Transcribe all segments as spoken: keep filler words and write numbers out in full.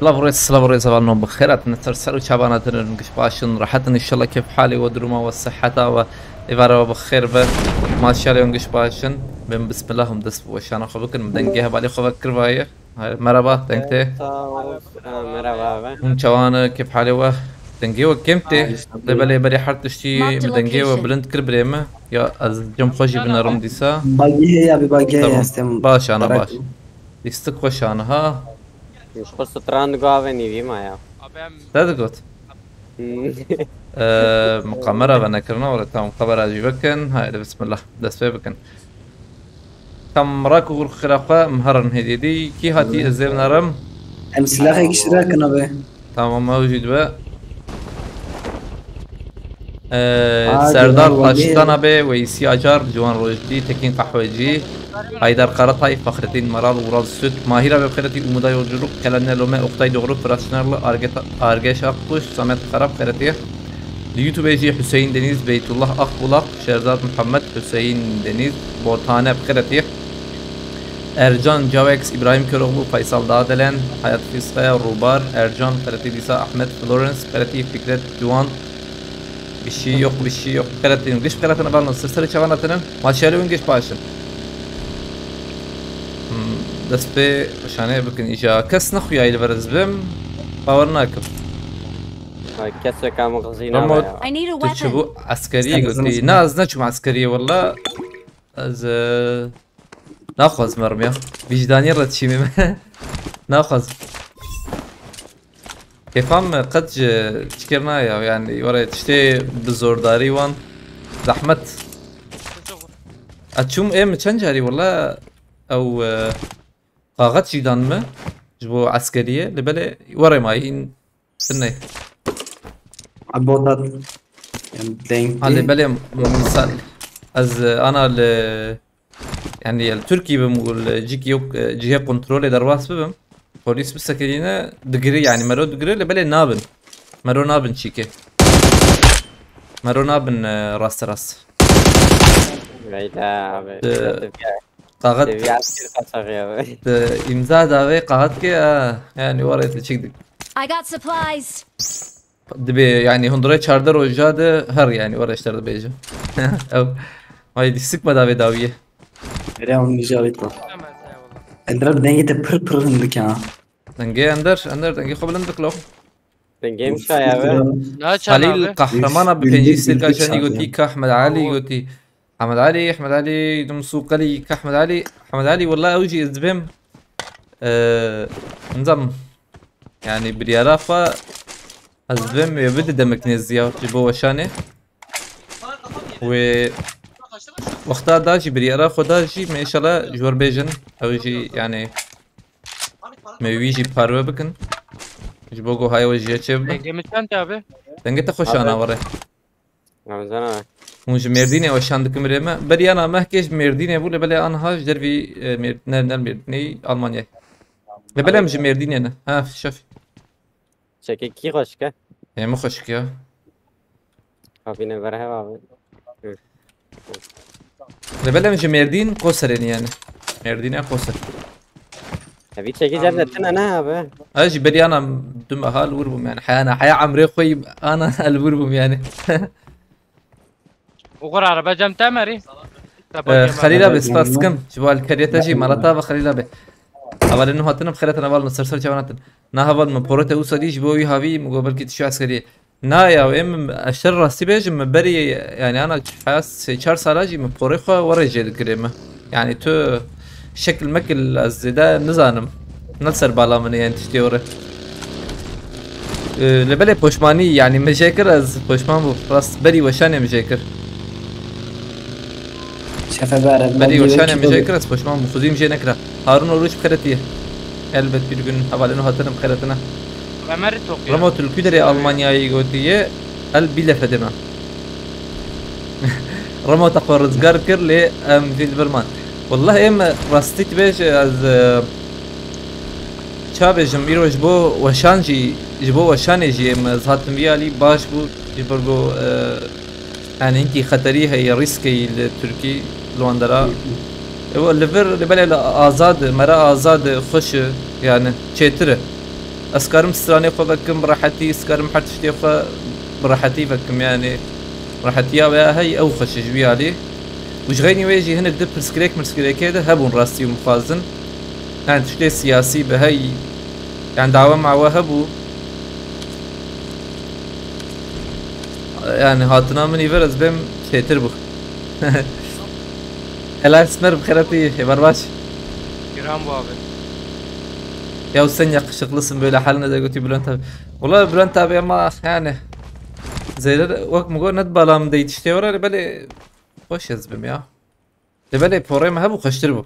Silav û rêz, silav û rêz, hevalno, bi xêr hatin, ser ser û çavan hatin, giş baş in, rehet in, înşallah kêf halê we, duruma we, siheta we, êvara we bi xêr be. Maşallah, giş baş in. Bên bismillah hûn dest bi weşana xwe bikin, min dengê hevalê xwe vekirivaye. Hay, merhaba, deng tê. Sağ ol. Ha, merhaba abi. Hûn çawan e, kêf halê we? Dengê we kêm tê. Ay, işte Lê bu. belê berê her tiştî Marked a min dengê we location. bilind kir birê me. Ya ez cem xwe jî binerim dîsa. Bagî heye abi, bagî heye Tamam. estem. Baş ana, baş. Lîstik xweş ana ha. Ji xwe stran digo avê nîvî ma ya. Abi em Te digot. Hmm. Ee, min kamera venekirina, were tamam, kamera jî vekin. Haydi bismillah. Dest pê bikin. Tam rak û xira xwe em herin hêdî dî. Kî hatî ez zêv nerim? Em silahê giştire kin abi. Tamam, ew jî dibe. Ee, Hadi Serdar lan, Taştan abi. abi, Weysî Acar, Ciwan Rojî, Tekîn Qahwecî, Haydar Karatay, Fahrettin Maral, Ural Süt, Mahir abi, Xeretî, Umuda Yolculuk, Kelane Lome, Oktay Doğru, Fırat Çınarlı, Arge-, Argeş Akkuş, Samet Karap, Xeretî. Li YouTube jî Hüseyin Deniz, Beytullah Akbulak, Şehzad Muhammed, Hüseyin Deniz, Botane, Xeretî. Ercan Cawex, İbrahim Köroğlu, Faysal Dağdelen, Hayat Fiskaya, Rubar, Ercan, Xeretî Lîsa, Ahmet, Florence, Xeretî Fikret, Ciwan, Bir şey yok, bir şey yok. Xeretî, giş xeretî ne balon, sesleri çavan atının. Maşallah, giş başın. Hmm, dest pê şanê bikin îja. Kes nexuya li verez bim. Bawer nakim. Ay, kesek am xizîna Ramo, be ya. I need a tu çi weapon. bu? Eskeriyê Sen gotî. hızını Na, ez neçûm eskeriyê walla. Ez, e, naxwazim herim ya. Vicdanî re dişînim. Naxwazim. Kêfam qet ji çikirina ya, yani were tiştê bi zordarî wan zehmet. Açûm ê min çend carî wala ew, e, kaxet jî dan min ji bo eskeriyê, li belê were mayîn tinê. Abi o da yani denkli. Ha, li belê misal ez, e, ana li Yani li Tirkî bim û li cîkî yok, e, cihê kontrolê derbas bibim. Polîs bisekinîne digire, yani mero digire, li belê nabin. Mero nabin çîkê. Mero nabin, e, raste rast. Veyda abi. Ee, Seviye, kaxet seviye asker kaçak ya be. Te îmza davê kaxet ke, ha, yani oraya te çektik. I got supplies. Dibê, yani, hundurê çardeh roja de her, yani, were ji te re dibêjim. Ew, ay, dî sikme davê dawiyê. Nereye almış abi to? Hemen sen valla. Endra dengê te pir pir hindik ha. Dengê Ender, Ender, dengê xwe bilind biklo. Dengê min çaya be. Na çan Halil abi. Qahramana bi pêncî sêrka çanî gotî, ka Ahmed Ali gotî. Ahmed Ali, Ahmed Ali, dum sûqelî, ka Ahmed Ali, Ahmed Ali, wala ew jî ez dibêm, e, nizam, yani, biryara xwe ez dibêm wê bide demek nêzî ya ji bo weşanê. Wê wexta da jî, biryara xwe da jî, me înşallah ji we re bêjin. Ew jî, yani, me wî jî parve bikin. Ji bo ku haya we jî çê bibe. Dengê min çend abi? Dengê te xweş ana were. Ramazan abi. Hûn ji Mêrdînê weşan dikim rê me. Beriyana mehkê ji Mêrdînê bû, lê belê anha ji dervî, e, Mêr-, ne, ne Mêrdînê, Almanyayê. Lê belê em ji Mêrdînê ne. Ha, şefî. Çekê kî xweşik e? Ê min xweşik ya. Kabîne berhev abi. Hı. Lê belê em ji Mêrdîn Qoserê ne yani. Mêrdînê Qoser. Evî çekî cem de tine ne abi? Ez ji beriyana du meha li wir bûm yani. Heyana, heya emrê xwe yî ana li wir bûm yani. Ugur araba cem te merî? Te Ee, bakayım Xelîl abi, abi, spas dikim. Ji bo alkeriyete jî, malata ve Xelîl abi. Hevalên nû hatinim, xêretin hevalin, ser ser çavan hatin. Na heval min porê te wisa dî ji bo wî havî, min got belkî tu çi eskeriyê. Na ya, em, ez ji te rastî bêjim, min berî, yani, ana heya sê çar sala jî min porê xwe were jê dikirê me. Yani, tu şekil mekil ez zêde nizanim. Ne ser bala min e, yani, tiştê were. Ee, lê belê poşmanî, yani, min jê kir, ez poşman bûm. Rast berî weşanê min jê kir. Şefe be, Berî weşanê min jê kir, ez poşman bûm. Xwezî min jê nekira. Harun Oruç bi xêretî ye. Elbet bir gün hevalên û hatinim bi xêretine. Ömer Tokyo. Remo tu li ku derê Almanyayê gotiye, el Bielefeldê me. Remo te xwe rizgar kir lê em vî li vir man. Wallah em rastî dibêje ez, e, ça bêjim, îro ji bo weşan jî, ji bo weşanê jî em ez hatim vî alî baş bû, ji ber ku, e, Yani hinkî xeterî heye, rîsk heye li Tirkî, li wan dera. Hı hı. Ew li vir, li belê li azad, mera azad, xweş, yani çêtir e. Ez karim stranê xwe vekim bi rehetî, ez karim her tiştê xwe bi rehetî vekim, yani rehetiya wê hey ew xweş e ji wî alî. Û ji xeynî wê jî hinek di pirsgirêk mirsgirêkê de hebûn rastî û mixwazin. Yani tiştê siyasî bi hey, yani dawa mawe hebû. Yani hatina min î vir ez bêm çêtir bû. Helal Smer bi xeretî, êvar baş. Giran bu abi. Ya sen yakışıklısın böyle haline de götü Bülent abi. Wala Bülent abi ama yani. Zêrir wek min got ne bala min de yetiştê were, belê xweş ez bim ya. Lê belê porê me hebû xweştir bû.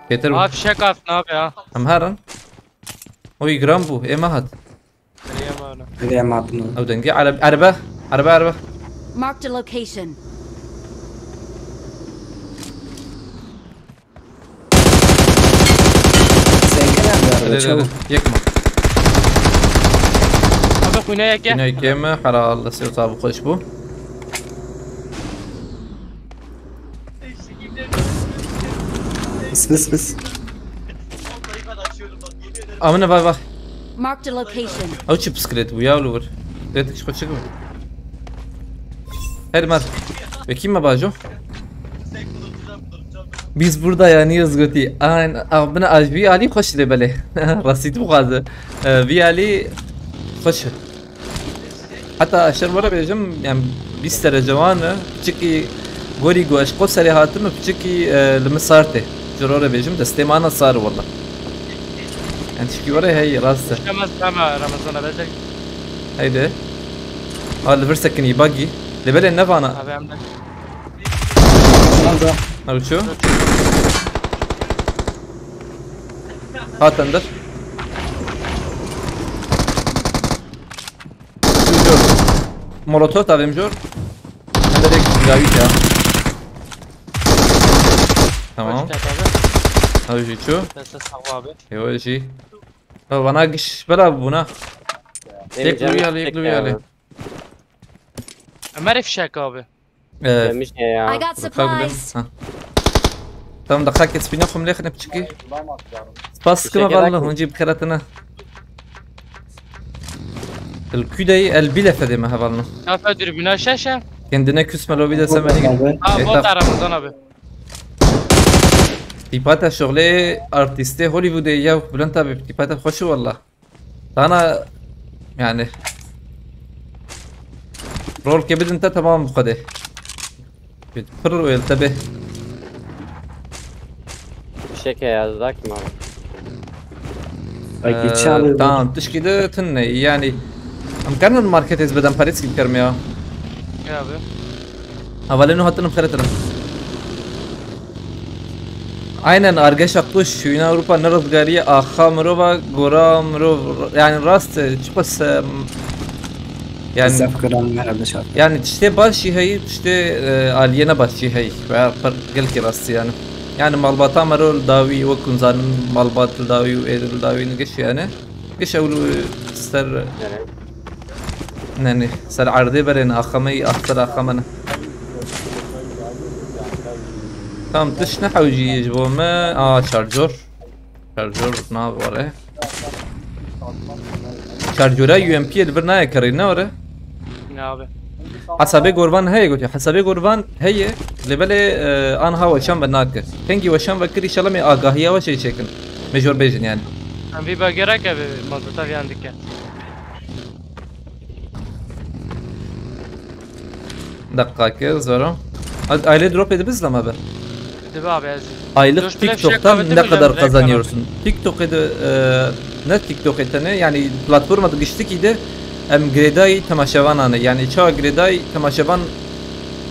Kêtir bû. Aa, fişek hatin abi ya. Em herin. Oy giran bû, ê me hat. Nereye mi öyle? Nereye mi hatın? Ew dengê ereb-, erebe, erebe, erebe. Marked a location. Sen gel abi araba, çabuk. Yekme. Abi kuyuna yek ya. Yine yekme, herhalde Seyit abi koş bu. Bıs bıs bıs. Amına vay vay. Marked a location. Ew çi bisiklet bû ya, li wir. Bisiklet xwe çi bû? Her mer. Wekî me bajo. Biz burada yanıyız gotî. Aynen. Abine ajbi alî xweş lê belê. Rasit bu kadar. Ee, vî alî xweş. Heta eşer were bêjim, yani bîst derece wan e. Piçikî gorî ku eşqo serê hatime, piçikî, e, li min sar tê. Ciro re bêjim, destê mana sar wala. Yani tişkî were hey rast e. Şemez deme Ramazan'a bezek. Haydi. Ha, li vir sekinî, buggy. Lê belê nevana. Abi hem de. Nerede? Naruço. Hat ender. Molotof da vem jor. Ender ek gavit ya. Tamam. Hoş geldin abi. Abi jî çu. Sen sağ ol abi. Yo jî. Ya bana giş bela buna. Yek luvi ali, yek luvi ali. Ömer fişek abi. Ee, Gelmiş ne ya? I got supplies. Ha. Tamam, daqiqakê spîna xwe min lê xine piçikî. Spas kime valla, hûn jî bikeretine. El kudeyî el bile fedê me hevalno. Kafe dürbüne şeşe. Kendine küsme lobi de sen beni. Abi. Ha, bot Ramazan abi. Tîpata şoxlê artîstê Hollywoodê ya Bülent abi, tîpata xweş û valla. Sana yani rol ke bidin te tamam bu kadar. Pir û el te bê. Fişek ya, zak mı abi? Bak, Ee, geçen abi. Tamam, tişkî de tune yani. Em karin marketê ez bidem parê, çi bikim ya? Ya abi. Hevalên û hatin em xeretin. Aynen, argeşa kuş, şûyîna Ewropa ne rizgarî ye, axa mirova, gora mirov, yani rast, e, çiqas, e, yani, Zef kiran herhalde şart. Yani tiştê baş jî heyî, tiştê, e, aliyê ne baş jî heyî. Veya pir gelkî rast yani. Yani malbata mero li dawî, wek hûn zanin, malbat li dawî û êdir li dawî nigiş yani. Giş ew li ser, Evet. Ne, ne, ser erdê berên axameyî, ax ser axamene. Tam tiş ne hewcî ji bo me. Aa, şarjor. Şarjor navare. Şarjora U M P li vir nayê kerê, ne were? Ne abi? Hesabê gorvan heye gotiye. Hesabê gorvan heye. Lê belê, e, anha weşan ve nake. Kengî weşan ve kir, inşallah me agahiya we şey çekin. Me jor bêjin yani. Em vî be gerek e, mazota viyan dike. Dakika ki zora. Aile drop edip izleme be. Dibe abi ez. Aylık Coşkun hep TikTok'tan şey ne kadar kazanıyorsun? TikTok ede, e, ne TikTok etene yani platforma da geçtik idi. Em girêdayî temaşevanane. Yani çawa girêdayî temaşevan,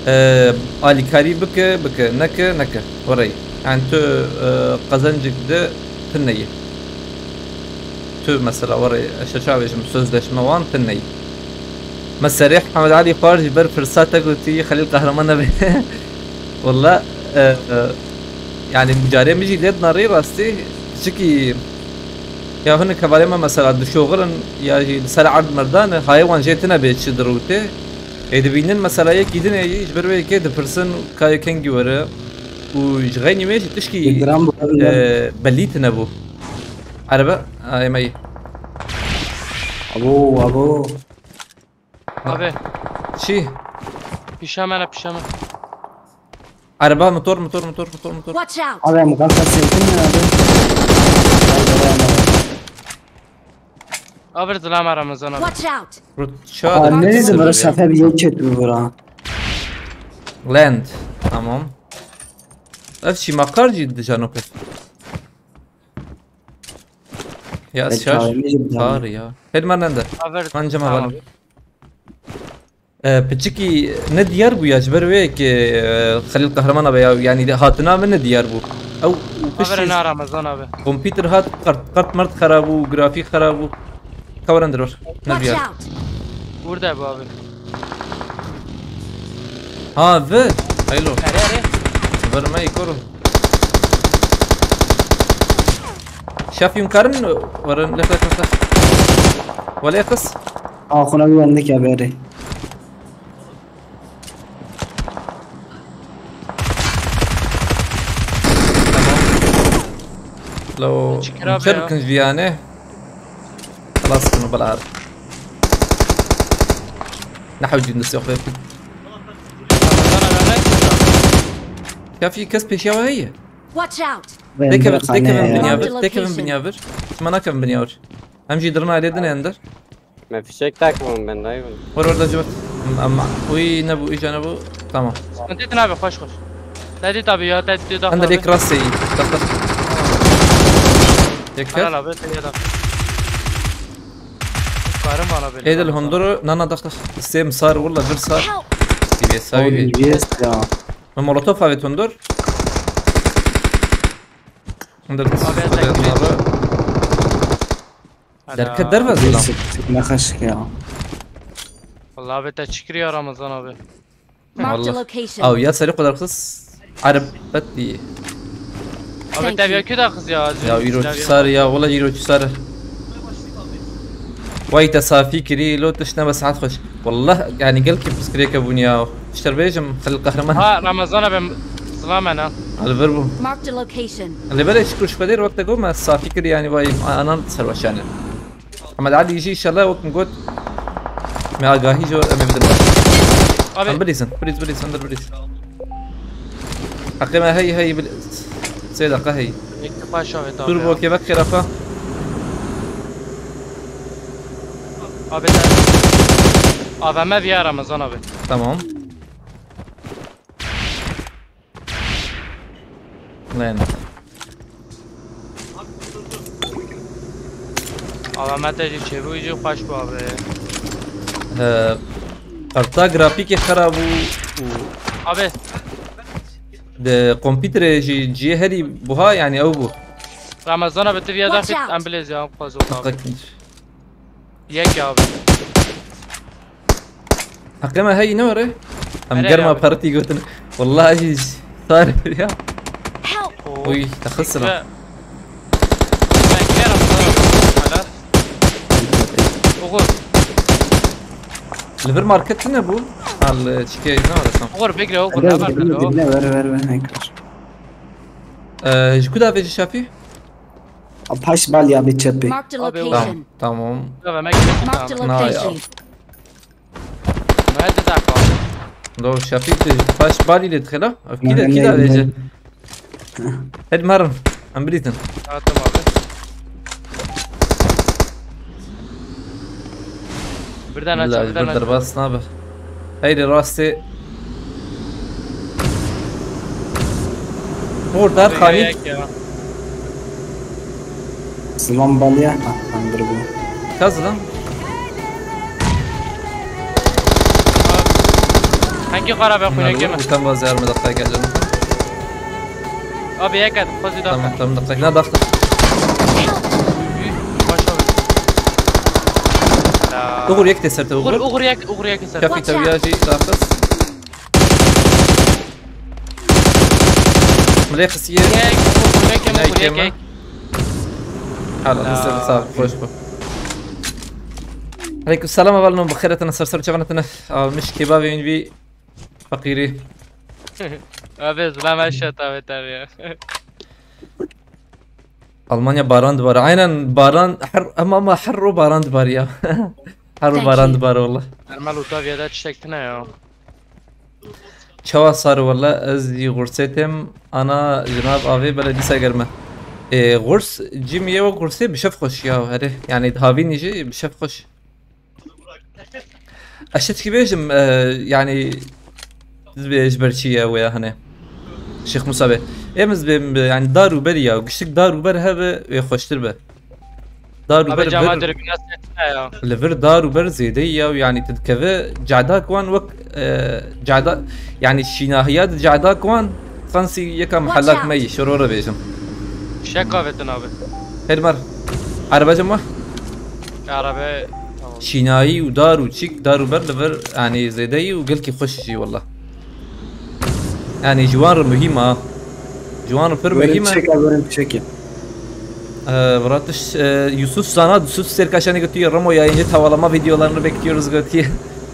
e, alîkarî bike, bike, neke, neke. Orayı. Yani tu, e, kazancık de tune ye. Tu mesela orayı, işte çawa bêjim, sözleşme wan tune ye. Me serê Hemed Alî xwar ji ber firsate ku tî Xelîl Qehreman nebe. Walla, e, e, yani carê min jî lê dinarî rastî, çikî ya hinek hevalê me mesela dişoxirin ya jî li ser erd merdan e, hayê wan jê tine bê çi dirûtê. Ê dibînin mesela yekî din ê ji ber wê yekê dipirsin ka yê kengî were û ji xeynî wê jî tişkî, Gram bu arada. E, belî tine bû. Araba, a, ême yî. Abo, abo. Abi, Çi? Pişa me ne, pişa me. Araba, motor, motor, motor, motor, motor. Watch out! Abi, em gazla sevdim ya abi. Abi, zilam Ramazan abi. Watch out! Rut, çağ Aa, da ne kısa dedim, bir böyle ya. sefer yok et bu bura. Land. Tamam. Ev çi, makar cî dicano pes. Ya Evet, şaş. çağırmayı da- Kar ya. Hadi ben de. Abi, Bence tamam. Ee, piçikî ne diyar bû ya, ji ber wê yekê, e, Xelîl Qehreman abi ya, yanî hatina min ne diyar bû. Ew Abi, piştî na Ramazan abi. kompîter hat, kart, kart mart xera bû, grafîk xera bû. Ka were ndir wer. Ne Watch diyar. Out! Burada bu abi. Ha, vi. Haylo. Nereye, nereye? Ver me koro. Şef yum karin, werin lef lef lef. Wele kız. Aa, xuna bir yandık ya beri. Lo, Çıkır abi çer ya. Kınc viyane. Xelas kino belar. Nehewcî nisiyoxê. Kafî kes pêşiya we heye. Watch out! Têkevin, Xane têkevin ya. binya vir, Marked têkevin location. Binya vir. Çima nakevin binya vir. Em jî dirina alê din ender. Me fişek takmadım ben, dayı bunu. Var orada cevap. Ama uy ne bu, iyice ne bu. Tamam. Sıkıntı etme abi, koş koş. Dedi tabi ya, dedi dedi. Ender yek rast seyî. Tak tak. Yek Helal ket. Abi, dedi adam. Karım bana böyle. Edil hunduru nana tak tak. Sem sar valla bir sar. Help! Gibi sahibi. Yes ya. Molotof avet hundur. Hundur. Abi, Derke dervez lan. Sık sık ne kaşık ya. Vallahi abi, teşekkür ya Ramazan abi. Marked a Vallahi. location. Aw ya seri kadar kız. Arabet diye. Abi Thank tabi you. ya, kü de kız ya. Ya îro çi sar ya, wala îro çi sar. Way te safî kirî, lo tişt nebe saet xweş. Wallah yani gelkî pirsgirêke bûn ya. Ji te bêjim Xelil Qehreman. Ha Ramazan abi, zılamen ha. Li vir bû. Marked a location. Li berê şikir ji Xwedê wek te got me safî kirî yani vay anan ser weş yani. Emed Elî jî inşallah wek min got. Me agahî ji em ê bidin. Abi Em bilîzin, bilîz, bilîz, em bilîz. Heqê me hey hey bil. Sê deqa hey. bekle paşa ve tabi. Dur bu kebek xêrafa. Abi de. A V M bir ya Ramazan abi. Tamam. Lan. A V M te jî çêbû jî xweş bû abi. He, karta grafîkê xera bû û Abi di kompîterê jî cihê herî buha yani ew bû. Ramazan abi, tu viya Watch daxit out. ambulans ya xwaz û abi. Heqek. Yek ya abi. Heqê me heyî ne were? Em Nereye germa abi? Parti gotin. Wallahi jî sar ya. Help! Uy, te xisira. Ve- Ben giderim abi. Hala. Uğur. Li vir market ne bû? Al çike ne var tam. Uğur bekle Uğur. Ver Ne var ver böyle o? ver ver ver ver. Ee, ji ku davê ji şafî? Paş bal ya bir çepê. Marked a Abi, location. Tamam. Ya ben giderim. Marked a Na ya. location. Nerede dakika? Do şafî tu paş balî lê dixela. Ev kî de kî davê ji. Hadi marim. Em bilîtin. Ha tamam abi. Birden aç, Billahi birden bir aç. derbas nabe. Heyri rastê. Hor dar xanî. Yek ya. Zivan bal ya. Ha, andır bu. Kaz lan. Hangi kara ben Bunlar kuynak bu yeme? utan bazı yarım dakika geldim. Abi yek at, fazla Tamam dakika. tamam dakika. Ne dakika? Başla. Uğur yek teserte Uğur, Uğur. Uğur yek, Uğur yek sen. Şafî teviyacı dakika. Mlê xisiye. Yek, Uğur yek, Uğur yek, Neyke mi? yek. Hala Ya. nasıl sağ ol, hoş bu. Aleyküm selam, avalno, bi xêretine, ser ser çavanetine. Almış kebabê wî feqîrî. Abi, zılam aşağı tabi tabi ya. Almanya baran dibare. Aynen baran her ama ama her ro baran dibare ya. Her ro Thank baran you. dibare valla. Ermel Otavya da çiçek tine ya. Çawa sar wala ez jî xursê têm ana jinab avê bele dîsa germe. E, xurs cim ye wek xursê bi şef xweş ya herê. Yani havînî jî bi şef xweş. Ez şetkî bêjim, e, yani, ez bê ji ber çi ye wê ya hene. Şêx Musa bê. Em ez bê, yani, dar û ber ya, giştik dar û ber hebe wê xweştir be. Dar û Abi ber cama vir, dürbüne sesine ya. Li vir dar û ber zêde ya, yani, tu dikeve cadak wan wek, e, cada, yani, şînahiya di cadak wan, sanki yeka Watch muhellak out. me yî, şoro re bêjim. Şek avetin abi. Her mer. Araba cem wa? Araba, tamam. Şînayî û dar û çîk, dar û ber li vir, yani, zêde yî û gelkî xweş jî, wela. Yani, ji wan re muhîm a. Ji wan re pir Werin muhîm e. Çek, werin çek. Ee, Murat, e, Yusuf Sana, Yusuf Serkaşan'ı götürüyor. Ramo yayıncı tavalama videolarını bekliyoruz götürüyor.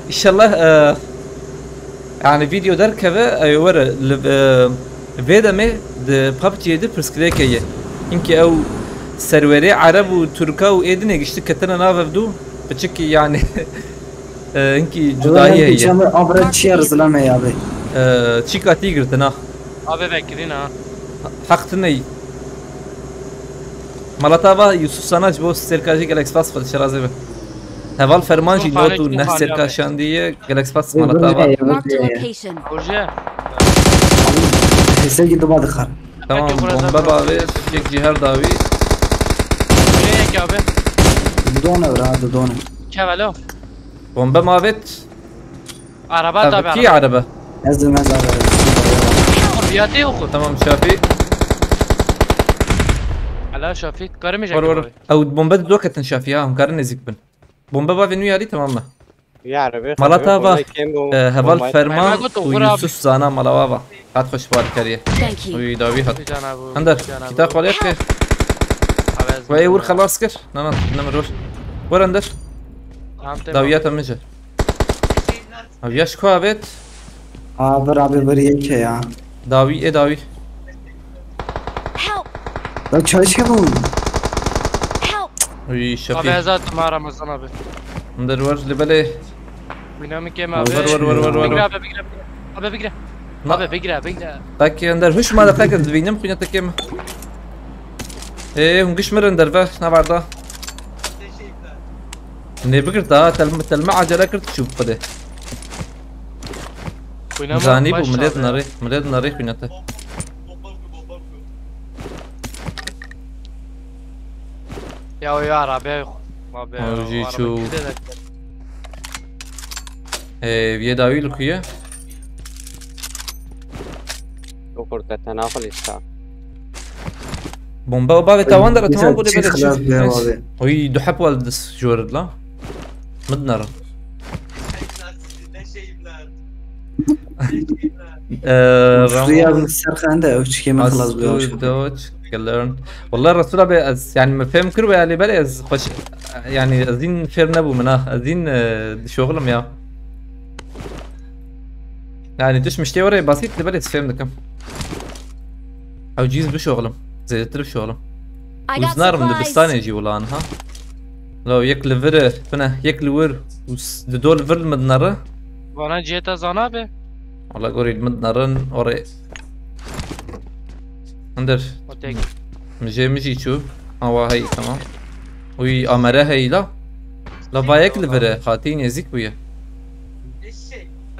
İnşallah, e, yani video derkeve, e, were, li, e, vê demê di PUBG'yê de pirsgirêke ye. Hinkî ew serwerê Ereb û Tirka û êdinê giştî ketine nav ev du. Piçikî yani, e, hinkî cudayî heye. Çawa abra çiyer zilame ya be. E, çîka tî girtina. Abi vekirîn ha. Heq tine yî. Mala te ava Yusuf Sana ji bo serkajî gelek spas xwe şirazê be. Heval Ferman jî not û neh serka şandiye gelek spas mala te ava. Marked a location. Hoje. Hesegî duma dixar. Tamam, bombe bavê, çek jî her dawî. Hoje yek abi. Didone bira, didone. Kevelo. Bombe mavet. Araba tabi araba. Kî araba? Ez de mez araba. Biyatê oku. Tamam Şafî. Hala Şafî. Karim War war. Ew bombe di do ketin Şafî ha. Hûn karin nêzîk bin. Bombe bavê nû yarî tamam mı? Ya araba. Mala te ava, e, Heval Ferman û Yusuf Zana mala ava. Hat xweş bar keriye. Thank you. Wî dawî hat. Ender, kitap xwalê ke. Wê wir xelas kir. Na na, nemir wir. Wer ender. Dawiya te min ji. Abi yaş ku avêt? Abi, abi, bir yeke ya. Dawî, ê dawî. Help! Ya çalışka bu. Help! Uy, Şafî. Abi ez attım ha Ramazan abi. Ender wer li belê. Oynamı kem abi. Wer, wer, wer, wer, wer. Bigre abi, bigre, bigre. Abi bigre. Na- Abi bigre, bigre. Peki Ender, huş ma da peki dibînim, xuyna tekê mi? Ê, hûn giş mirin derve, navarda. Nê bigir da, telme, telme acele kir çû xwedê. Zanî bû, milêt nerê, milêt nerê xwînete. Ya o ya arabe. Abi, o jî çû. Ê, yê dawî li ku ye? Okur te tena xwe lîsta. Bombe o bavê tawan dere tamam bû lê belê çi. Oy, du heb wal dis jorid la. Midnara. Eee, Ramo. Suya serxende ew çikê min xilas bû. Doç, Gelern. Wallah Resul abi ez yani min fêm kir ve lê belê ez xweş yani ez dîn fêr nebû min ha. Ez dîn, e, dişoxilim ya. Yani diş miştê were basît li belê fêm dikim. Ew cîz bişoxilim. Zêdetir bişoxilim. Û zinarim dibistanê jî wila niha. Lo yek li vir e, bine, yek li wir û s-, di do li vir li min dinere. Vana cihê te zana be. Wala gorî li min dinerin, orê. Hindir. Otek. Mijê min jî çû. Awa hey, tamam. Uy, amere hey la. La vayek li vir e, hatî nêzîk bûye.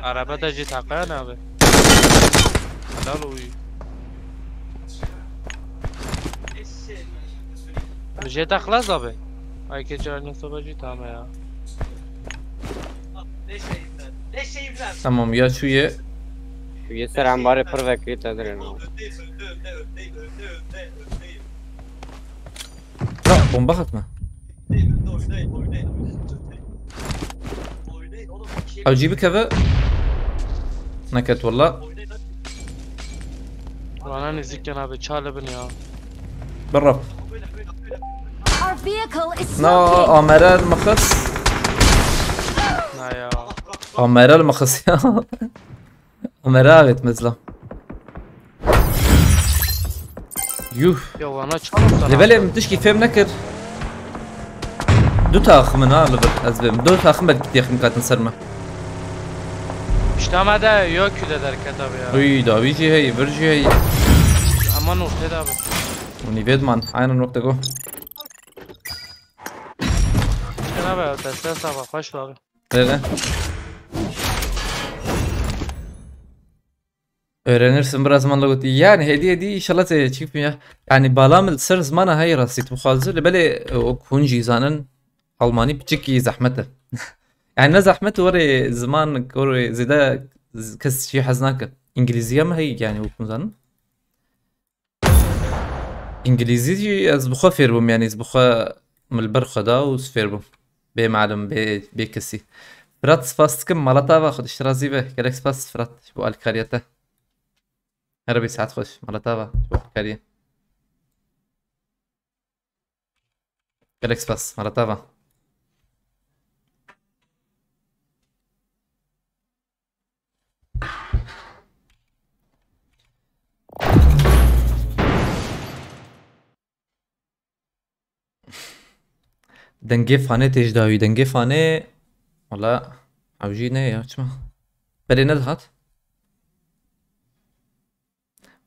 Araba da jî taqaya ne abi? Helal uy. Jê te xilas abi. Ay keçi aynı soba jî tamam ya. Tamam ya şu ye. Şu ye ser ambarê pir vekirî te dirên. Ha, bomba hatme. Ew cî bikeve. Neket walla. Bana nêzîk ken abi, çalibin ya. Birab. Our vehicle is smoking. Na, amere mixis. Na ya. Amere mixis ya. Amere avêt mezla. Yuh. Ya wana çawa sana? Lê belê min tişkî fêm nekir. Du taxim in ha li vir ez bêm. Du taxim belkî têxim katin ser me. Pişta me de ya kü de derket abi ya. Uy, dawî jî heyî, vir jî heyî. Ama noktê de abi. Nîvê diman, aynen nokta go. Şuna be, deste sağ ol, hoş abi. Öyle. Öğrenirsin, biraz zamanla götür. Yani hediye değil, inşallah te çıkmıyor. Yani balam ser zmana hayır asit bu hazır. Bele o kunci zanen Almani piçik iyi zahmeti. Yani ne zahmet var e, zaman var e, zide z- kes şey haznaka. İngilizce mi hey yani bu zanen? Îngilîzî jî ez bi xwe fêr bûm, yanî ez bi xwe min li ber xwe da û ez fêr bûm. Bê malim, bê, bê kesî. Firat, spas dikim, mala te ava, Xwedê ji te razî be. Gelek spas Firat ji bo alîkariya te. Her bî saet xweş, mala te ava, ji bo alîkariyê. Gelek spas, mala te ava. Dengê fanê tê ji dawî, dengê fanê. Wala, ew jî ne ya, çima? Belê nedihat.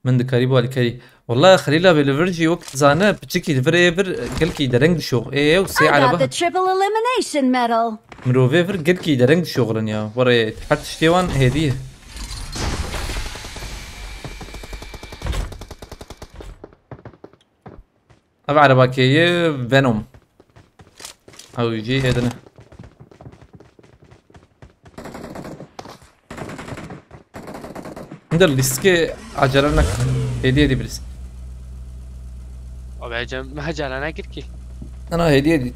Min dikarî bo alîkarî. Wala Xelîla bê li vir jî wek zane piçikî li vir ê vir gelkî dereng dişox. Ê ew sê I got erebe. The triple elimination medal. Mirovê vir gelkî dereng dişoxilin ya. Were her tiştê wan hêdî ye. Ev erebakê ye Venom. Ew jî hêdine. Hindir lîstikê acele nekin. Hêdî hêdî birîs. Abi acele, acele nekir ki. Ana hêdî hêdî.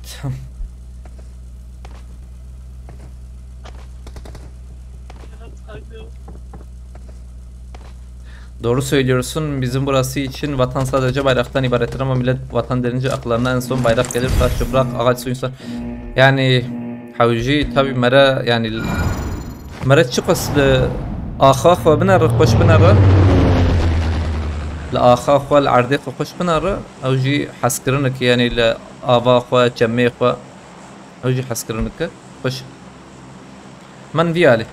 Doğru söylüyorsun. Bizim burası için vatan sadece bayraktan ibarettir ama millet vatan denince akıllarına en son bayrak gelir. Taş, toprak, ağaç, su, insan. Yani hewcî tabi mere yani mere çiqas li axa xwe binere, xweş binere. Li axa xwe, li erdê xwe xweş binere. Ew jî hezkirinik yani li ava xwe, çemê xwe. Ew jî hezkirinik e. Xweş. Men vî alî.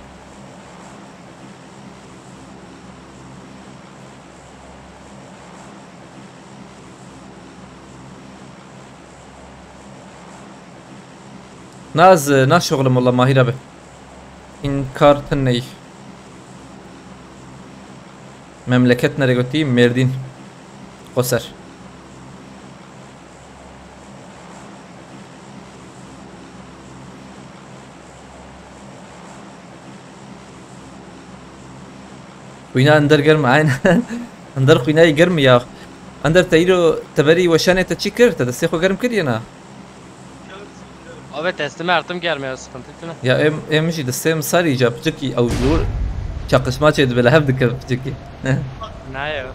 Naz, naşoxlim wala Mahîr abi. Înkar tiney. Memleket nere gotî? Mêrdîn. Qoser. Xwîna Ender germ e, aynen. Ender xwînayê germ e ya. Ender te îro teberî weşanê te çi kir? Te destê xwe germ kiriye na? Abi teslim ertim germ e, sıkıntı tine. Ya em, em jî destê min sarî ca piçikî ew jûr çaqişma çê dibe li hev dike piçikî. Ne ya.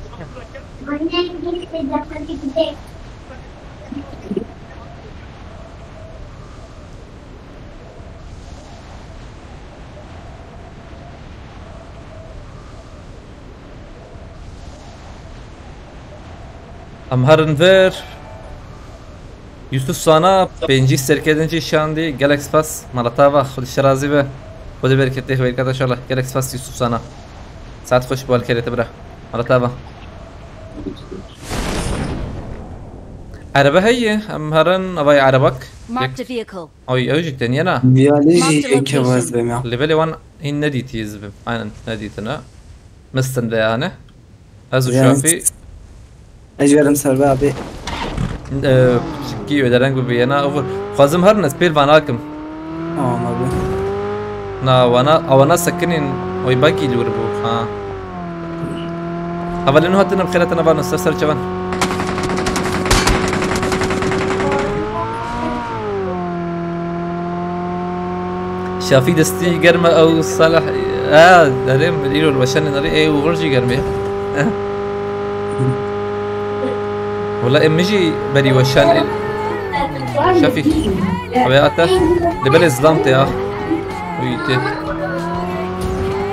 Em herin vir. Yusuf Sana pêncî serkerdin jî şandî. Gelek spas. Mala te ava. Xwedê ji te razî be. Xwedê bereketê xwe bêrkete inşallah. Gelek spas Yusuf Sana. Saet xweş bi alîkariyê te bira. Mala te ava. Erebe heye. Em herin avayê erebak. Marked a vehicle. Oy, ew jî teniye na. Diyalî Marked a jî yekê location. Vaz bêm ya. Lê belê wan hîn nedîtî ez bim. Aynen, nedîtine. Mistin veyane. Ez û Yani, Şafî. Ez verim ser be abi. Ee, piçikî wê dereng bibe yena. Over. Xwazim herin ez pêl vanakim. Tamam abi. Na, wana, awana sekinîn. Oy bakî li wir bû. Ha. Hevalên hatine bi xêra te nevan ser ser çevan. Şafî destî germe ew Salih. Ha, derê min îro li weşanê nerî ê û vir jî germê. Wala em min jî berî weşan ê. Şafî. Abi ata. Li belê zilam te ya. Uy te.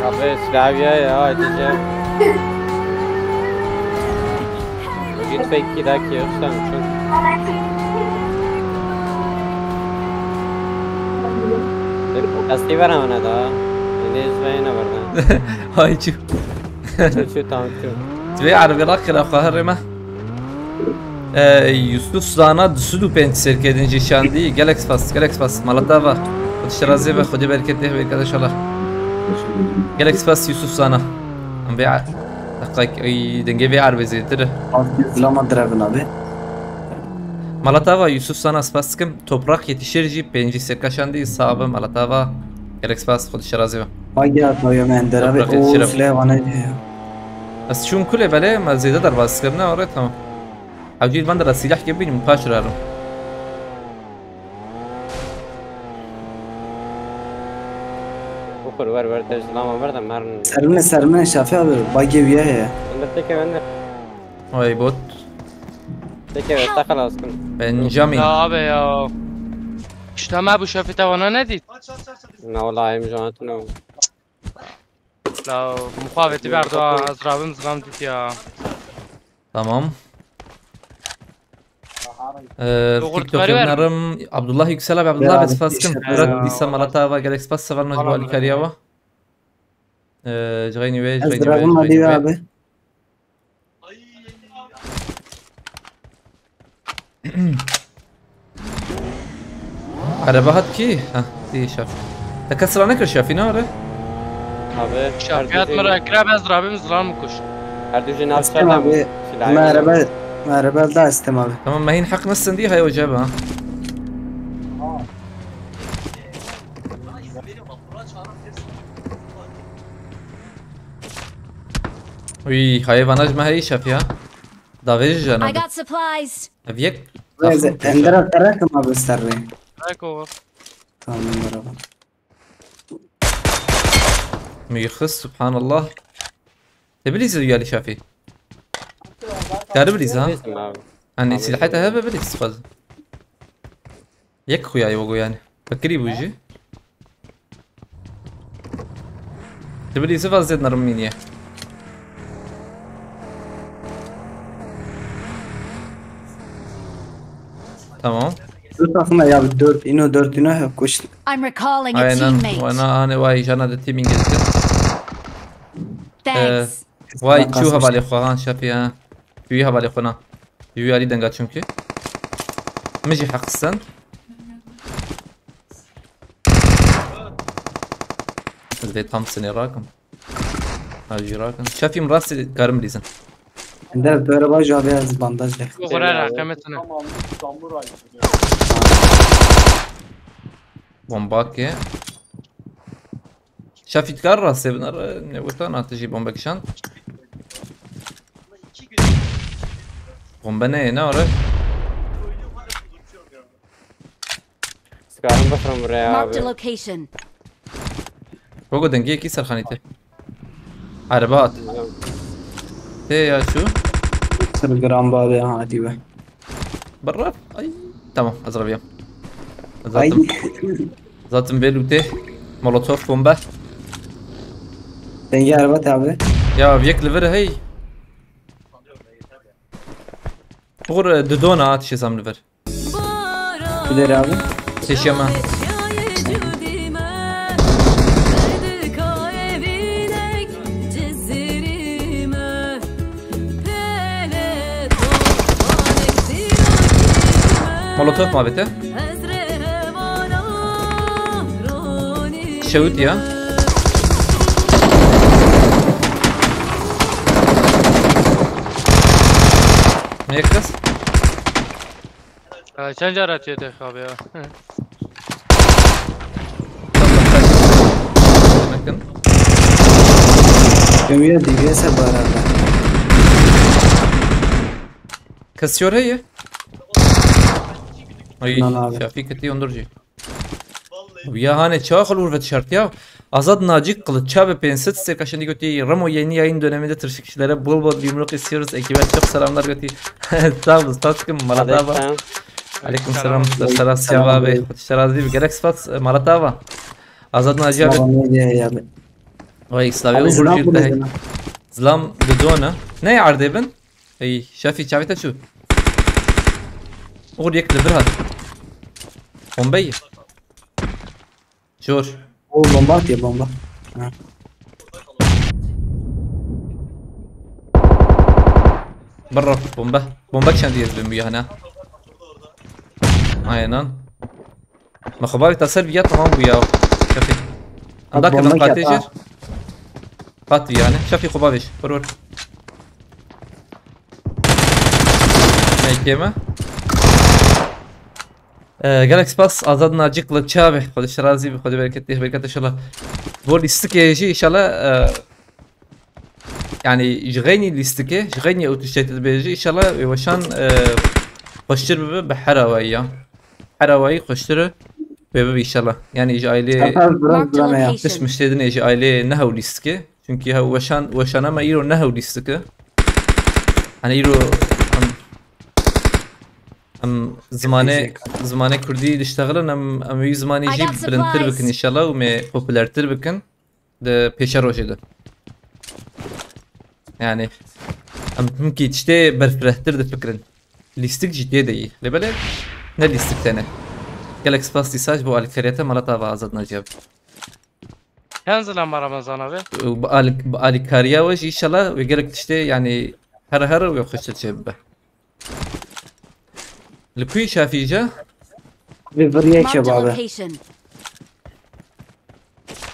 Abi silaviya ya diyeceğim. Lütfen iki dakika yok sen. Eski veremene daha. Ne izleyene verdin? Haycı. Şu şu tamam şu. Ve arabela kira kahre me. Ee, Yusuf Zana du sed û pênc serkedin jî şandî. Gelek spas, gelek spas. Mala te ava. Xwedî şirazê ve, Xwedî bereketê ve, inşallah. Gelek spas Yusuf Zana. Em vê a-, deqek, ay, dengê vê erbê zêtir e. Zilama direvin abi. Mala te ava Yusuf Zana spas dikim. Toprak Yetişir jî pêncî serka şandî. Sax be mala te ava. Gelek spas, Xwedî şirazê ve. Bagya koyume ender abi. Toprak Yetişir. O silahê vane diye. Ez çûm kulê belê, me zêde derbas kirine, orê tamam. Hewcî li van de silah ke bînim, paş rarim. Okur ver ver te zilama ver de mern. Sermine, sermine Şafî abi, bagê wîye heye. Ender teke ender. Oy bot. Teke ver te xelas kin. Benjamin. Ya abi ya. İşte me bu Şafî te vana ne dît? Ne wala em janetine. La muxaveti berdo, ez rabim zilam dît ya. Tamam. Ee, Doğru TikTok tutarı ver. Yayınlarım. Abdullah Yüksel abi, Abdullah Ya abi, Besfaskin. Teşekkür ederim. Murat Disa, Mala te ava, gelek spas, seval Necbu Alî Kariya wa. Ee, Cigayni ve, Ez Cigayni ve, rabim Cigayni ve. Abi. Araba hat kî? Ha, tê Şafî. Te kes ranekir Şafî, ne are? Abi, Şafî hat min rakira, ez rabim zilam kuş. Her du jî nav Estem abi, silahı merhaba, merhaba da Estem abi. Tamam, me hîn heq nesindî, hay ocabe ha. Uy, hayvana ji me heyî Şafî ha. Davêjî jana. I got supplies. Ev yek. Neyse, taxım endera terekim abi serrê. Reko. Tamam, merhaba. Müyxis, subhanallah. Te bilî zil yalî Şafî. Kari bilî ha? Bilî abi. Hani abi, silahı te hebe bilî sıfaz. Yek xuya yogo yani. Fikirî bû jî. Tu bilî sifa zêd nerm mîniye. Tamam. Dört takım ya, dört ino, dört ino, hep koştu. I'm recalling a Aynen. Teammate. Wana hani vay jana de teaming etti. Thanks. Ee, vay çû hevalê xwe han Şafî ha. Çûyî hevalê xwe na. Çûyî alî denga çimkî. Min jî heq stend. Ez vê tam sinê rakim. Ha jî rakim. Şafî min rastî karim bilîzin. Ender, tu araba jî abi ez bandaj lê. Bu xura raqeme tine. Bomba ke. Şafî dikar rastê binare, ne weta na tu jî bombe kişand. Bombe neyê, ne are? Sikarim bixrim buraya abi. Marked a location. Gogo dengê yekî serxanî te. Araba hat. Tê ya şu. Telegram bade ha dibe. Berraf. Ay. Tamam, ez raviyam. Ay. Zaten, zaten belû tê. Molotof bombe. Dengê araba te abi. Ya, yek li vir hey. Uğur, e, didona at şizam li vir. Gider abi. Teşema. Molotof muhabbeti. Şewit ya. Ne yakacağız? Ha, çend cara çê te xabe ya? Bakın. Gömüyor D B S bu arada. Kesiyor ya. Ay, Lan abi. Şafik eti yondurcu. Ya hane çawa xil ûr ve tişert ya. Azad Naci Kılıç çabe pênc sed sêka şimdi götü Ramo yeni yayın döneminde tırışık kişilere bol bol yumruk istiyoruz. Ekibe çok selamlar götü. Sağ olun, sağ olun. Malata bak. Aleyküm selam. Selam. Selam abi. Şerazi bir gerek sıfat Malata bak. Azad Naci abi. Tamam, ne diye ya? Vay İslam'ı Abi, vurur selam bir de. Zilam Dudona. Ne yardım? Ey, Şefî, çavê te çû. Oxir yek li vir hat. Bombeyî. Jor. O bomba atıyor bomba. Ha. Birro, bombe. Bombe çendî ez bim ya hene. Aynen. Me xwe bavê te ser viya tamam bû ya. Şefî. Anda Bombe kirin qatê çata. jir. Qat yani. Şefî xwe bavêj. Vur vur. Meyke me. Ee, gelek spas Azad Nacik li çavê. Xwedê şirazî bi, Xwedê bereketê, bereket inşallah. Bo lîstikê jî inşallah, e, yani ji xeynî lîstikê, ji xeynî ew tiştê tu dibêjî, inşallah wê weşan, e, xweştir bibe bi hera wayî ya. Hera wayî xweştir e, wê bibe inşallah. Yani ji ailê Zaten biraz Marked a duramaya. location. Tişt miştê din ê ji ailê nehew lîstikê. Çünkü hew weşan, weşana me îro nehew lîstik e. Hani îro em, em zimanê, zimanê kurdî diştexilin, em, em wî zimanî I jî got bilintir bikin supplies. inşallah û me popülertir bikin. Di pêşerojê de. Yani em hinkî tiştê berfirehtir difikirin. Lîstik jî tê de yî. Lê belê ne lîstik tene. Gelek spas dîsa ji bo alîkariyete mala te ava Azad Nacî abi. Çend zilam Ramazan abi? Û bi alî-, bi alîkariya we jî inşallah wê gelek tiştê yani her her wê xweştir çê bibe. Li ku yî Şafî îja? Bir viriye Marked a kebabı. Location.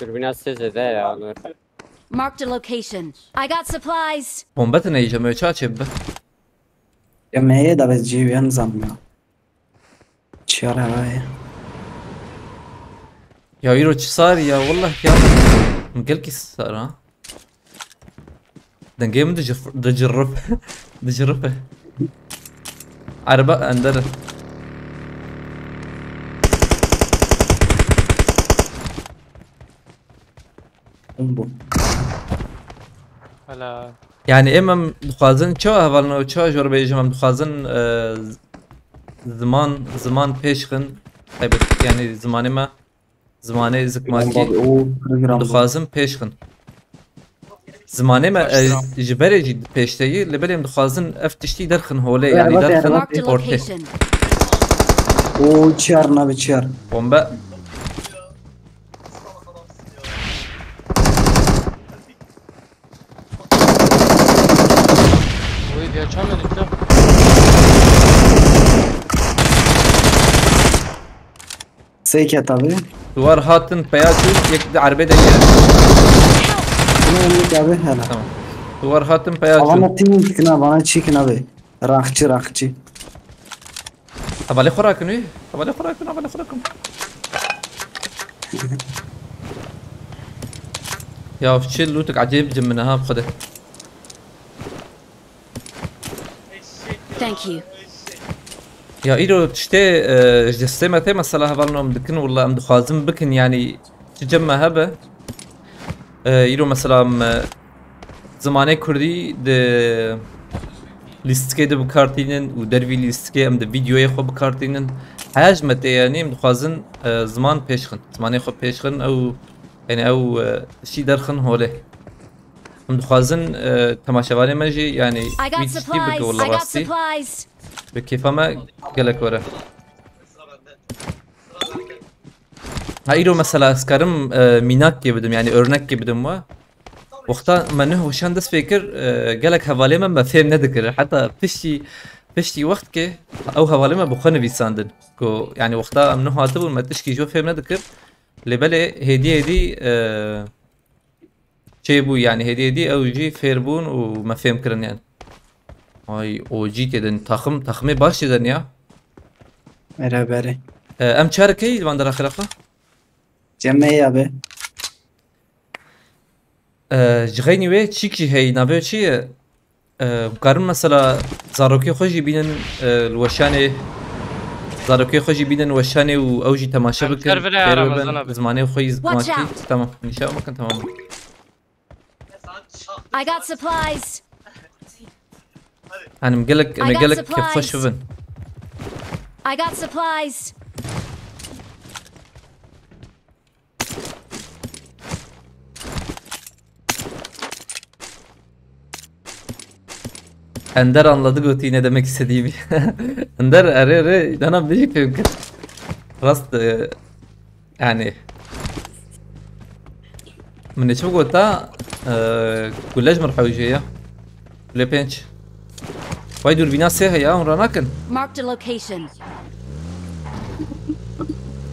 Dürbüne size de ya Nur. Marked a location. I got supplies. Bombe tine îja me ça çê bibe. Yemeğe de biz civiyen zamla. Çiğer havaya. Ya îro çi sar ya, wallah ya. Gelkî sar ha. Dengê min dicir-, dicirrif. Dicirrif e. Araba ender. Bu. Hala. Yani em em dixwazin çawa hevalno, çawa jor bêjim, em dixwazin, e, z-, ziman, ziman pêş xin. Taybet yani zimanê me, zimanê zikmakî. O program. Dixwazin pêş xin. Zimanê me, e, ji berê jî pêş de yî, lê belê em dixwazin ev tiştî derxin holê, Evet, yani evet, derxin evet. Marked a ortê. Location. O çiğer nabi çiğer. Bombe. Oy, geçemedik ya. Seyke tabi. Duvar hatin peya çû, yek de erbê de ye. Bunu umut abi hele. Tamam. Duvar hatin peya çû. Bana team çıkın ha, bana çıkın abi. Rakçı rakçı. Hevalê xwe rakin wî. Hevalê xwe rakin, hevalê xwe rakin. Ya çi lûtik ecêb cim min ha bi xwedê. Thank you. Ya îro tiştê, e, ji destê me tê mesela hevalno em dikin, walla em dixwazin bikin, yani çi cem me hebe. E, îro mesela em, e, zimanê kurdî di lîstikê de bi kar tînin û dervî lîstikê em di vîdyoyê xwe bi kar tînin. Heya ji me tê, yani em dixwazin, e, ziman pêş xin. Zimanê xwe pêş xin, ew, yani ew, e, tiştî derxin holê. Em dixwazin, e, temaşevanê me jî, yani I got wî tiştî bike supplies. wela I got rastî. Supplies. Bi kêfa me gelek were. Ha îro mesela ez karim, e, mînakê bidim, yani örnekê bidim we. Wexta me nuh weşan dest pê kir, e, gelek hevalê me me fêm nedikir. Heta piştî, piştî wextkê ew hevalê me bi xwe nivîsandin. Ku yani wexta em nuh hatibûn me tişkî ji we fêm nedikir. Lê belê hêdî hêdî, e, çêbû, yani hêdî hêdî ew jî fêr bûn û me fêm kirin yani. Ay, O G têdin, taxim, taximê baş têdin ya. Bere bere. E, em çar key van deraxira xwe? Cemmeyi abi. E, ji xeynî wê çîk jî heyî, navê wê çi ye? E, karin mesela zarokê xwe jî bînin, e, li weşanê, zarokê xwe jî bînin weşanê û ew jî temaşe Em bikin, servere fêr Ramazan bibin, abi. Zimanê xwe yî Watch zikmakî. out! Tamam, nîşan bikin, tamam. I got supplies. Hanim gelek, I em ê got gelek kêfxweş supplies. bibin. I got supplies. Ender anladı gotî ne demek istediğimi. Ender, erê, erê, dana bilecek mümkün. Rast, e, yani. Min ne çi gota, e, gule ji min hewce ya. Gule pênc. Vay, dürbina sê heye, hon ranakin. Marked a location.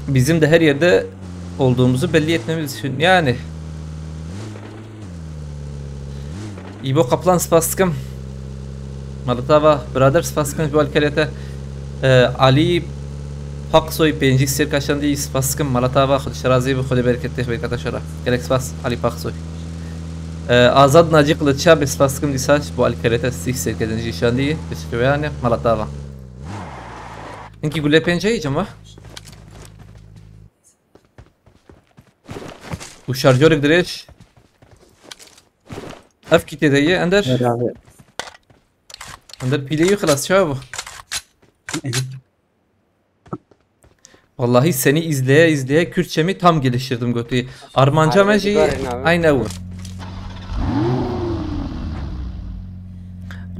Bizim de her yerde olduğumuzu belli etmemiz için yani. İbo Kaplan, spas dikim. Mala te ava, birader, spas dikim ji bo alîkariyê te. E, Alî Paksoy pêncî sêr kaşandî, spas dikim. Mala te ava, Xwedê ji te razî be, Xwedê bereketê xwe bêke te şera. Gelek spas, Alî Paksoy. E, Azad Naci Kılıç'a be spas dikim dîsa ji bo alîkariyê te, sîh sêr kedin jî şandî, teşekkür yani, mala te ava. Hinkî gule pênc heye cema. Û şarjorek dirêj. Ev kî tê de ye, Ender? Beraber. Ender pîleyî xilas çawa bû? Vallahi seni izleye izleye Kürtçemi tam geliştirdim gotî. Armanca me jî aynı ew.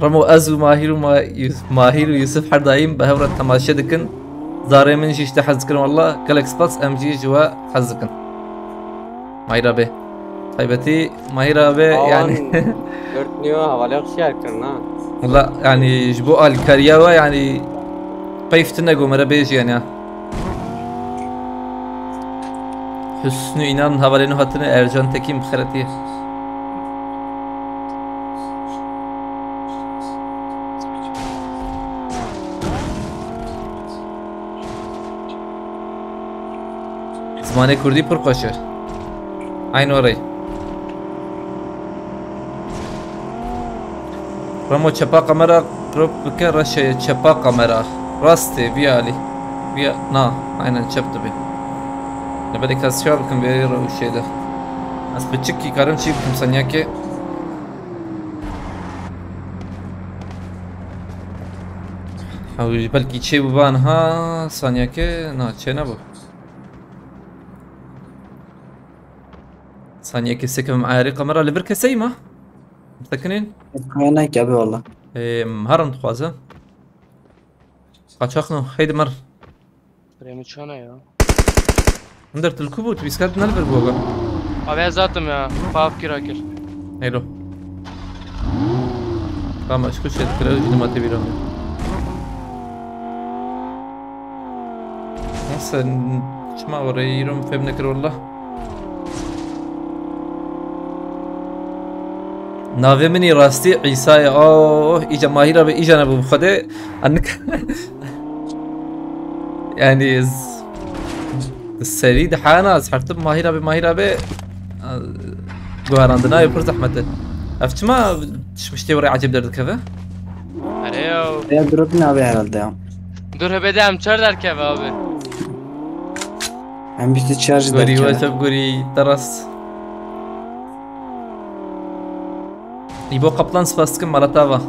Remo, ez û Mahir û Ma-, Yus-, Mahir û Yusuf her daîm bi hev re temaşe dikin. Zarê min jî ji te hez dikin, wallah, gelek spas, em jî ji we hez dikin. Mahir abi. Taybetî Mahir abi, yani. Dört niyo havale şiar kirna. Wallah, yani, ji bo alîkariya we, yani, qeyf tune ku me re bêjî, yani, ya. Hüsnü İnan, havalê nû hatine, Ercan Tekin, bi xeretî. Zimanê kurdî pir xweş e. Aynı orayı. Ramo, çepa kamera crop bike, reşe çepa kamera. Rastê, vî alî. Vî, na, aynen çep dibe. Ne belê kes şiar bikim vê rewşê de. Ez piçikî karim çî bikim, saniyekê. Ew belkî çê biba niha, saniyekê, na, çê nebû. Saniyekê sekevim ayarê kamera li vir keseyî ma? Sekinên? Kaynak abi valla. Ê, herin dixwaze. Qaçax no, heydi mer. Rêmi çana ya. Hinder, tu li ku bû? Tu bîskert ne li vir bû aga? Abi ez zatim ya. Pav kira kir. Heylo. Tamam, aşkı şey dikir, ew jî nima tê bîra min. Nasıl? Çima orayı yürüm fem nekir wallah. Navê min î rastî Îsa ye. Oh, îca Mahîr abi, îca nebû bi Xwedê. Annik. Yani, z-, serî dihana, ez hertim Mahîr abi, Mahîr abi. Guherandina ye pir zehmet e. Ev çima tişmiştê were ecêb derdikeve? Erê ya. Ya, drop ne abi herhalde ya. Dur, hebe de em çar derkeve abi. Em bîst û çar jî Gorî derkeve. WhatsApp gorî teras. Îbo Kaplan, spas dikim, mala te ava.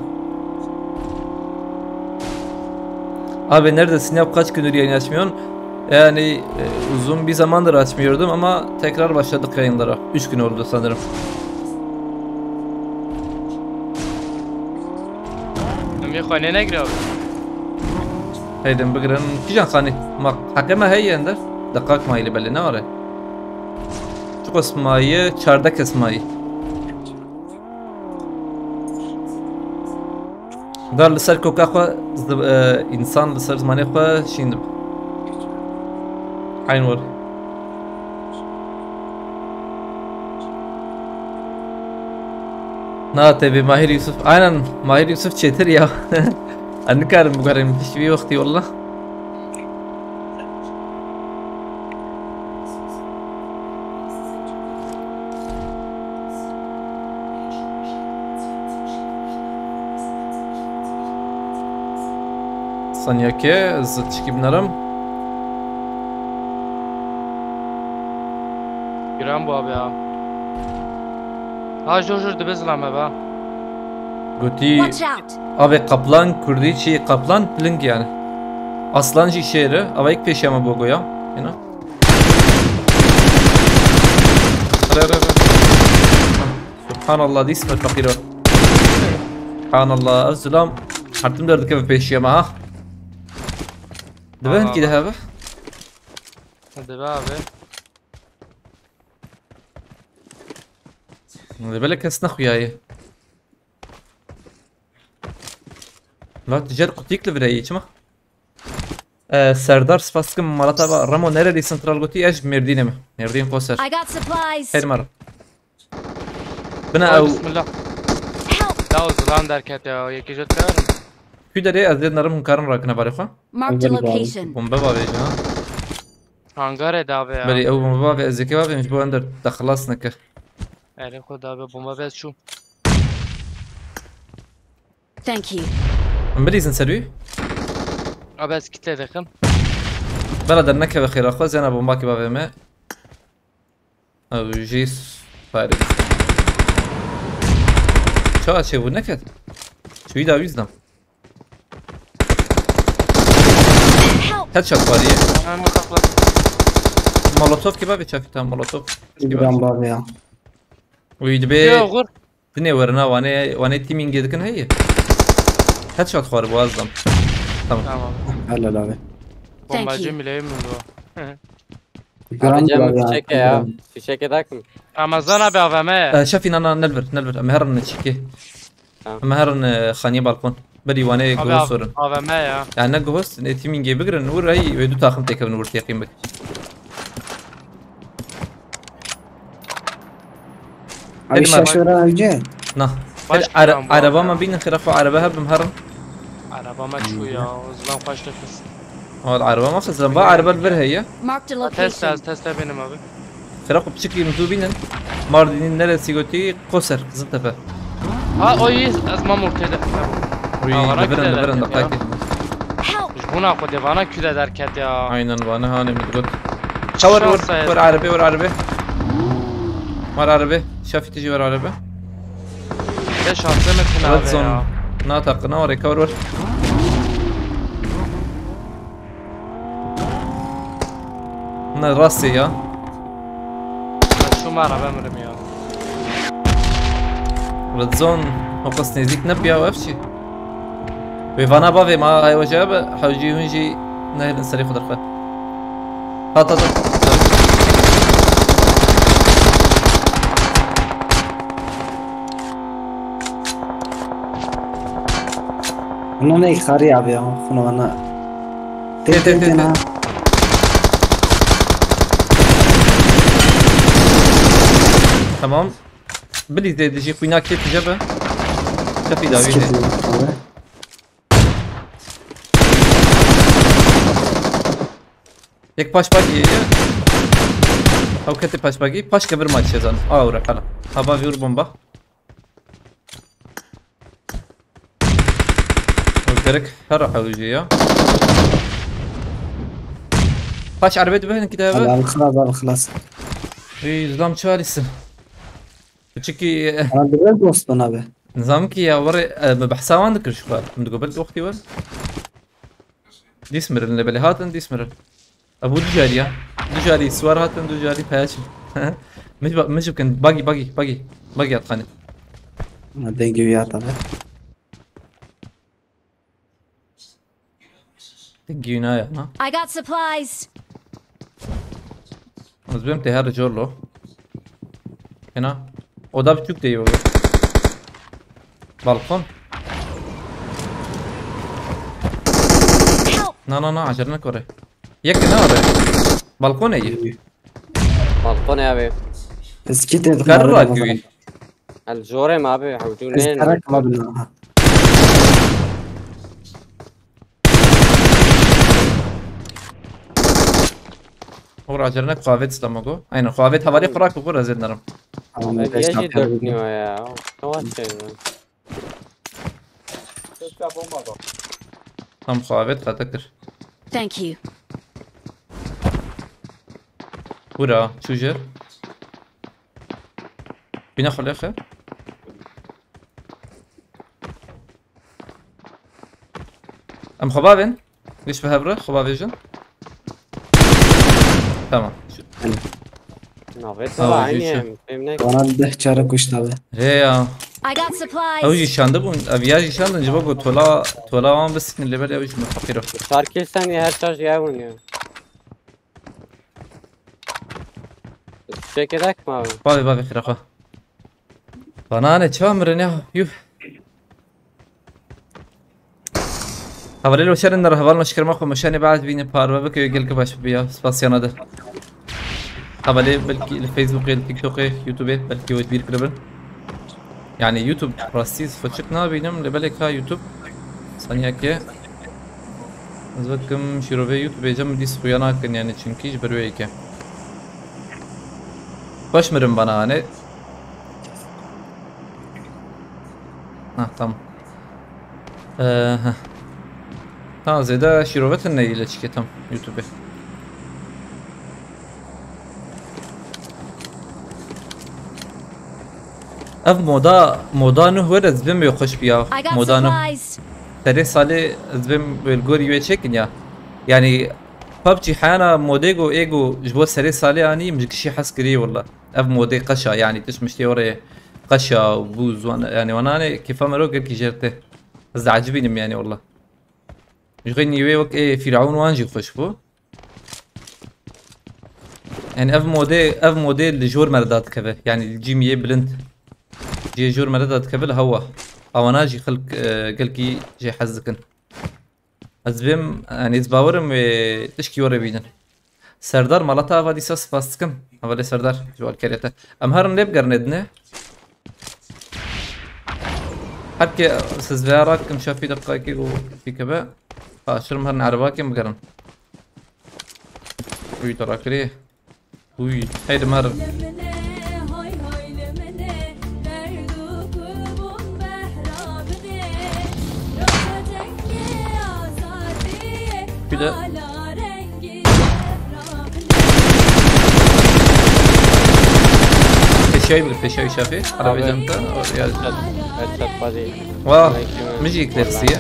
Abi neredesin ya? Kaç gündür yayın açmıyorsun? Yani, e, uzun bir zamandır açmıyordum ama tekrar başladık yayınlara. Üç gün oldu sanırım. Em yê xanê negire abi. Heydim bigirin. Kîjan xanî? Ma heqê me heye ender. Deqak mayî li belê ne are. Çiqas mayî? Çardeh kes mayî. Dar li ser koka xwe, zi-, e, însan li ser zimanê xwe şîn dibe. Eyn were. Na, tevî Mahir Yusuf. Aynen, Mahir Yusuf çêtir ya. Ez nikarim biguherim piştî vî wextî, wallah. Saniyekê, ez tişkî binerim. Giran bû abi ya. Ha, jor jor dibe zilam hebe. Gotî, Watch out! Abi kaplan, kurdî çi, kaplan piling yani. Aslan jî şêr e, ava ilk pêşiya me bû goya. Yine. Re, re, re. Subhanallah, dîs me fakîro. Subhanallah, ev zilam her tim derdikeve pêşiya me ha. Dibe Aa. Hinkî de hebe. Dibe abi. Dibe lê kes nexuyaye. Vat jer qutik li vireyê çima? Ee, Serdar spas dikim malata va Remo nerelî sentral gotî ez ji Mêrdînê me. Mêrdîn Qoser. I got supplies. Her mar. Bina Oy, ew. Bismillah. Help! Ya o zilam derket ya. Yekê jot karim. Kü derê ez dê nerim hûn karin rakine barê xwe. Marked a location. Bombe bavêjin ha. Hangarê dabe ya. Belê ew bombe bavê ez yekê bavêm ji bo ender te xilas neke. Erê xwe dabe bombe bez çû. Thank you. Em bilîzin ser wî. Abi ez kitle dixim. Bela dernekeve xêra xwe zena bombakê bavê me. Ew jî s-, parê. Ça çêbû neket. Çûyî da wî zidam. Help! Headshot xwarî. Hemen kapla. Molotov kebabê çakî tam molotov. Giran bavê ya. Wî dibê. Yo, gur. Dinê werina wanê, wanê teamingê dikin heye. Headshot xwaribû ez dam. Tamam. Tamam. Helal abi. Thank you. Bombacı mileyim mi bu? Abi Gram cem var ya, fişeke ya. Gram. Fişeke takım. Ramazan abi A V M. Ee, Şefî nana nelvir, nelvir. Em herin çikê. Tamam. Em herin, e, xaniyê balkon. Berî wanê Abi guhos A-, sorin. A V M ya. Yani ne guhos, ne teamingê bigirin, vur hey, ve du takım têkevin vur teqîm bik. Abi Hadi şaşıra önce. Na. Baş Hadi ara-, kiram bu araba arada. Ma binin xira xo araba hebim herin. Araba ma çû ya, o zaman kaç dakikası? Al araba ma xizran. Ba araba ver heye. Marked a Tesla, location. Tesla benim abi. Xira xo piçikî min zû bînin. Mardînî neresî gotî Qoser, Qiziltepe. Ha, o yî, ez mam ortê de. Wî, Ha, vana li vir in, küde li vir in, derket ya. Daqakê. Help! Ji bona xwe de vana küde derket ya. Aynen, vana hanê min got. Şans Çawir, wir, sayesinde. Wir erebê, wir erebê. Wir erebê. Şafî tijî wir erebê. Te şansê min tune Red abi zone. Ya. Na taqina, wir eka wir wir. Ne rastê ya. Şu mara ben mirim ya. Red zone o qas nêzîk nebiya ev çi? Wê vana bavê ma ay weca be hewcî hûn jî nehêlin serê xwe derxe. Hat hat hat. Hûn ne xarî abi ya, xûna wana. Tê, tê, tê, tê, tê, tê. Tamam. Bilî tê dijî xwîna kê tije be. Çepî dawî tê. Skip abi. Yek paş bagî ye. Ew ketê paş bagî. Paş kevir maç yazan. Aa, ora kala. Hava vur bomba. Gerek her hewce ya. Paş arabet be, ki de be. Al, al, xlas, al, xlas. Ey, zlam çalisin. Çünkü Ana bir dost bana be. Nizam ki ya, var, e, me behsa wan dikir şu kadar. Min digo belki wextî wer. Dîs mirin lê belê hatin, dîs mirin. E, bu du carî ya. Du carî siwar hatin, du carî peya çin. Min ji ba-, min ji bikin. Bagî, bagî, bagî. Bagî at xanî. Ama dengê wî ya tabi. Dengê wî naya, na? I got supplies. Ez bêm tê her cor lo. Hena. Oda biçûk de yo. Balkon. Help! Na, na, na, acele nekore. Yek ne abi? Balkon iyi. Balkon abi. Eskit edin. Karra abi, gibi. El jorê me abi, hewcû Ez neyên. Terak ma bilin ha. Or acele ne, xavet stamago. Aynen, xavet havarê Hı. Xrak bu rezil narim. Tamam, Abi, beş ya dakika jî dört bildim. Niyo ya. Ne var şey? Tam xavet xata kir. Thank you. Bura, çû jêr. Bîna xwe lêxe. Em xwe bavên. Giş bi hev re, xwe bavêjin. Tamam. Navê Tamam, te aynı yürü. Hem. Fêm ne? Bana deh çare kuşt abi. He ya. I got supplies. Ew jî şandibûn, ev ya jî şandin, ji bo ku tola, tola wan bisiknin, lê belê ew jî min feqîr e. Çar kil sen ya, her çar jî ew ya. Çekêdek mi abi? Bavê, bavê, xira xwe. Bana ne, çawa mirin ya? Yuh. Hevalê lo şerin der, hevalno şikirma xwe meşanê baş bîne parve bike, gelki baş biya. Spasiyana de. Hevalê belkî li Facebookê, li TikTokê, YouTubeê belkî wê bîr kiribin. Yani YouTube rastî xweşik nabînim, lê belê ka YouTube saniyeke. Ez vekim şîrovê YouTube êce min dîs xuya nakin yani, çünkü ji ber wê yeke. Baş mirin bana hani. Ha, tamam. Ee, heh. Tamam, zêde şîrovetin neyî leçikê tam YouTubeê. Ev moda, moda nuh were ez bim wê xweş biya. I got Moda nuh. Supplies. Serê salê ez bim wê li gorî wê çêkin ya. Yani PUBG heyana modê go ê go ji bo serê salê anî, min ji gişî hez kirî walla. Ev modê qeşa, yani tişt miştê orê qeşa û bû ziwan, yani wananê kêfa me ro gelkî jêr tê. Ez diecibînim yani walla. Ji xwe nîvê wek ê Fîraûn wan jî xweş bû. Yani ev modê, ev modê li jor me re dadikeve. Yani li cî miyê bilind. Cihê jor me re dadikeve li hewa. Awana jî xelk, e, gelkî jê hez dikin. Ez bêm, yani ez bawerim wê tişkî were bînin. Serdar, mala te ava dîsa spas dikim. Hevalê Serdar, ji alkeriyê te. Em herin lê bigerin êdine. Her ke siz veya rakim şafî deqayekê û fîke be. Paşirim herin erebakê bigerin. Uy, te rakirî. Uy, heydi mer. Bir de. Peşay bir, peşay şafi. Arabe canında. Headshot, headshot body. Vah, müzik dersi ya.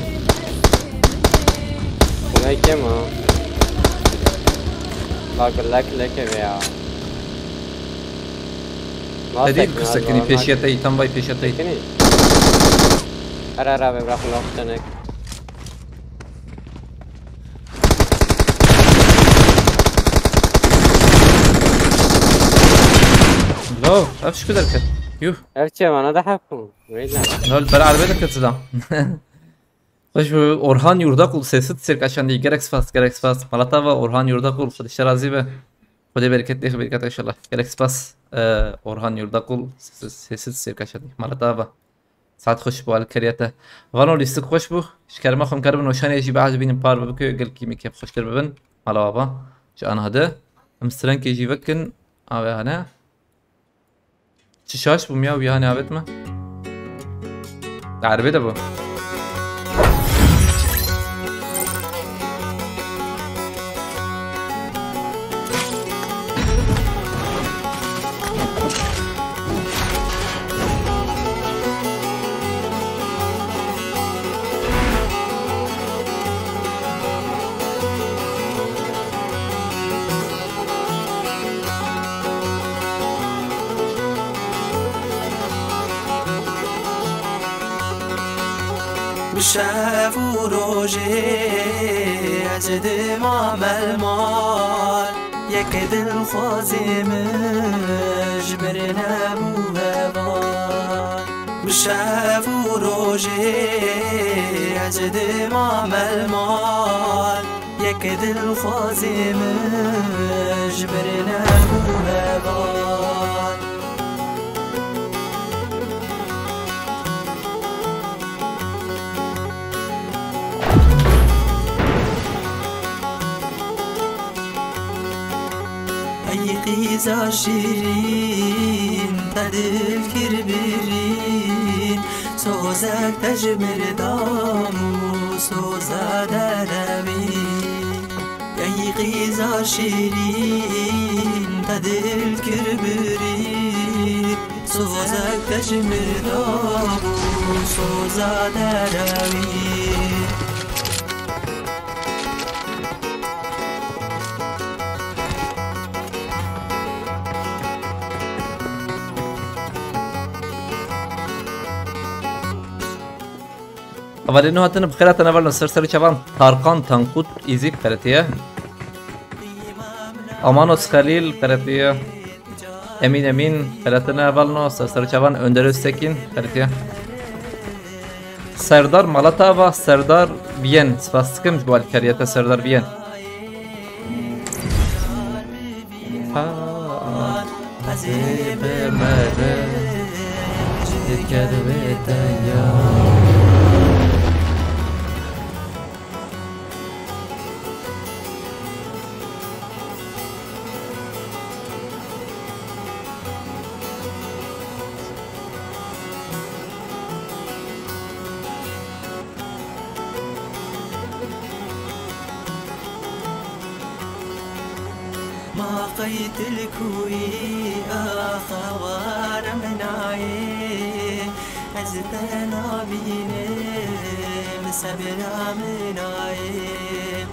Like mi? La gulek leke be ya. Hadi bir sekinî, pêşiya te yî, tam bay pêşiya te yî. Sekinî. Ara ara be bırakın laf denek. Lo, ev şu kadar ket. Yuh. Ev çe bana da hep bu. Öyle. Lol, ben arabaya da kötü lan. Xweş bi Orhan Yurdakul, sêsed sêrkaşandî, gerek spas, gerek spas. Mala te ava Orhan Yurdakul, Xwedê ji te razî be. Xwedê bereket dê, bereket inşallah. Gerek spas, e, Orhan Yurdakul, sêsed sêrkaşandî. Mala te ava. Saet xweş bo, alkeriya te. Vano lîstik xweş bû. Ji kerema xwe em keribin weşanê jî behs bînin par bibike, gelkî me kêf xweştir bibin. Mala ava. Ji an hadi. Em strenkê jî vekin. Ave hane. Çi şaş bûm ya, wî hanê avêt me. Erbê de bû. Bi şev û rojê ez dimam el mal, yek dilxwazê min ji mir nebû heval. Bi şev û rojê ez dimam el mal, yek dilxwazê min ji mir nebû heval. Ey qîza şîrîn, te dil kir birîn, sozek te ji mir dam û soza derewî. Ey qîza şîrîn, te dil kir birîn, sozek te ji mir dam û soza derewî. Hevalê nû hatine bi xêr hatin hevalno, ser serê çavan Tarkan Tankut Îzî bi xêr hatiye. Amanos Xelîl bi xêr hatiye. Emîn Emîn bi xêr hatine hevalno, ser serê çavan Önder Öztekin bi xêr hatiye. Serdar Malatava, Serdar Viyen, spas dikim ji bo alîkariyê te Serdar Viyen. Ha, ez ê bimrim ji dervê te ya. Ma qey tu li ku yî, ax hawara min nayê, ez te nabînim, sebra min nayê.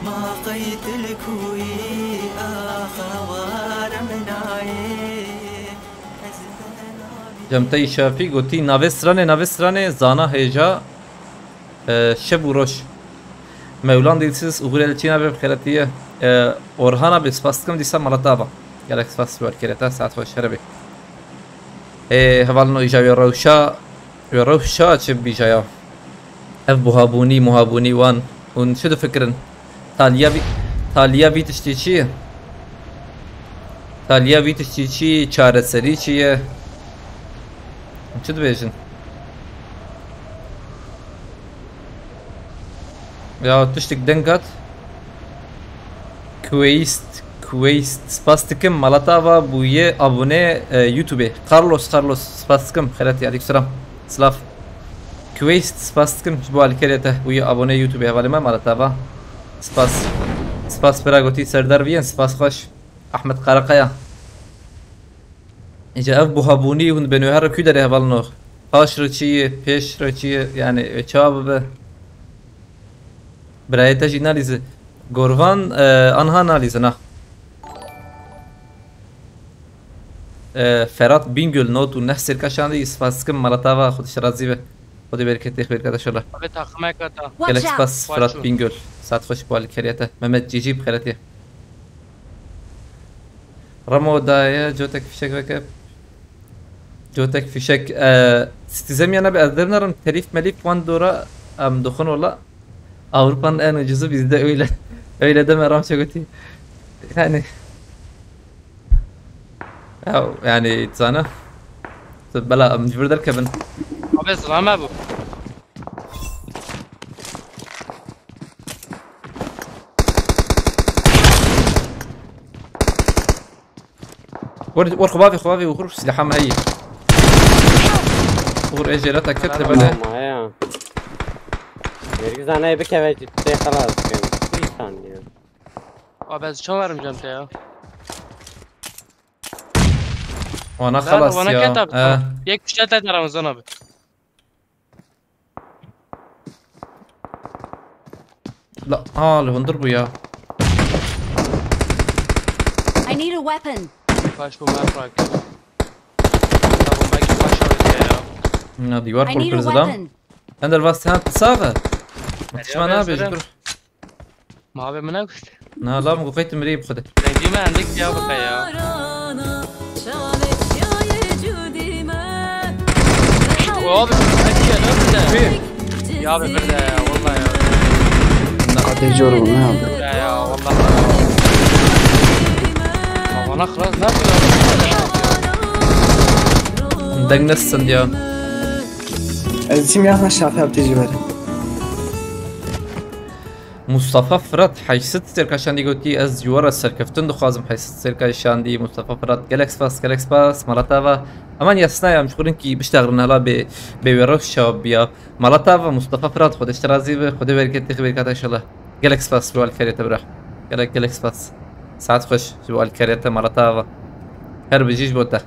Ma qey tu li ku yî, ax hawara min nayê, ez te nabînim. Cem Tey Şafî gotî, navê stranê, navê stranê, zana hêja. Ee, şev û roj. Mewlan Dilsiz, Uğur Elçin abi bi xêr hatiye. Ee, Orhan abi, spas dikim dîsa mala te ava. Gelek spas ji bo alîkariyê te, saet xweş, here bê. Ee, hevalno, îja wê rewşa, wê rewşa çi bîja ya? Ev buhabûnî, muhabûnî wan, hûn çi difikirin? Taliya vî, taliya vî tiştî çi ye? Taliya vî tiştî çi ye? Çareserî çi ye? Çi dibêjin? Ya tiştik deng hat. Quest, Quest, spas dikim. Mala te ava bûye abone, e, YouTube. Carlos, Carlos, spas dikim. Xêr hatî, aleykum selam. Silav. Quest, spas dikim ji bo alîkariyê te. Bûye abone YouTube hevalê me, mala te ava. Spas. Spas bira gotî Serdar Viyen, spas xweş. Ahmet Karakaya. Îca ev buhabûnî hûn dibên wê here kû derê hevalno? Paş re çi ye, pêş re çi ye, yani, e, çawa bibe? Birayê te jî nalîze. Gorvan, e, anha nalîze, na. E, Ferhat Bingöl, not û neh sêrka şandî, spas dikim, mala te ava, Xwedê ji te razî be. Xwedê bereketê xêr bikate inşallah. Abi takımı kata. Gelek spas, Ferhat Bingöl. Saet xweş bo alîkariya te. Mehmet Cîcî bi xêr hatiye. Remo daye, cotek fişek veke. Cotek fişek, e, Citizen ya ne bi ez dernarım, telif melif wan dora, em, doxun ola. Avrupa'nın en ucuzu bizde öyle. Öyle deme Ramço gotî. Yani. Ya, yani, zana. Bela, em ji vir derkevin. Abi, zilame bu. Wer, wer xwe bavê, xwe bavê, Uğur, silaha min heye. Uğur, ê jêra te kir, te bele. Ama ya. Vergi zanayê bikeve, tê xelas. Bir saniye. Abi, ez çawa verim cem te ya? Wana xelas ya. Wana ket abi, tamam. Yek kişi de Ramazan abi. La, ha, li hundir bû ya. I need a weapon. Baş bu map rak. Tamam, belki baş alır ya. Na, dîwar qul kir zilam. Ender vas sen sağa. Tişma ne yapıyorsun? Dur. Ma be min nekuşt. Na, la min ku qeyt mirî bi xwe de. Dengî me endik ya bike ya. O abi, ne diye, ne diye? Ya abi, bir de ya, vallahi ya. Hadi cor bu, ne oldu? Ya, ya, vallahi. Ya bana klas ne yapıyor? Deng nesin ya? Ez çim yaklaşık hafta yaptı civarı. Mustafa Firat, heşt sed serka şandî gotî, ez ji we re serkeftin dixwazim, heşt sed serka şandî, Mustafa Firat, gelek spas, gelek spas, mala te ava. Heman yasna ya, em ji xwe rinkî biştexilin hela bê, bê wê rewşa biya. Mala te ava, Mustafa Firat, Xwedê ji te razî be, Xwedê bereketê xwe berkate inşallah. Gelek spas ji bo alîkariyê te bira. Gelek, gelek spas. Saet xweş ji bo alîkariyê te, mala te ava. Her bijî ji bo te.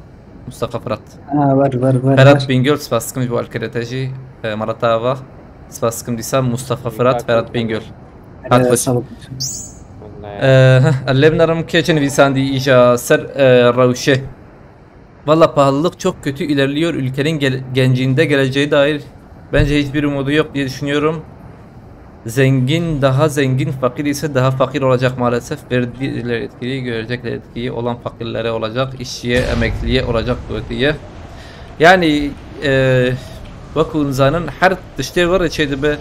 Mustafa Firat. Ha, ver, ver, ver, Ferhat ver. Bingöl, spas dikim ji bo alîkariyê te jî, e, mala te ava. Spas dikim dîsa Mustafa Firat, Ferhat Bingöl. Hat xweş. Sağ ol. E, heh, ez lê binerim kê çi nivîsandî îja ser, e, rewşê. Valla pahalılık çok kötü ilerliyor. Ülkenin gel-, gencinde geleceğe dair Bence hiçbir umudu yok diye düşünüyorum. Zengin daha zengin, fakir ise daha fakir olacak maalesef. Verdiler etkiyi, görecekler etkiyi. Olan fakirlere olacak, işçiye, emekliye olacak diye. Yani, e, wekî hûn zanin, her tiştê were çêdibe.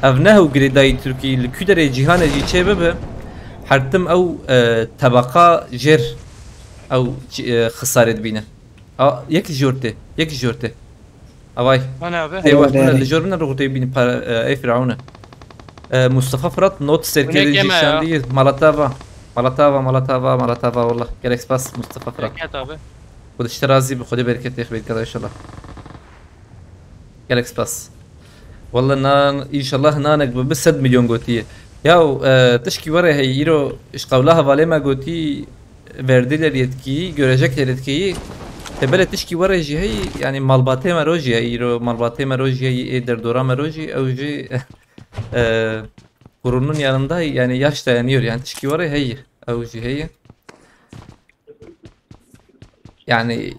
Ev ne hew girêdayî Tirkî, li ku derê cîhanê jî çê bibe, her tim ew, e, tebeqa jêr ew, e, xisarê dibîne. A, yek ji ortê, yek ji ortê. Avay. Ana abi. Tê wek Eyvallah. Min li jor min re rûtê bîn para, e, ey Firavun e. E, Mustafa Fırat not serkê yeme jî ya. Şandî. Malatava. Malatava, Malatava, Malatava, wallah. Gelek spas Mustafa Fırat. Bereket abi. Xwedê ji te razî be, Xwedê bereketê xwe bêt inşallah. Gelek spas. Wallah nan, inşallah nanek bi, bi sed milyon gotiye. Ya, e, tişkî were hey, îro ji qewla hevalê me gotî, verdiler yetkî, görecekler yetkî. Te belê tişkî were jî heyî, yani malbatê me ro jî heyî, îro malbatê me ro jî heyî, ê derdora me ro jî, ew jî, e, kurunun yanında, yani yaş dayanıyor, yani tişkî were heyî, ew jî heyî. Yani,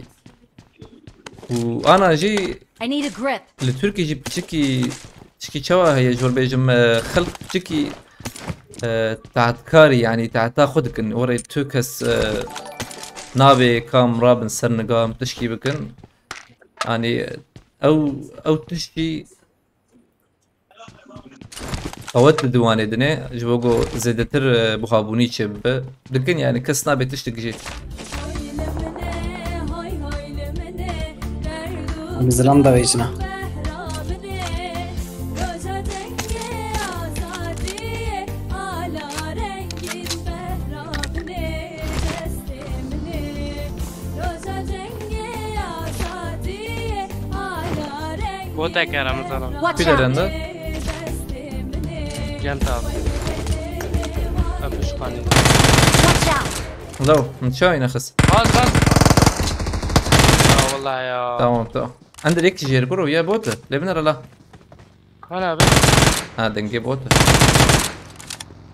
û ana jî I need a grip. Li Tirkî jî piçikî, piçikî çawa heye, ji wir bêjim, e, xelk piçikî, e, tahtkarî, yani tahta xwe dikin. Orê tu kes, e, nabê kam rabin ser niga em tişkî bikin. Yani ew, ew tiştî qewet li diwanê dinê, ji bo ku zêdetir, e, buhabûnî çêbibe. Dikin yani kes nabe tiştik jî. Bi zilam da vêjina. Bot ekera min zalim. Watch out! Kî derende? Gel tabi. Öpüş kanı. Watch out! Lo, min çawa yine xist? Bas, bas. Ya vallahi ya. Tamam, tamam. Ender yek jêr bro ya bot. Lê binere la. Hala abi. Ha, dengê bot.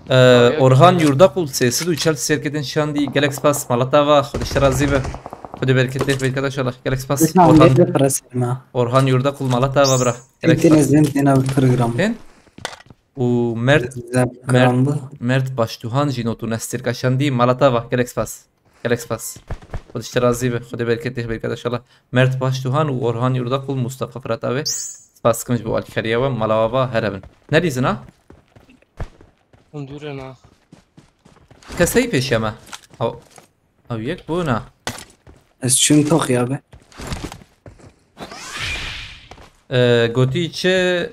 Ee, Abi, Orhan abi. Yurdakul sessiz uçal serkedin şandi. Gelek spas, Malatava, Xwedê ji te razî be. Xwedê bereketê, bereketa inşallah. Gelek spas, Orhan. Orhan Yurdakul, Malatava, bra. Gelek spas. Zentine, zentine bir program. Ken? Û Mert, Mert, Mert Baştuhan jî notu nestirka şandi, Malatava, gelek spas. Gelek spas. Xwedê ji te razî be. Xwedê bereketê, bereketa inşallah. Mert Baştuhan û Orhan Yurdakul, Mustafa Fırat abi. Spas dikim ji bo alîkariya we. Mala we ava, here bin. Nerîzin ha? Hûn dûr in ha. Keseyî pêşiya me. Ew, ew yek bûna. Ez çûm tox ya be. Ee, gotî çi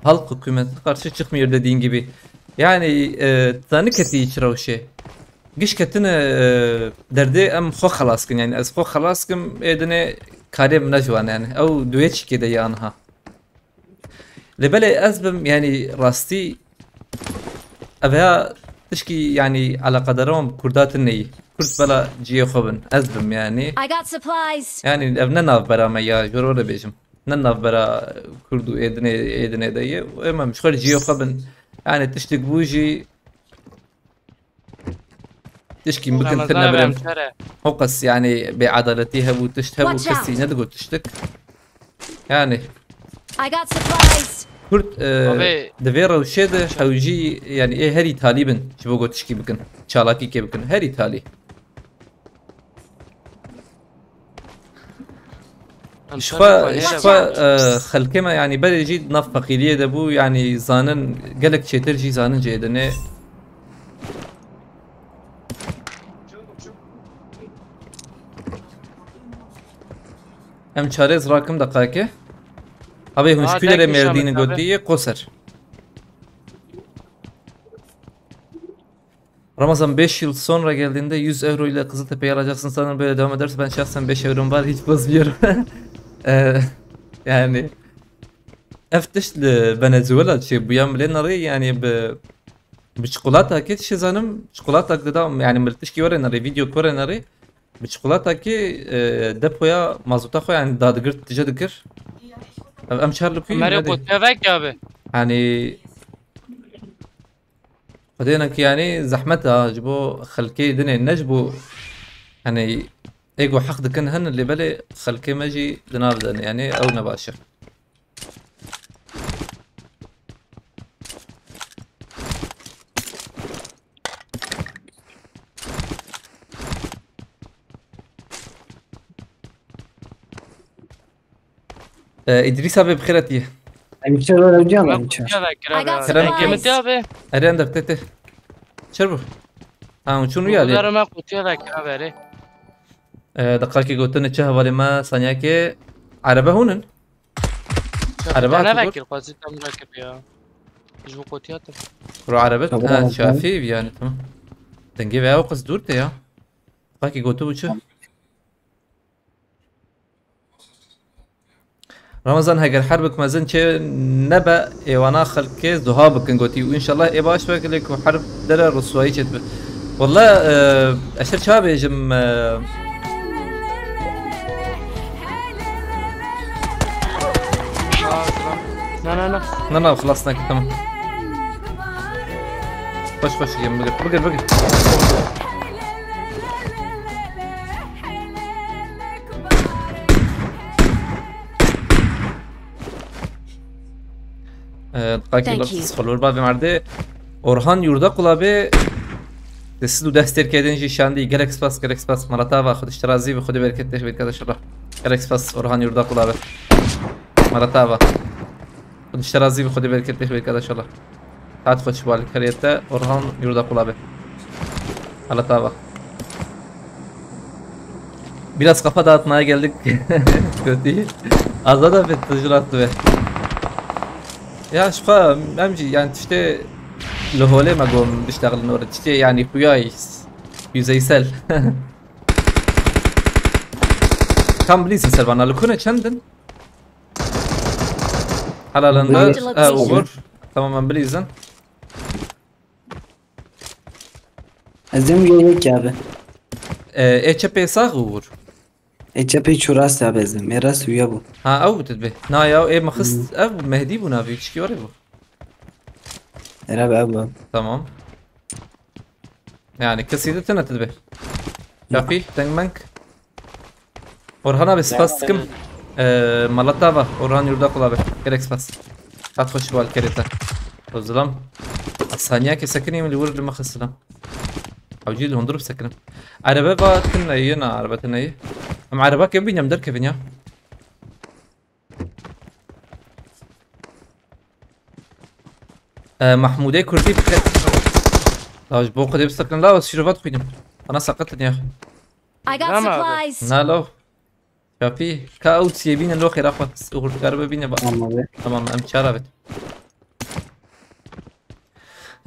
halk hükümete karşı çıkmıyor dediğin gibi. Yani, e, zanî ketî çi rewşê. Giş ketine, e, derdê em xwe xelas kin. Yani ez xwe xelas kim, ê dinê karê min ne ji wan yani. Ew duê çikê de ya niha. Lê belê ez bim, yani rastî ev ya tişkî, yani alaqadara wan bi Kurda tune yî. Kurd bela cihê xwe bin. Ez bim yani. I got supplies. Yani ev ne navbera me ya, ji wir were bêjim. Ne navbera Kurd û êdinê, êdinê de ye. Û em em ji xwe cihê xwe bin. Yani tiştik bû jî tişkî bikin Ramazan tir abi, nebirin. Em çare. Hoqas yani bêedaletî hebû, tişt hebû, Watch out. Kesî nedigot tiştik. Yani I got supplies. Kurd, e, Abi. Di vê rewşê de hewjî yani ê herî talî bin ji bo ku tişkî bikin. Çalakî kê bikin. Herî talî. Em Ji şerê xwe, xwe ji nere xwe, bak? E, xelkê me, yanî berê jî di nav feqîriyê de bû, yanî zanin gelek çêtir jî zanin jê dinê. Em çarêz rakim deqayeke. Abi, hûn ji Aa, ku derê tek Mêrdîn nîşan gotiye? Qoser. Ramazan, beş yıl sonra geldiğinde yüz euro ile Kızıltepe'yi alacaksın, sanırım böyle devam ederse ben şahsen beş eurom var, hiç bozmuyorum. Ee, yani ev tişt li Venezuela çêbûya, milê nerê yani bi, bi çikolata kê tişê zanim, çikolata gida yani mil tişkî were nerê, video kore nerê, bi çikolata kê, e, depoya mazota xwe yani dadigirt tije dikir. Ev em çar li ku Merê ne de? Kotevek abi. Yani Xwedê hinek yanî zehmet e ji bo xelkê dinê, ne ji bo, hani, ê ku heq dikin hin, lê belê xelkê me jî di nav de ne, yanî ew ne baş e. Ee, Îdrîs abi bi xêr hatiye. Em çi rol ew ciya Me em çi? Qutiya vekira I got be. Kerem supplies. Kemitiya be. Erê ender tê tê. Çer bû? Ha, hûn çûn wî alê. Bibera me qutiya vekira be erê. Ee, deqakê gotine çi hevalê me saniyekê. Erebe hûn in? Erebe Erebe hatî vekir, xwezî te min re kir ya. Ji bo qutiya te. Kuro erebe? Tamam, ha, tamam. Şafî yani, tamam. Dengê ve ew qis dûr te ya. Deqakê gotibû çi? Ramazan, heger herbik mezin çê nebe, êwana xelkê zuha bikin gotî û înşallah ê baş be, gelê ku herb dere riswayî çêdibe. Walla, e, ez şer çawa bêjim, e, Na, na, na. Na, na, xilas neke, tamam. Xweş, xweş, yem, bigir, bigir, bigir. Ee, Thank you. Xelûr bavê merdê. Orhan Yurda Qulabê. Dest û destêr kedin jî şandî. Gelek spas, gelek spas. Malatava, Xwedê ji te razî be, Xwedê bereket te ji berkete şerra. Gelek spas, Orhan Yurda Qulabê. Malatava. Xwedê ji te razî be, Xwedê bereket te ji berkete şerra. Hat xweş balkariyete Orhan Yurda Qulabê. Malatava. Biraz kafa dağıtmaya geldik. Kötü. Azada ve tecrüt ve. Ya şfa, em jî yani tiştê li holê me gom biştexilin orada. Tiştê yani huyay, yüzeysel. Tam bilîzin ser bana. Li kune çendin? Helal ender. Marked a location. Uğur. Tamam, em bilîzin. Ez ê yek abi. Ee, ê çepê sax Uğur. Ê çepê çû rast abi ez ê. Ê rast wîya bû. Ha, ew bû tu dibê. Na ya, ê mixist, hmm, ev bû, Mehdî bû navê, çikî were bû. Era be ew bû. Tamam. Yani kesî de tune tu dibê. Şafî, deng meng. Orhan abi, spas dikim. Ee, Malatava, Orhan Yurda Qulabe. Gelek spas. Hat xweş bal kerê te. Zilam. Saniya ke sekinî min li wir li me xisilam. Hewcî li hundir bisekinim. Erebe va tune ye, na erebe tune ye. Em ereba ke bînim derkevin ya. Ee, Mahmudê Kurdî bike. La ji bo Xwedê bisekin. La şîrova dixwînim. Ana seqetin ya. I got supplies. Na law. Şafî, ka ew çiyê bîne lo xêra xwe. Uğur dikare bibîne ba. Tamam abi. Tamam, em çara bit.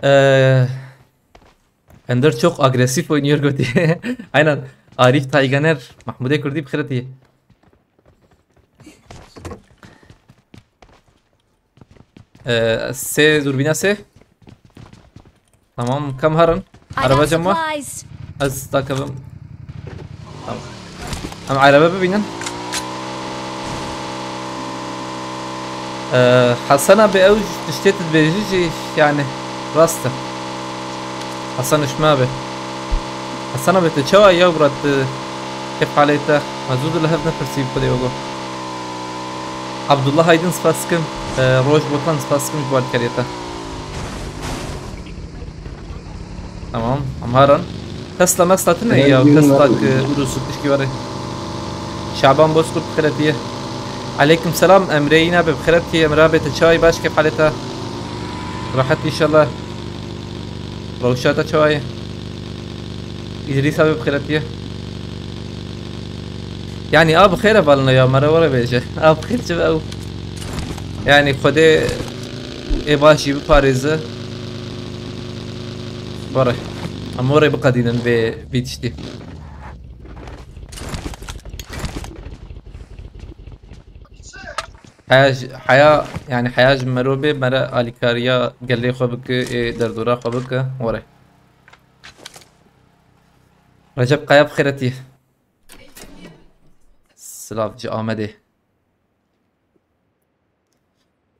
Ee, Ender çok agresif oynuyor götü. Aynen. Arif Tayganer, Mahmudê Kurdî bi xêr hatiye. Ee, sê, durbîna sê. Tamam, kam herin? Araba cam var. Ez takibim. Tamam. Em araba bibînin. Ee, Hasan abi ew tiştê tu dibêjî jî yani rast e. Hasan Uşme abi. Hasan abi tu çawa ya bira tu kêf halê te? Ma zû li hev nepirsî bi xwedê wego. Abdullah Aydın spas dikim. Ee, Roj Botan spas dikim ji bo alîkariyê te. Tamam, em herin. Tesla mesla tune ya, Tesla ki Urus tişkî were. Şaban Bozkurt bi xêr hatiye. Aleyküm selam, Emre yine bi xêr hatiye. Emre abi te çay baş, kêf halê te? Rahat inşallah. Rewşa te çawa ye? Îdrîs abi bi xêr hatiye. Yani a bi xêr hevalino ya, mere were bêje. A bi xêr çi be ew. Yani Xwedê ê baş jî biparêze. Were. Em were biqedînin vê, vê tiştî. Heya ji, heya, yani heya ji merobê mere alîkariya gelê xwe bike, ê derdora xwe bike, were. Recep Kaya bi xêr hatiye. Silav ji Amedê.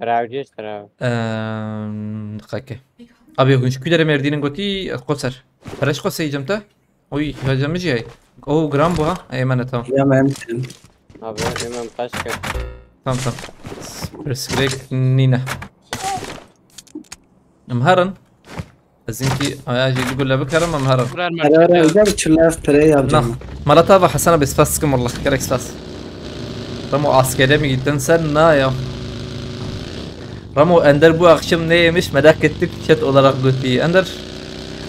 Rawcî sira. Ehm, qeke. Abi hûn ji ku derê Mêrdîn in gotî, ez Qoser. Pere ji Qoseyê cem te? Oy, ya cem jî ye. O giran bû ha. Ey, me ne, tamam. Ya me em tim. Abi, em em kaç kir. Tamam, tamam. Pirsgirêk nîne. Em herin. Ez inkî aya jî du gule bikerim, em herin. Ara ara, özel çilev pere yapacağım. Malatava Hasan abi, spas dikim wallah. Gerek spas. Ramo askere mi gittin sen? Na ya. Ramo Ender bu akşam ne yemiş merak ettik chat olarak gotî. Ender,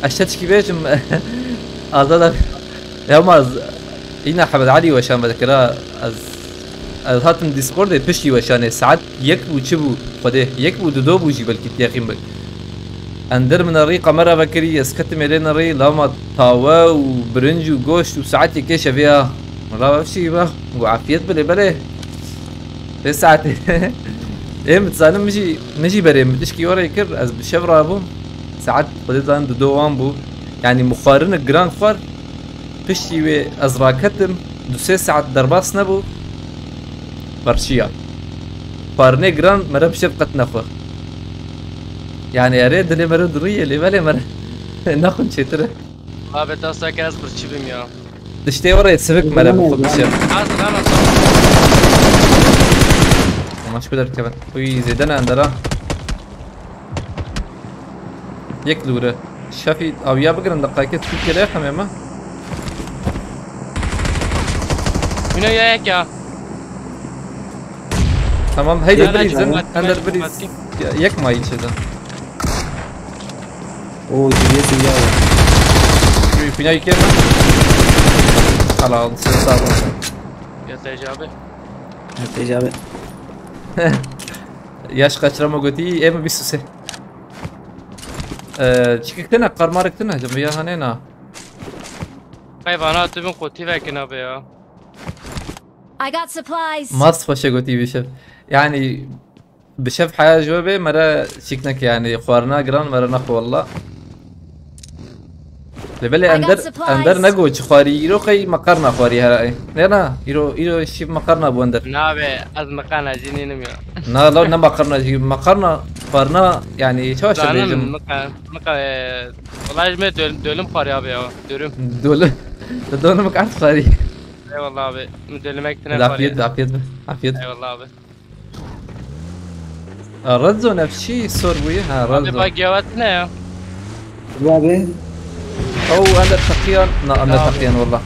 ez te çikî bêjim. Azad abi. Ya ma ez, îna Hemed Alî weşan vedikira. Ez, ez hatim Discordê piştî weşanê. Saet yek bû, çi bû? Xwedê yek bû, dido bû jî belkî têxîn bik. Ender min rî kamera vekirî, ez ketim êrê nerî, lama tawe û birinc û goşt û saet yekê şevê ya. Min ra vefşî ve, û afiyet bilê belê. Vê saetê. Ê, min dizanim min jî, min jî berê min tişkî were kir, ez bi şev rabûm. Saet xwedê zanin dido wan bû. Yanî min xwarinik giran xwar. Piştî wê ez raketim, du sê saet derbas nebû. Verşiya. Xwarinê giran mere bi şev qet nexwe. Yanî erê dilê mere dirûye lê belê mere nexwin çêtir e. Abi, desteke ez birçî bim ya. Diştê were sivik mere bixwe bi şev. Hazır, hemen. Ama şu kadar kevin. Uy, zêde ne endera. Yek lûre. Şefî awiya bigirin, deqayeke Tirkiye de xemê me. Bino ya yek ya. Tamam, heydi. Yek biriz, mayî, ender biriz. Yek mayî çêde. O, diye diye. Bino yek mi? Helal, sen sağ ol. Ya Tecabî. Ya Tecabî. Yaş kaçırama götü, em bir suse. Ee, çikik tene, karmarik tene, cem ya hanena. Hayvana tübün koti vekin abi ya. I got supplies. Mast xweşe gotî bi şev. Yani bi şev heya ji we bê mere çîk neke yani xwarina giran mere nexwe walla. Lê belê ender, ender nego çi xwarî, îro qey meqarna xwarî herayê. Ne na, îro, îro şîv meqarna bû ender. Nabe, ez meqarna jî nînim ya. Na la ne meqarna jî, meqarna xwarina yani çawa şe bêjim. Meqarna, meqarna, e, wala ji me döl-, dölüm xwarî abi ya, dölüm. Dölüm. Dölüm kart xwarî. Eyvallah abi, dölüm ek tine xwarî. Afiyet, afiyet be, afiyet. Eyvallah abi. Red zone ev çi sor bûye? Ha, red zone. Abi bak gevat ne ya? Abi. Ew ender teqiyan, na ender teqiyan walla.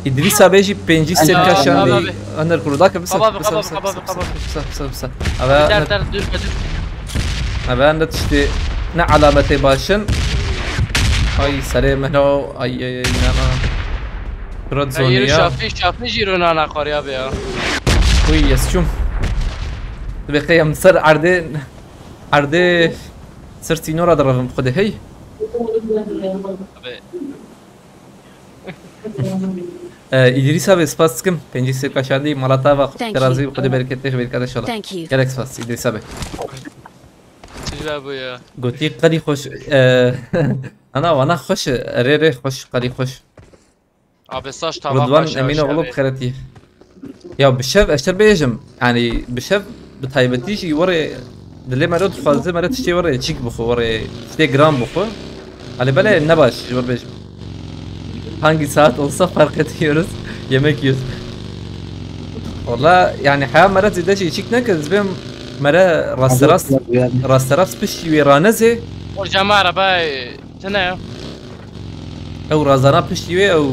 Îdrîsa bê jî pêncî sê kaşan dî. Ender kurdake bisa, bisa, bisa, bisa, bisa, bisa. Eve ender. Eve ender tiştê ne alametê başin. Ay serê min o, ay, ay, ay, nana. Red zone ya. Şafî, Şafî jî ro nana xwarî abi ya. Uy, ez çûm. Dibê qey em ser erdê, erdê ser sînora direvim xwedê hey. Abi. Ee, Îdrîs abi, spas dikim. Pêncî sê kaşandî mala te ava. Thank you. Terazî xwedê bereketê xwe berkate şala. Thank you. Gelek spas, Îdrîs abi. Çi ji we bû ya? Gotî qelî xweş, e, ana wana xweş e, rê rê xweş, qelî xweş. Abi saç tava Ridwan xweş ya, Emînoğlu şevê. Bi xeretî. Ya bi şev ez te bêjim, yani bi şev bi taybetî jî were dilê me re dixwaze me re tiştê were çîk bixwe, were tiştê giran bixwe. Hani bele ne baş, ji wir bêjim. Hangi saat olsa fark etmiyoruz. Yemek yiyoruz. Valla yani heya me re zêde jî çîk neke, ez bêm me re rasterast, rasterast piştî wê ranezê. Hocam araba, e, tine ya. Ew razana piştî wê ew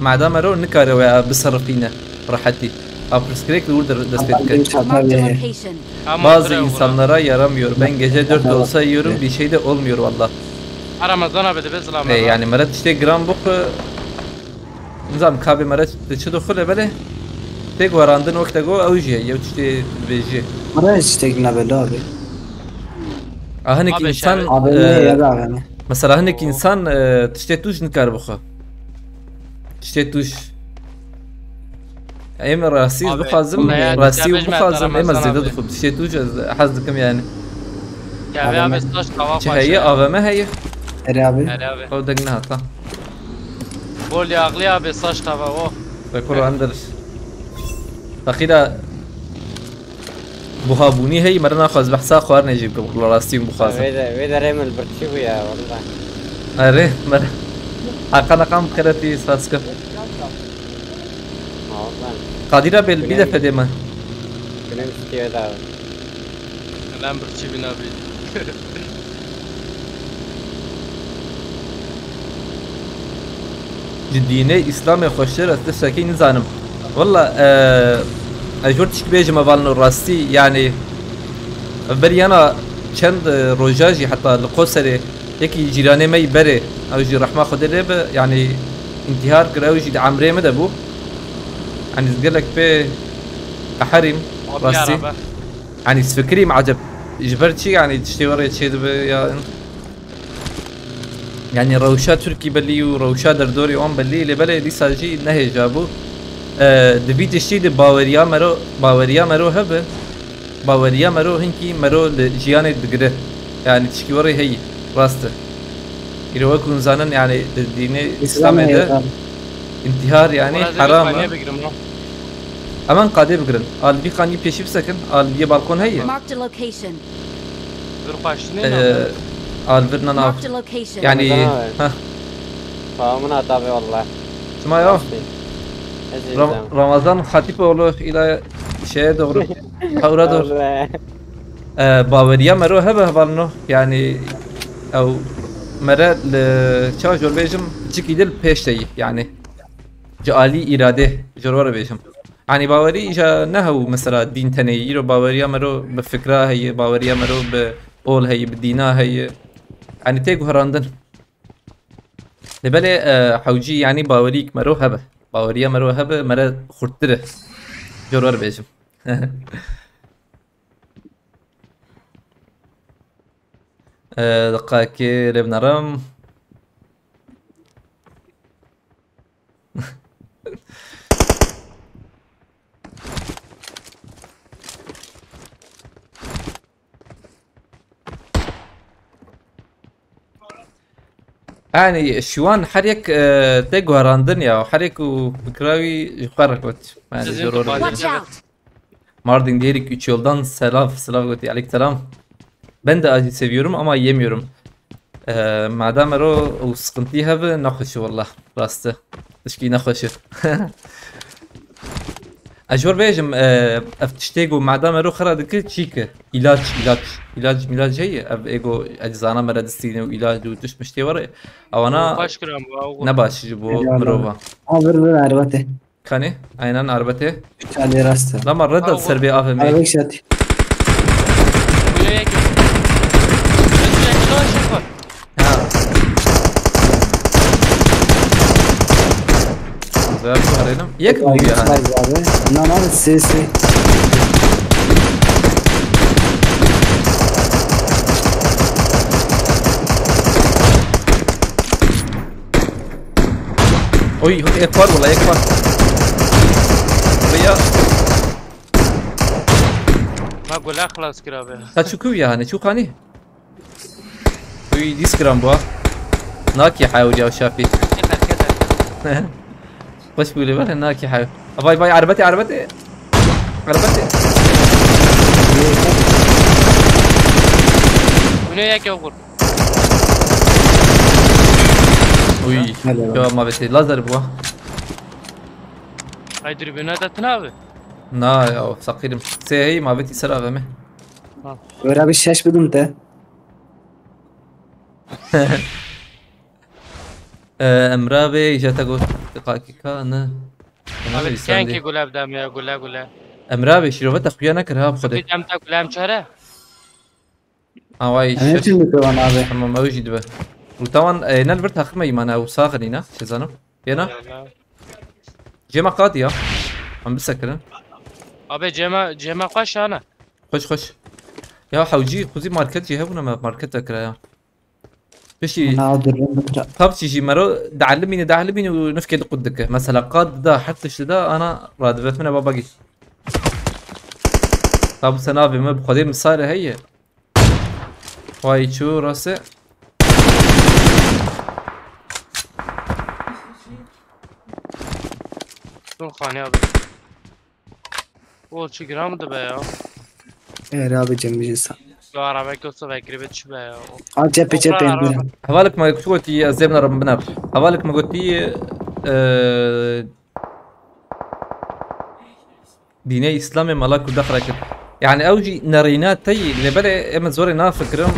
mada me re nikare wê biserifîne rehetî. Ew pirsgirêk li wir der-, dest pê dike. Marked a location. Bazı insanlara yaramıyor. Ben gece dört olsa yiyorum, bir şey de olmuyor valla. Ramazan abi de be zilam. E, yani me re tiştê giran bixwe. Nizam kabê me re çi dixwe lê belê. Tê guherandin wek te got ew jî ye, yew tiştê dibêjî. Me re tiştek nebe la abi. A hinek insan, e, mesela hinek insan, e, tiştê tûj nikar bixwe. Tiştê tûj. Em rastî bixwazim, rastî bixwazim, em ez zêde dixwim. Tiştê tûj ez hez dikim yani. Çi heye? A V M heye? Erê abi. Erê abi. Ew deng nehata. Bol yağlı abi saç tava o. Rekor andir. Fakira. Buhabûnî hey, me re naxwaz behsa xwarinê jî bikim, wala rastî min bixwazim. Wê de, wê de rê min birçî bû ya, walla. Erê, me re. Haqa neqam xeretî spas kim. Qadîra bêl bî de fedê me. Günem istiyor da. Lan birçî bî nabî. Ji dînê Îslamê xweştir ez tiştekî nizanim. Walla, e, ez jor tişkî bêjim hevalno rastî, yanî, beriyana çend, e, roja jî heta li Qoserê yekî cîranê me yî berê, ew jî rehma Xwedê lê be, yanî, întîhar kir, ew jî di emrê min de bû. Yanî, ez gelek pê qeherîm, Abi rastî. Araba. Yanî, ez fikirîm, eceb, ji ber çi, yanî, tiştê were çêdibe ya? Yanî rewşa Tirkî belî û rewşa derdorê wan belî, lê belê dîsa jî nehêja bû. E, di vî tiştî de baweriya mero, baweriya mero hebe, baweriya mero hinkî mero li jiyanê digire. Yanî tişkî werê heyî, rast e. Îro wek hûn zanin, yanî di dînê Îslamê de heye, tamam. Întîhar, yanî, Wala ez ê heram e. Qaniyê bigirim, no. Hemen qadê bigirin. A li vî qaniyê pêşî bisekin, a li vî balkon heye. Marked a location. Vir xweştinê Ee, ne? Alvir nana. Marked a location. Yani, Ramazan abi. Heh. Tamamına tabi valla. Çima ya? Rastî. Ez Ram-, izlem. Ramazan Hatipoğlu ile şeye doğru. Hawra doğru. Allah. Ee, baweriya mero hebe hevalno. Yani, ew mere li çawa jor bêjim, çikî dil pêş de yî, yani. Ji alî îrade, jor were bêjim. Yanî bawerî îja ne hew mesela dîn tenê yî, îro baweriya mero bi fikra heye, baweriya mero bi ol heye, bi dîna heye. Yanî tê guherandin. Lê belê, e, hewcî yanî bawerîk mero hebe. Baweriya mero hebe, mere xurttir e. Jor were bêjim. E, diqakê lê binerim. Yanî, şiwan her yek, e, tê guherandin ya, her yek û fikra wî ji xwe re got. Yanî, Sizin zor tu oldu. Watch out! Mardin Diyerek üç yoldan selam, selam goti. Aleyküm selam. Ben de acı seviyorum ama yemiyorum. Ee, madem ero o sıkıntı hebe nexweşi wallah. Rastı. Tişkî nexweşi. Ez jor bêjim, e, ev tiştê ku madem ero xira dikir çî ki? İlaç, ilaç. İlaç, milaç heye. Ev ego eczana mere distîne û ilaç û tişt miştê were. Awana Baş kiram bu, bu. Ne baş ji bo Eyvallah. Mirova. Ha, vur, vur, erbete. Kanî? Aynen, arbetê. Çalê rast e. Lama red Aa, at ser bê A V M. Arabek şatî. Bu ya yek. Ha. Ver çağıralım. Yek mi bu yani? Abi. Bundan abi, sesi. Oy, ek var wala, ek var. Buraya. Ma gula xlas kir abi. Ta çuku yani, çukanî. Oy, dîs kiran bu ha. Naki hewli ya şafi. Yeter, yeter. Baş böyle var, naki hew. Vay vay, arbeti, arbeti. Arbeti. Bu ne ya ki okur? Uy, Helal. Cevap maveti. Lazer bu. Ay, dürbüne de atın abi. Na ya, sakirim. Sehey maveti ser A V M. Ha. Öyle bir şaş buldum de. Ee, Emre abi, jete got, kakika, ne? Abi, sen ki gule bidem ya, gule, gule. Emre abi, şirove te xuya nekir ha, bi Xwedê. Bir dem te gule em çare. Away, Em şir. Hepsini tutan abi. Tamam, ew jî dibe. Û tawan, e, ne li vir taxime îmana, ew saxirîna, şezanim. Yena? Eyvallah. Cema qat ya. Em bisekirin. Abi, cema, cema xweş ana. Xweş, xweş. Ya hewcî, xuzî market jî hebûna me, market vekira ya. Piştî Ana o durum bikira. PUBG jî mero dehlimîne, dehlimîne û nifkê diqut dike. Mesela qat dida, her tişt dida, ana radive tune baba gî. Tabu sen abi me bi Xwedê misare heye. Vay çû rase. Dur Xanî abi. O çi gram dibe ya? Ê, rabicim, bijî sa. Ya arabek olsa vekirî be çi be ya? O Al çepê, çepê, araba. Hevalek me ku gotî ez zêb nerim biner. Hevalek me gotî, e, dînê Îslamê mala Kurda xira kir. Yani ew jî nerîna te yî, lê belê em zorê nafikirim,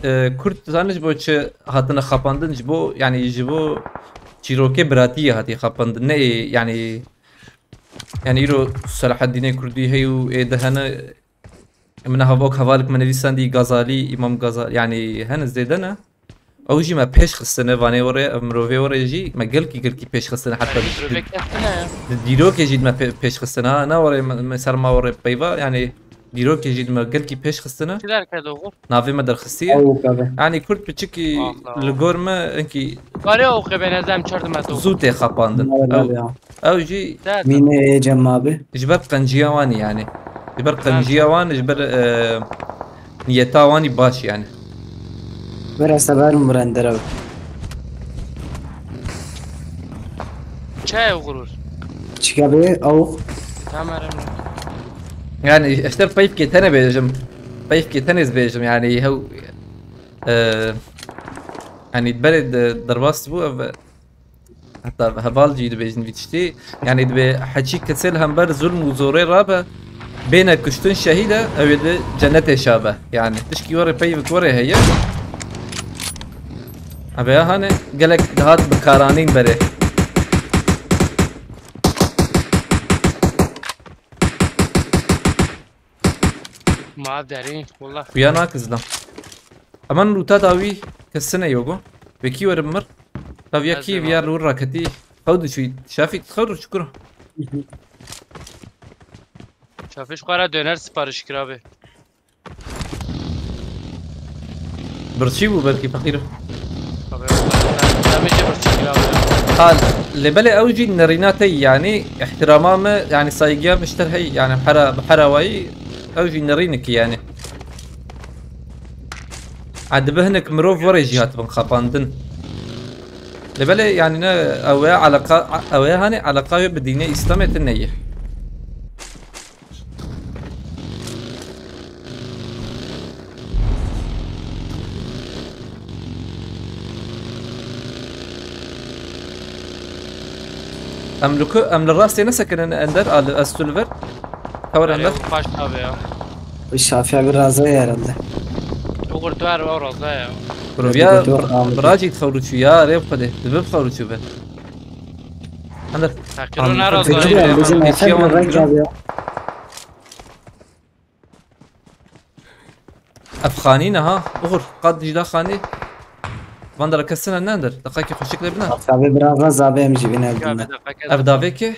e, Kurd zanî ji bo çi hatine xapandin, ji bo, yani ji bo çîrokê biratiyê hatiye xapandin. Ne, yani Yani îro Selahaddînê Kurdî heye û ê de hene. Min hevok hevalek min nivîsandî Gazalî, Îmam Gazalî, yani hene zêde ne. Ew jî me pêş xistine, vanê were, ev mirovê were jî me gelkî gelkî pêş xistine, heta Ay, di, di, mirovê kesine ya. Di dîrokê jî me pê-, pêş xistine. Ha, ne were me, me ser ma were peyva, yani dîrokê jî me gelkî pêş xistine. Çi derket oxir? Navê me derxistiye. Ew kabe. Yani Kurd piçikî Ah, tamam. Li gor me enkî Kare oxê bê nezem çar dimet oxir. Zû tê xapandin. Ew, ew jî Mîne ê Cem abi. Ji ber qenciya wan e yani. Ji ber qenciya wan, ji ber, e, niyeta wan e baş yani. Vera severim bu rendera. Çay oxir. Çika be, awuk. Tamam. Yani işte peyvkê tenê bêjim. Peyvkê tenê ez bêjim yani hew, e, yani berê de derbas bû ev. Heta heval jî dibêjin vî tiştî. Yani dibe heçî kesê li hember zulm û zorê rabe, bêne kuştin şehîde, ew ê di cennetê şabe. Yani tişkî were peyvik were heye. Ebe ya hane gelek dihat bi karanîn berê. Ma derî, wallah. Xuya nake zilam. Eman lûta dawî kesine yogo. Vekî werim mir. Tav yekî viyar lûr raketî. Xew diçûyî. Şafî xew diçû kuro. Şafî ji xwe re döner sipariş kira be. Birçî bû belkî feqîr. Tabii, tabii, tabii ki birçî kira be. Ha, lê belê ew jî nerîna te yanî ihtirama me, yanî saygıya me ji te re hey, yanî hera, bi hera wayî ew jî nerînekî yanî. A dibe hinek mirov were jî hatibin xapandin. Lê belê yanî ne ew ê eleqa, ew ê hanê eleqa wê bi dînê Îslamê tune ye. Em li ku, em li rastê nesekinin ender, a li ez tu li vir. Hewer ender. Paş tabi ya. Şafiya bir razı herhalde. Ogur tu her o razı ya. Proviya biracî xewru çû ya, rê xwedê. Dibi xewru çû be. Ender. Takiro ne razı ya. Bizim efendim renk abi ya. Ev xanî ne ha? Uxur, qat dijda xanî. Van dera kesine ne ender? Deqakê xweşik lê bine. Tabi biraz da zabe em jî bine bine. Ev davê ki?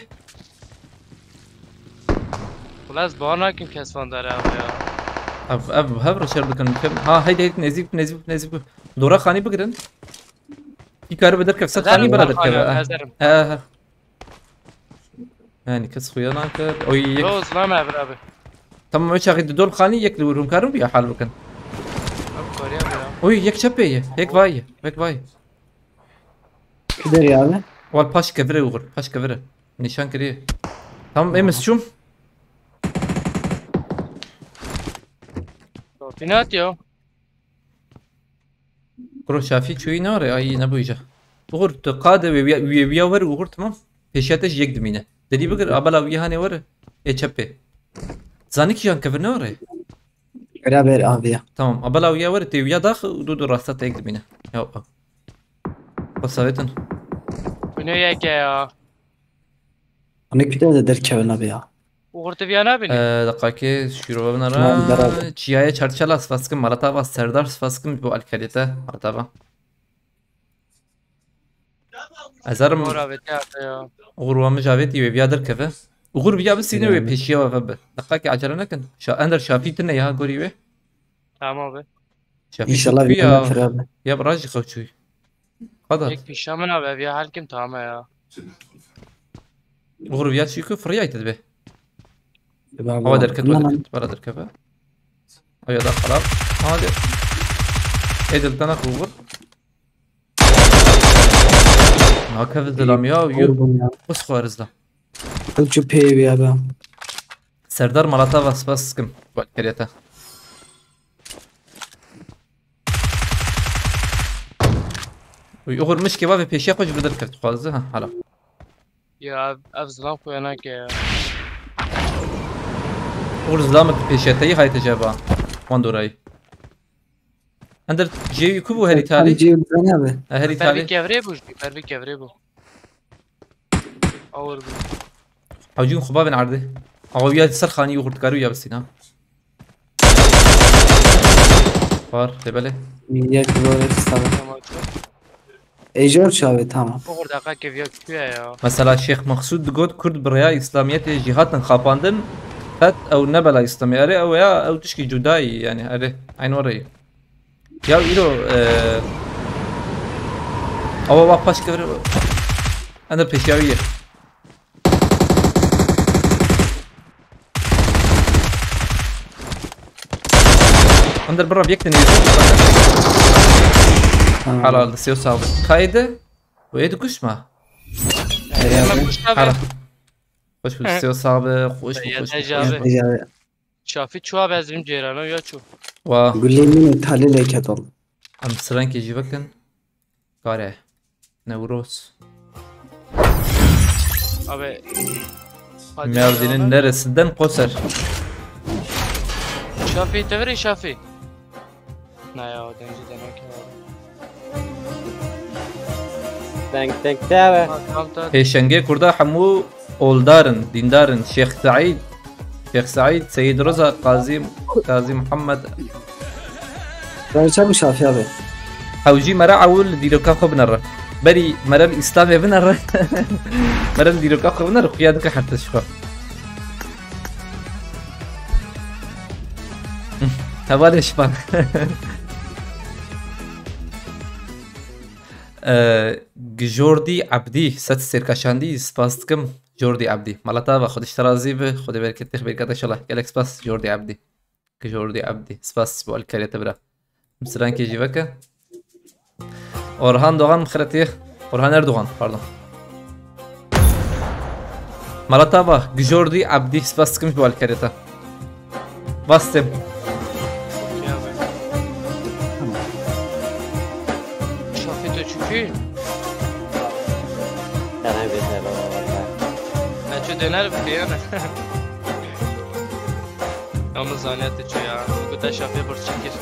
Wala ez bawer nakim kes van dera abi ya. Ev, ev hev re şer dikin. Ha, heydi, heydi, nêzîk, nêzîk, nêzîk. Dora xanî bigirin. Kî karibe derkev, ser xanî bira derkeve. He, he. Yani kes xuya nake. Oy yek. Yo, zilame bir abi. Tamam, o çaxî di dol xanî yek li wir hûn karin vîya hal bikin. Abi koruya bira. Oy yek çepê ye. Yek vay ye. Yek vay. Kider yani? Wal paş kevire uğur. Paş kevire. Nîşan kiriye. Tamam, em çûm. Binat ya. Kuro Şafî çûyî nare, ay nebûyî ca. Uğur, tu qade wê wiya, wê wiya wer Uğur, tamam. Pêşiya te ji yek dimîne. Derî bigir, abala wiya hanê were. Ê çepê. Zanî kîjan kevir ne were? Beraber abi ya. Tamam, abala wiya were, tê wiya dax, du du rasta te yek dimîne. Ya, xwe savetin. Bine yeke ya. Hani küte de derkevin abi ya. Uğur tu viya nabînî? Ee, deqakê şîrova binara. Tamam, beraber. Çiyayê Çarçala spas kim, Malatava Serdar spas kim bu alkalite, Malatava. Ezarim Uğur abi te ya. Uğur wa min javêtî wê viya derkeve. Uğur viya bisîne wê pêşiya we vebe. Deqakê acele nekin. Şa-, ender Şafî tine ya gorî wê. Tamam abi. Şafî İnşallah çû bir ya. Tane abi. Ya bi rajî xew çûyî. Qada. Yek pişa min abi, ev ya her kim tamam ya. Uğur ya çî ku firiyayî te dibe. Awa derket, awa derket, bera derkeve. Aya da xerab. Hadi. Edil tane Uğur. Nakeve zilam ya. Vurdum ya. Kus xwarizda. Kılçı peyvi ya ben. Serdar Malatava spas kim. Bak keriyata. Uy, Uğur mişkê va ve pêşiya xwe ji vir derkeft xwazi, ha, hala. Ya, ev, ev zilam xwe nake ya. Uğur zilamek pêşiya te yî hayte ceba. Wan dorayî. Ender cêwî ku bû herî talî? Cêwî zane abi. E, herî talî. Bervî kevrê bû jî, bervî kevrê bû. Awir bû. Hewcîn xwe bavên erdê. Awa ya ser xanî û xurtkarî ya bisîna. Var, lê belê. Yek zor et sana. Tamam. Ejor çavê tamam. Oxir deqa keviya kutuya ya. Mesela Şêx Mexsûd digot, Kurd bi rêya Îslamiyetê jî hatin xapandin, qet ew ne bela Îslamî. Erê ew ya, ew tişkî cudayî yani, erê, eyn were yî. Ya îro, e, awa bak paş kevre. Ende pêşiya wî ye. Under bira bir yek de neyse. Tamam. Helal, seo sağ ol. Kaydı. Bu yedi kuş mu? Hemen kuş abi. Hala. Hoş bulduk, seo sağ ol. Hoş bulduk, hoş bulduk. Hoş bulduk. Şafî çû abi, ez bim cêrana ya çû. Wa. Gulê min ê talê lê ket oldu. Em sirenkê jî vekin. Kare. Newroz. Abi. Merdînin neresinden Qoser. Şafî, te verê Şafî. Na ya, o dengê de ne kere. Deng, deng, te ve. Pêşengê Kurda hemû oldar in, dîndar in. Şêx Seîd, Şêx Seîd, Seyîd Riza, Qazî, Qazî Muhammed. Ben çabuk Şafî abi. Hewcî mere ewil dîroka xwe binere. Berî mere li Îslamê binere. Mere li dîroka xwe binere, xuya dike her tişt xwe. Hevalê şipan. Ee, Jordî Ebdî, set sêrkaşandî, spas dikim. Jordî Ebdî. Mala te ava, Xwedê ji te razî bi, Xwedê bereketê xwe bêrkate inşallah. Gelek spas, Jordî Ebdî. Jordî Ebdî. Spas bo alîkariyê te bira. Em sirankê jî veke. Orhan Doğan xeletî. Orhan Erdoğan, pardon. Mala te ava, Jordî Ebdî, spas dikim ji bo alîkariyê te. Bastım. Şafî, tu çûkî? Sana bir şey baba, baba. Ne çu döner bi yani. Yalnız zaniyet çu ya. Bu da Şafî bir çekir.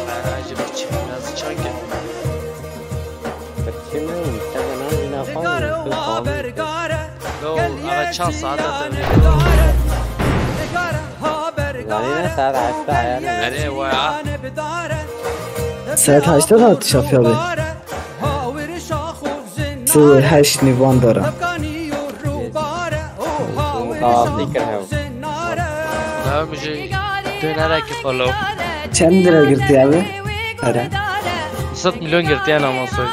Ha, acı bir çekir, biraz çekir. Birçî min, te de navî nafan, tu fahmî. Lo, eve çand saet e te? Zanî ne saet heşt e heyal e. Erê, waya. Saet heşt e hat Şafî abi. Sê heşt nîvan dara. Kahvaltı kir hev. Daha bir şey dönerek yapalım. Çend lira girti abi? Para. Sed milyon girtiye ama soy.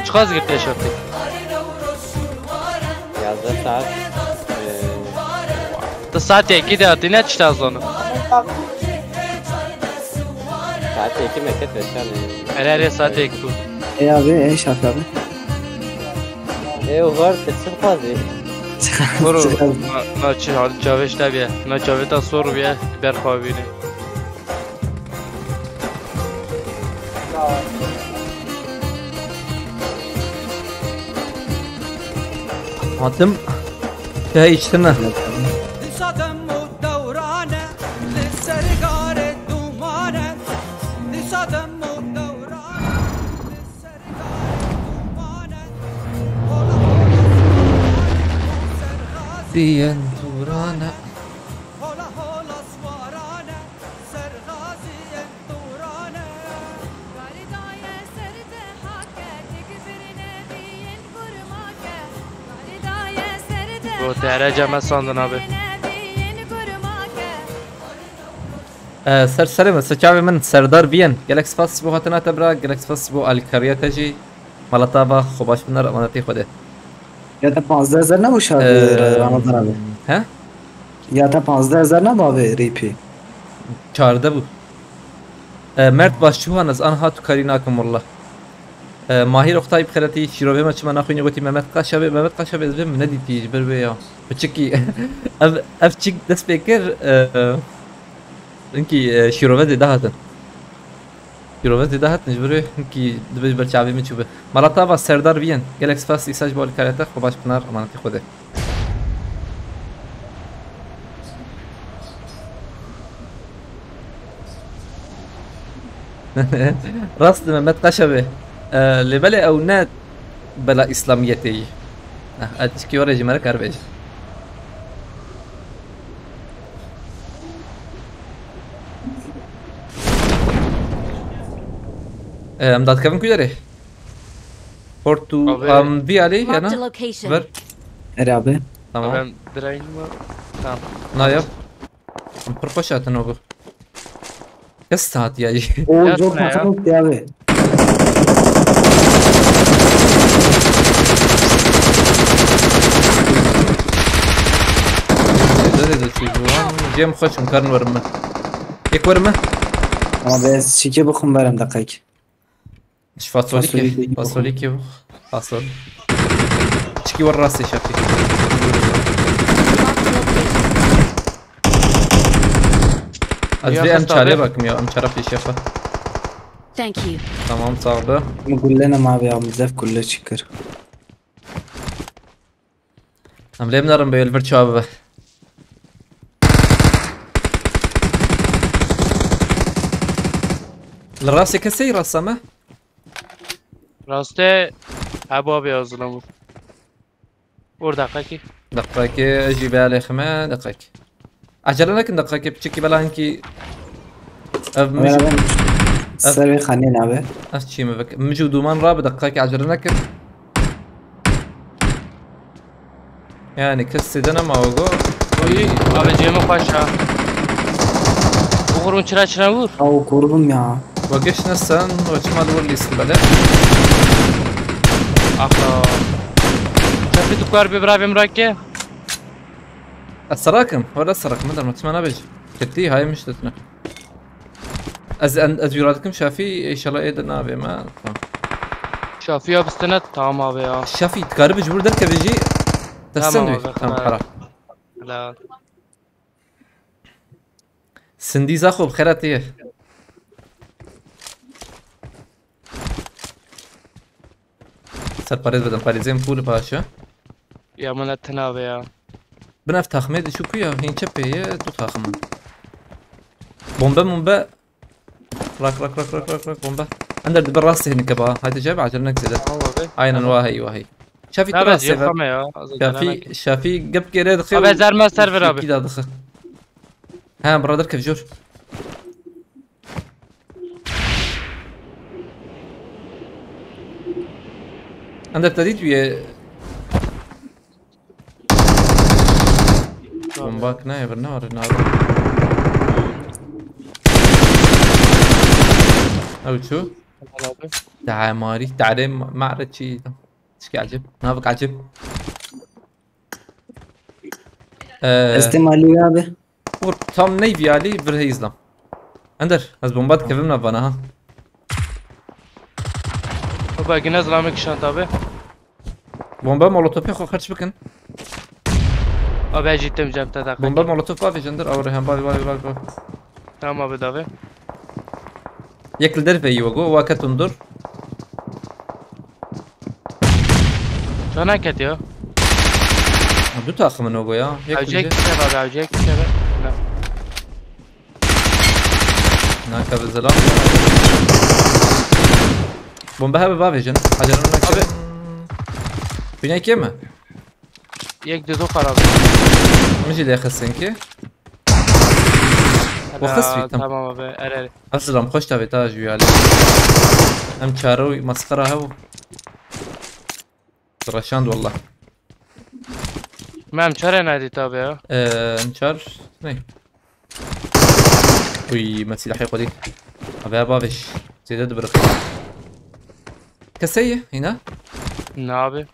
Çiqas girtiye Şafî? Yazda saat, e, Tu saat yekî de hatî, ne tişta zonu? Saat yekî meket veşan. Erê, erê, saat yekî bû. E abi, e Şafî abi. E, o var, te çi dixwazî? Bro, na, na çi hal çavê te biye. Na çavê te sor biye, berxwe bîne. Hatim, çay içtin mi? Disa dem û dewran e, li ser garê dûman e. Disa dem û dewran e, li ser garê dûman e. Hola hola swaran e, ser gazî Diyen dûran e. Hola hola swaran e, ser gazî yên dûran e. Garî daye ser dihake, tik birine bî yên gurmake. Garî daye ser dihake, Rotê here cem ez sandin abi. Tik birine bî yên gurmake. E, ser serê min, ser çavê min, Serdar Biyen. Gelek spas bo hatina te bira, gelek spas bo alîkariya te jî. Mala te ava, xwe baş biner, emanetê Xwedê. Ya te panzdeh hezar nebû şafî Ee, Ramazan abi? He? Ya te panzdeh hezar nebû abi rîpî? Çardeh bû. E, Mert baş çûhan ez anha tu karî nakim wallah. E, Mahir Oktay bi xeletî şîrovê me çima naxwînî gotî Mehmet Kaşabê, Mehmet Kaşabê ez vê min nedîtî ji ber vê ya. Piçikî ev, ev çik dest pê kir, e, e, hinkî, e, şîrove zêde hatin. Şîrove zêde hatin ji ber wê hinkî dibe ji ber çavê min çûbe. Mala te ava Serdar Biyen. Gelek spas îsa ji bo alîkariya te. Xwe baş binar, emanetî Xwedê. Rast e, Mehmet Kaşa be. E, lê belê ew ne Bela Îslamiyetê yî. Heh, ez tişkî were ji me re kar bêje. Em dadkevin ku derê? Portu Abi. Am, vî alî ya Marked a na? Location. Ver. Erê abi. Tamam. Ben dirayım mı? Tamam. Na yap. Em pir xweş hatin o gu. Kes hat ya. O Yat zor ne ya? Takım ya abi. Dede de çocuğu. Cem xweş em karin werim min. Yek werim mi? Ama ben sike bakın verim dakika. Ji fasolî Fasolî kê? Kê? Fasolî kê bû? Fasol. Çikî wer rastê şefî. Ez Ya vê em xista çalê be. Bakim ya, em çara pêşiya xwe. Thank you. Tamam, sağ ol. Min gulle nema abi ya, min zef gulle çikir. Em lê min nerin bê li vir çawa bibe. Li rastê kesê rasta me? Rastê hebû abi ya zilam. Or deqekî. Deqekî ez jî bê alêxime deqekî. Acele nekin deqekî piçekî belankî. Ev Ömer mijû. Abi, ev serê xanê nabe. Ez çî mi vek. Mijû dûman rabe deqekî acele nekin. Yani kes sêde nema ogo. Oy, abi cême xweş ha. Oxur hûn çira çira vur. Aw kurdum ya. Ve geç ne sen, ve çima li wir lîstin bele. Axla. Çapê tu kar bi bira vê mirake. Ez serakim, wala serakim, derma çima nabêj. Ketî hayê miştetine. Ez en, ez jûra dikim Şafî, inşallah ê de navê me. Tamam. Şafî ya bistene, tamam abi ya. Şafî, dikarî bi ji wir derkevî jî. Te Tamam sendwî. Abi, Tamam, xera. Xera. Helal. Sindî Zaxo, bi xêra tê ye. Ser parêz bidim, parêzên pûl paşe. Ya min e tinabe ya. Bin ev taxmê dişû ku ya, hîn çepê ye, du taxim in. Bombe, bombe. Rak, rak, rak, rak, rak, rak, bombe. Ender dibe rastê hinike ba. Haydi cebe, acele nek zêde. Tamam abi. Aynen, Tamam. Wahey, wahey. Şafî Abi, tu rastê ver. Yıkama ya. Şafî, Şafî gep gere dixê Abi, û zerme ser ver abi. Şafî da dixê. He, birader kev jor. Ender te dît wî ye. Bombak ne, bir ne var, ne var? Ew çû? Tamam abi. Tamarî, tarê ma-, mare çî. Tişkî ecêb. Navik ecêb. Ee, Estê malî abi. Û tam neyvî alî vir heyzlam. Ender, ez bomba dikevim navana ha. Baba, yine zilamek şant abi. Bomba molotofê xwe xerç bikin. Abi, ez jî tim cem te dakika. Bomba molotof bavêjin dir, ew rêhan bavê, bavê, bavê, bavê. Tamam abi, davê. Yek li derve yî wego, wa ketin dur. Çana ket ya. Ha, du taxim in wego ya. Yek Evcek kişi. Bir şey var, evcek bir şey var. Ne? Naka bi zilam. Bombe hebe bavêjin. Acele Abi. Nakin. Bînekê mi? Yek dido xarab. Min jî lê xistin ki. Hala, Xist wî, tamam. Tamam abi, er er. Ez zilam xweş tavê ta ji wî alî. Em çare û mesxera hew. Reşand wallah. Mem çare nedî tabi ya. Ee, em çar ne? Uy, me silahê xwe dît. Abi, abi, abi. Zêde dibiriq. Kesê ye, hîna? Ne abi?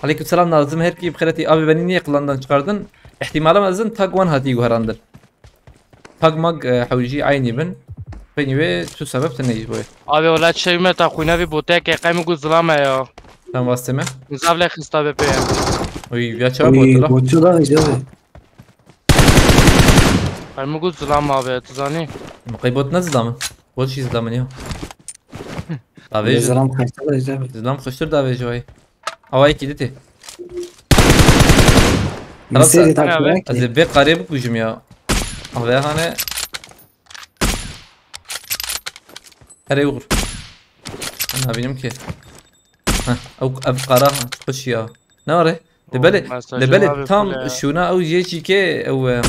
Aleyküm selam Nazım, her kim xeretî abi beni niye klandan çıkardın? İhtimala mezin tag one hatî guherandin. Tag mag, e, hewjî aynî bin. Peyni wê tu sebep te neyî boy. Abi, wela çewme ta xwîna vî boteke qey min got zilame ya. Sen vasteme? Min zav lê xista be pê. Uy, ya çawa Uy, botula? Botu da vêce be. Qey min got zilam abi, tu zanî? Qey bot ne zilamin? Bot jî zilamin ya. Davê Vê ji- zilam xeştir vêce be. Zilam xeştir davê ji vay. Awayekî dîtî. Xelas, Mesajê ez takip ê vê qarê bikujim ya. Avê hane. Herê uğur. Ben nabînim ki. Heh, ew, ev qara xweş ya. Ne are? Li belê, li belê tam şûna ew jê çîkê ew, e,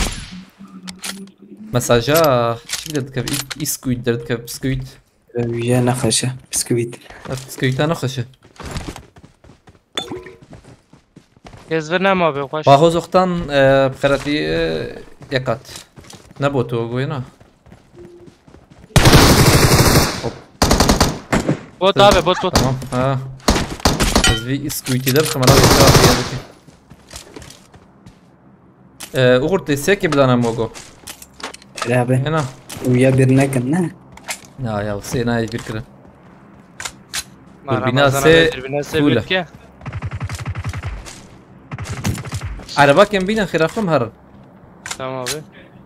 mesaja çîk derdikeve, î-, îskuît derdikeve, biskuît. Ev ye nexweş e, biskuît. Ev biskuîta nexweş e. Hêz vir nema be xweş. Paxoz Oxtan, e, bi xeretî, e, yekat. Ne bot o goyna. Hop. Bot abi, bot, bot. Tamam. Ha. Ez vî îskuîtî de bixim, ana vê çawa diye dike. Ee, Uğur, te sekê bidana Mogo. Hele abi. Hena. Uya bir nekin ne? Ya, ya, sê nayê bir kirin. Dur, bina sê, dur, bina sê full e. Bir ki. Araba kem bîne xêraxim herin. Tamam abi.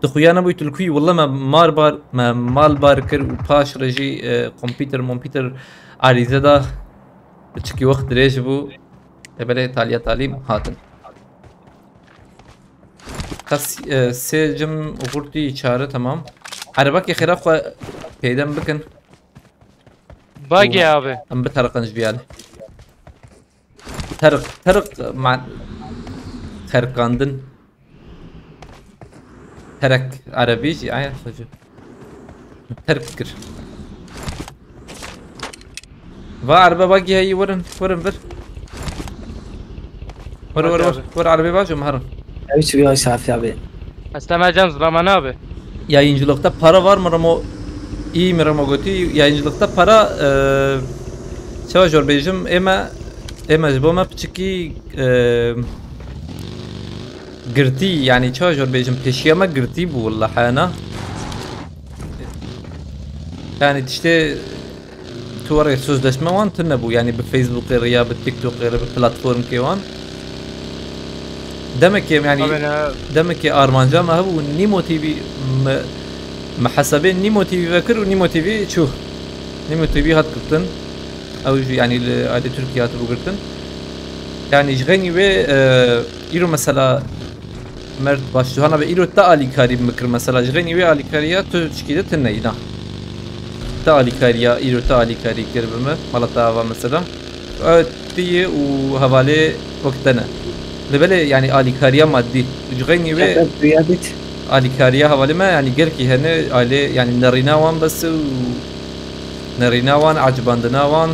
Tu xuya nebûyî tu li ku yî? Willa me mar bar, me mal bar kir û paş re jî, e, kompîter, mompîter arîze da. Çikî wext dirêj bû. E, belê taliya talî hatin. Qas, e, sê cim xurtî çare, tamam. Erebakê xêra xwe peyde min bikin. Bagê abi. Em bitereqin ji vî alî. Terk, terk, ma-, terkandin. Terek, erebî jî, ay, xwecî. Terk kir. Va erbe bagî heyî, werin, werin vir. Wer, wer, wer, wer erebê bajo, em herin. Ew çi bir ay safi abi. Estem Ecem zilama ne abi? Yayıncılıkta para var mı Ramo? İyi mi Ramo gotî? Yayıncılıkta para, e, çawa jor bêjim, ême, ême ji bo me piçikî, e, girtî, yani çawa jor bêjim, pêşiya me girtî bû willa hena. Yani tiştê tu were sözleşme wan tune bû, yani bi Facebookê re ya bi TikTokê re bi platformkê wan. Demekê, yani, demekê armanca me hebû Nîmo T V, me, me hesabê Nîmo T V vekir û Nîmo T V çû. Nîmo T V hat girtin. Ew jî, yani, li alî Tirkiye hatibû girtin. Yani, ji xeynî wê, e, îro mesela Mert baş, tu hana be îro te alîkarî bi min kir mesela, ji xeynî wê alîkariya tu çikî de tune yî na. Te alîkariya, îro te alîkarî kir bi min, mala te ava mesela. Ew tu yî û hevalê wek te ne. Lê belê, yani alîkariya maddî. Ji xeynî wê alîkariya hevalê me, yani gelkî hene, ailê, yani nerîna wan bes û nerîna wan, ecibandina wan,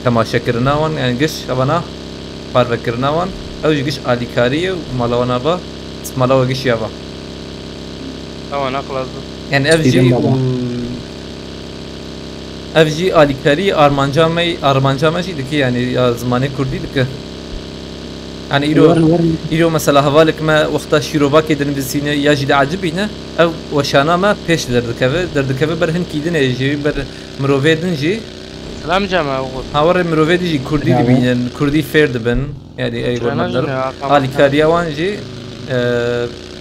temaşekirina wan, yani giş evana parvekirina wan, ew jî giş alîkarî ye û mala wan ava, mala we giş ya va. Ewan aqil ez. Yani ev jî û ev jî alîkarî armanca me, armanca me jî dike, yani ya zimanê kurdî dike. Yani îro, îro mesela hevalek me wexta şîrovakê dinivîsîne ya jî diecibîne, ev weşana me pêş derdikeve, derdikeve ber hinkî din ê jî, ber mirovê din jî. Selam cema oğul. Ha, were mirovê din jî kurdî dibînin, kurdî fêr dibin. Yani ey alîkariya wan jî, e,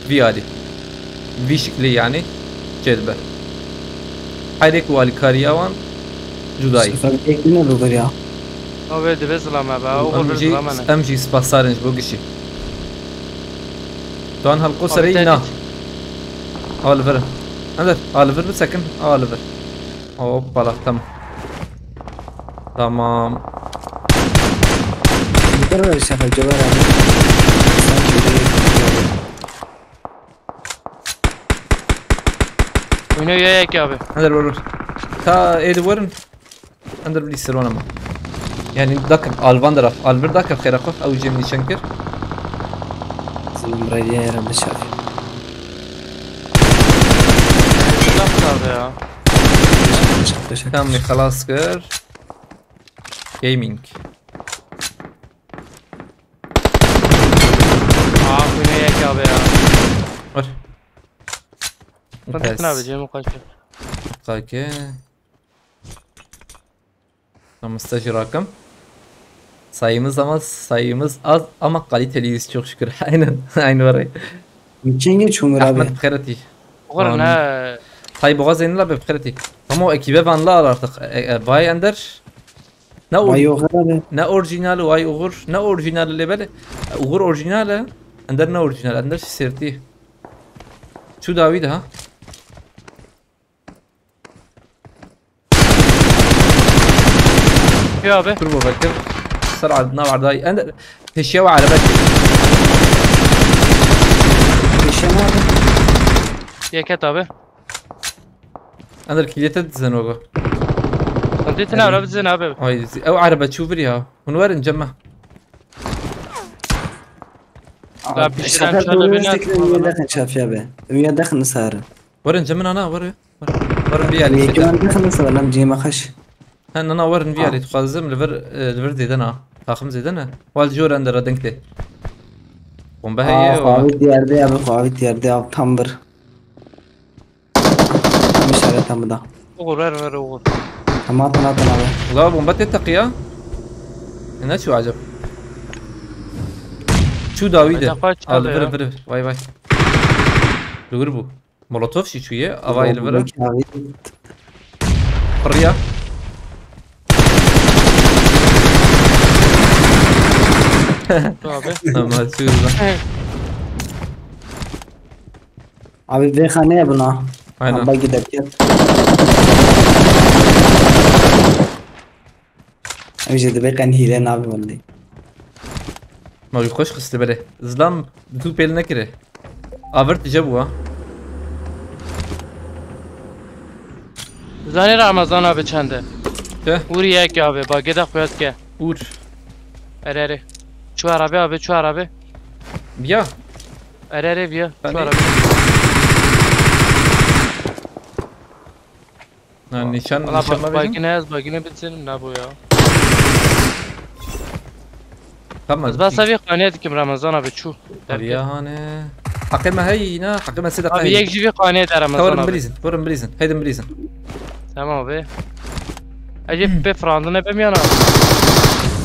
vî alî. Vî şiklî yani çêdibe. Heyrê ku alîkariya wan cudayî. Sefer tek ne bu ya? Abi dibe zilame be, o Em bir jî, zilame ne? Em jî spasar in ji bo gişî. Tuan helqo serê îna. Al vir. Hadi, al vir bisekin. Al vir. Hoppala, tamam. Tamam. Bu kadar sefer cevher abi. Oyna ya yek abi. Hadi vur vur. Ta êdi werin. Hadi bir ister ona mı? Yani dakik alvan taraf. Al bir dakik xêra xwe. Ew cem nîşan kir. Zilm rediye yere bişer. Uzak kaldı ya. Tamam, xelas kir. Gaming. Aa, bu ne yek abi ya. Var. Sen tutun abi, Cemil kaçıyor. Kake. Tam stajı rakım. Sayımız ama, sayımız az ama kaliteliyiz çok şükür. Aynen, aynı var. Kim geçiyor abi? Ahmet Bixereti. Uğur ne? Tay boğaz enil abi Bixereti. Ama o ekibe vanla al artık. E, e, Bay Ender. Ne or-, ne orijinal o ay Uğur, ne orijinal lê belê. Uğur orijinal e. Ender ne orijinal, Ender sertî. Şu dawî daha. Ya abi. Turbo bakır. Ser erd-, nav erdayî. Ender, pêşiya we erebe çê. Pêşiya me abi. Yeket abi. Ender, kîlê te dizin wego. Dîtin abi, bizin abi. Ay, zi-, ew erebe çû vir ya. Hûn werin cem me. Ya, abi, pişiran sefer çağda doğru beni seksen atma üye bana. Dakın çafiya be. Üye dakın sarı. Werin cem min ana, werin. Werin, werin vî alî. Yekî wan dixin mesela, em cî me xweş. He, nana, werin vî alî, dixwazim li vir, e, li vir zêde na. Taxim zêde ne. Wal jor ender deng tê. Bombe heye. Aa, xwe avît yerde abi, xwe avît yerde abi, tam bir. Tam işaret tam bir da. Oğur, ver, ver, oğur. Tamam, atın, atın abi. La bombe tê teqiya. E, ne çû acaba? Çû dawî de. Acaba çağda. Al, vir, ya. Vir, vir. Vay, vay. Li wir bû. Molotov jî çûye, avayê li vir e. Belki abi. Piriya. Abi. Ama çû lan. Abi vê xaneye buna. Aynen. Ha, bagi derket. Em jî dibê qen hîle nabe wendî. Ma wî xweş xiste berê. Zilam bi tu pêl nekire. Avirt je bû ha. Zanî Ramazan abi çende? Çi? Ûr yek abi, bagê de xuyat ke. Ûr. Erê, erê. Çu arabe abi, çu arabe. Biya. Erê, erê, biya. Çu arabe. Ha, nîşan, nîşan ba-, me bêjin? Bagine ez, bagine bitirin, ne bu ya? Tamam. Ez basa vî qaniyê dikim Ramazan abi, çû. Abi ya hane. Heqê me heyî, ne? Heqê me sê deqa heyî. Abi, yek jî vî qaniyê de Ramazan abi. Werin bilîzin, werin bilîzin. Heydin bilîzin. Tamam abi. Ecê pê firandine bem yana.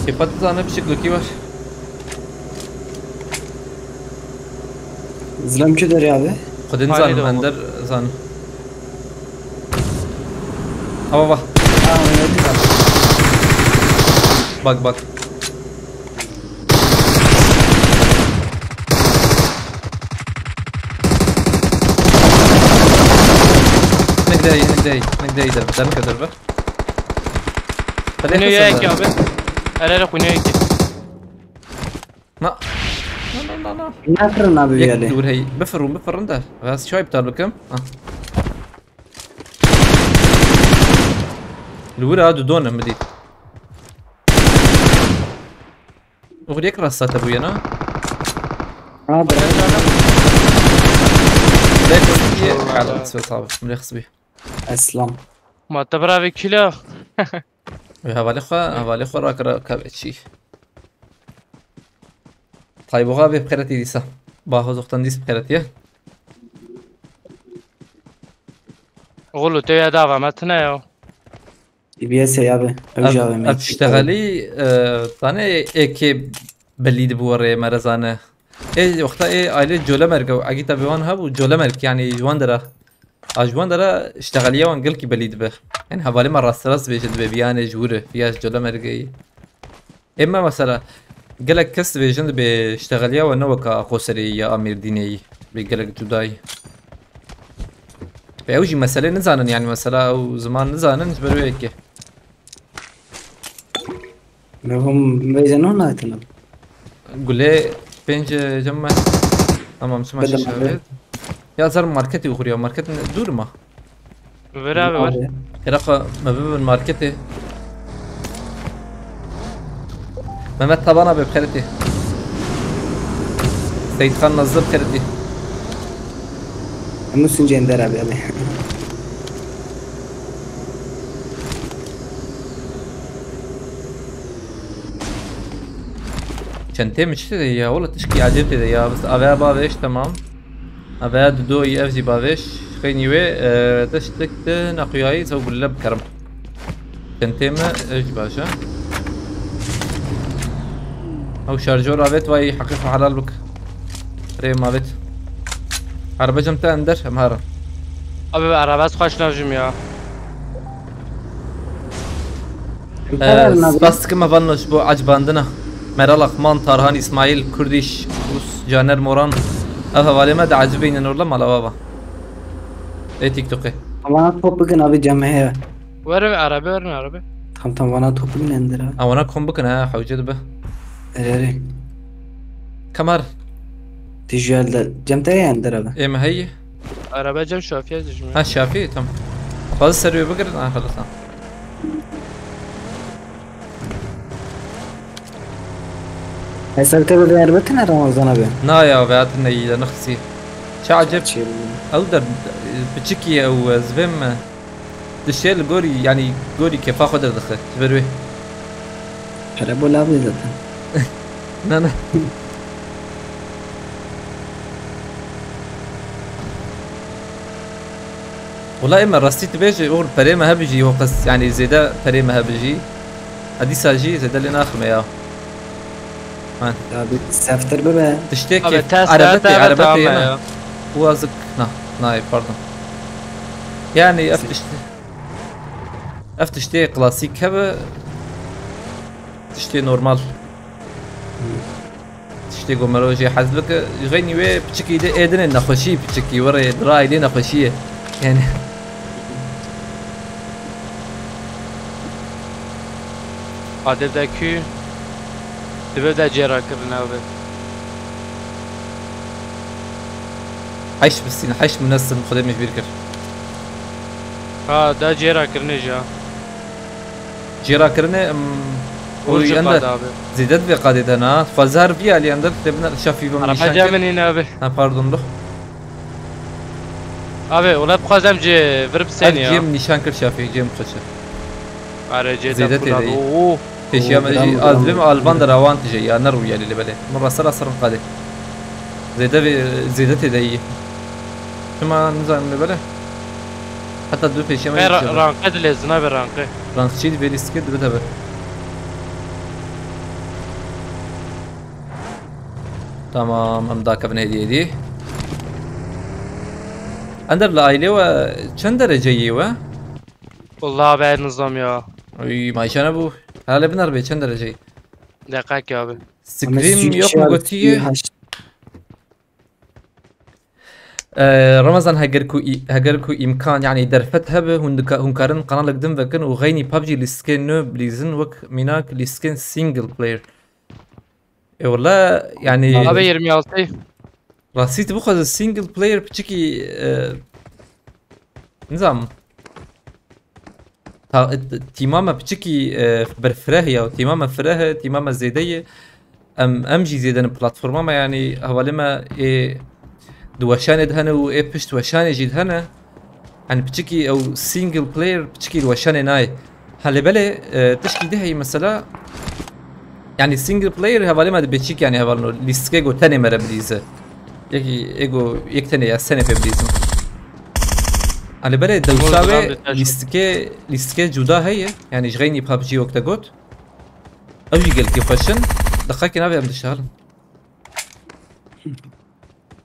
Pê pat zane, piçik lokî var. Zilam çi derê abi? Xwedê nizanim, ender zanim. Ava va. Ha, oynadı da. Bak, bak. Nek dey, nek dey, nek dey der, der, der, der. Xwînê ye yekî abi. Erê, erê, xwînê ye yekî. Na. Na, na, na, na. Nafirin abi. Yek viyade. Dur hey. Bifirûn, bifirin de. Ez çawa iptal bikim? Ha. Li wir a du don min dît. Oxir yek rasta te bûye, na? Ha, bira. Lê xisbî. Xala, sağ ol. Lê xisbî. Eslam. Ma te bira vê kilo. Wê hevalê xwe, hevalê xwe rakira ka çî. Tayboxa vê bixeretî dîsa. Baho zoxtan dîs bixeretiye. Oğlu, te ya dava me tine ya. İbiye seyabe. Ev, ev şteğelî, e, tane ê kê belî dibi werê merezane. Ê wexta ê aile Colemerg, ew egîta bi wan hebû, Colemerg, yani ji wan dera. A ji wan dera şteğeliya wan gelkî belî dibe. Yani hevalê me rasterast dibêje dibe, viyanê ji wir e, viya ji Colemergê yî. Ê me mesela, gelek kes dibêjin dibê şteğeliya we ne weka Qoserê yî ya a Mêrdînê yî, bê gelek cuda yî. Ve ew jî meselê nizanin, yani mesela ew ziman nizanin, ji ber wê yekê. Mevhum veyze no naytine. Gulê pênc, e, cem me. Tamam, çima şişe. Ya zer marketê uxuriya, market ne, dûr ma? Ver abi, ver. Abi. Qira xwe me bibin marketê. Mehmet Taban abi bixeretî. Seyitxan Nazır bixeretî. Hemû sincên der abi, abi. Çentê mi çi tê ya? Wala tişkî acayip tê ya. Bes aveya bavêş, tamam. Aveya dido yî, ev jî bavêş. Xeynî wê, e, tiştik de nexuyayî, zew gulle bikerim. Çentê mi, ev jî baş e. Ew şarjor avêt, vay heqî xwe helal bik. Rê mavêt. Araba cem te ender, em harin. Abi, araba ez xweş navjim ya. Ee, spas dikim hevalno ji bo ecibandina. Meral Akman, Tarhan İsmail, Kurdiş, Rus, Caner Moran. Ev hevalê me diecibînin orla mala baba. Ê TikTokê. Ama top bikin abi, cem heye. Werin arabe, werin arabe. Tam tam vana topun endira. Ha, wana kom bikin ha, hewce dibe. Erê erê. Kamar. Tijel de. Cem te endira be. Ê me heyî. Araba cem şafiye dijme. Ha, şafî, tamam. Fazla serüye bigirin, ha, xelas, tamam. Hesab te bi ver bitin Ramazan abi. Na ya, ve hatine iyi de nexsî. Çi acep. Çi? Ew der, piçikî ew, ez vêm me. Dişê li gorî, yanî gorî kefa xwe derdixe. Ji ber wê. Pere bol abi zaten. Na, na. Wela ê me rastî dibêje, oxir perê me hebijî, ho qas, yanî zêde perê me hebijî. Edîsa jî zêde lê naxime ya. Ha. Ya bir seftir bibe. Tiştê Abi, kêf, test erebe tê, erebe tê, tamam ya. Uazik, na, nayê, pardon. Yani ev tiştê, ev tiştê klasîk hebe, tiştê normal. Tiştê ku mero jê hez bike, ji xeynî wê piçikî de êdinê nexweşî piçikî, were dirayê lê nexweşî ye. Yani. Adil de kû dibe de cêra kirine abi. Heşt bisîn, heşt minesin, Xwedê min ji bîr kir. Ha, da cêra kirine jî ha. Cêra kirine, em, Vur oy, ji ender qada abi. Zêde divê qadê de na. Xwezar vî alî ender, te biner şafî bim Araba nîşan kir. Cem min abi. Ha, pardon, bix. Abi, wela dixwazem ji vir bisên ya. Cem nîşan kir şafî, Cem xweşe. Are, Cem zêde tê de. Oo. Pêşiya me jî, az bim alban de rawan tije ya, ne rûyelî li belê. Min rasa rasa rin qadê. Zêde vê, zêde tê de yî. Çima nizanim li belê. Heta du pêşiya me jî ra-, tije. Ranqe dilê zina be ranqe. Ranqçî di vê lîstikê dibe de be. Tamam, em dakevin hêdî hêdî. Ender li ailê we çend derece yî we? Wallah be nizam ya. Uy, mayşe nebû. Hale binar be çend derece yî? Deqek ya abi. Scream yok mu gotiye? Ee, Ramazan, heger ku î-, heger ku îmkan, yani derfet hebe, hûn dika-, hûn karin kanalek din vekin û xeynî pubg lîstikê nû bilîzin, wek mînak lîstikên single player. E, wala, yani abi yirmi altı. Rastî tu bixwaze single player piçikî, e, nizam. Ta-, tîma me piçikî, e, berfireh ya, tîma me fireh e, tîma me zêde ye. Em, em jî zêde ne platforma me, yanî hevalê me ê di weşanê de hene û ê pişt weşanê jî de hene. Yanî piçikî ew single player, piçikî di weşanê nayê. Ha lê belê, e, tişkî di heyî mesela, yanî single player hevalê me dibê çîk, yanî hevalino lîstikê go tenê me re bilîze. Yekî ê go yek tenê ya senê pê bilîzim. Ha lê belê dewsa wê lîstikê, lîstikê cuda heye, yanî ji xeynî pubg wek te got. Ew jî gelkî xweş in. Deqekê navê em dişalin.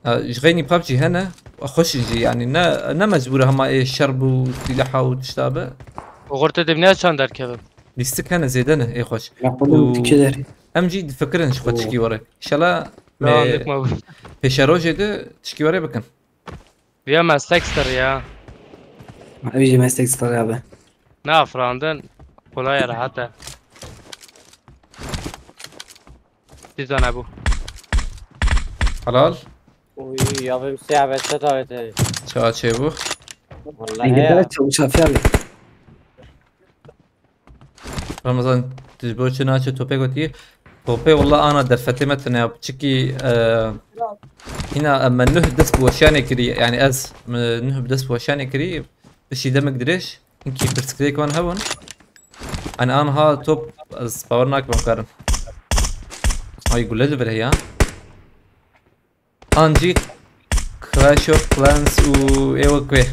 Ha, ji xeynî pubg hene, xweş in jî, yanî ne, ne mecbûr e hema ê şer bû, sîleha û tişta be. Oxir tu dibîne çand derkevin? Lîstik hene, zêde ne, ê xweş. Û em jî difikirin ji xwe tişkî were. Înşallah me pêşerojê de tişkî were bikin. Viya meslek sır ya. Ew jî meslek sır ya be. Ne afirandin, kolay e, rehet e. Dîza nebû. Helal. Uy, ya benim siyah beste davet edin. Ça çêbû? Vallahi ya. Çabuk şafya abi. Ramazan, tu ji bo çi naçe topê gotî? Topê walla ana derfetê me tune ya. Piçikî, e, hîna, e, me nuh dest bi weşanê kirî. Yani ez, me nuh bi dest bi weşanê kirî. Pişî demek dirêj. Hinkî pirsgirêk wan hebûn. Hani anha top ez bawer nakim em karin. Ay gule li vir heya. An jî Clash of Clans û ê wek wê.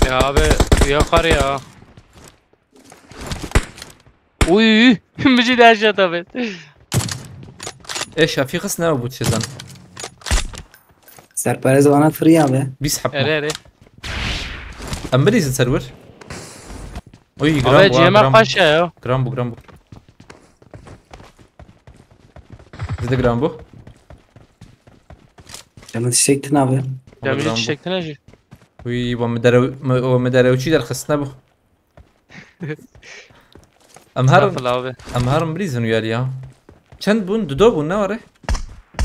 Ya abi, ya kar ya. Uy, min jî de headshot abi. Ê Şafî xist ne bû çizan. Serperez vana free abi. Bîst heb. Erê, erê. Em bilîzin ser wir. Oy, abi, giran bû, cihê me giran bû. Xweş e ya. Giran bû, giran bû. Zide giran bû. Cemil çiçek tine abi. Cemil çiçek tine jî. Uy, wa min derew-, wa min derewçî derxistine bû. Em herin, Estağfurullah abi. Em herin bilîzin uyarî ya. Çend bûn? Dido bûn ne were?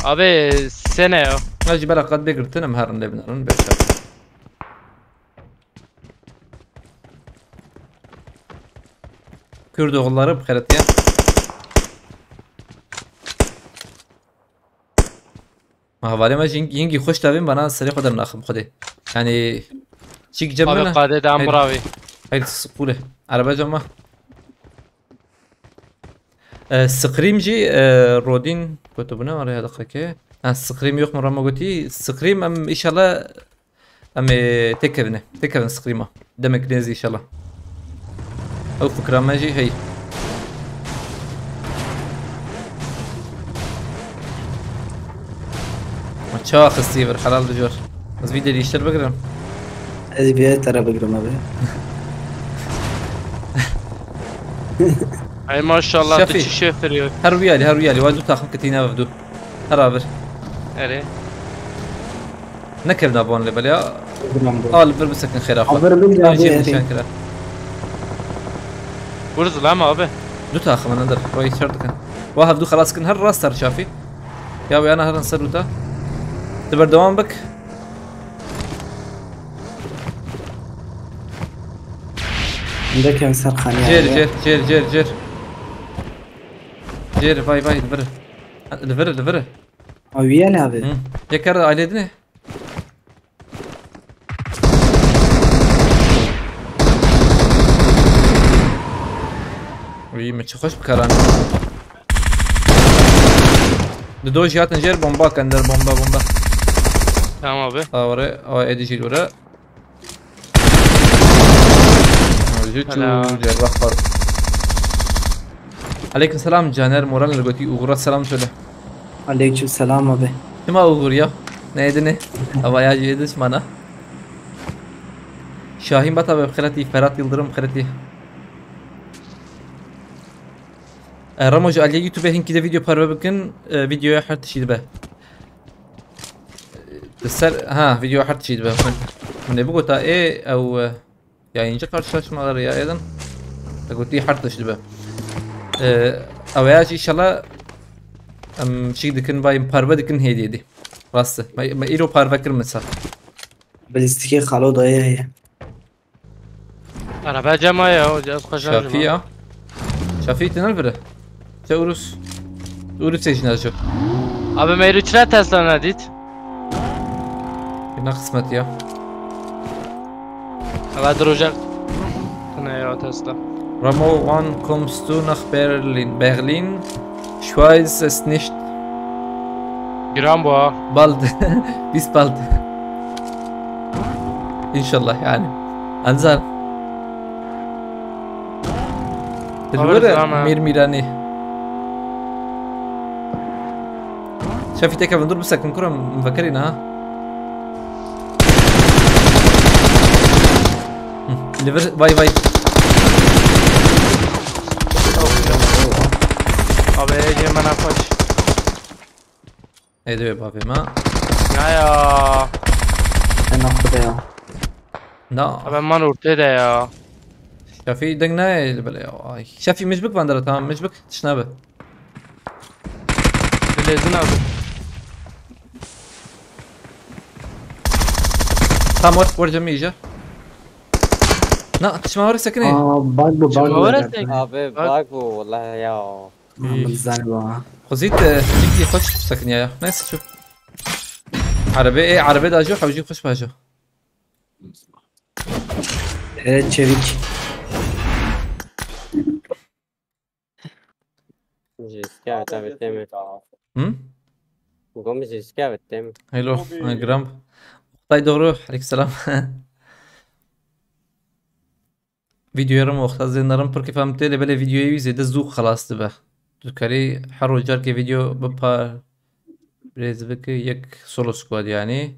Abi sene ya. Ha jî bela qet bê girtin em herin lê binarin bê şer. Kurd oğulları bi xeretiye. Ma hevalê me jî yingî xweş davên bana serê xwe dernaxim xwedê. Yani çîk cem Abi min. Qadê de em Hayır. Biravî. Hayır sıkule. Araba cama. E, Scream jî e, Rodin gotibûne araya daqeke. Ha Scream yok mu Ramo gotî. Scream em inşallah Em ê têkevine. Têkevin Scream'a. Demek nêzî inşallah. Ew fikra me jî hey. Ma çawa xistî vir helal bijor. Ez vî dêrîştir bigirim. Ez vî te re bigirim abi. Ay maşallah tu Şefî. Çi şefiriyor. Her wî alî, her wî alî. Wa du taxim kitîne ev du. Her avir. Erê. Nekevna ban lê belê ya. Al bir bisekin xêra xwe. Al bir bir Her abi, şey erê. Nişan kira. Vur zilam abi. Du taxim nedir? Roy içer dikin. Wa hevdu xelas kin her rast ser Şafî. Ya wê ana herin ser uta. Di berdewam bik. Ndeken ser xaniya. Cêr, cêr, cêr, cêr, cêr. Cêr, vay, vay, li vir. Li vir, li vir. Awiye ne abi? Hı. Yeker aile dine. Uy, me çi xweş bikaran. Di do jî hatin jêr bomba kender bomba bomba. Tamam abi. Awre, awa edi jî were. Jû çû Helal. Cerrah Faruk. Aleyküm selam Caner Moral li gotî Uğur'a selam söyle. Aleyküm selam abi. Çima Uğur ya? Ne edine? Ava ya jî ediş mana. Şahin Bata ve Xireti, Ferhat Yıldırım Xireti. E, Ramo ji aliyê YouTube hinkî de video parve bikin, e, videoya her tişî dibe. Li ser, ha, video her tişî dibe. Min, min ê bigota ê, ew, e, yayıncı karşılaşmaları ya edin. Te gotî her tişî dibe. E, ew ya jî inşallah em şî dikin, vay em parve dikin hêdî hêdî. Rast e. Me, me îro parve kir min ser. Balîstîkê xalo dayê heye. Araba cema ya, hoca, ez xwe Şafî cema. Ya. Şafî, tu ne li vir e? Te Urus. Urus ê jî najo. Abi, me îro çira Tesla nedît? Ne qismet ya. Ava dirojak. Tine ya Tesla. Ramo, wann kommst du nach Berlin? Berlin? Ich weiß es nicht. Giran bû ha. Bald. Bis bald. İnşallah yani. Anzar. Alırız Dilwere ama. Mir Mirani. Şafî têkevin dur bisekin kuram vekerîne ha. Hı, li vir vay vay. Abi, ê cê me nexweş. Ê divê bavê me. Ya ya. Ena xwe de ya. Na. Abi, man ortê de ya. Şafî deng nayê li belê ya. Ay. Şafî mij bik vandara tamam, mij bik tişt nabe. Dilêzin abi. Tam were, were cemî îja. Na, tişma were sekinê. Aa, bug bu, bug bu. Abi, bug bu, vallahi ya. Aa, min zanî wa. Xuzît, e, cîkî xweş sekiniya ya. Neyse, çu. Erebe, ê, erebe da jo, hewcî xweş bajo. Ê, çevik. Ji îskeveta bi têmê. Hı? Gom ji îskeveta têmê. Hello, ha, Gram. Oktay Doğru, aleykümselam. Videoya Ramo, Oktay zênarim pir kêfa min tê, lê belê videoyê wî zêde zû xelas dibe. Tu dikarî her roj carkê video biparêz bike yek solo squad yani.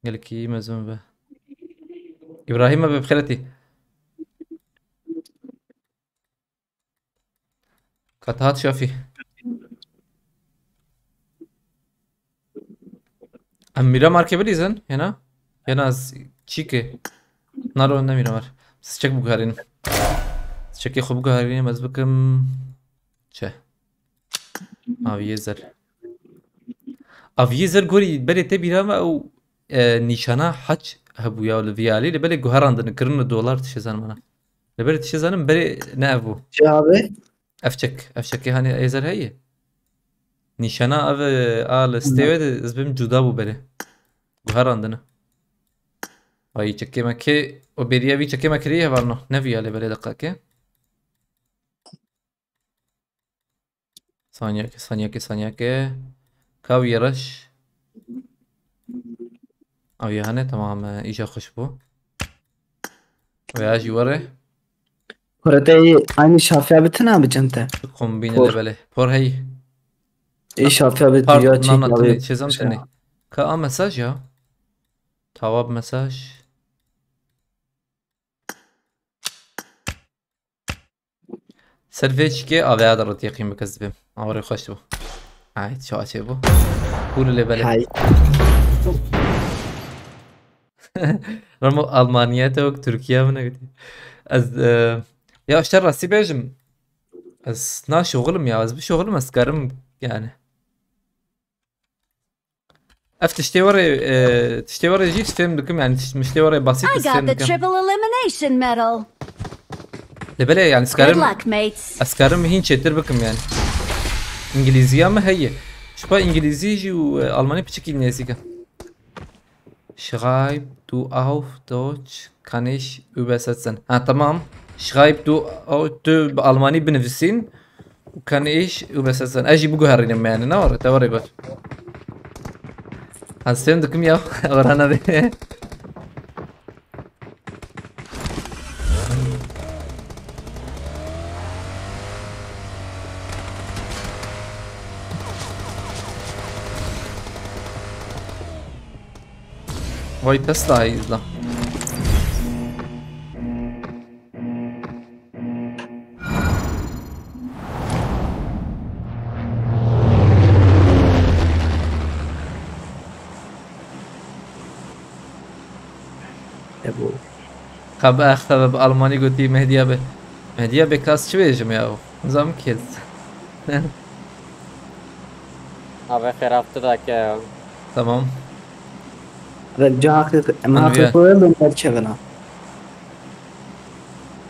Gelekî mezin be. Îbrahîm be bi xêretî. Ka te hat Şafî. Em Mîramarkê bilîzin, hêna? Hêna ez çîkê. Naro ne Mîramar. Siçek biguherînim. Çekê xwe biguherînim ez bikim. Çi? Aviyê zer. Aviyê zer gorî berê te bîra me ew, e, nîşana hac hebû ya li vî alî, li belê guherandin kirin li dolar tişê zanimana. Li berê tişê zanim berê ne ev bû. Çi abi? Ev çek. Ev çekê hani êzer heye. Nîşana ev, e, a li stêwê de ez bim cuda bû berê. Guherandine. Ay çekê me kê, o beriya vî çekê me kirî hevalno. Ne vî alê berê deqakê. Saniyeke, saniyeke, saniyeke. Kav yaraş. Ew ya hene, tamam, e, îja xweş bû. Veya jî were. Kureteyê aynı şafya bitine abi cente. Kombîne Por. Lebelê. Por hey. Ê şafya bit Part ya çek nana abi. Tine, çezam tine. Ka a mesaj ya. Tawab mesaj. Ser vê çikê aveya de retiye qîm bike zibim. Awarê xweş bû. Ay, çawa çê bû? Pûl lê belê. Hay. Ramo Almanya te wek Türkiye min gotî. Ez, e, ya işte rastî bêjim. Ez naşoxilim ya, ez bişoxilim ez karim yani. Ev tiştê were, e, tiştê were jî fêm dikim, yani tiş-, miştê were basit I ez got fêm the dikim. Triple elimination medal. Lê belê yani Good skarim, luck, mates. Ez karim hîn çêtir bikim yani. İngilizciya mi heye. Şupa İngilizci jî û, e, Almanî piçikî nêzîk e. Schreib du auf Deutsch, kann ich übersetzen. Ha, tamam. Schreib du au-, tu bi Almanî binivîsîn. Kann ich übersetzen. Ez jî biguherînim yani. Ne var? Te var got. Ha, stem dikim ya. Orana be. Vay Tesla izle. Ebu. Qab axtebe bi Almanî gotî Mehdiya be. Mehdiya be kas çi bêjim ya? Nizam kes. Abi xêraftir dake. Tamam. Ve cahil, em Anladım haqî ya. Koyalım, belki bana.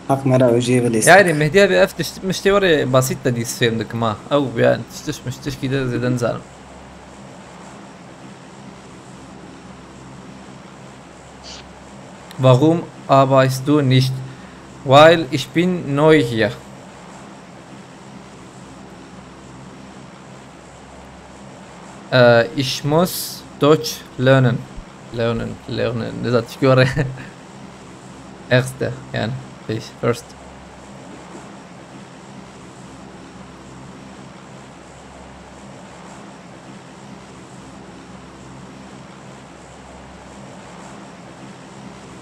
Hak mera öjeyê ve lês. Yani Mehdiya be ev tişt-, miştê were basit de dîs fêm dikim ha. Ew yani tiştiş miştişkî de zêde nizanim. Warum arbeitest du nicht? Weil ich bin neu hier. Äh, ich muss Deutsch lernen. Lernen, lernen. Ne zaten göre. Erste, yani. Pêş, first.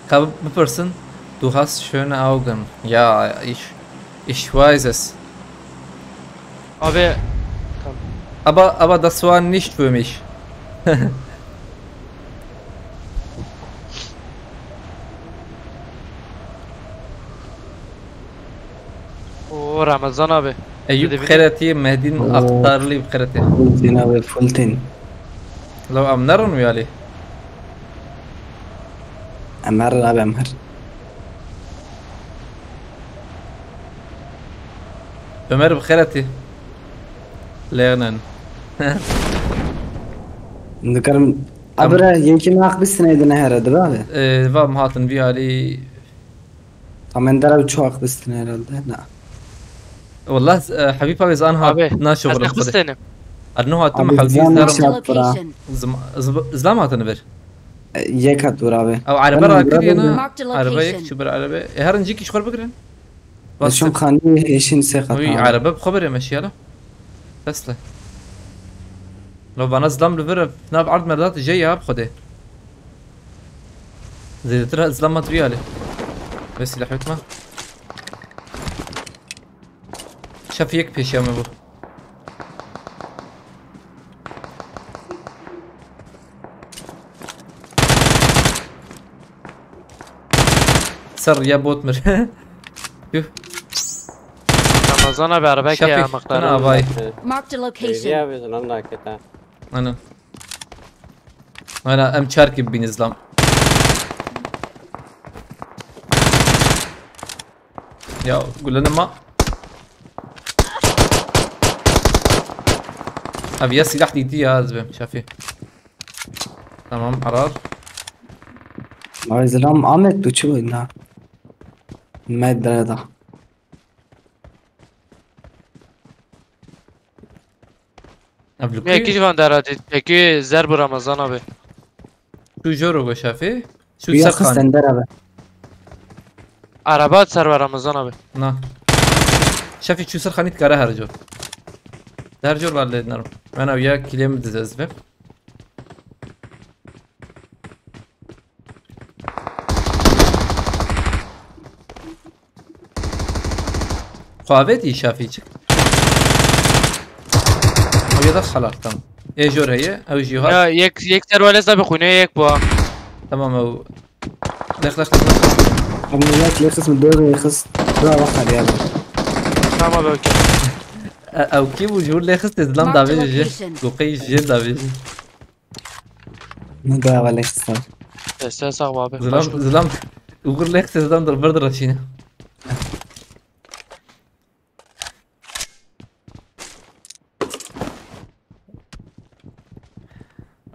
Ka bipirsin, du hast schöne Augen. Ja, ich, ich weiß es. Abi. Tamam. Aber, aber das war nicht für mich. Oo, Ramazan abi. Eyüp Xeretî, Mehdîn Aktarlî bi Xeretî. Fultîn abi, Fultîn. Law em nerin wî alî. Em herin abi, em herin. Ömer bi Xeretî. Lernen. Dikarim. Em- Abire, yekî nahbistine de nehere, dibe abi. Ee, va em hatin vî alî. Tamam, dera bir çoğak bistine herhalde. Na. Wallah, e, Habib abi, ez anha Abi, naşoxlim ez xwedê. Nexwistênim. Erno hatim Abi, hewdî zan zerm. Marked a naşat bira. Location. Zim-, zim-, zlam hatine ber. E, yek hat dur abi. Ew araba Ben rakiriye araba na. Marked a location. Araba yek çu bir araba. E, her incik iş xor bigirin. E, Bas. Çon xanî hêşin se qat Uy, abi. Araba bi xwe bire meşiyala. Tesla. Lo bana zlam li vir. Nav ard merdat je ya bi xwedê. Zêdetir zilama tu yalê. Ve silah hukma. Şef yek pêşiya me bû. Ser ya bot mir. Tüh. Ramazan abi araba ki Şefik, ya mıhtarı. Ana avay. Marked a Êriya location. vê zilam nakete. Ana. Ana em çarkî bîn izlam. Ya gulene ma. Abi ya silah dîtî ya ez bim Şefî. Tamam arar. Ay zilam Ahmet tu çi wina? Medreda. Ev li Ya ki kî? Civan Dara dit. Peki zer bu Ramazan abi. Tu jor go Şefî. Tu Tu ya ser xan. xisten der abi. Araba at ser var Ramazan abi. Na. Şefî çû ser xanî dikare her cor. Her cor var lê nerim. Ben ew ya kilê min dize ez ve. Xwe avêtî Şefî çik. Ew ya da xelat tam. Ê jor heye, ew jî hat. Ya yek yek ser wales abi xune yek bu ha. Tamam ew. Lex lex lex lex. Abi millet lexis mi dövme lexis. Bravo hadi abi. Tamam abi okey. E, ew kî bû ji wir lê xistê zilam Marked davêje location. jê. Goqey jê davêje. Ne bravo lexis abi. Desteğe sağ ol abi. Zilam zilam. Ugur lê xistê zilam dir vir direşîne.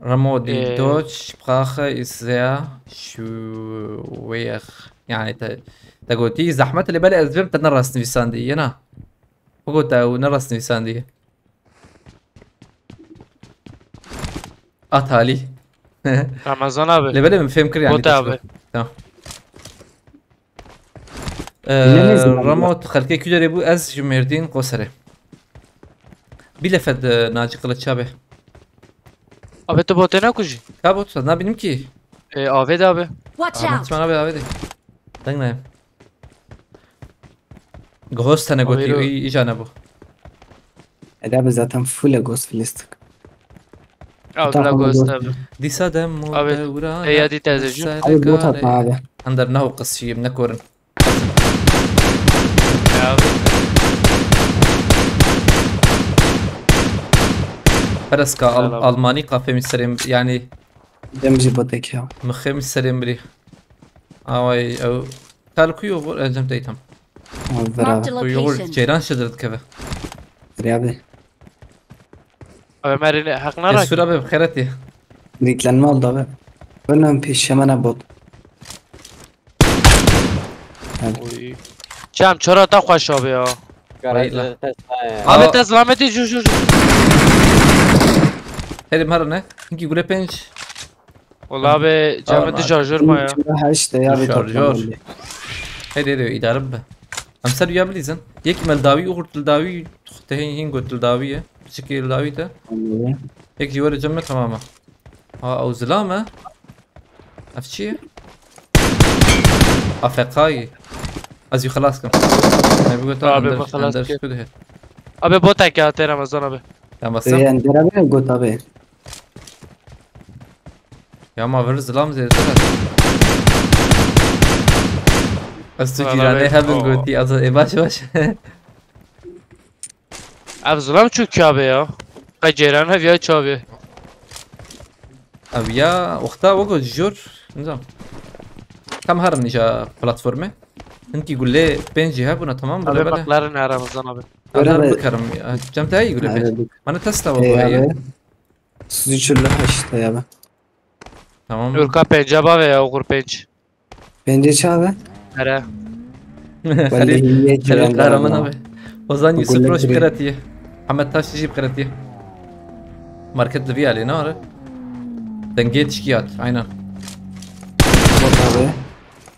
Remo die Ee. Deutsch Sprache ist sehr schwer. Yani te, te gotî zehmet lê belê ez bim te ne rastnivîsandiye na. Xwe got ew ne rastnivîsandiye. At halî. Ramazan abi. Lê belê min fêm kir yani. Bot abi. Tamam. Ne lezim abi? Ramo tu xelkê kî derê bû ez ji Mêrdîn Qoserê. Bî lefet e, Naci Kılıç abi. Abi tu bote ne kuji? Ka bot nabînim ki. E, Avê de abi. Watch out! Çiman abi abi de. Deng nayem. Ghost tane Abi gotî ro- î- îca ne bu. Ede abi zaten full ghost filistik. Abi Tamam, la ghost ghost. Abi. Dîsa dem Abi, dewran. e, ya dî tezê jû. Abi bot atma abi. Em der naho qisiyim nekorin. Ya abi. Pereska al, Selam. Almani kafemi serê yani Dem jî botek ya. Mixê min serê mirî. Away ew. Kalkuyo bu encem teytam. Al ver Marked abi. a Bu yol location. ceyran şedir dikeve. Ver abi. Abi merine hak narak. Esfir abi xeretî. Yüklenme oldu abi. Önüm peşemene bot. Oy. Çam çora ta xweş abi ya. Vay la. Garajı Tesla ya. Aa. Abi te zlameti jû jû jû. Herim her ne? Hinki gule penç. Ola abi cameti şarjör ma ya. Her işte ya bir Şarjör. toplam oldu. Hede hede idare be. Em ser ya bilîzin. Yek mel dawî û hurt dawî. Te hin hin got dawî ye. Çikil dawî te. Anladım. Yek jî were cem me tamam e. Ha ew zilam e. Ev çi ye? A F K'yî. Ez jî xelas kim. Ne bi gotan Abi, ender me xelas ender kir. şudu he. Abi bot eke hatê Ramazan abi. Ya Ee, basam. Ender abi got abi. Ya ma vir zilam zêde. Ez tu Valla cîranê be- hebin Oo. gotî. Ez e baş baş. Ev zilam çok kabe ya. Qe ceyran hev ya çabe. Ev ya wexta wego jor. Nizam. Kam herin nîja platformê. Hinkî gulê pêncî hebûna tamam Abi bile bile. Makların ha Ramazan abi. Ev Öyle her mi? Bikarim. Cem te heyî gulê pênc. Abi. Mana testa Ee, wego heye. abi. Sizi çölle işte ya ben. Tamam. Ürka penca bave ya okur penc. Bence çağ abi. Here. Vallahi iyi Helal ki kahraman ben abi. Ozan Yusuf Gulek Roş direkt. Piratiye. Ahmet Taş Jî Piratiye. Market li vî alê ne are? Dengê tişkî hat. Aynen. Bot abi.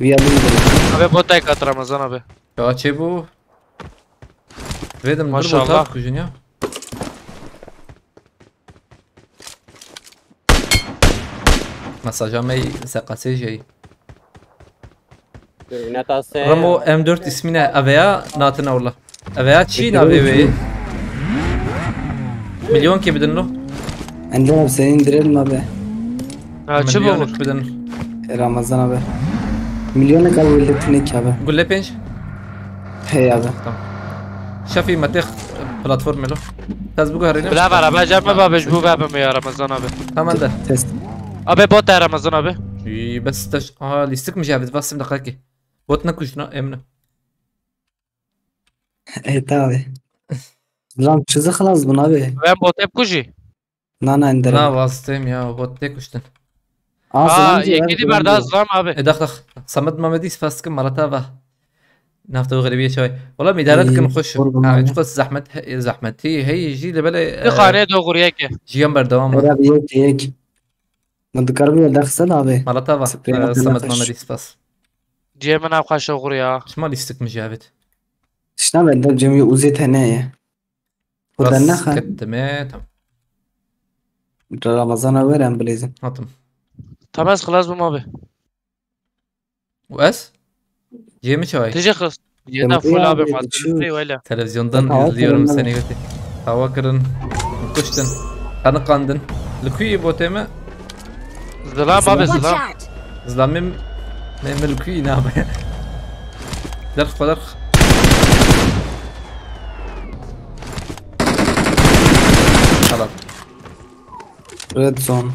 Viya bilmiyorum. Abi bot eke at Ramazan abi. Ya çê bu. Vedim dur Maşallah. Botak kujun ya. Mesaja me seqasê jey. Dürbüne tase. Ramo M dört ismine aveya natine orla. Aveya çi navê wê? Milyon ke bidin lo. Ender abi seni indirelim abi. Ha çi Milyon bu? Bidin. Ramazan abi. Milyona kadar öyle tinek abi. Gulle penç. Hey abi. Tamam. Şefî me têx platformê lo. Tez biguherîne. Bila vera be cem me babe ji bo ve bim ya Ramazan abi. Tamam de. Test. Abi bot e Ramazan abi. Î, bes te aha lîstik mi jî avêt vastim deqekê. Bot nekuştina emne. Hey abi. Lan çizi xelas bûn abi. Ben bot hep kujî. Na na endere. Na vastêm ya bot tê kuştin. Aa yekî dî berda zam abi. E dax dax. Samet Mamedî spas dikim malata va. Nafta û xeribiyê çay. Wala îdare dikim xweş. Ha, çiqas zehmet he- zehmetî hey jî li belê. Di xanê do xuriyeke. Jiyan berdewam e. Era bir yek yek. Min dikaribî wê derxistin abi. Malata va. Sprey Samet yapıyorlar. Mamedî spas. Cihê min ew xweş xuriya. Çima lîstik mi jî avêt? Tişna ve de cem yê uzê tenê ye. Xwe de nexe. Ketime tamam. Ramazana ver em bilêzin. Hatim. Tamam ez xilas bûm abi. Û ez? Cihê mi çawayê? Tijî xist. Yena Demir full ya, abi abi, madde. şu- Öyle. Televizyondan Tamam, izliyorum tamam. Seni götü. Hava kırın. Kuştun. Kanıkandın. Likuyi botê mi? Zilam abi Watch zilam. Out! Zlamim. Ne mi likuyi ne abi? Derx derx. Halas. Red zone.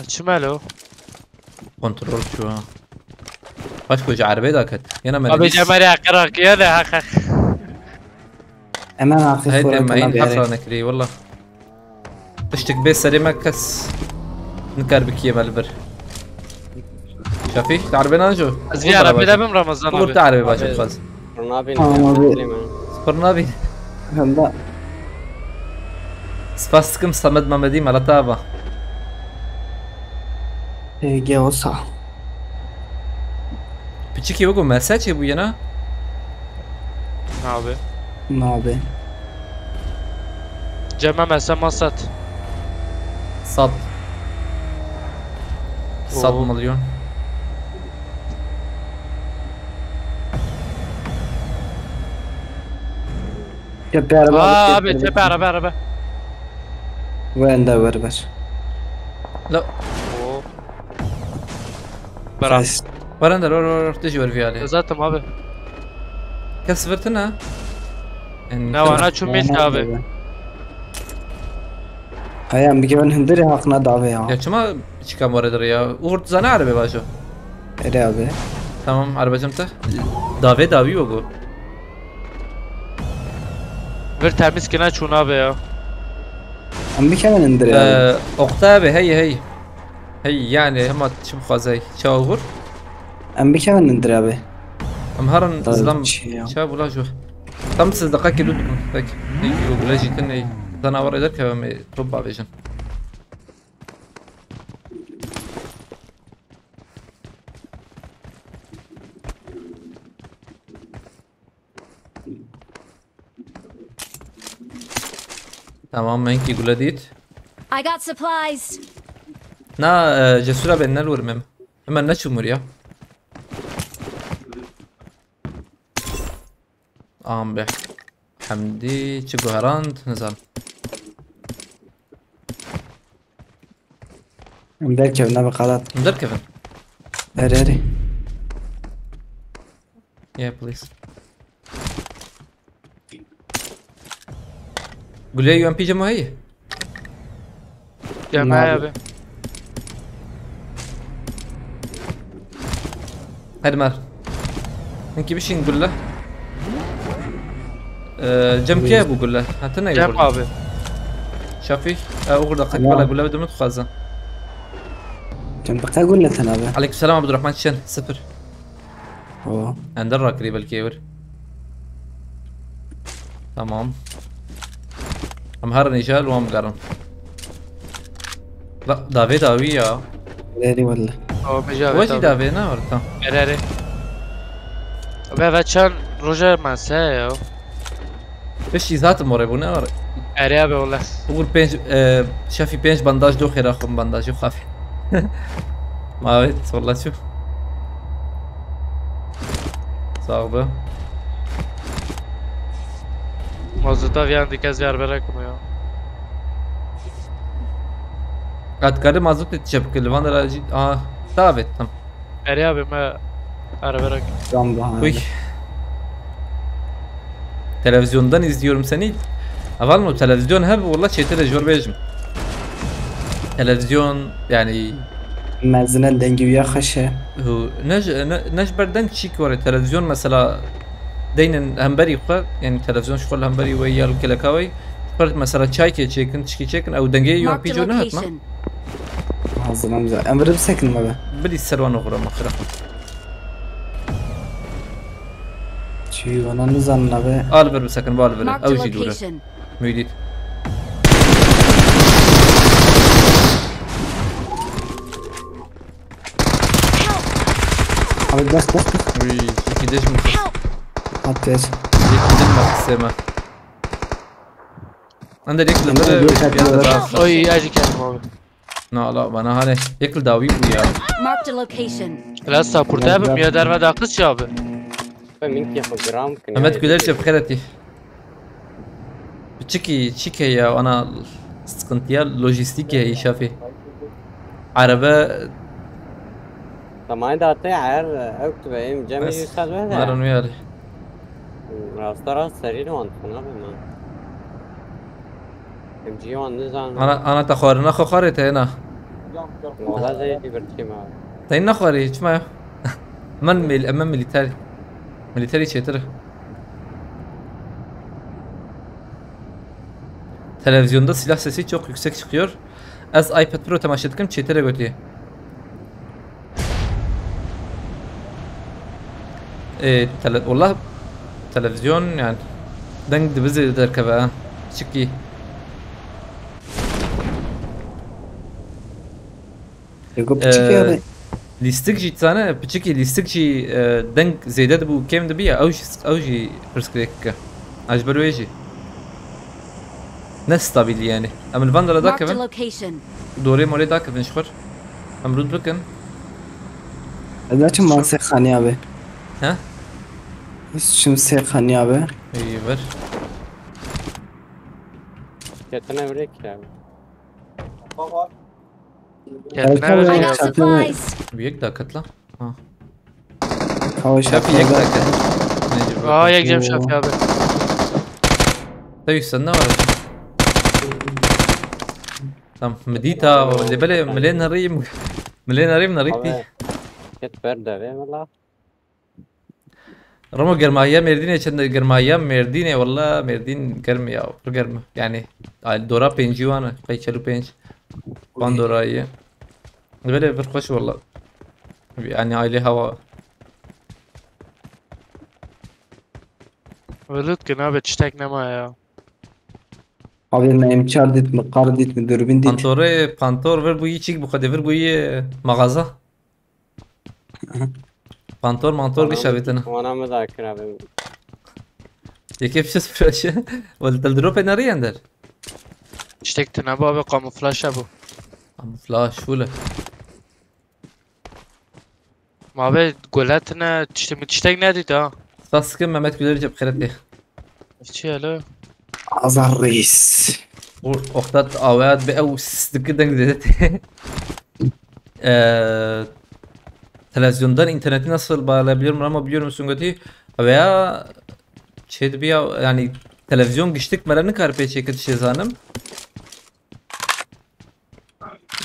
Çime lo. Kontrol şu ha. Baş koca arabaya da ket. Yana ben. Abi cemeri akrak ya da hak hak. Hemen hafif Heydi olarak mayın ona bir yere. Hafra nekri valla. Tiştik bê serê me kes nikar bikiyê me li vir. Şafî, te erbe nan jo? Ez vî arabê de bim Ramazan Kur abi. te erbe bacı Abi. xwaz. Pir nabînim Tamam ya, abi. bitireyim ben. Spır nabî. Hem de Spas dikim Samet Mamedî melata ava. P G olsa. Piçikî wekî mese çê bûye na? Abi. Ne abi? Cem me mese masat. Sat. Sat Oo. milyon. Çöpe araba Aa alıp abi getirdim. çöpe araba araba. Ve ende ver ver. La, Oo. Bra. Kaç. Baranda ror ror ror tijî wer viyale. Zaten abi. Kes virtina. Ne var ne çumil abi. Hayır, bir ben hindiri hakkına dave ya. Ya çima çika more dir ya? Uğur zana araba bajo. Ere abi. Tamam arabacım te. Dave davi yok o. Bir temiz kine çun abi ya. Em bikevin indir abi. Ee, Oktay abi hey hey. Hey yani hema çi bixwazey. Çawa Uğur? Em bikevin indir abi. Em herin Tabii zlam şey ya. çawa bula ju. Tam siz dakika ki dut. Peki. Peki o bile jitin ey. Zana var eder ki ben top bavejin. Tamam, enkî gule dît. I got supplies. Na, e, cesura ben ne lor mem. Hemen ne çumur ya? Am be. Hemdi çi guherand nizam. Em derkevin abi kalat. Em derkevin. Ere ere. Yeah, please. Gulê U M P cem heye? Gelme abi. Hadi mer. Hinki bişin gulle. Ee, cem kê bu gulle? Hatırına Cem yok. Abi. Şafik. Ee, Uğur da Tamam. kakala gulle ve dümdüz xwazin. Cem baka gulleten abi. Aleykümselam Abdurrahman Çiçen. Sıfır. Oo. Ender rakirî belkî êwir. Tamam. Em herin îja li wan bigerin. Da, davê dawî ya. Ere ere valla. Tamam Mecavit Wekî abi. Davê ne orta. Ere ere. Ve ve çend roja mese ya. Piştî zaten more bû ne var. Ere abi ola. Uğur pênc, e, şefî pênc bandaj do xêra xwe bandajê xwe. Mavêt, walla çû. Sağ ol. Mazota viyan dikez yar bere kuma ya. Katkali mazot et çepkil, van da, aha, davet tam. Ere abi me arabera. Zam bahane. Uy. Televizyondan izliyorum seni. Aval mı? Televizyon hep valla çetede jor bejim. Televizyon yani. Mezine dengi ya xeşe. Hu, ne j-, ne, ne ji ber deng çîk were. Televizyon mesela deynin hemberî xwe, yani televizyon ji xwe li hemberî we ya li keleka we. Xwe mesela çaykê çêkin, çikî çêkin, ew dengê yon pîco nehatma. Hazırım za. Em birim sekin me be. Bilî ser wan oxira me xira. Çi wana nizanin abi. Al bir bisekin, al bir. Ew jî dûr e. Müdît. Abi bas bas bas. Uy, iki deş mi? At deş. Yekî din bak isteme. Anda direkt bir bir daha. Oy, acı kendim abi. Na la bana hale. Yekil dawi bu ya. Marked a location. Biraz sapurta abi, mi derve dakız ya abi. Ve min ki gram kine. Ahmet Güler çe bixêr etî. Piçikî çike ya, ana sıkıntıya lojistik ya işafi. Araba. Tamam da te er ew tu benim cem yüz kat ver. Marun uyarı. Rasta rast serî wan tına be ma. Em cî wan nizanim. Ana, ana te xwarina xwe xwarê te hêna. Wala zeytî birçî ma. Te nexwarî, çima ya? Min mil-, em milîterî. Milîterî çêtir. Televizyonda silah sesi çok yüksek çıkıyor. Ez iPad Pro temaşe dikim, çêtir e gotî. Ê, tele-, wallah, televizyon, yani, deng dibe zêde derkeve, ha. Piçikî. Ê, go piçikî, ee, abi. Lîstik jî, dizane, piçikî lîstik jî, e, deng zêde dibû, kêm dibî ya, ew jî, ew jî pirsgirêk dike. A ji ber wê jî. Ne stabil yani. Em li van dera dakevin. Marked a location. Dorê morê dakevin ji xwe. Em rût bikin. Ez açim man sê xaniya be. He? Ez çim sê xaniya be. İyi ver. Ketine bile ki abi. Erkan Bey, bile ki abi. Supplies. Bir yek daha katla. Ha. Şafî yek dakika. Aa, yek cem Şafî abi. Tabii sen ne var? Tamam, mi dîta, lê belê, mi lê nerîm, mi lê nerîm, nerîm tî. Ket ber de ve valla. Ramo germahiya Mêrdînê çend e? Germahiya Mêrdînê, walla Mêrdîn germ e ya, pir germ e. Yani, dora pêncî wan e, qey çel û pênc. Van dorayê. Belê, pir xweş walla. Yani aile hava. Velut ki nabe tiştek nema ya. Abi me M çar dît mi, kar dît mi, dürbün dît. Pantorê, pantor vir bûyî çîk bi xwedê vir bûyî mağaza. Pantor mantor giş avêtine. Wana me da kir abi. Yekê fişe fişe. Wal tel dropê nerî ender? Tiştek tine bu abi, kamuflaj e bu. Kamuflaj, şule. Ma be guletine tiştek mi tiştek nedît ha? Spas dikim Mehmet Gülerî cep xeretê. Çi alo? Azar Reis. Or, oktat awet be ew s-, diki deng dedi. Eee, televizyondan interneti nasıl bağlayabiliyorum ama biliyor musun götü? Veya şey bir ya, yani televizyon giştik mera nikar pê çekit şey zanim.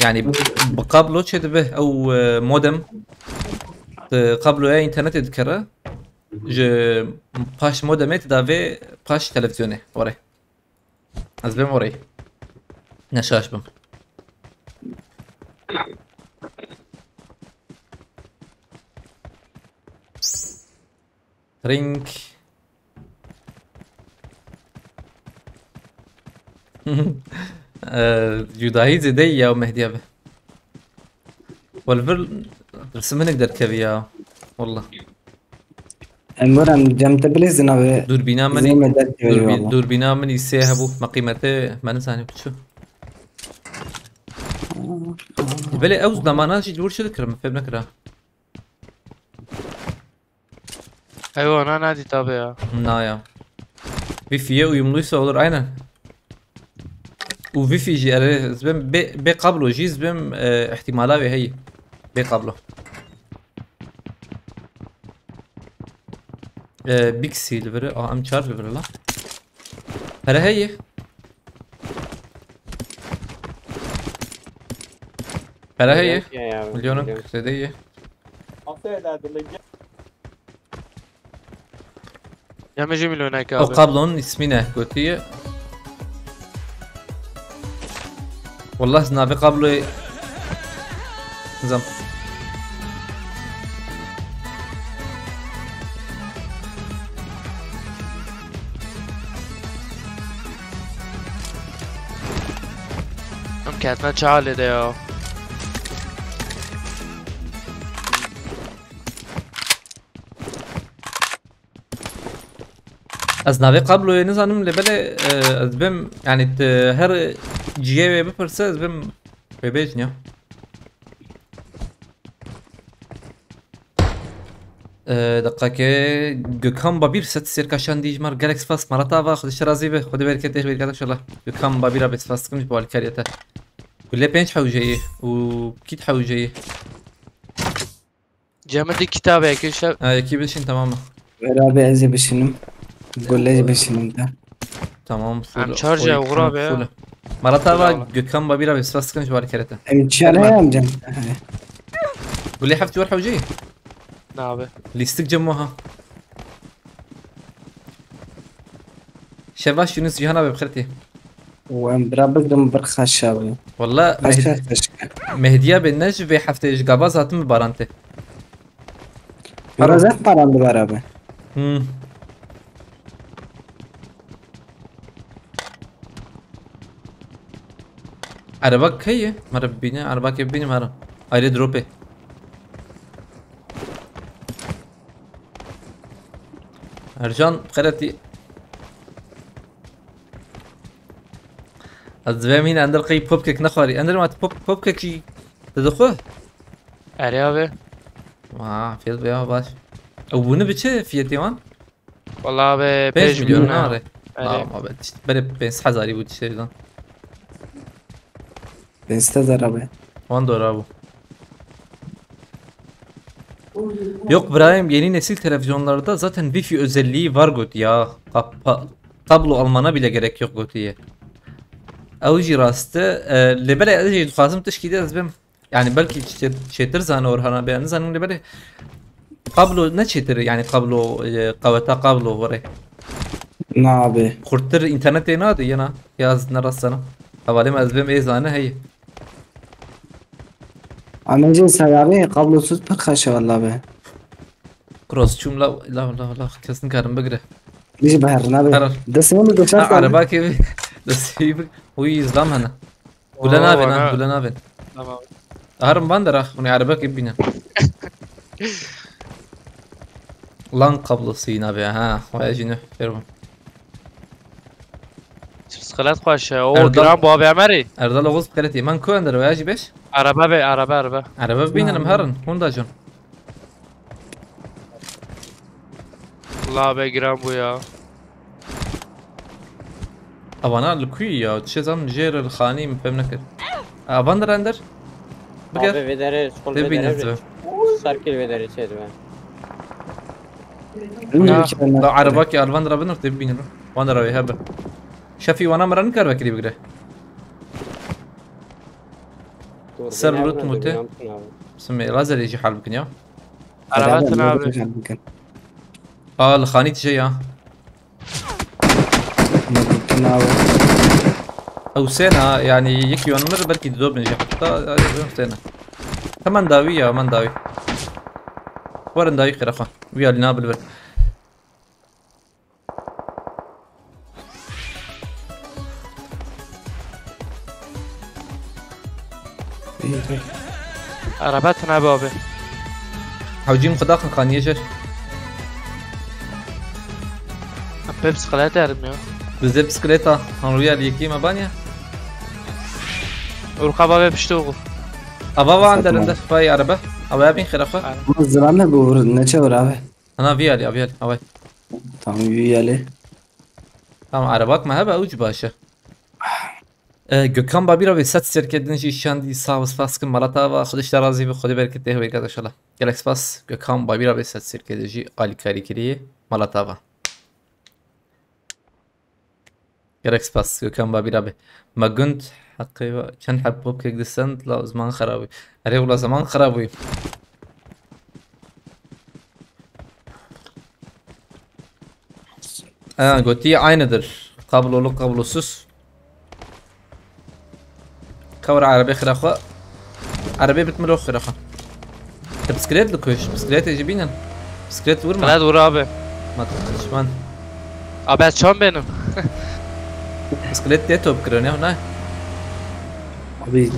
Yani bi kablo çê dibe ew, e, modem, e, kabloya internetê dikere. Ji paş modemê tu davê paş televizyonê. Orê. Ez bêm orê. Ne şaş bim. Ring. Eee, cudahî zêde ya Mehdî abi. Wal vir tirsim hinek derkevî ya. Wallah. Em werin cem te bilêzin abi. Dûrbîna min zême derkevî dûrbî-, wallah. Dûrbîna min îsê hebû. Me qîmetê me nizanî biçû. Belê ew zamana jî li wir çi dikirim, fêm nekira. Eyvah, ona ne dît abi ya? Na ya. Wi-Fi'ye uyumluysa olur, aynen. U Wi-Fi jî, erê, ez bêm bê, bê kablo jî, ez bêm, e, ihtimala wê heyî. Bê kablo. E, Bixi li vir e, a, M çar li vir e la. Pere heye. Pere heye. Milyon ya, Milyonun milyon. Zêde ye. Ya me jî milyonek O abi. kablonun ismi ne? Gotiye. Wallah navê kabloyê. Nizam. Em ketine çi halê de ya. Ez navê kabloyê nizanim lê belê, e, ez bim, yani, te her cihê wê bipirse ez bim wê bêjin ya. E, deqake Gökhan Babir set sêrka şandî ji mar gelek spas, mala te ava, Xwedê ji te razî be, Xwedê bereketê xêr bêrkete inşallah. Gökhan Babira bê spas dikim ji bo alîkariyê te. Gule pênc hewceyî û kît hewceyî. Cemidî kitabê yekê şev. Ha, yekî bişîn, tamam mı? Ver abi, ez ê bişînim. Gule jî bişînim de. Tamam, full. Em çar full, jî uğur abi full. ya. Mala te ava, Bravo. Gökhan Babira bê spas dikim ji bo alîkariyê te. Em çare Tamam. em cem. Gule heft ciwar hewceyî. Ne abi? Lîstik cem wiha. Şevaş Yunus Cihan abi bi xêr tê. Û em bira bidim bir xeşa bû. Walla Xeşa Mehd- xeşka. Mehdiya bê ne ji vê hefteyê ji gava zatim bi baran tê. Bira zef paran dibar abi. Hmm. Araba key ye? Mara bine, araba ke bine mara. Ayrı drop e. Ercan, xeretî. Ez divêm hîn ender qey popkek nexwarî. Ender ma tu pop, popkekî didixwe? Erê abi. Aa, fiyat be ya baş. Ew bunu bi çi fiyatê wan? Vallahi abi Pênc pênc milyon milyon ha ya. re. Erê. Tamam abi. İşte böyle pênc hezarî bû tiştê dan. Pênc sed abi. Wan dora bû. Yok Brahim, yeni nesil televizyonlarda zaten wifi özelliği var got ya. Kapa- kablo almana bile gerek yok gotiye. Ew jî rast e. E, lê belê ez jî dixwazim tişkî de ez bim. Yani belkî çê- çêtir zane Orhan abi, yani zanim lê belê kablo ne çêtir, yani kablo, e, qeweta kablo were. Na abi. Xurttir internetê nade yena. Yaz ne rastana. Hevalê me ez bim ê zane hey. Amacın sebebi kablosuz pek xeşe valla be. Cross çûm la la la la kes nikarim bigire. Hiç bahar ne be. Karar. Destimi de Ha, dışarı. Araba kevi. Desteyim. Uy izlam hana. Gule Oo, navin ha, ana. Gule navin. Tamam. Aharım van dera, hûn araba kevi bîne. Lan kablosu yine be ha. Vay jini. Ferman. Skelet xweş e. O Erdal- gram bu abi Emerî. Erdal Oğuz bikeretî. Man ku ender veya jî beş? Araba be araba araba. Araba bînirim herin. Honda can. Allah be gram bu ya. Avana li kuî ya? Çi zam jêr li xanî min fem nekir. Avan der ender. Biger. Abi vedere, skol Te bîne vedere. zwe. Sarkil vedere çêdime. Da araba ki alvan der binir te bînir. Van der hebe. Şefî wana mera nikar vekirî bigire. Ser lut mute. Bismê lazerê jî hal bikin ya. Araba tine abi. A li xanî tije ya. Ew sêna, yani yekî wan mir belkî dido bin jî heta, yani sêna. Hemen dawî ya, hemen dawî. Werin dawî xêra xwe. Wî alî na bilbir. Araba tine abi abi. Hewcî min xwe daxin xaniyê jer. Em pê bisiklete erim ya. Bizde bisikleta. Han rûya li yekî me baniye. Urka bavê piştî oxu. Ava van Satın derinde al. Fay araba. Ava bin xêra xwe. Ama zilame bu vur ne çevir abi. Ana vî alî, vî alî. Avay. Tamam yü yali. Tamam, arabak me hebe, ew jî baş e. E, Gökhan Babîra ve set serkedin jî şandî sağ ol, spas kim, mala te ava, Xwedê ji te razî be, Xwedê bereketê hewe kat inşallah. Gelek spas, Gökhan Babîra ve set serkedin jî alîkarî kiriye, mala te ava. Gerek spas Gökhan Babî abi. Me gund heqê çend heb popkek distend la ziman xerabî. Erê wila ziman xerabî. Ha, gotî aynıdır. Kablolu kablosuz. Kawra erebê xira xwe. Erebê bitmilo xira xwe. Te bisiklet li kuş. Bisikletê jî bînin. Bisiklet vurma. Xelat vur abi. Mat düşman. Abi ez çan benim. Bisiklet diye top kırıyor ne? Ne? Abi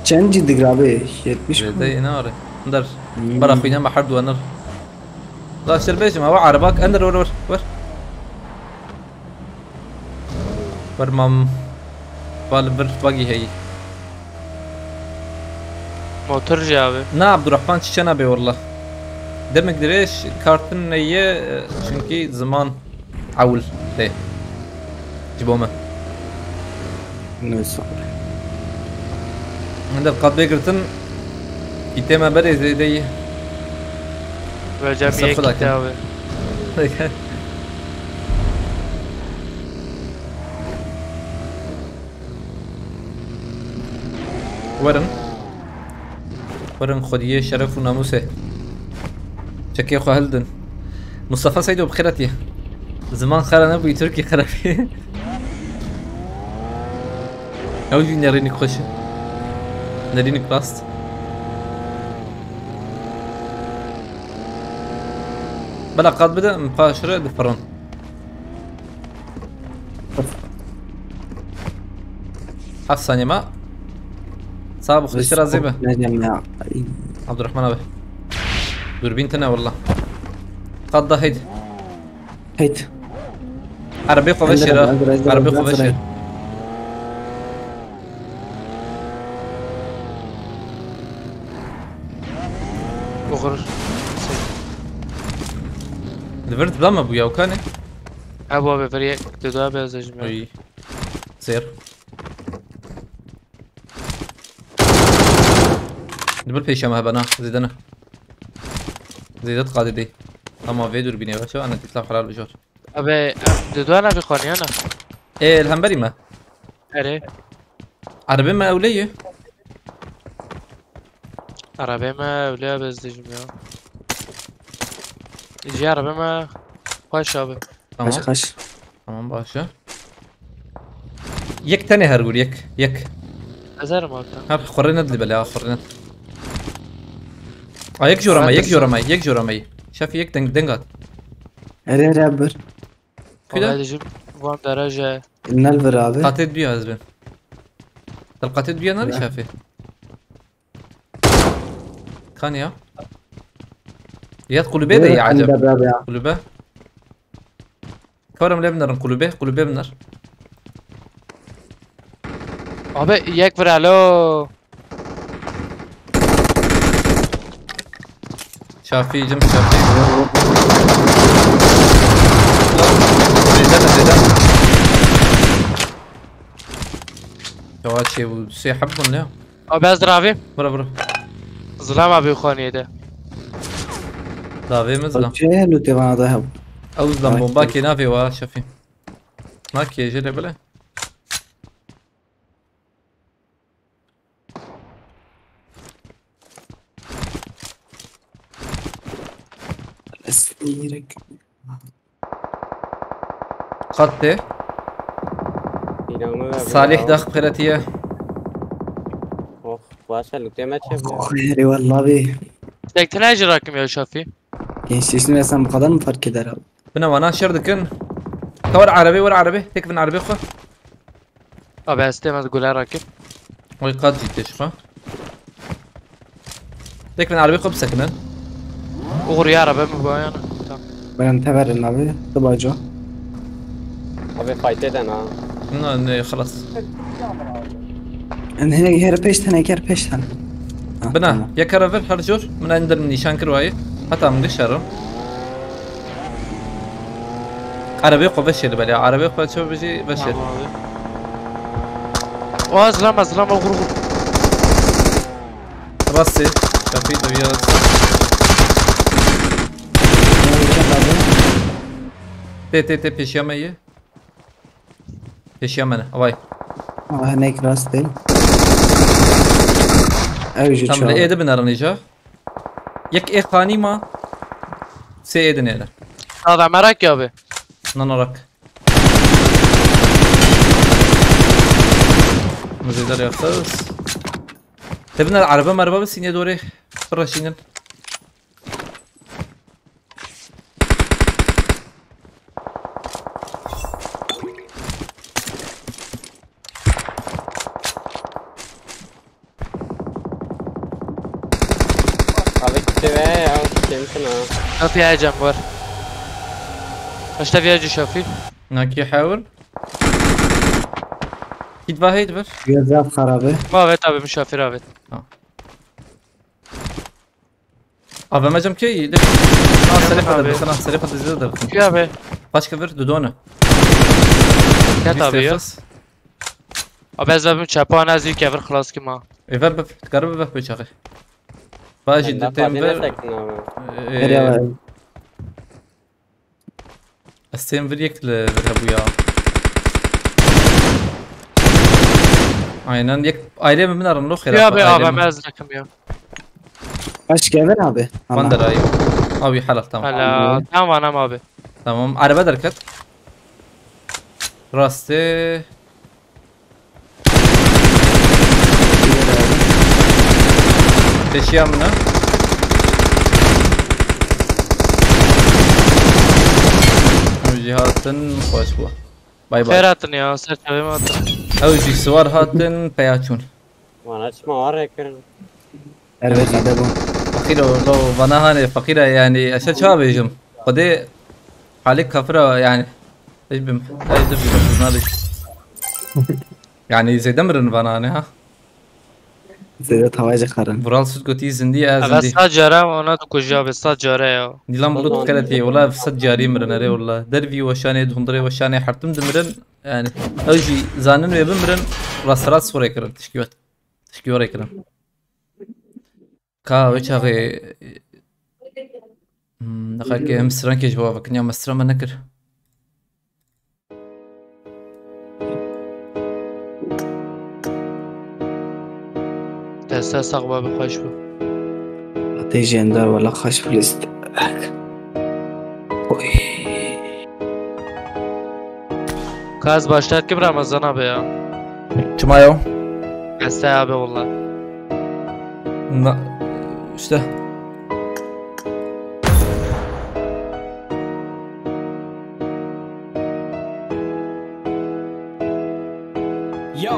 çend ciddi abi? Yetmiş mi? Zêde yine var. Ndar. Hmm. Bara xwîna me her duanir. La şer bêjim, ewa erebak, ender wer, wer, wer. Wer mam. Bal bir bagi heyî. Motor jî abi. Na, Abdurrahman çiçe nabe wallah. Demek dirêj kartin neye, çünkü zaman awil de. Ji bo me. Neyse. Hinde qat bê girtin. Îtê me berê zêde yî. Recem Estağfurullah, yek abi. Werin. Werin xwediyê şeref û namûsê. Çekê xwe hildin. Mustafa Seydo bi xêr hatiye. Ziman xera nebûyî, Tirkî xera bûyî. Ew jî nerînik xweş e. Nerînik rast. Bela qat bide, em paşire difirin. Heft saniye ma. Sağ bu xişira zêbe. Necem ya. Abdurrahman abi. Dürbün tene valla. Qat da heydi. Heyt. Arabê xwe veşêra. Arabê xwe veşêr. Oxir. Li vir dida me bû ya, ka ne? Ew abi vir yek, dida be ez dejim ya. Oy. Zêr. Li vir pêşe me hebena, zêde ne. Zêde diqadê dê. Ama vê dûrbînê veşe, ana tîtla xeral bijor. Abi, em di dua ne bi xaniyana. Ê, li hemberî me. Erê. Erebê me ewlê ye. Arabê me ewlê ya, ez dejim ya. Jî arabê me xweş abi. Tamam. Xweş, xweş. Tamam, baş e. Yek tenê her gûr, yek, yek. Ezerim abi, tamam. Her xurê nedilî belê, ha, xurê ned. A, yek jora me, yek jora me, yek jora me. Şefî yek deng, deng at. Erê, erê, bir. Küde? Vallahi dejim, van derece. Nel bir abi. Qatê duya ez bin. Dil qatê duya nari şefî. Kan ya. Yat kulübe de ya acaba. Kulübe. Karam le biner kulübe, kulübe biner. Abi yek vir alo. Şafî, cim Şafî. Zêde ne, zêde ne. Çawa çê bû, sê heb bûn ne? Abi ez diravîm. Bira, bira. Zilam abi xaniyê de. Davê min zilam. Çê helu tê vana da hev. Ew zilam bomba kê navê wa Şafî. Na kê jê le bile. Esfîrek. Qat tê. Salih dax xêretiye. Oh, baş e, lutê me çe. Oh, xêrê wella bê. Tek tine jî rakim ya Şafî. Gençleştim ya, sen bu kadar mı fark eder abi? Bina wana şer dikin. Ka wer erebê, wer erebê. Tek bin erebê xwe. Abi ez têm ez gule rakib. Oy qat jî tê şifa. Tek bin erebê xwe bisekinin. Uğur ya araba mı bu yana? Tamam. Ben teverin abi. Tıbaco. Abi fayte den ha. Na ne xelas. En her, her peş tane, her peş tane. Ha, bina, tamam. Yek ara ver her jor. Min endir nîşan kir wayê. Heta min gişerim. Erebê xwe veşêr belê. Erebê xwe çawa bijî veşêr. Tamam abi. O zilama, zilama, vur, vur. Rastê. Kapıyı da biraz. Tê, tê, tê, pêşiya me ye. Pêşiya me ne. Avay. Ah, hinek rast değil. Ew jî Tam li çawa. Ê de binerin îca. Yek ê xanî ma. Sê ê din ê de. Nada merak ya abi. Nanorak. Muzêder yaxız. Te biner araba merba bi sînê dorê. Bireşînin. Abi gitti be ya, kimsin ha? Kapıyı ayacağım var. Kaçta bir ayacı şoför? Nakî hewir. Git vaheyt bir. Gözler xarabe. Mavet abi, misafir abi. Avem cem kê? De. Ha, selef abi. Sana selef abi, zide de. Ya abi. Başka bir dudone. Ket abi ya. Abi ez bim çapa ne zî kevir xlas kim ha. E ver bif, tkar bif bif bıçağı. Baji de tem ver. Nereye? Ez tên vir yek li vir hebû ya. Aynen yek ailê min min arin lo xêra. Ya be abi, ez nekim ya. Kaç gelir abi? Van der ay. Abi halal tamam. Hala tamam anam abi. Tamam araba derket. Rastê. Pêşiya min e. Ew jî hatin xweş bû. Bay bay. Xêr hatin ya, ser çavê me hatin. Ew jî siwar hatin peya çûn. Wana çima war kirin. Erve zêde bûn. Feqîr o, lo vana hanê feqîr e yani ez çawa bêjim. Xwedê halê kafira yani. Ez bim, ez de bim, ez nabê. Yani zêde mirin vana hanê ha. Zêde tawayê jî xerin. Vural Sud gotî zindî ye, ez Eve zindî. Sed care ona dikujî abi, sed care ya. Dîlan Bulut keretê, wela sed carî mirin erê wela. Dervî weşanê, di hundirê weşanê hertim dimirin. Yani ew jî zanin wê bimirin, rasterast xwe rê kirin, tişkî wet. Tişkî were kirin. Ka wê çaxê, hmm, neqekê em strankê ji bo avakiniya me stran me nekir. Deste sax be, bi xweş bû. Hatê jêndar wela xweş bû list. Oy. Ka ez başlat kim Ramazan abi ya. Çima yo? Deste abi valla. Na, işte. Yo.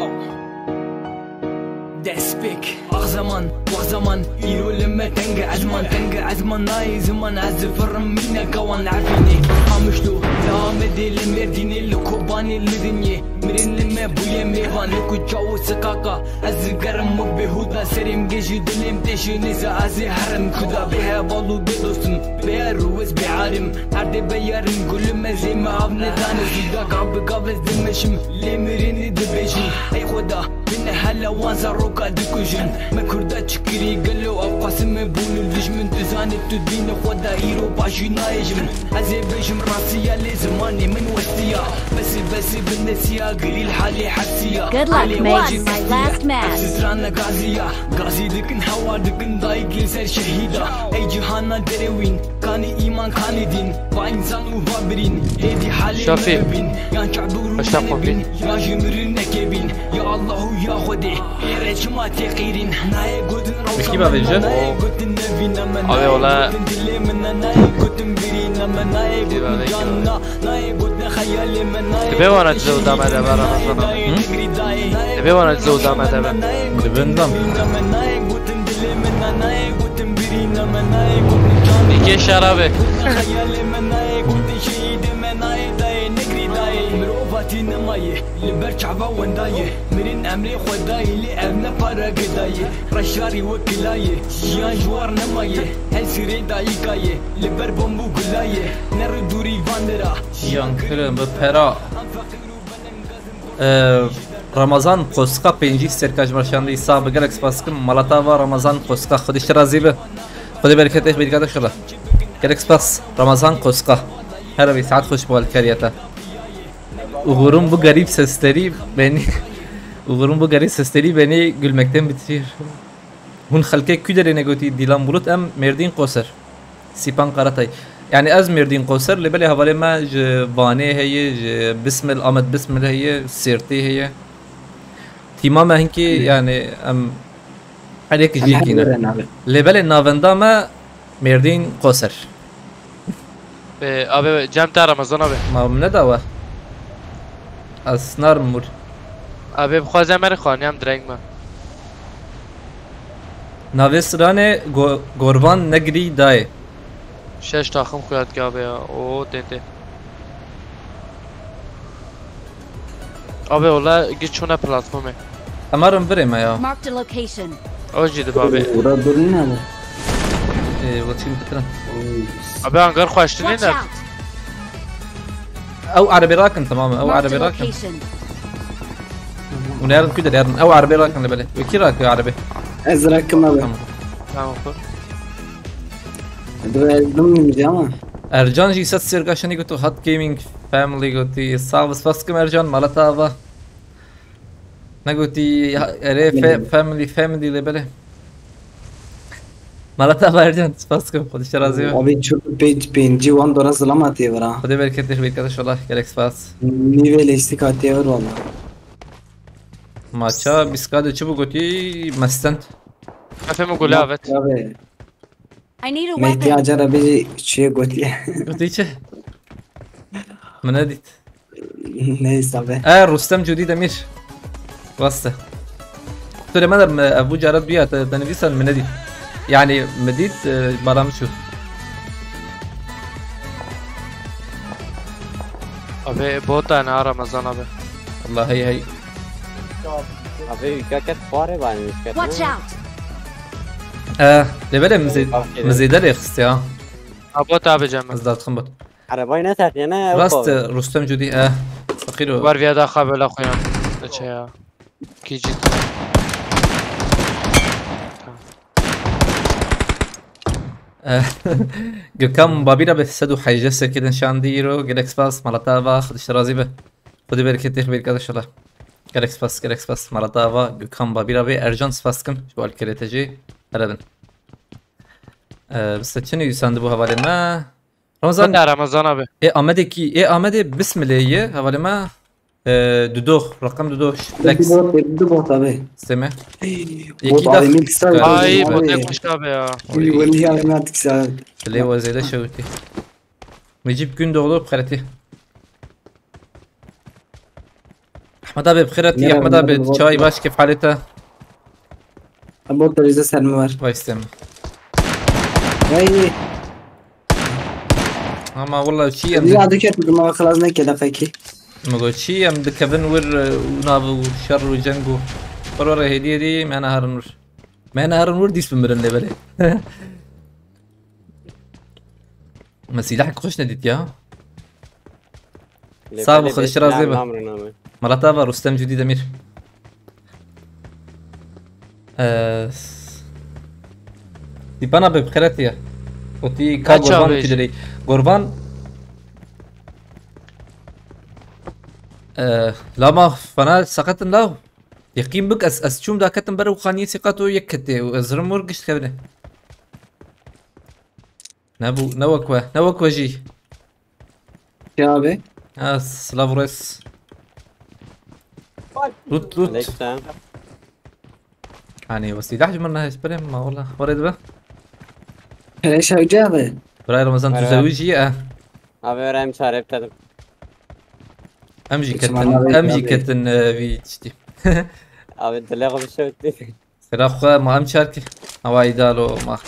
Destpêk. Ax zeman, wax zeman, îro li me teng e ezman, teng e ezman nayê ziman, ez difirim mîneka wan evînê. Qamişlo, li Amedê, li Mêrdînê, li Kobanê, li Dinyê, mirin li me bûye mêvan, li kuça û siqaqa. Ez zigerim wek bêhuda serê min gê ji dilê min tê ji nêza ez ê herim kuda bê heval û bê dostim, bê her û ez bê arim. Erdê be yarim gulê me zê me av nedane zîda gav bi gav ez dimeşim lê mirinî dibêjim ey Xweda bine hele wan zaroka dikujin. Me kurda çi kirî gelo ev qasim me bûn û dijmin tu zanî tu dînê Xweda îro baş jî nayê ji min. Ez ê bêjim rastiya lê zimanê min westiya. Besi besi bin nesiya girî li halê hesiya. Good luck, Halê mate. Wacî My last match. Ev strana gaziya. Gazî dikin hewa dikin dayik li ser şehîda. Ey cihana derewîn. Kanî îman kanî dîn. Va însan û va birîn. Êdî halê Şafî. Me bibîn. Yan çadur û Başta me kopî. Nebîn. Ya ji mirin nekebîn. Ya Allah û ya Xwedê. Êre çima tê qîrîn. Nayê gotin Peki, rawsa bavê min, Cem? Nayê gotin nevîna min, Abi, nayê ola- gotin dilê min, nayê gotin birîna min, nayê gotin canina, nayê gotin xeyalê min, nayê Dibe wana gotin cilo dame de şehîdê min, ben nayê Ramazan abi. dayê Hı? Digrî dayê, nayê Dibe wana gotin cilo dame de ben. Nayê gotin Dibe nizam. nevîna min, nayê gotin dilê min, nayê gotin birîna min, nayê gotin canina, Eke şarabe. Xeyalê min, nayê gotin şehîdê min, nayê dayê Digrî dayê. Mirovatî nemaye. Li ber çava wenda ye. Mirin emrê Xwedayê lê ev ne para gida ye. Reşarî wek kila ye. Jiyan ji war nemaye. Her sirê dayika ye. Li ber bomb û gula ye. Nere dûrî van dira. Jiyan kirin bi pera. Em feqîr û belengazim. Ee, Ramazan Koska pêncî serka ji me şandî. Sax bi gelek spas dikim. Malata va Ramazan Koska. Xwedî ji te razî be. Xwedê bereketê, bereketê xila. Gelek spas Ramazan Koska. Her wî saet xweş bi alîkariya te. Uğur'un bu garip sesleri beni Uğur'un bu garip sesleri beni gülmekten bitiriyor. Hûn xelkê ku derê negotî Dîlan Bulut em Mêrdîn Qoser. Sîpan Karatay. Yani ez Mêrdîn Qoser lê belê hevalê me ji Vanê heye, ji Bismil, Amed Bismil heye, Sêrtê heye. Tîma me hinkî yani em her yek Em jî her kîne. Lê belê navenda me Mêrdîn Qoser. Ee, abi Cem te Ramazan abi. Ma min nedawe. Ez narim mûr. Abi bixwaze me re xaniyam direng me. Navê stranê go-, Gorvan Negirî dayê. Şeş taxim xuyat gabe ya. O tê tê. Abi ola git şuna platformê. Emarim birê me ya. Marked a location. O jî dibabe. Ora durun ne? Ee, watching bitirin. Abi hangar xweştinê Watch ne? Out! Ew erebê rakin tamam. Ew Marked a erebê rakin. Location. Hûn erin ku der erin. Ew erebê rakin li belê. Wekî rakiyo erebê. Ez rakim abi. Tamam. Tamam xwe. Dibe bilmiyorum ama. Ercan jî set sêrgaşanî gotu Hot Gaming Family gotî. Sağ ol, spas kim Ercan. Malata ava. Negotî ha-, erê fe-, family, family lê belê. Malata Ercan, spas kim. Xwedî şe razî be. Abi çok page page wan dora zilama tê vira. Xwedê bereketê xwîr kete şola. Gelek spas. Nîvê lêstik hatiye vir valla. Maça bîst K de çi bû gotî? Mestend. Efendim gule evet. Abi. I need a Me weapon. Ihtiyaca da bir şey gotiye. Gotî çi? Min nedît. Neyse be. E, Rustem Cudî Demîr. Rast e. Tu lê me de, me, ev bu cara duya te, te nivîsan min nedît. Yani min dît, e, bala min çû. Abi bot e ne Ramazan abi. Allah hey hey. Abi ülke ket fare var mı ülke? Watch out! E, lê belê min zê-, Bak, min zêde lê xist ya. Ha bot abi Cem. Ez derdixim bot. Arabayı ne terk yine? Rast, e, Rustem Cudî, e. Fakir o. Var viya da xabela xuyam. Neçe ya. Kicit. Eh, Gökhan Babîra bi sed û hejde sekidin şandî îro. Gelek spas, malata va, Xwedî ji te razî be. Xwedî bereketê xwe bêrka inşallah. Gelek spas, gelek spas, malata va, Gökhan Babîra bi Ercan spas dikim. Ji bo alkirê te jî here bin. Eh, bi se çi nivîsandibû hevalê me? Ramazan. Xwedî Ramazan abi. Ê Amedê kî? Ê Amedê Bismilê ye, hevalê me. Ee, Dudox, rakam Dudox, Flex. Du bot, du bot abi. Seme. Ey, bot abi, mil kısa. Ay, bot ne kuşka be ya. Uy, weli ya, ne artık sen. Lê we zêde şewitî. Necîb Gündoğdu xeretî. Ahmet abi bi xeretî, Ahmet abi, çay baş kefaleta. Bot da bizde sermi var. Vay Seme. Vay. Ama walla çi em. Ya dike tu ma xelas neke da peki. Me got çi em dikevin wir, e, û nav û şer û ceng û. Were were hêdî hêdî me neherin wir. Me neherin wir dîs bimirin lê belê. Me sîlahek xweş nedît ya. Sağ ol, Xwedî şirazê be. Malata va Rustem Cudî Demîr. Ee, Dîpana be bi xêretiye. Gotî ka Gorvan ki dirê. Gorvan. Ee, lama fena seqetin law. Yeqîn bik ez, ez çûm daketim ber û xaniyê sîqat û yek ketê û ez rim wir gişt kevine. Ne bu, ne wek we, ne wek we jî. Ya abi. Ha, silav res. Rut, rut. Aleyküm. Hani, wesîlah ji min nehêst birê ma wala. Were dibe. Hele şewce abi. Bira Ramazan, tu zewicî ye? Abi, öğrenci çare bitedim. Em jî ketin, em jî ketin, e, vî tiştî. Abi, dilê xwe bişewitî. Sera xwe ma em çar kir. Awa îdalo ma.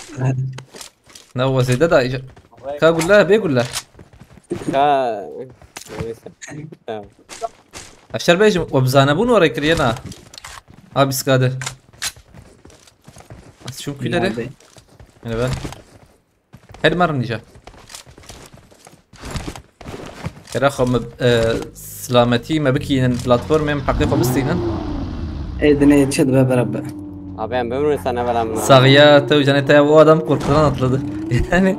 Ne o zêde da îca. Ka gulle, bê gulle. Ka. Neyse. Tamam. Eşer bêjim, we bi zanebûn we rê kiriye na. A bîskade. Ez çûm kulere. Yine ben. Her merin dîje. Kera xwe me, e, silametî me bikînin platformê, em heqê xwe bistînin. Ê dinê çi dibe berebe. Abi em bimrin sana bela min. Saxiya te û canê te ya, o adam korkudan atladı. Yani,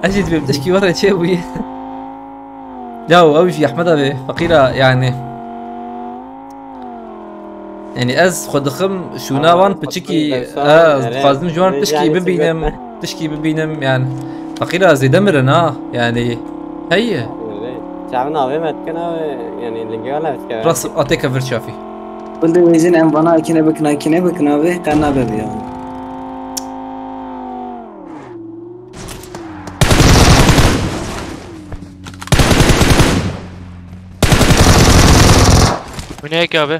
ez jî dibêm tişkî were çê bûye. Ya ew jî Ehmed abi, feqîra yani. Yani ez xwe dixim şûna wan piçikî, ez dixwazim ji wan tişkî bibînim, tişkî bibînim yani. Feqîra zêde mirin ha yani. Heye. Çav navê me dikin abi, yani lingê wala ez keve. Rast atê kevir şafî. Bildin wêjin em vana kine bikina, kine bikina abi, qe nabe bi ya. Bu ne ki abi?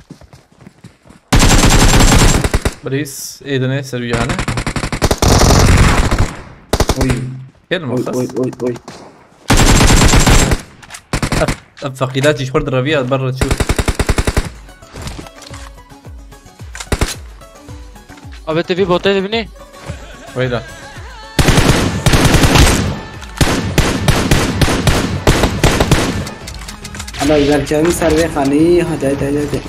Birîz, êdine ser wî hane. Oy. Gelin oy, bakalım. Oy, oy, oy. Ev, ev feqîra jî ji xwe re direviya, ber re çû. Abi, tu vî botê dibînî? Weyla. Ana, güzel kevin ser vê xanî, hadi, hadi, hadi, hadi.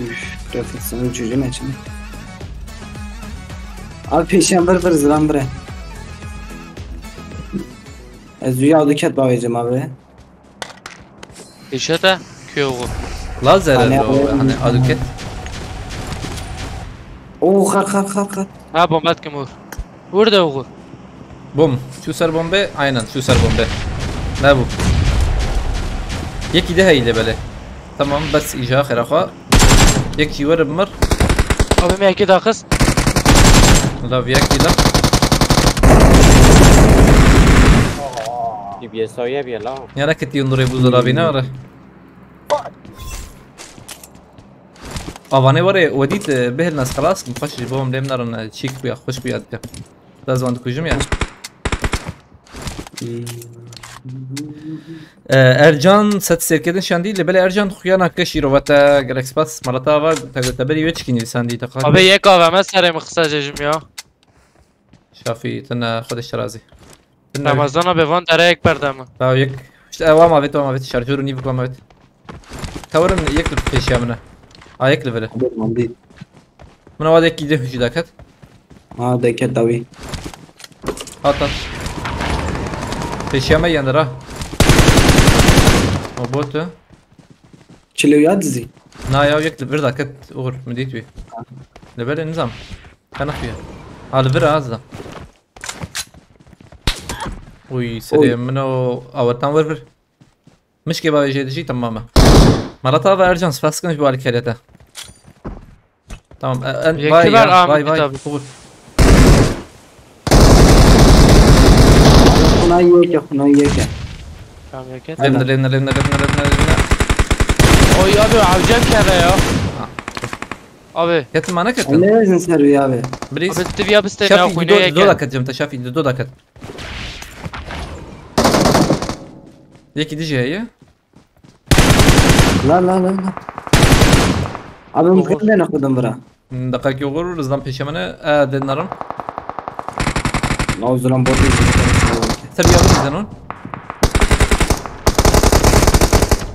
Üf, grafik sınır cücü ne şimdi? Abi, peşiyan bir, bir zıran bire. Ez dünya adı ket bağlayacağım abi. Pêşe te kê oxir? Lazer hani o, hani aduket. Oo, xar, xar, xar, xar. Ha, bomba dikim oxir. Oxir de oxir. Bom. Çû ser bombe. Aynen, çû ser bombe. Ne bu? Yekî de heyî lê belê. Tamam, bes îja xêra xwe. Yek jî werim mir. Abi me yekê daxist. La viyek îla. Bî bîye sawiye bîye la. Ya neketî hundirê bû zora bîne are. Avanê were wedît, e, bihêlin ez xelas kim, xweş ji bo em lêm nerin, e, çîk bûya, xweş bûya dike. Da ziwan dikujim ya. E, Ercan set sêrkedin şandî, lê belê Ercan xuya nake şîrova te, gelek spas. Malata ava te, te berî wê çikî nivîsandî te. Abi yek A V M serê min qisa jejim ya. Şafî, tu ne xwe de şirazî. Tu ne Ramazan abi van dereyek berde mi? Daha yek. İşte, e, wa mavet, wa mavet. Şarjörü niye wa mavet? Tawarın yek li pêşiya min e. A yek li vere. Abi, man değil. Min wa de kî de hücü daket. Ha, deket dawî. Hat hat. Pêşiya me yandır ha. O botu. Çilo ya dizi. Na ya yek li vir daket uğur mi dit wî. Li belê nizam. Qenexiye. Ha, li vir az da. Uy, serê min o awetan vir vir. Mişkê bavê jê dijî, tamam e. Malata ve Ercan, spas dikim ji bo alîkariya te. Tamam, e, en, yekî vay ver ya, Ahmet vay, vay. Abi. Xubur. Xuna yeke, xuna yeke. Tamam, yeke. Levne, levne, levne, levne, levne, levne. Oy abi, avcam kere ya. Ha. Abi. Ketin mana ketin. Ne rezin ser ya abi. Bris. Abi, tu ya biste ne Şafî, xwîne dido, yeke. Dido da ket cem te Şafî, dido da ket. Yekî dijî heye. La, la, la, la. Abi, mumkin ne xwedin bira. Hmm, deqekî oxir, rizdan pêşe min e, e, dê nerin. Nav zilam bot. Ser ya biriz zenon.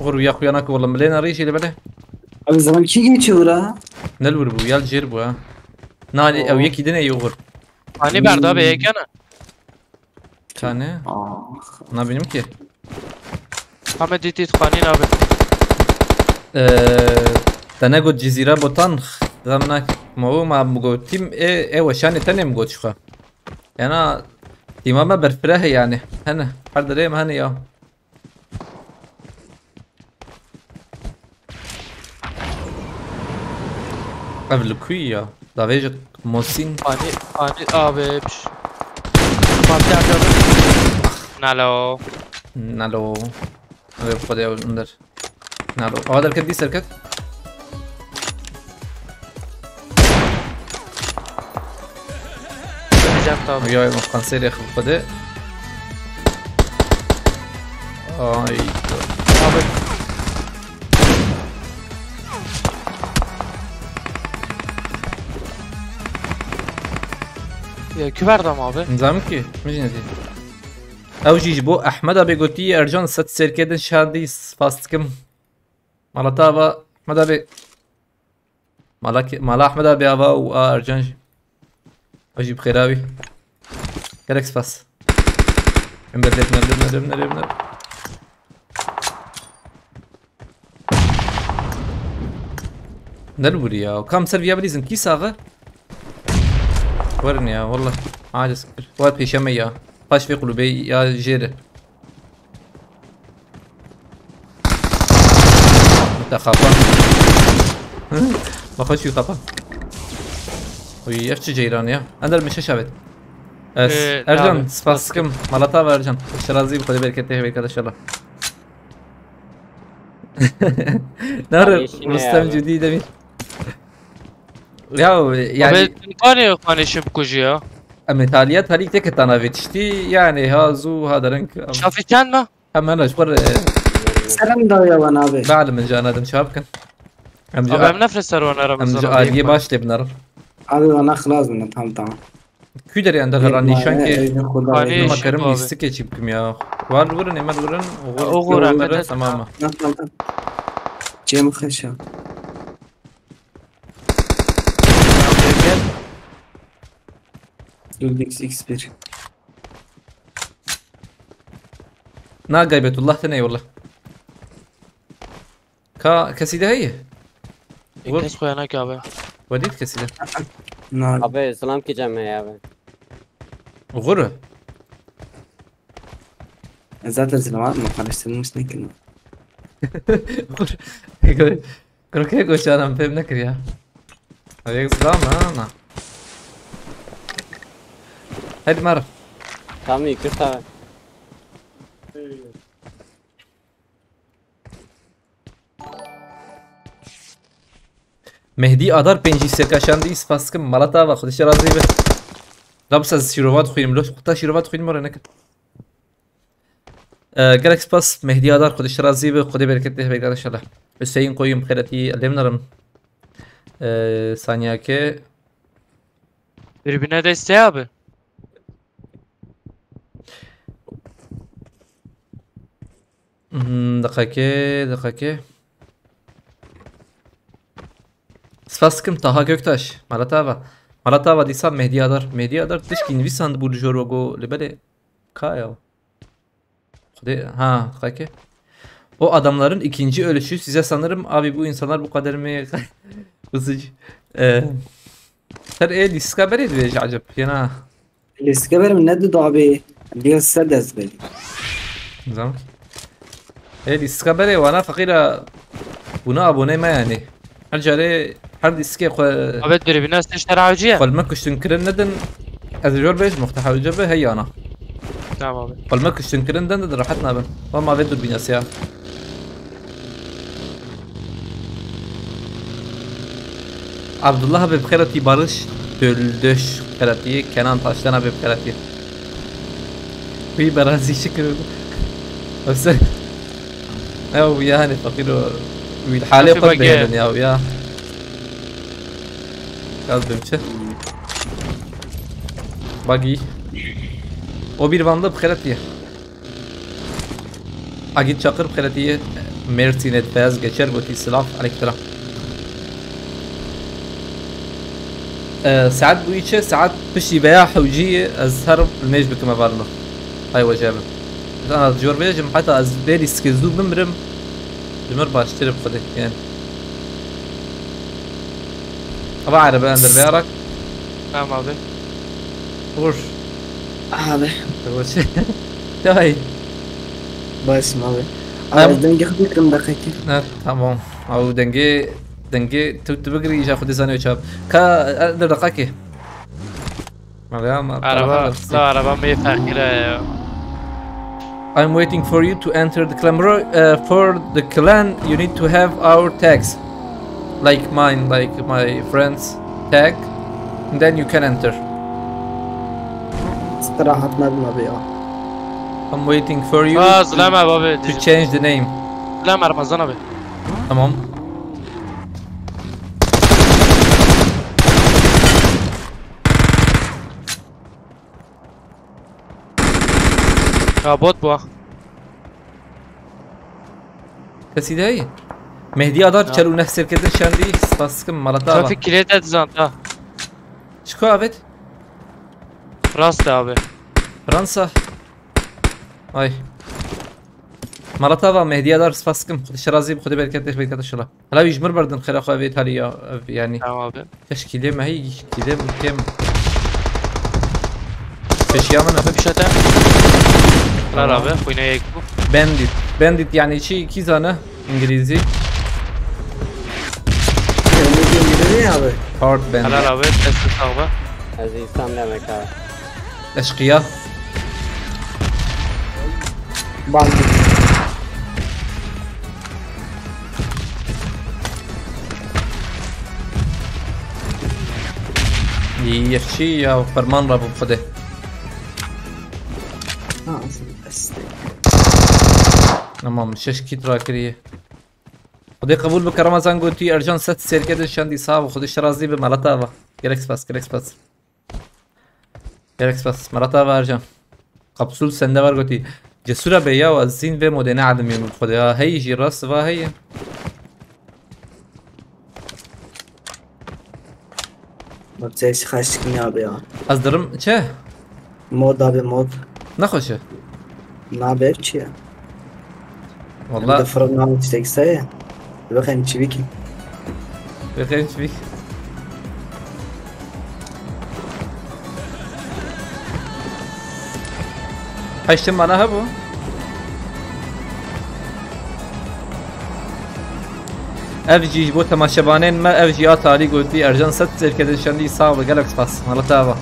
Oxir ya xuya nake, wala milê nerî jî li belê. Abi, zilam kî geçiyor bira? Ne li wir bû, ya li jêr bû ha. Na, ew yekî din e, oxir. Hani berda be yekene. Çane? Ah. Nabînim ki. Hame dîtî xanî nabe. Ee, te negot Cizîra Botan, xizam nak. Ma o ma gotîm, ê, ê weşanê tenê min got ji xwe. Yana tîma me berfireh e yani. Hene, her derê em hene ya. Ev li ku ya? Davêje Mosîn. Ani, ani abi. Fatih abi abi. Nalo. Nalo. Ev xwedê ew indir. Nalo. Ava derket dî serket. Cem tabi. Ya, kanserê xwe de. Ay. Abi. Ya, küberdam abi. Nizam ki, mijin edin. Ew jî ji bo Ehmed abi gotî, Ercan set serkedin şadî spas dikim. Malata ava Ehmed abi. Mala ki-, mala Ahmed abi ava û a Ercan jî. Ew jî bi xêra wî. Gelek spas. Em de lêvne, lêvne, lêvne, lêvne. Ne li wirî ya? Kam ser viya bilîzin kî saxe? Werin ya, wallah. Aciz kir. War pêşeme ya. Paş vê qulubê ya jêre. Te xapa. Ma xwe çû xapa. Uy, ev çi ceyran ya? Ender min şeş avêt. Es, Ee, Ercan, abi, spas dikim. Mala te ava Ercan. Şirazî bi Xwedê bereketê hebe inşallah. Nare, abi, işine Rustem ya abi. Cudi Demir. Ya, yani Abi, tu nikarî xanê şim bikujî ya. Em ê taliyet herî tek tane vê tiştî, yani ha zû ha dereng. Şafî çend me? Hemen ji xwe re Serem da ya wan abi. Bale min ca nedim çawa bikin. Em ji Abi, a-, em nefre ser wan erim em ji zaten aliyê baş lê binerin. Abi wana xilas bine, tamam, tamam. Kû derê ender heran nîşan kê. Evde Xwedayê. Nima kerim lîstikê çî bikim ya. War wirin, êmer wirin. Oxur, oxur, tamam mı? Nasıl, nasıl? Cem Xeşa. X X bir. Na Gaybetullah te ney wallah. Ka kesî de heye? Vur. Kes xwe nake abi. Wedît kesî de. Na. Abi, selam ki cem heye abi. Vur. Zaten selam atma, karıştırmış ne ki? Vur. Kurke goçanam pêm nekir ya. Yek zam ha na. Hadi mar. Tamam, yıkır tamam. Mehdî Adar pêncî serkaşandî spas dikim. Mala te ava, Xwedê ji te razî be. Rabis ez şîrova dixwînim. Lo xwe ta şîrova dixwînim, were nekin. Ee, gelek spas Mehdî Adar, Xwedê ji te razî be. Xwedê bereketê hebe inşallah. Hüseyin Koyun xêretî lê min erim. Ee, saniyake. Birbirine desteği abi. Hmm, deqekê, deqekê. Spas dikim Taha Göktaş. Mala te ava. Mala te ava dîsa Mehdî Adar. Mehdî Adar tişkî nivîsandibû li jor we got, li belê ka ya. Xwedê, ha, deqekê. O adamların ikinci ölüşü size sanırım abi bu insanlar bu kadar mı üzücü. Ee, ser ê dîska berê dibêje acep. Yena. Lîstika ber min ne du dabê. Diya se dest be. Zam. Ê lîstika berê wana feqîra. Buna abone me yani. Her carê her lîstikê xwe. Abi, dürbüne seçler avcıya. Xwe li me kuştin kirin nedin. Ez jor bêj muxte hewce be heyana. Tamam abi. Xwe li me kuştin kirin den de rahat nabin. Wa ma vê dürbüne siya. Abdullah abi bi xêr hatî, Barış Döldöş bi xêr hatî, Kenan Taştan abi bi xêr hatî. Wî berazî şikir. Ose. Ew yani fakir o. Wî halê xwe bihêlin ya ya. Gaz bimçe. Buggy. O bir vanlı bi xêr hatî. Agit Çakır bi xêr hatî, Mersin et Feyaz Geçer gotî silav, aleyküm selam. Ee, saet bûyî çi? Saet piştî veya hewcî ez herim li mêj bikime varino. Hay wece bi. Ez ana jor bêjim, heta ez bêrî sikê zû bimrim. Ji mir baştir bi xwedê, yani. Ava erebe ender veyarak. Tamam abi. Vur. Abi. Vur. Çay. Başım abi. Tamam. Abi denge xwe kim dakika. Ha, tamam. Abi denge, denge tu, tu bigri, îja xwe dizane çap. Ka, e, ender dakika ki. Araba, araba, araba me fakire ya. I'm waiting for you to enter the clan. Bro, uh, for the clan, you need to have our tags. Like mine, like my friend's tag. And then you can enter. Istirahat nabim abi ya. I'm waiting for you Aa, to, zileme abi. To change the name. Zileme Ramazan abi. Tamam. Ya bot bu ha. Kesî de heye. Mehdî Adar çel û neh serketin şandî, spas dikim, mala te ava. Trafik kilit et zant ha. Çiko avet? Rast abi. Fransa. Ay. Mala te ava, Mehdiya Dar, spas dikim. Xwedê şerazî bi, Xwedê bereket, bereket inşallah. Hela wî ji mir berdin xêra xwe vê talî ya, ev, yanî. Tamam abi. Şeş kîlê me heyî, kîlê mi kêm. Peşiya min e. Abi bir şey ate. Helal abi. Xwîne yek bû. Bandit. Bandit yanî çi, kî zane? İngilizî. Kırmızı İngilizce abi. Hard bandit. Helal abi. Destê sağ be. Ez îslam demek abi. Eşqiya. Bandit. Yexşî ya, ferman re bû Xwedê. Nasıl destek? Tamam, şeş kît rakiriye. Xwedê qebûl bike Ramazan, gotî Ercan, sed sêrkê din şandî, sağ ol, Xwedê şerazî bi, mala te ava. Gelek spas, gelek spas. Gelek spas, mala te ava Ercan. Kapsûl sende ver gotî. Cesûra be ya, ez zîn vê modê neelimî min Xwedê. Ya hey jî rast va heye. Bak ses kaçtık ne abi ya. Ez dirim çi? Mod abi mod. Nexweş e. Ne haber ki ya? Valla. Bir de fırın almış tek sayı. Bakayım çivik. Bakayım çivik. Heştin bana ha bu. Ev jî ji bo temaşevanên me, ev jî ya talî gotî Ercan, sed sêrkê din şandî, sağ ol, gelek spas. Mala te ava.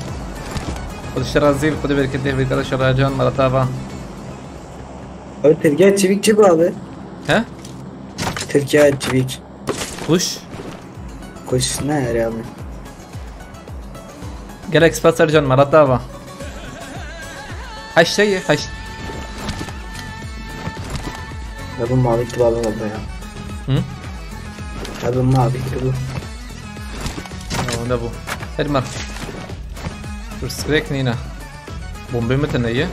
Xwedê şerazî, Xwedê bereketê, Xwedê şer Ercan, mala te ava. Abi Türkiye çivik çi bu abi? He? Türkiye çivik. Kuş. Kuş ne her abi? Gelek spas Ercan, mala te ava. Heşt heye, heşt. Ya bu mavi kitabı oldu ya. Hı? Ya bu mavi kitabı. Ya, ne bu? Her mar. Dur, skrek nîne. Bombe mi tene ye?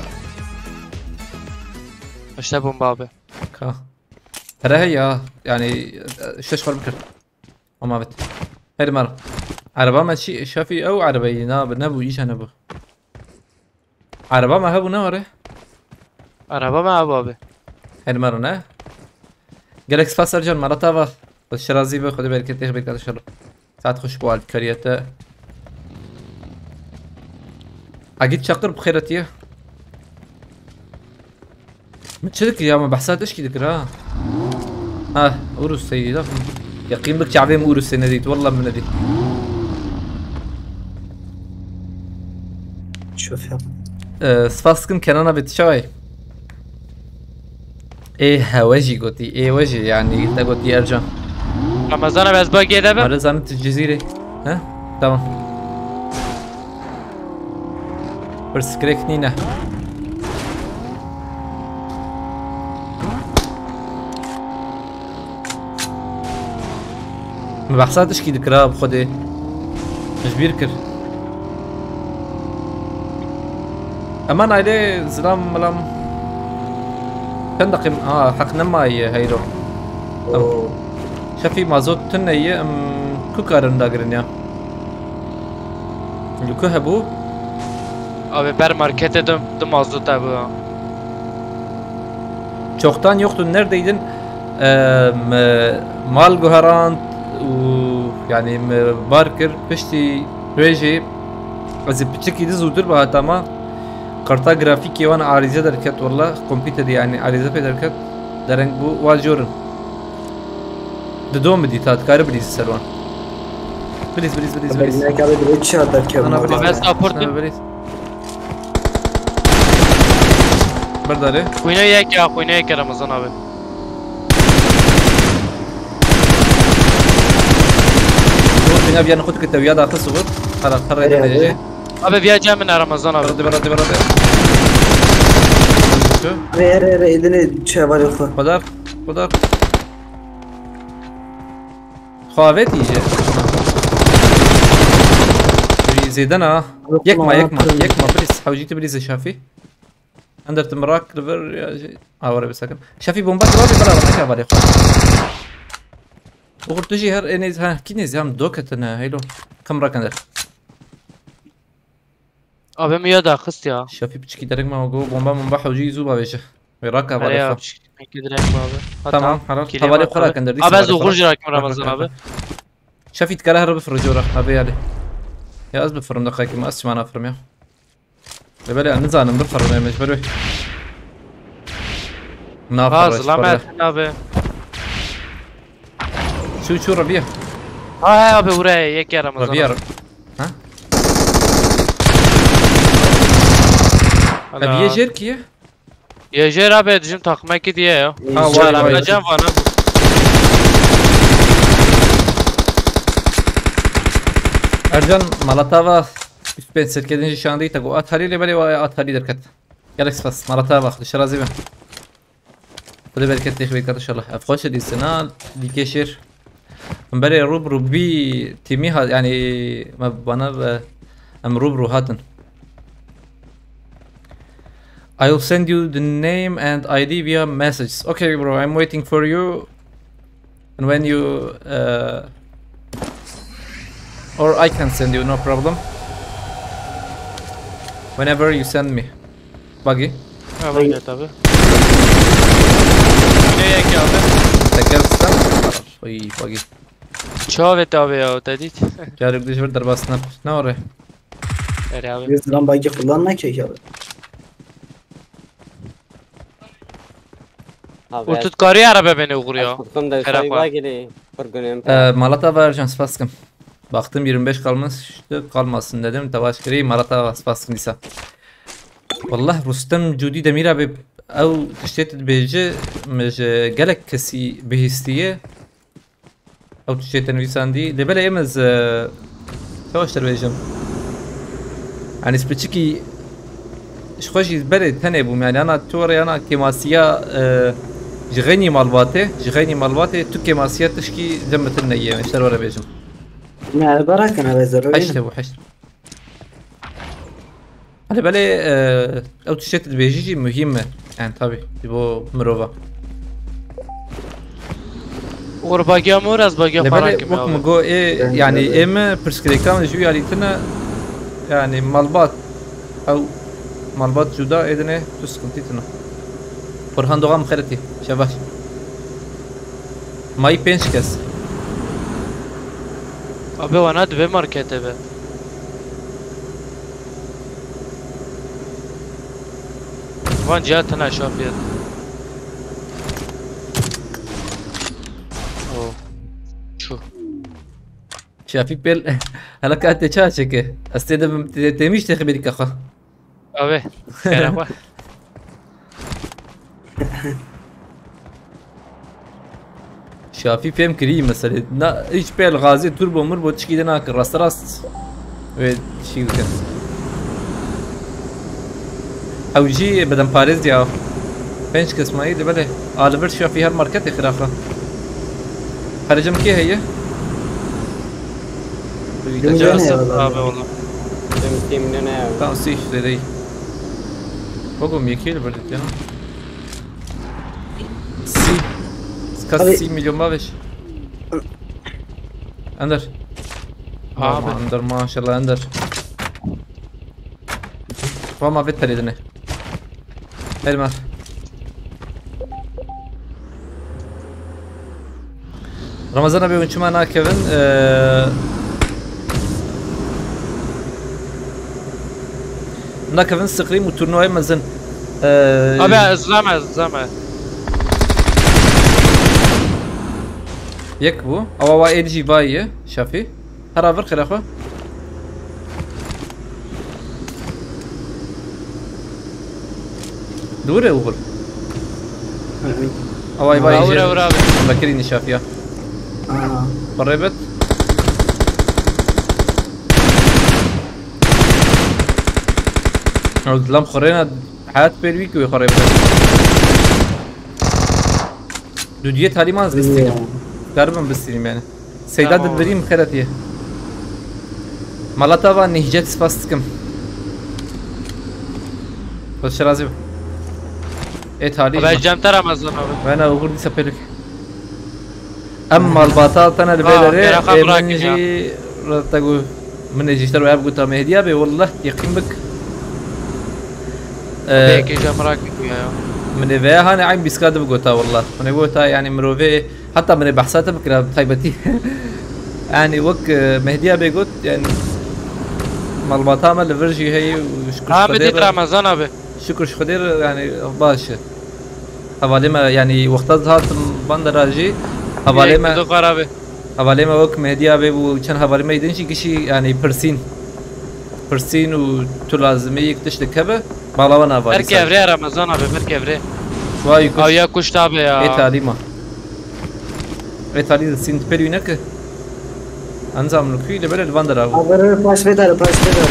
İşte bomba abi. Ka. Pere heye ya. Yani, e, şeş var bikir. Ama evet. Her mar. Araba me çi? Şafî ew arabayı ne abi? Ne bu? İyice ne bu? Araba me hebu ne var e? Araba mı abi abi? Her mar ne? Gelek spas Ercan, mala te ava. Xwedê şerazî be, Xwedê bereketê, bereket inşallah. Saet xweş bo alîkariyê te. Agit Çakır bi xêr hatiye. Min çi dikir ya, min behsa tişkî dikir ha. Ha, Urus seyî da. Yaqîn bik çavê min Urus seyî nedît, walla min nedît. Şoför. Ee, spas dikim Kenan abi, tu çawa yî? Ê hewe jî gotî, ê we jî yani te gotî Ercan. Ramazan abi ez bagê de Mare bim. Zanim tu Cizîrê. He? Tamam. Pirsgirêk nîne. Min behsa tişkî dikira bi Xwedê. Min ji bîr kir. Ema naylê zilam milam. Çend deqîm? Ha, heq nemaye heyro. Tamam. Oo. Şefî mazot tune ye, em ku karin dagirin ya? Li ku hebû? Abi ber markete dum, dum mazot abi ya. Çoktan yoktu. Neredeydin? Em, mal guherand û yani me bar kir piştî wê jî ez ê piçikî di zûdir bihatama. Karta grafîkê wan arîze derket walla. Kompîterê yani arîze pê derket. Dereng bû wa jorin. Dido min dîta, dikare bilîzî ser wan. Bilîz, bilîz, bilîz, bilîz. Ne kadar bir uçağı da Ana kebap. bilîz. Ben support Ana bilîz. Berdare. Xwîne yek ya, xwîne yek ya Ramazan abi. Dur, bina bir yanı kutu kete, ya da kız olur. Kara, kara Nereye edin abi? Ece. Abi viya cem min Ramazan abi. Beraber, beraber, beraber. Re re re elini çevir yoksa. Xwedar, xwedar. Xwe avêt î jî. Wî zêde na. Yekma, yekma, yekma, please. Hewcî tu bilîze Şafî. Ender tu mirak li vir ya jî. Aware bisekin. Şafî bomba tu rabî bela neke avarê xwe. Oxir tu jî her ê nêz, ha, kî nêz ya, em do ketine, heylo. Kam rakender. Abi mi ya da xist ya. Şafî piçikî derek me go bomba bomba hewcî zû bavêje. Wê raka Hele avarê ya, xwe. piçik. Peki direkt abi. Ha, Tamam, haral. Hevalê xwe rakindir, dîsa Abi ez hevalê xwe. Uğur jirak Ramazan abi. Şefî dikare here bifire jora. Abi yani. Ya ez bifirim deqayekî me, ez çima nafirim ya. Lê belê em nizanin bifirim em ji ber wê. Nafirim. Ha, zilam Ertin abi. Çû çû Rebiye. Ha he abi, buraya yek ya Ramazan Rebiye. Ha? Rebiye jêr kî ye? Yê jêr abi, dijim takmekî diye ya. Ha, vay, vay. Ercan vana bu. Ercan, Malatava üst ben serkedinci şandî te got at halî lê belê at halî derket. Gelek spas. Malatava, dişe razî be. Xwedê bereketê xwe bikat inşallah. Ev xweş dîsina, dîkê şêr. Em berê rû bi rû bî tîmî hat, yani me bana ve em rû bi rû hatin. I will send you the name and I D via message. Okay, bro, I'm waiting for you. And when you, uh, or I can send you, no problem. Whenever you send me. Buggy. Ha, buggy tabi. Ne yek abi? Teker kısa. Oy, buggy. Çavet abi ya, te dît. Carek dış bir derbasına. Ne oraya? Ere abi. Biz lan buggy kullanma ki abi. Abi, Û tu dikarî erebe benê Uğur ya. Xwe. Ee, Malatava Ercan, spas dikim. Baktım yirmi beş kalmıştı, kalmasın dedim. Te baş kirî, Malatava, spas dikim dîsa. Wallah Rustem Cudî Demîr abi, ew tiştê tu dibêjî, min ji gelek kesî bihîstiye. Ew tiştê te nivîsandî. Lê belê em ez, e, çawa ji te re bêjim? Yanî ez piçikî ji xwe jî berê tenê bûm. Yanî ana tu re yana kêmasiya, e, ji xeynî malbatê, ji xeynî malbatê tu kêmasiya tişkî cem min tune ye. Ji te re were bêjim. Ne, berakin, ev zerurî. Heşt hebû, heşt. Hele belê, e, ew tiştê tu dibêjî jî muhîm e. Yani tabi, ji bo mirova. Uğur bagiya mor, ez bagiya Lê belê, parakî me wek abi. Min got, ê, Ben yani de. Ê me pirsgirêkan ji wî alî tine, yani malbat, ew malbat cuda ê dinê tu sıkıntı tine. Burhan Doğan xeretî, şebaş. Mayî pênc kes. Abi wana dibe markete be. Van cihat tena şafiyet. Oh. Şu. Şafî pêl, hala ka te ça çeke. Ez tê de bim, te-, temîş te xibirîka xwe. Abi, merhaba. Şafî fêm kirî meselê. Na, hiç pêl gazê turbo mirbo tişkî de nakin. Rasterast. Wê tişkî bikin. Ew jî bedenparêz ya. Pênc kes mayî de belê. A li vir Şafî her marketê xiraxa. Her cem kê heye? Duyda. Abi oğlum. Tamam, sî işte değil. Oğlum, yekê li vir ya. Sî. Kas Abi. Sî milyon babiş. Ender. Abi. Ender, maşallah Ender. Vama vê terê dinê. Herma. Ramazan abi, hûn çima nakevin? Eee, nakevin scrim û turnuvayê mezin. Eee, Abi, ez zame, ez zame. Yek bû. Awa wa êdî jî vayî ye, Şafî. Hera vir xêra xwe. Dûr e Uğur. Hı hı. Away vay. Ura, ura, ura. Bekirî nîşafiya. Aa. Parê bit. Ew dilam xurêna hayat pêl wî ku wê xurê bide. Dudiyê talîman ez bistînim. Diyê. Karibim bistînim yani. Seyda Dilberî min xêretiye. Mala te va nîhcet spas dikim. Xweş razî be. Ê talî. Xwedayê cem te Ramazan abi. Wena Uğur dîsa pêlik. Em malbata tene li vê derê, ê min jî rete gu, min jî ji te re ev guta Mehdiya bê, wallah yeqîn bik. Ee, Belki cem rak ya. Min ê veya hane eyn bîska di bigota, wallah. Min ê gota, yani, mirovê, heta min ê behsa te bikira bi taybetî. Yani, wek, e, Mehdiya bê got, yani, malbata me li vir jî heye û şikir ji Xwedê re. Ramazan abi. Şikir ji Xwedê re, yani, baş e. Hevalê me, yani, wexta ez hatim bandera jî, hevalê me, Dixwar abi. Hevalê me wek Mehdiya bê û çend hevalê me din jî gişî, yani, pirsîn. Pirsîn û tu lazimî yek tiştek hebe, bala wan ava. Berke evrê Ramazan abi, berke evrê. Vay kuş. Aw ya kuşt abi ya. Ê talî ma. Ê talî de sîn pêlî neke. Anzam li kuî li bere li van dera bû. Abi, paş vê dere, paş vê dere.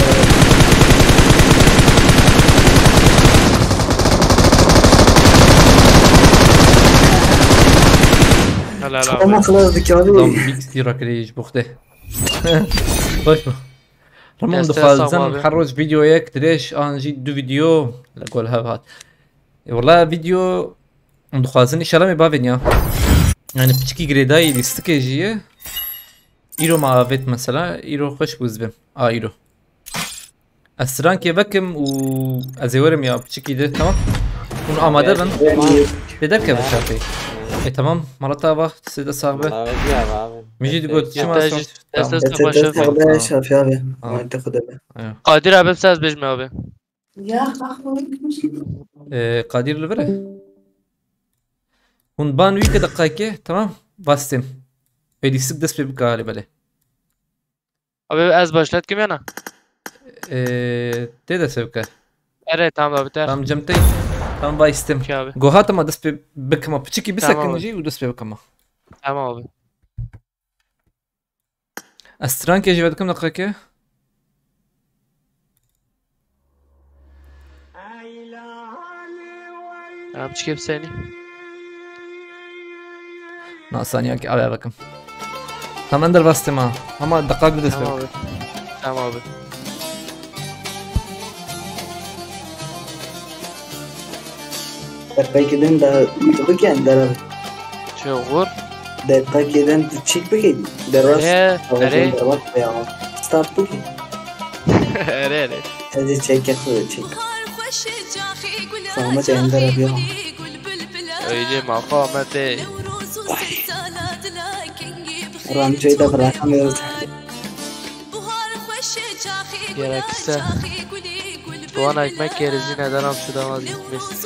Helal abi. Tamam, xlas dike abi. Tam mix bir rakirî ji buxtê. Baş mı? Ramon, dixwazim her roj videoyek dirêj an jî du video li gol hev hat. E, wala video dixwazin, înşallah me bavên ya. Yani piçikî girêdayî lîstikê jî ye. Îro ma avêt mesela, îro xweş bû zibim. A îro. Ez strankê vekim û ez ê werim ya piçikî de, tamam? Hûn amade bin. Tê derkeve çarpê. E, tamam, malata va, size de sax be. Mijî digot, çima son? Dest dest Dest baş dest abi. Sağ be, şafi abi. Tamam. Aman te xude be. Qadir abi, siz bejme abi. Ya, Ee, Kadir li vir e. Hûn ban wî ke deqayke, tamam, vastêm. Êdî sik dest pê bike halê belê. Abi, ez başlat kim yana? Ee, tê dest pê bike. Ere, tamam abi, te. Tamam, cem tey. Tamam, vastêm. Okey abi. Goha tamam, dest pê bikema. Piçikî bisekin jî û dest pê bikema. Tamam abi. Ez strankê jî vedikim deqeke. Em çikê bisenî? Na saniya ki ave vekim. Tam ender bastım ha. Ama deqak bir dest. Tamam abi. Tamam abi. Deqekê din de tu bike ender abi. Çi oxir? Deqekê din tu çîk bike. Deras. He, erê. Deras ya. Start bike. Erê, erê. Ez ê çekê xwe çek. Samet ender abi ya. Öyle mi? Ahmet'e. Ramçayı da bırakamıyoruz. Gerekirse soğan ekmek yeriz, yine de Ramçı'dan vazgeçmeyiz.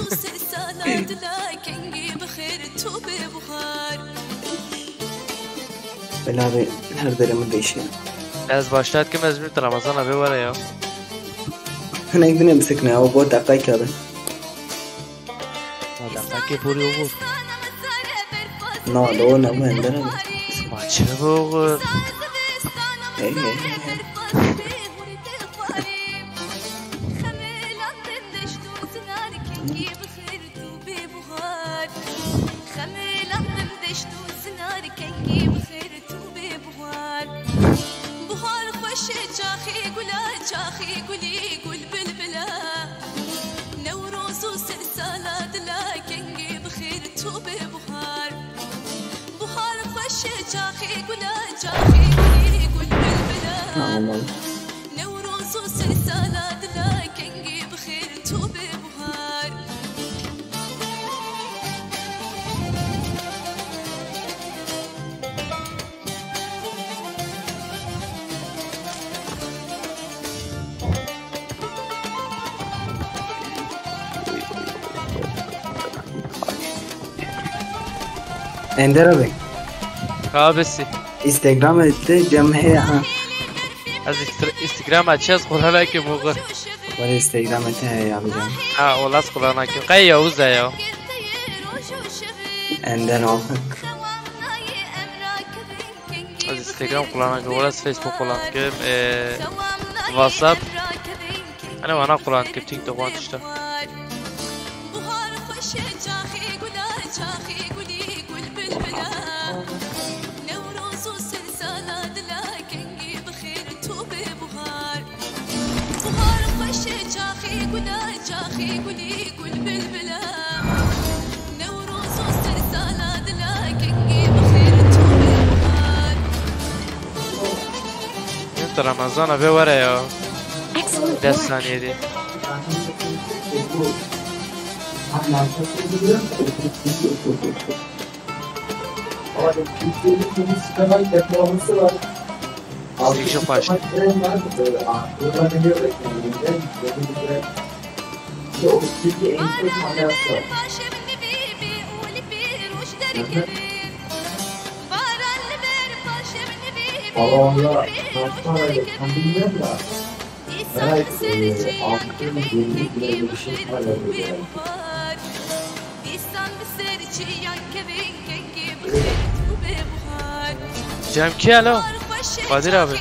Bela abi, her derimi değişiyor. Ez başlat kim ez bir Ramazan abi var ya. Hinek dine bisikne, o bu dakika kağıdı. Adamdaki vuruyor vur. No, no, no, no, no. Maçı vur. Hey, hey, hey, hey. Buhar xweş e, çaxê gula, çaxê gulî gul bilbila. Newroz û sersala dila, kengê bi xêr tu bê buhar. Buhar xweş e, çaxê gula, çaxê gulî gul bilbila. Aman. Newroz û sersala dila, kengê bi xêr tu bê buhar. Ender abi. Kabisi. Instagram etti, cem he ha. Ez Insta-, Instagram açacağız, kullanayım ki bu. Var Instagram etti he yapacağım. Ha, o las kullanayım ki. Kay Yavuz da ya. Ender aldık. Ez Instagram kullanıcı, wala ez Facebook kullanıcı, e, WhatsApp. Hani bana kullanıcı, TikTok, wan tişta. Buhar xweş e, çaxê gula, çaxê gulî gul bilbila. Newroz û sersala dila, kengê bi xêr tu bê buhar. Yoktu Ramazan abi var ya. Excellent work. Des saniyede. Ama Türkiye'nin bir sürü sistemel teknolojisi var. Abi, Seyirci baş. Sistemel tren var. Ee, aklına geliyor da kendiliğinden. Ve o Türkiye en çok manası var. Babamla nasıl arayacak? Ben bilmiyorum da. Cem kî, alo? Kadir abi.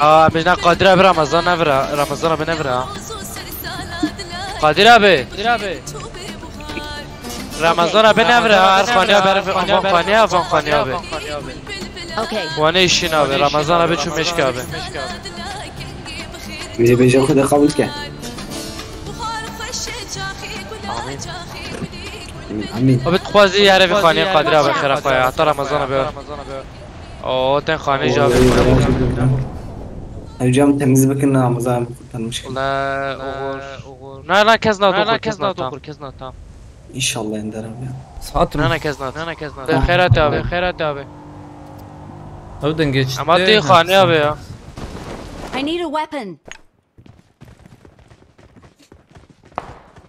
Aa, min ne Kadir abi, Ramazan nevira. Ramazan abi nevira. Kadir abi. Kadir abi. Ramazan abi nevira. Her xaniya ber, van xaniya, van xaniya abi. Okay. Wane işin abi, Ramazan abi çu meşk abi. Bêje bêje Xwedê qebûl ke. Amin. Amin. Abi, tu xwazî yere vî xanî Qadir abi xera xwe ya. Heta Ramazan abi. O ten xanî ji abi. Ev cam temiz bikin, Ramazan abi kurtarmış. Ula, Uğur. Na, na, kes na, kes na, kes na. İnşallah ender abi. Saat Na, na, kes na, na, kes na. Xeyrat abi, xeyrat abi. Ew dengê çi Ama tê? Tê xanî abi ya. I need a weapon.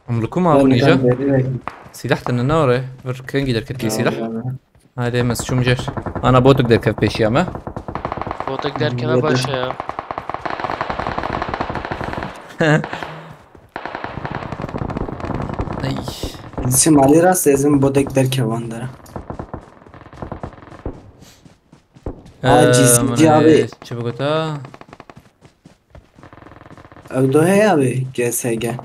Em li ku mabûn îja? Sîlah tine ne ore? Vir kengî derketî sîlah? Hadi em ez çûm jêr. Ana botuk derkev pêşiya me. Botuk derkeve baş e ya. Ay. Simalî rast ezim botek derkevan dere. Aa, Ee, cî-, cî abi. Çi bigota? Ew do heye abi, G S G.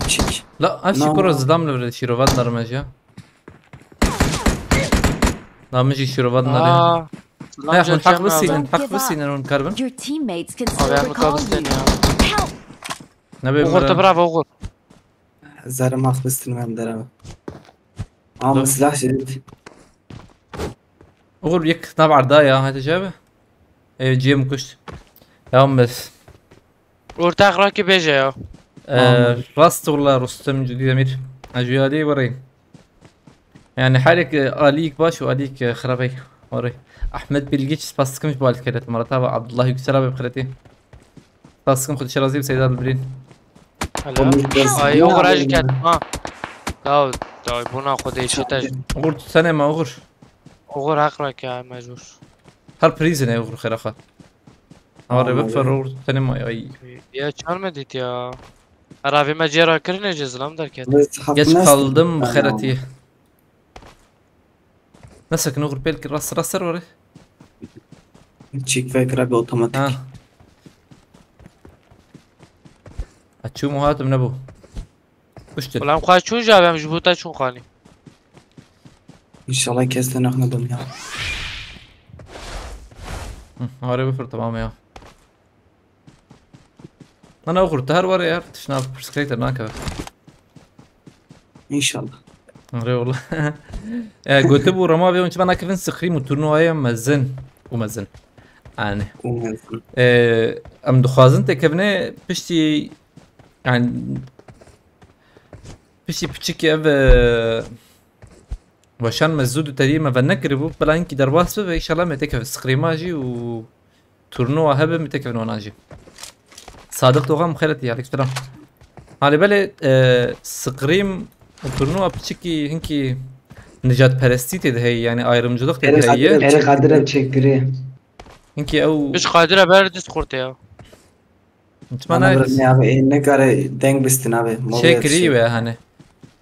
Çik. La, ev şîkoro zidam li vir şîrova dinarime ya. La, min jî şîrova dinare. Aa, He, hûn heq bisînin, heq bisînin hûn karibin. Your teammates can still recall you. Help! Nebe Uğur da bravo Uğur. Zerre heq bisînin em dere. Ama silah jî dît. Uğur yek nav arda ya, hadi cebe. Ev ciyê min kuşt. Devam bes. Ortak rakî bêje ya. Ee, rast wala Rustem Cudî Demir. Ecuyadî were. Yani her yek, e, alîk baş û alîk, e, xirabey. Were. Ahmet Bilgiç, spas dikim ji bo alîkê te, Murat abi, Abdullah Yüksel abi bi xêretî. Spas dikim, Xwedê razî be, Seyda Dilbirîn. Hello. Ay, Uğur, ez ket, ha. Daw, daw, buna Xwedê çi te. Uğur, tu tenê me, Uğur. Uğur, heq rake, mecbur. Her prîzin e, Uğur, xêra xwe. Ama rêve fer, Uğur, tu tenê me, ay. Ya çar me dît ya. Her avê me cêra kirine cê zilam derket. Geç kaldım, bi xêretî. Nesekin Uğur, belki rast, rast ser were. Çek vekra bir otomatik. Ha. Açûm û hatim nebû. Kuştin. Ulan xwe çûn ji avê em ji bo te çûn xanî. İnşallah kes te nexne dinya. Hı, harê bifir tamam ya. Ana Uğur, tu her were her tişt nav pirsgirêk te nakeve. İnşallah. Erê wala. E, gotibû rema vê hûn çima nakevin scrim û turnuvayê mezin û mezin. Yani. Û mezin. E, em dixwazin têkevine piştî, yani, piştî piçikî ev, e, weşan me zû di teriyê me venekiribû, bila hinkî derbas bibe, înşallah me têkeve scrima jî û turnuva hebe, me têkevin wana jî. Sadiq Doğan, xêretî, aleyküm selam. Halê belê, e, scrim û turnuva piçikî hinkî nijadperestî tê de heye, yani ayrımcılık tê de heye. Erê Qadir ev çêkirê. Hinkî ew Piç Qadir e ber Discord ya. Çima Ana nayê bir ne abi, e, ne kare deng bistin abi. Çê kirî we hani.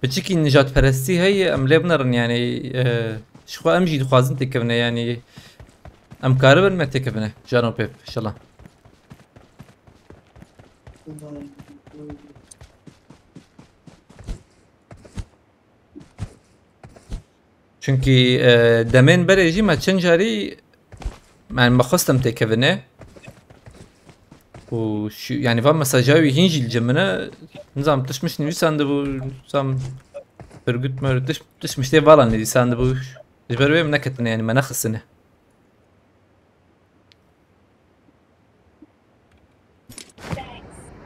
Piçikî nijadperestî heye, em lê binerin yani, e, ji xwe em jî dixwazin têkevine yani. Em karibin me têkevine. Cano pêp, inşallah. Çunkî, e, demên berê jî me çend carî, yani me xwestim têkevine. Û şu, yani van mesaja wî hîn jî li cem min e, nizam tişt mişt nivîsandibû, nizam pirgût me, tişt, tişt miştê vala nivîsandibû. Ji ber wê em neketine, yani me nexistine.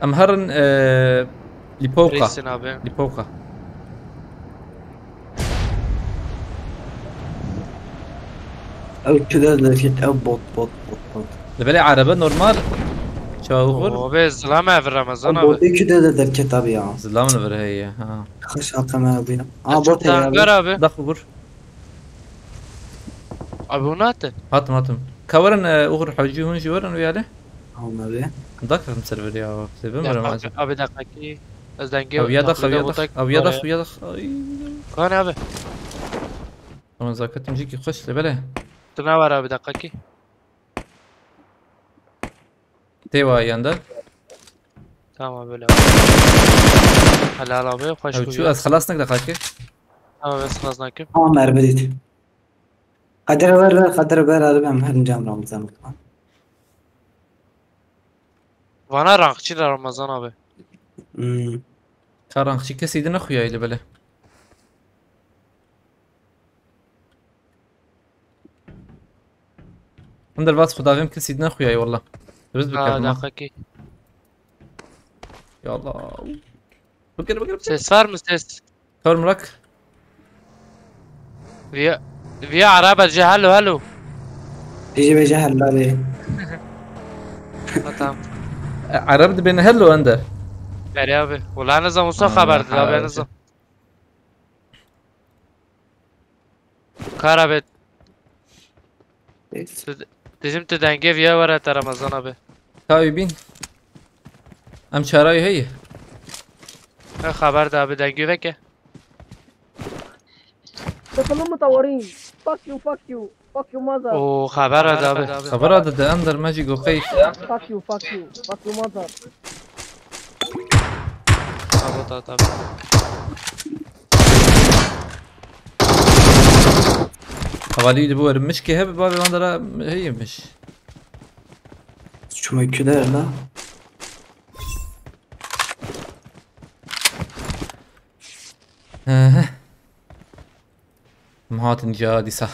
Em herin, e, Lipovka. Rêsîn abi. Lipovka. Ew çi de derket, ew bot, bot, bot, bot. Li belê erebe normal. Çawa xur? Abi zilam ev Ramazan Ew abi. botê çi de de derket abi ya. Zilam li vir heye ha. Xeş alqeme abi ya. Aa, Çok bot ya abi. tangar abi. Dax xur. Abi hûn hatin. Hatim hatim. Ka werin e, uxur hacî hûn jî werin wê yalê. Tamam abi. Dakirim ser vir ya. Sê Ya, bimirim abi, acaba. abi dakikaki. Ez dengê Ew ya dax, ew taklide ya dax, botak ew ya dax, var ew ya dax. Ay. Kan abi. Ama zakatim jî ki xweş li belê. Tu ne var abi dakikaki? Tê wa yanda. Tamam böyle. Helal abi. Hoş Ew çû ez xelas nek daxakê. Tamam ben sıkmaz nakim. Tamam mermi dît. Kadir ver ver, Kadir ver abi, em her cam Ramazan. Vana rankçı da Ramazan abi. Hmm. Ka rankçî kesî di nexuyayî li belê. Him derbas xwe davêm kesî di nexuyayî walla. Biz Ha bikerim ha. dakikaki. Ya Allah. Bikir bikir bikir. Ses var mı ses? Kar Murak. Viya viya araba ce hello hello. Tiji bêje hellalê. Ha tamam. E, Ereb dibêne hello ender. Beri abi. Ulan ne zaman olsa Allah haberdi abi Allah. Ne zaman. Kar abi. Dizim tu dengê viya were te Ramazan abi. Tabi bin. Em çarayı heye. Ne haber de abi dengê veke. Takımın mı tavarayım? Fuck you, fuck you. Fuck you mother. O haber de abi. Xebera de de ender mecî go qeyt. Fuck you, fuck you. Fuck you mother. Abi ta tabi. Hevalî de bu werim mişkê hebe bavê wan dera heye miş. Çuma küder la. Hı hı. Em hatin ca dîsa.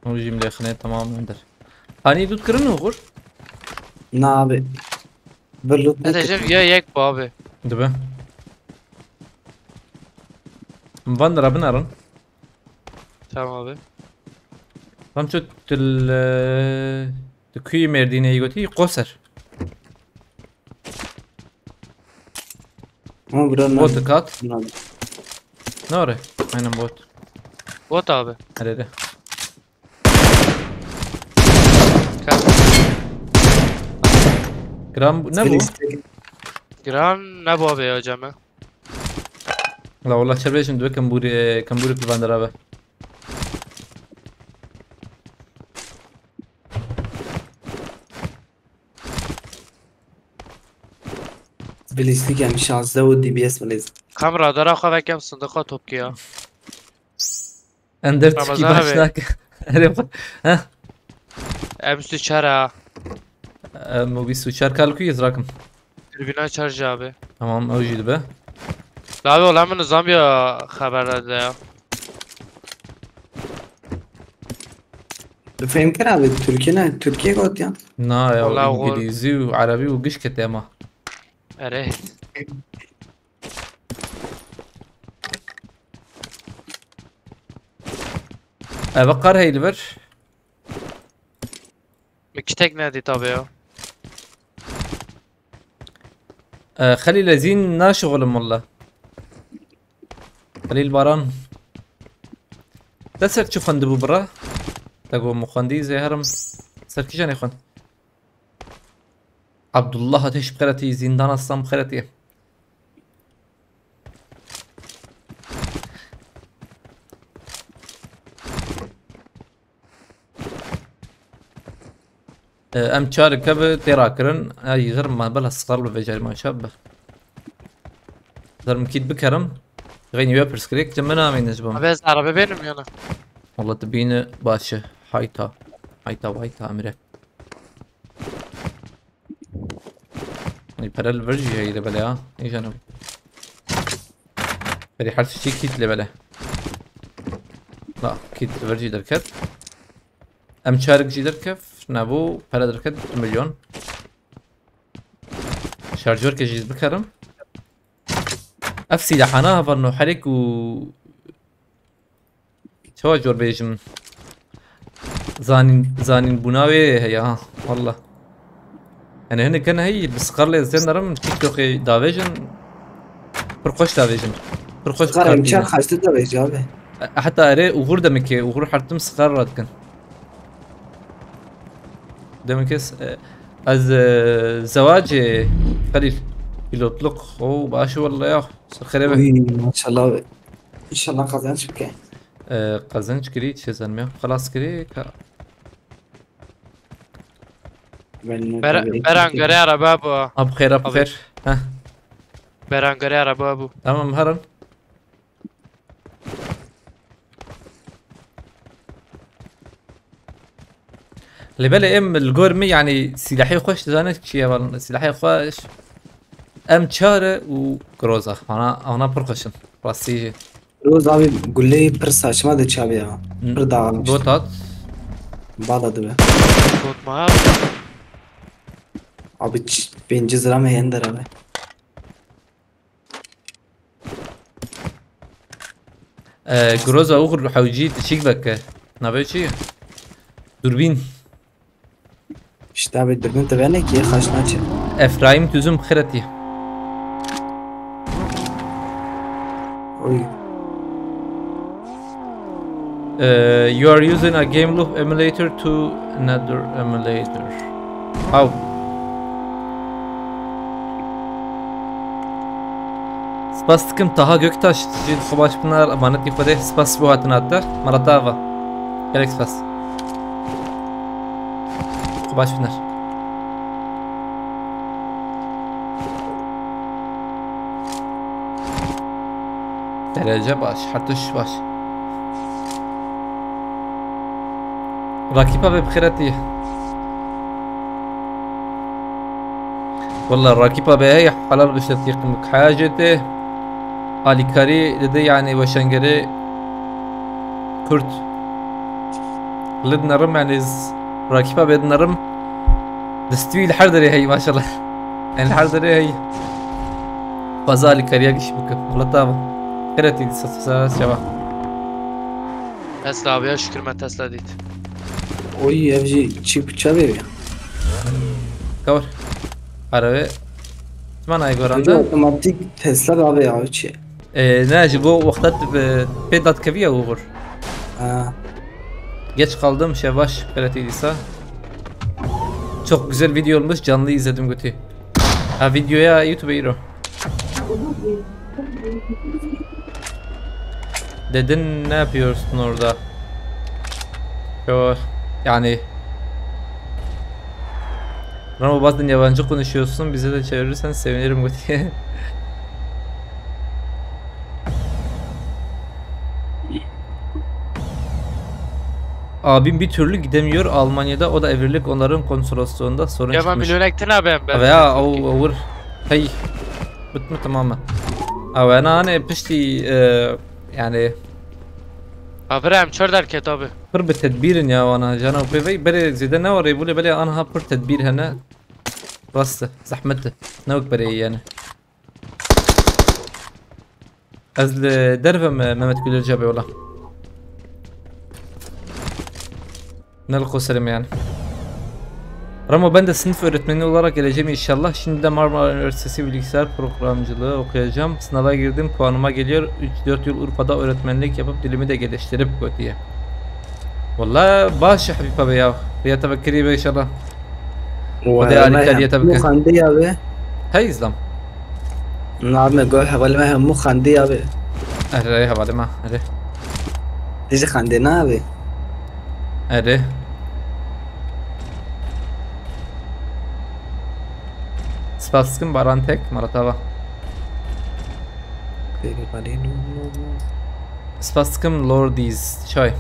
Hûn jî milê xinê temam ender. Hanî dût kirin û xur? Na abi. Bir loot Ne diyeceğim ya yek bu abi. Dibe. Van dira binarin. Tamam abi. Tam çu til, e, tu kuî Mêrdînê gotî Qoser. Ama burada Bot kat. Bunlar. Ne ore? Aynen bot. Bot abi. Herede. Gel. Gram bu- ne bu? Felix tek- Gran ne bu abi ya ceme? La wallah çervê jin dibe kembûrê, kembûrê pîvan dera be. Bilîstik em şazdeh û D B S bilîz. Kam radara xwe vekem sindiqa topki ya. Ender Ramazan tişkî baş abi. nake. Erê xwe. Heh. Em su çar ha. Em wî su çar kal ku yizrakim. Tribüne çarj abi. Tamam ew jî dibe. La abi olan min Zambiya haberlerde ya. Fehmkir abi Türkiye ne? Türkiye got ya. Na ya Wala îngilîzî û erebî û giş kete ema. Erê. Eve qar hey li vir. Mi kitek nedî tabi ya. E, Xelîl ez hîn naşixulim walla. Xelîl Baran. Te ser çi xwendibû bira? Te got min xwendî zêherim. Ser kîjanê xwend? Abdullah Ateş bixeretî, Zîndan Aslan bixeretî. E, em çareke bi tê rakirin. Ay, zerm ma bela sixar bi vecarî ma çap bi. Zerm kît bikerim. Xeynî we pirsgirêk ji min amîne ji bo min. Abi ez araba benim yana. Wala tu bîne baş e. Hayta. Hayta vayta emre. Ay, pere li vir jî heye li belê ha. Ê canım. Berî her tiştî kît li belê. La, kit ver jî derket. M çar jî derkef. Nebû, pere derket, du milyon. Şarjörke jî bikerim. Ev sîlahana heval no herêk û çawa jor bêjim. Zanîn, zanîn bûna wê heye ha, wallah. Yani hinek hene hey, bi siqar lê zê nerim TikTokê davêjin. Pir xweş davêjin. Pir xweş. Siqar em çar xaştı davêjin abi. Heta erê uğur demekê, uğur hertim siqar radikin. Demekê s-, e, ez, e, zewacê Xelîl. Pilotluk. Oo, baş wallah ya. Ser xerê be. Uy, maşallah. İnşallah kazanç bike. E, kazanç kirî, çi zanim ya. Xelas kirî ka. Berangere araba bu. Ab xêr, ab xêr. Heh. Berangere araba bu. Tamam, herin. Lê belê em li gor min, yani, sîlahê xweş dizane çi ye, van sîlahê xweş. M çar e û Groza. Ana, ana pir xweş in. Rastî jî. Groza abi guleyê pir saçma de çavi ya. Pir dağılmış. Bot at. Bala dibe. Bot mu abi? Abi ç-, pêncî zira me hender abi. Ee, Groza oxir hewcî çîk veke. Navê çi? Durbîn. İşte abi dürbün tevene ki kaç maçı. Efraim Tüzüm Xireti. Oy. Uh, you are using a game loop emulator to another emulator. How? Spas dikim Taha Göktaş, jî xwe baş binar, emanetî Xwedê, spas bo hatina te, mala te ava. Gelek spas. Xwe baş binar. Derece baş, her tişt baş. Rakîpa be bi xêretî. Wallah rakîpa be hey helal bişte tîqim haya jê tê. Alîkarî dide yani weşengerê Kurd. Lid nerim yani z-, rakîpa be nerim. Distî wî li her derê hey maşallah. Yani li her derê hey. Fazla alîkariya giş bikim. Wala tamam. Xêretî dîsa, dîsa, dîsa, şeva. Tesla abi ya, şükür me Tesla dît. Oy, ev jî çî piça vê ya. Kawir. Arabê. Çima nayê goranda? Hocam otomatik Tesla abi ya, çi? Ee, ne, ji bo wexta tu bi pê datkevî ya uğur. Ha. Geç kaldım, şevaş, Berat İlisa. Çok güzel video olmuş, canlı izledim götü. Ha, videoya YouTube'a gir o. Dedin, ne yapıyorsun orada? Yo, yani. Ramo, bazen yabancı konuşuyorsun, bize de çevirirsen sevinirim diye. Abim bir türlü gidemiyor Almanya'da, o da evlilik onların konsolosluğunda sorun çıkmış. Ya ben milyon ektin abi ben. Veya o, o vur. Hey. Bitme tamamen. Abi ana hani pişti, e, yani. Abi em çor derket abi. Pir bi tedbîr in ya wana, cana pê vey berê zêde ne warê bûle, belê anha pir tedbîr hene. Rast e, zehmet e. Ne wek berê yani. Ez li derve me Mehmet Gülerci abi wala. Ne li qoserim yani. Ramo, ben de sınıf öğretmeni olarak geleceğim inşallah. Şimdi de Marmara Üniversitesi bilgisayar programcılığı okuyacağım. Sınava girdim, puanıma geliyor. Üç dört yıl Urfa'da öğretmenlik yapıp dilimi de geliştirip diye. Wala baş e Habîb abi ya. Riya te vekirî be inşallah. Xwedê alîkariya te bike. Hemû xwendî ya be. Hey Îslam. Name go hevalê me hemû xwendî ya be. Erê hevalê me, erê. Dijî xwendê nabe. Erê. Spas dikim Baran Tek, Maratava. Spas dikim Lordies çay.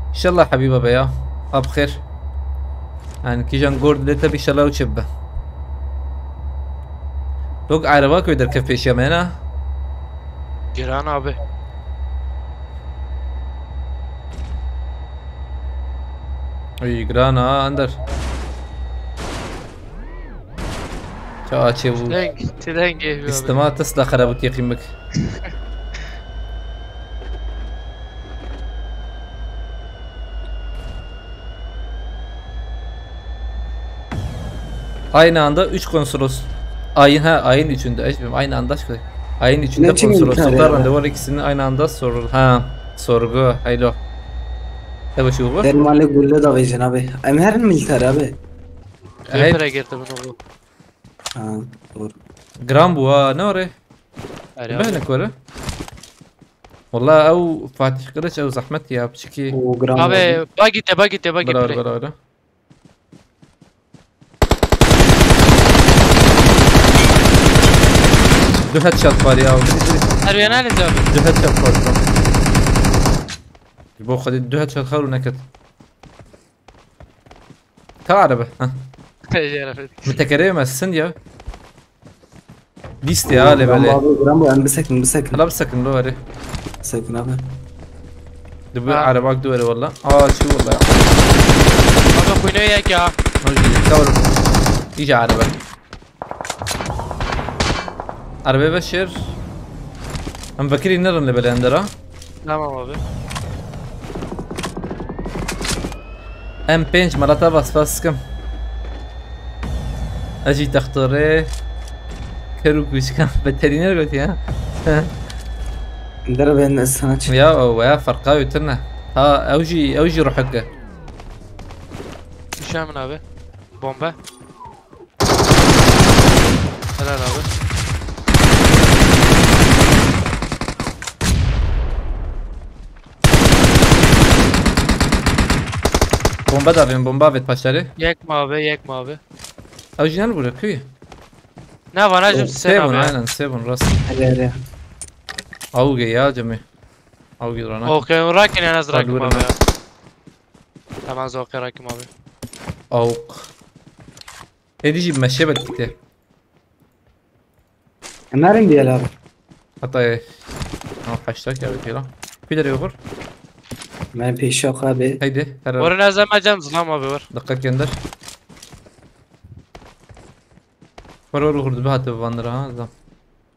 İnşallah Habiba be ya. Ab xêr. Yani kijan gord lete inşallah uçe be. Lok araba koy derkef peşiya me na. Giran abi. Ay, giran ha, Ender. Ça açê bu. Deng, ti deng geliyor abi. İstima Tesla xerabûtiyê qîmik. Aynı anda üç konsolos. Ayın, ha, ayın içinde. Eş, aynı anda şey. Ayın içinde Ne için konsolosluklar intihar randevu var, ikisinin aynı anda sorul. Ha, sorgu. Haylo. Tabii şu bu. Dermanlı gülle de vereceksin abi. Em her militer abi. Evet. Pepper'e girdi bunu bu. Ha, doğru. Gram bu ha, ne oraya? Her Ben ne koru? Valla ew Fatih Kılıç ew zahmet ya, piçikî. O gram Abi, abi. Bak gitti, bak gitti, bak gitti. Bela bela bela. Du headshot var ya. Her bir analiz abi. Du headshot var. Bu kadar du headshot xeru neket. Ka araba. Ha. Şerefet. Mütekerrem etsin ya. Liste ya, le Gram böyle. Abi, gram bu, em bisekin, bisekin. Hala bir sakın lo hadi. Bisekin abi. Du bu Ha. araba du veri valla. Aa, şu valla. Abi kuyunu yek ya. Hadi, tamam. İyice araba. Arabaya beşir. Em vekirî nerin li belê Ender ha? Tamam abi. M pênc malata bas bas kim. Ez jî textorê ker û kûçikan veterîner gotiye ha. Dere ben sana çık. Ya o ya ferqa wî tune. Ha ew jî ew jî ruheke. Düşer mi abi? Bomba. Helal abi. Bomba da avêt, bomba avêt paşdarê. Yekme abi, yekme abi. Ew jî ne li bûre kuy? Ne var acım Sê sen bûn, abi ya. Aynen sê bûn rast. Hadi hadi. Awge ya cemî. Awge rana. Okey, rakin en az Hadi rakim vurun abi ha. Ya. Tamam, okey rakim abi. Awk. Êdî jî meşe belkî tê. Em herin diyelim abi. Heta ê. Ha, heştak ya bir lan. Bir de vur. Ben peşe yok abi. Haydi. Her Orun azam acam zılam abi var. Dikkat gönder. Var oğlu kurdu bir hatı bandır ha adam.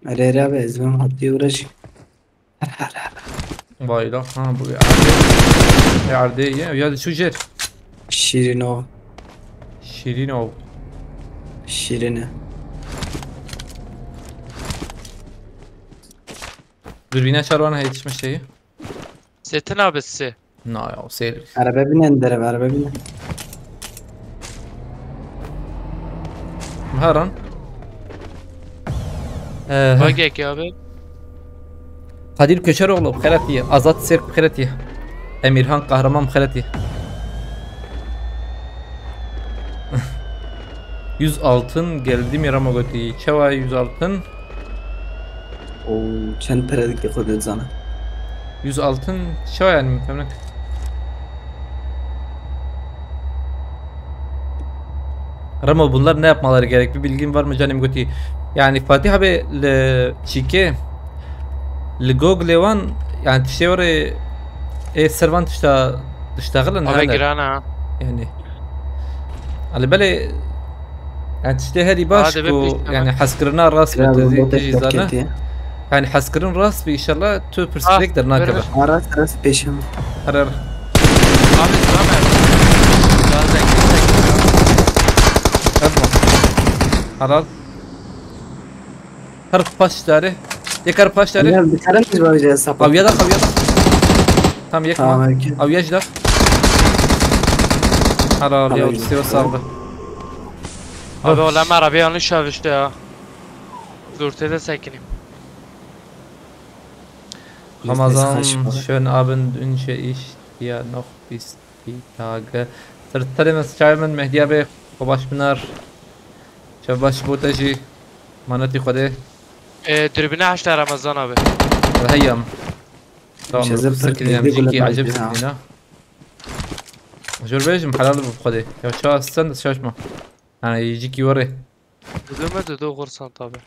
Hadi hadi abi, ezmem hattı uğraş. Vay la ha bu ya. Yerde ya. Ya da şu jer. Şirin o. Şirin ol. Şirini. Dürbüne çarwana yetişmiş şeyi. Setin abi sizi. Na ya seyir. Araba binen derim, araba binen. Her an. Ee, Bak ya abi. Kadir Köçeroğlu bi xeretî, Azat Sêrk bi xeretî, Emirhan Kahraman bi xeretî. Yüz altın geldi mi Ramo gotî? Çawa yüz altın? O çend para dikî xwe dizana. Yüz altın çawa yani muhtemelen. Ramo bunlar ne yapmaları gerek? Bir bilgin var mı canım gotî? Yani Fatih abi li çîkê li Google wan yani tiştê were ê ser van tişta diştaxilin Abi hene. Giran ha. Yani. Ali belê yani tiştê herî baş Hadi be ku pişt, yani tamam. hezkirina rast Ya bi bu tezî botek tijî zane. paketi. Yani hezkirin rast bi inşallah tu Ah, pirsgirêk dernakeve. ver. Ara sırası peşim. Herer. Abi tamam. Biraz da gitsek. Yapma. Helal. Her paş dare. Yek her paş dare. Ya bir tane mi var ya sapa? Aviya da, aviya da. Tam yek Tamam, ma. peki. Aviya da. Helal ya, Tamam. Siva saldı. Abi Ah. oğlum araba yanlış çalıştı ya. Dur tede sekinim. Ramazan Kaçma. Schönabend, wünsche ich dir noch bis die Tage. Sirtelê me, çavê min Mehdî abi, xwe baş binar. Çav baş bo te jî. Manetî Xwedê. Ee, dürbüne haşta Ramazan abi. Heyam. Tamam, Şezef sirkî Bey, diyem, bir jîkî gole acib bak ya. sirkî ne? Jor bêjim helal bi Xwedê. Ya ça sen de şaşma. Yani jîkî were. Dudu mu dudu kursan tabi.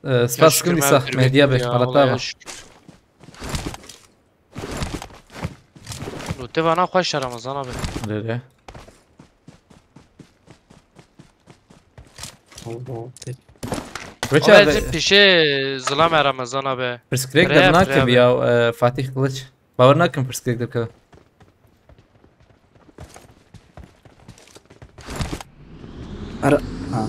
Ee, spas kim dîsa Mehdiya be, Allah'a emanet. Lûtê vana xweş e Remezan abi. Lê lê. Weçe abi. Pişê zilam e Remezan abi. Pirsgirêk dernakim ya, e, Fatih Kılıç. Bawer nakim pirsgirêk derkeve. Ara, ha.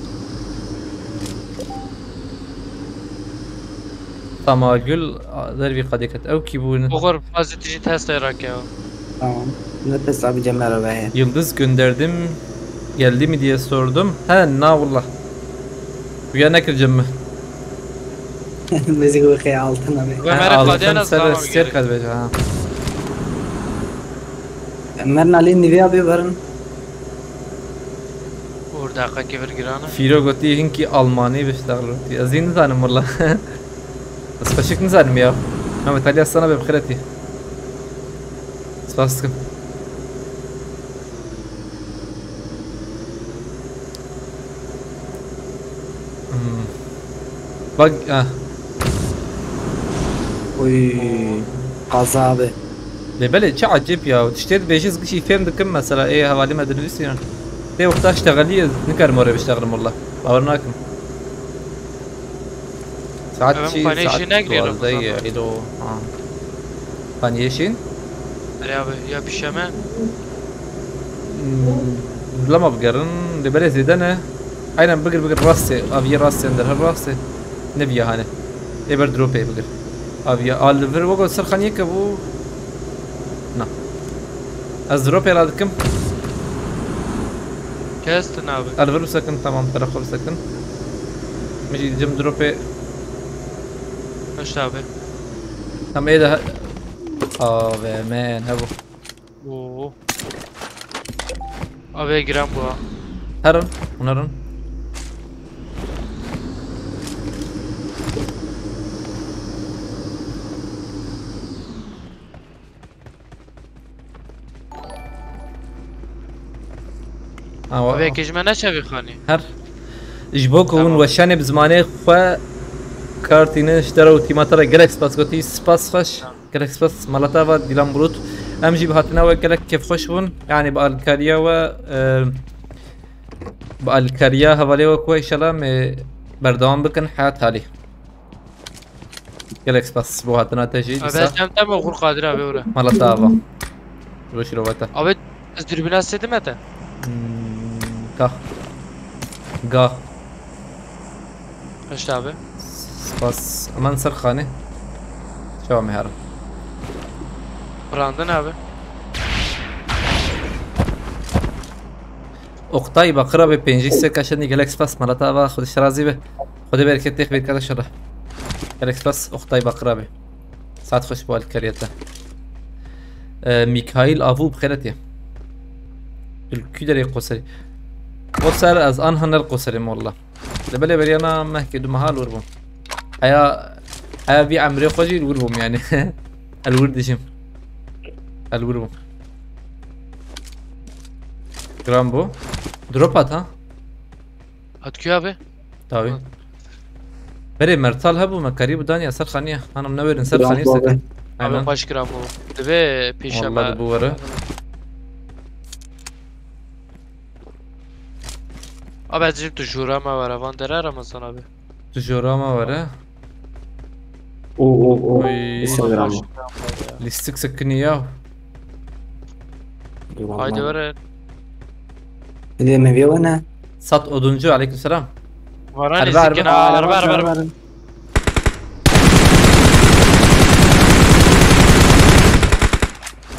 Tamagül, a, dervî qadê ket. Ew kî bûn? Oxir, bazı tijî testê rake. Tamam. Ne test abi, Cemil arabaya. Yıldız gönderdim. Geldi mi diye sordum. He, na wallah. Rüya nekir Cemil. Müzik bu şey altın abi. Ha, altın ser, ser kat veja, ha. Mer nalê nivê ya bê berin. Û deqekê vir giran e. Fîro gotî hinkî Almanî biştexil gotî. Ez jî nizanim wela. Ez xweşik nizanim ya. Mehmet Ali Aslan abi bi xêr hatî. Spas dikim. Hmm. Bak, ah. Oy, qaza abi. Lê belê çi ecêb ya. Tiştê dibêjî ez gişî fêm dikim mesela. Ê hevalî me dinivîsî ya. Tê wexta ştexelî ez nikarim orê biştexlim wela. Bawer nakim. Saet çi? Saet duwazdeh ye, êdo. Ha. Xaniyê şîn? Erê abi, ya pişeme? Hmm, lema bigerin, lê belê zêde ne. Aynen bigir, bigir rastê, aviyê rastê ender, her rastê. Ne viya hane. Ê ber dropê bigir. Aviya, al vir wego ser xaniyê ke bû. Na. Ez dropê la dikim. Kes tu nabi. Al vir bisekin, tamam, telefon bisekin. Min jî dim dropê. Baş abi. Tam ê de he-, A V M hebû. Oo. Abi giren bu ha. Herin, hûn herin. Awa. Abi, yekê ji me neçe vî xanî? Her. Ji bo ku hûn weşanê bi zimanê xwe kartînin ji te re û tîma te re gelek spas gotî. Spas xweş. Tamam. Gelek spas. Malata ve Dilan Bulut. Em jî bi hatina we gelek kêfxweş bûn. Yani bi alîkariya we, e, bi alîkariya hevalê we ku inşallah me berdewam bikin heyat halî. Gelek spas bo hatina te jî. Abi, dîsa. Ez hem tem oxir Qadir abi ora. Malata ava. Roşî rovete. Abi, ez dürbüne sedim ete. Hmm, gah. Gah. Kaçtı abi? Spas. Aman ser xane. Çawa me herin. Brandın abi. Oktay Bakır abi, pêncî sê kaşenî gelek spas, malata ava, Xwedê ji te razî be. Xwedê bereketê xêr bike inşallah. Gelek spas, Oktay Bakır abi. Saet xweş bo alîkariya te. Ee, Mikail Avu bi xêr hatiye. Tu li kî derê Qoserî? Qoser, ez an hener Qoserî me wela. Li belê beriyana mehkê du meha li wir bûm. Heya, heya vî emrê xwe jî li wir bûm yani. El wir dijim. El wir bûm. Giran bû. Drop hat ha? Hat kî abi? Tabii. Hı. Berê mertal hebû, me karî bû daniya ser xaniye. Hanım ne verin ser xaniye sekin. Abi, aynen. Baş giran bû. Dibe pêşe me. Vallahi bu were. Abi, ez jî tu jûra me were, van dere Ramazan abi. Tu jûra me were. O, o, o. Oy. Instagram. Lîstik sekinî ya. Haydi were. Dilê me vê wene. Sat Oduncu, aleykümselam. Vara lîstik kina, araba, araba, araba.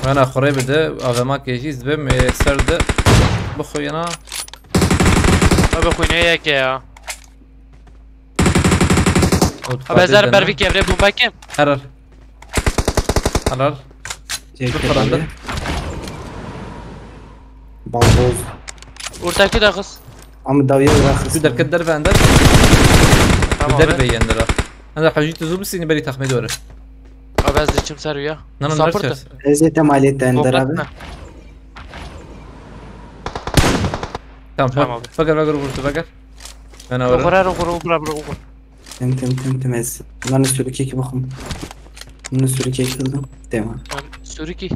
Wena xurê bide, avema kejî zibê me ser de bixuyena. Abi xwînê yeke ya. Abi ez her ber vî kevrê bomba kim? Herar. Herar. Çek. Dur, karanlık. Balboz. Ortakî de kız. Ama dawiye bırakırsın. Şu derket derve ender. Tamam. Derve yender ha. Ender hacı tuzu bu seni beri takmaya doğru. Abi ez diçim ser ya. Nan, nan. Sapırt. Ez de maliyette ender abi. Tamam. Tamam abi. Fakat fakat vurdu fakat. Ben ağırım. Okur her okur okur abi okur. Tim, tim, tim, tim, ez. Lan, Sûrikekî bixwim. Min Sûrikekî kildin. Tamam. Lan Sûrikî.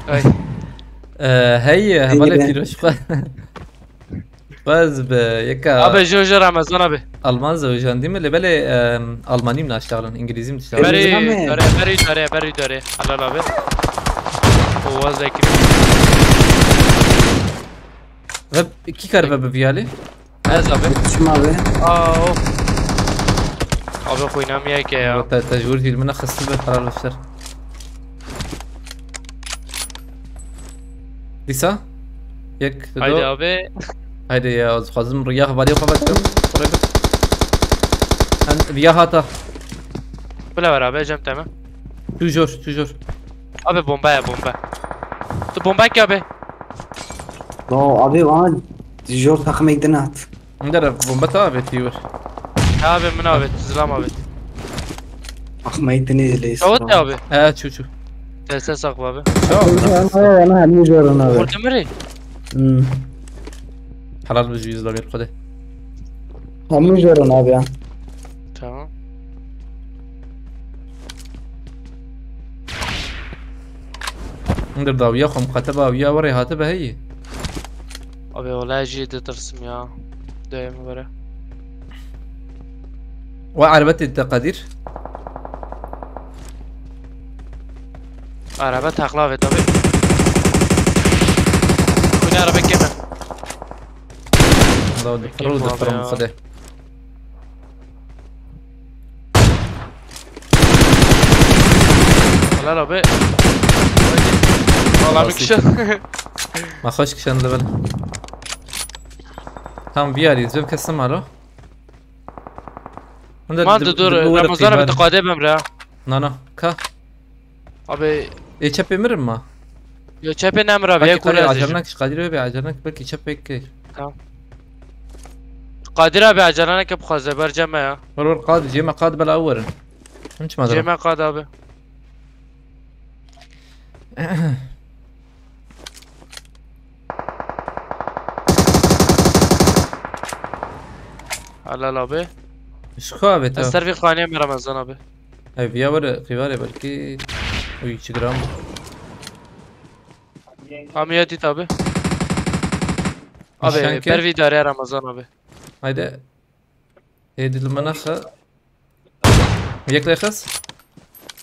Ay. Ee, hey, hevalê Pîroz xwe. Xwe ez bi yeka Abi, jo, jo, Ramazan abi. Alman zewicandî min, lê belê, em, Almanî min naştexlin, Îngilîzî min diştexlin. Berî Ramazan abi. Dare, berî dare, berî dare. Helal abi. O waz ekrim. Ve iki kare ve bi viyali. Ez abi. Çim abi. Aa, o. Abi, xwîna min yeke ya. Te, te ji wir hîlmine xistî be, helal beşer. Dîsa? Yek, du. Haydi abi. Haydi ya, ez xwazim riya xevaliyê xwe vekim. Rêbir. Hen riya hata. Bila ver abi, cem teme. Tu jor, tu jor. Abi, bomba ya, bomba. Tu bomba ki abi. No abi, bana jor takım ekdin at. Ndere bomba ta avêtî wir. Abi, min avêt, zilam avêt. Axmayî dinê lê. Çawit ne abi? He, çû çû. Deste sakla abi. Çawa? Ana ana hemî jorin abi. Xurdi mirî. Hmm. Helal bi jî zlavêr xwedê. Hemî jorin abi ya. Tamam. Ndir dawiya xwe miqate bawiya werê hate be heyî. Abi wala jî ditirsim ya. Dayê min were. We erebetê te Qedîr. Araba takla ve tabi. Bu ne araba keme? Law difirim difirim xwedê. Helal abi. Valla bir kişi. Ma xweş kişand li bil. Tam viyarî zeb kes nemalo. Man di dur Ramazan abi, tu qadê bim re. Na na. Ka. Abi. Ê çepê mirim ma? Yo, çepê nemir abi, ya kure. Acele nek, Kadir abi, acele nek, belki çepê kir. Tamam. Kadir abi, acele nek, bixwaze ber cem me ya. Wer wer Kadir, cem me Kadir bela ew werin. Him çima dara? Cem me Kadir abi. Helal abi. Şiko abi ta. Ez ser vî xaniyê me Ramazan abi. Ev ya were qîvarê belkî. Uy, çi gram. Amiyetî tabi. Abi, Nişan ke. Ber vî dare Ramazan abi. Haydi. Ê dil min nexe. Yek lê xis.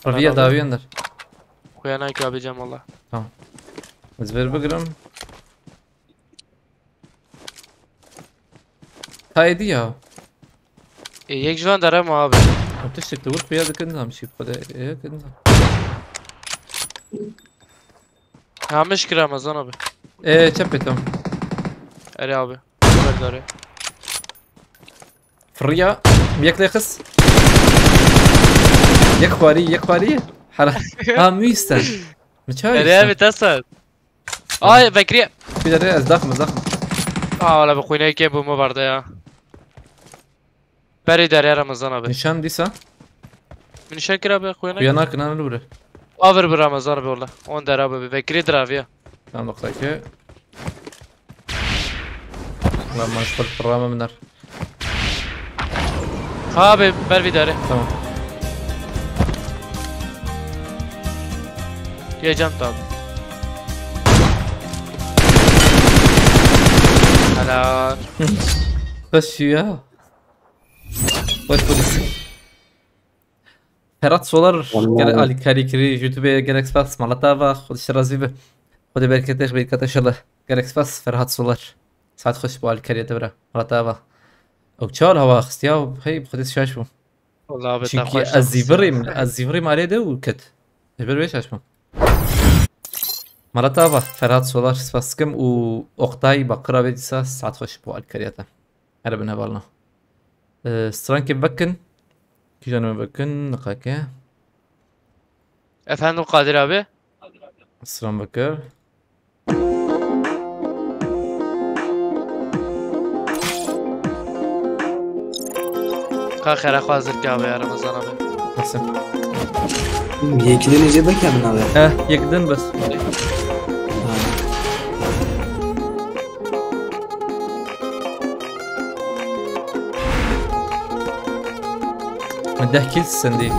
Reviya dawiyan der. Xuya nake abi cem valla. Tamam. Ez ver bigirim. Taydi ya. E, yek ji van dere mi abi? Tiştek de vur xuya dikin zam şî xwede. E, kin zam. Hamiş kir Ramazan abi. E, çep beton. Erê abi. Haber dare. Fırıya. Yek lê xis. Yek xwarî, yek xwarî. Hala. Ha, müyüsten. Mi çay Erê abi, te sat. Ay, Bekri. Bir de ez daxim, ez daxim. Aa, wala bi xwîneyê kê bû min berde ya. Berê derê Ramazan abi. Nişan dîsa. Min nişan kir abi, xuya nake. Xuya nake, nane li wir e. Avir bi Ramazan abi wala. On der abi, Bekri dir abi ya. Tamam, bak, sanki. Lan, man şu parama biner. Abi, ber vî derê. Tamam. Yê cem tabi. Helal. Xweş ya. Xweş polis. Ferhat Solar, Vallahi. Gere alîkarî kirî, YouTube gelek spas, mala te ava, Xwedê ji te razî be. Xwedê bereketê xwe bêkete inşallah. Gelek spas, Ferhat Solar. Saet xweş bo alîkariya te bira, mala te ava. Ew çar hava xistiya, hey, bi Xwedê şaş bûm. Vallahi abi, te Çünkü xweş ez zîvirîm, ez zîvirîm arê de û ket. Ji ber wê şaş bûm. Mala te ava, Ferhat Solar, spas dikim û Oktay Bakır abi dîsa saet xweş bo alîkariya te. Here bin hevalno. Ee, strankê vekin. Kîjan me vekin, niqake. Efendim Kadir abi? Stran vekir. Ka xêra xwe hazir ke abi ya Ramazan abi. Nasıl? Yekiden ece bek ya bin abi. Eh, yekiden bes. Ha. Ha. Deh kill sendî.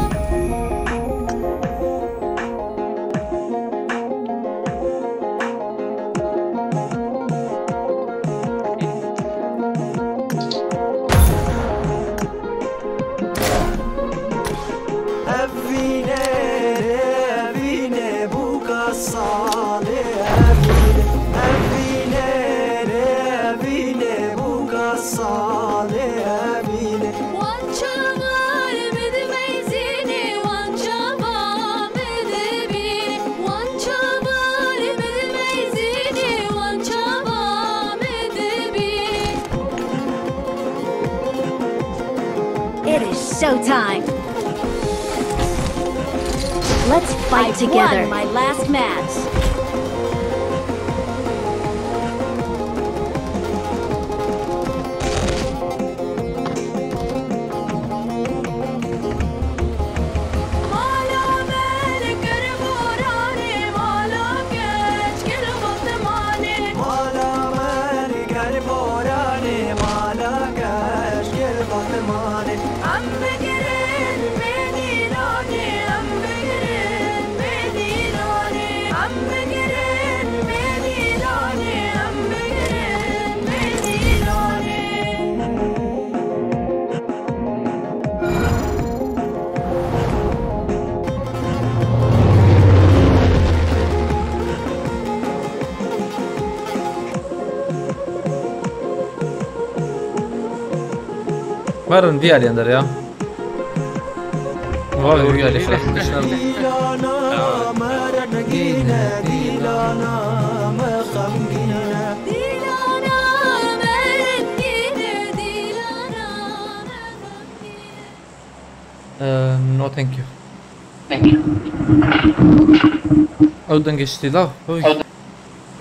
Evîne, evîne, bûka salê, evîne, evîne, evîne, bûka salê, evîne. Wan çavar min dimeyzînê, wan çava min dibînê, wan çavar min dimeyzînê, wan çava min dibînê. It is showtime. Let's fight together. I won my last match. Mala me li ker boranê, mala keç ker xwe dimanê. Mala me li ker boranê, mala keç ker xwe dimanê. Em bigirin bê dîlanê, em bigirin bê dîlanê, em bigirin bê dîlanê, em bigirin bê dîlanê. Verin vî alî ender ya. Vay, vî alî xeşin dişnar. Eee, no, thank you. Ew dengê şitî la. Oy.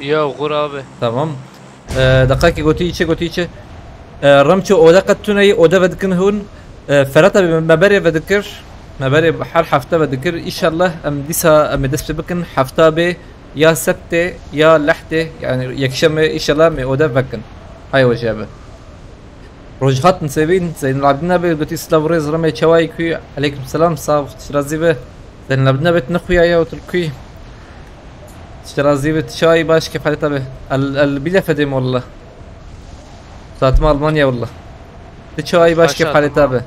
Ya, xur abi. Tamam. Eee, deqakê gotî çi, gotî çi? Eee, Remço, ode qet tune yî, ode vedikin hûn. Eee, Ferhat abi, me berê vedikir. Me berê her hefte vedikir. Înşallah em dîsa em ê dest pê bikin. Hefta bê ya sebtê ya lehtê, yani yekşemê înşallah em ê ode vekin. Hay hoca abi. Roj hatin sevîn, Zeynel Abdîn abi gotî, silav rêz Remê çawayî kuy? Eleykum selam, sax, tu razî be. Zeynel Abdîn abi tu nexuya ya, tu kuy? Tu razî be, tu çawayî, baş kêf halê te be. El, el bîle fedê molla. Satim Almanya walla. Tu çawayî, baş kêf halê te be.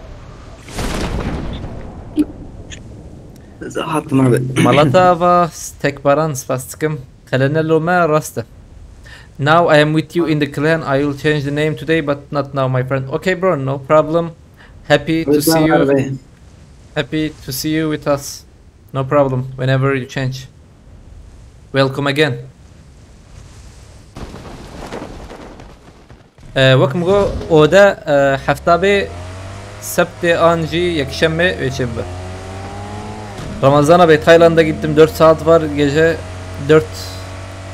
Hatim abi. Malata va tekbaran spas dikim. Qelene lo me rast e. Now I am with you in the clan. I will change the name today, but not now, my friend. Okay, bro, no problem. Happy to see you. Happy to see you with us. No problem. Whenever you change. Welcome again. Ee, wek min got, ode, e, hefta bê, sebtê an jî yekşemê wê çêbibe. Ramazan abi, Tayland'a gittim, dört saat var gece, dört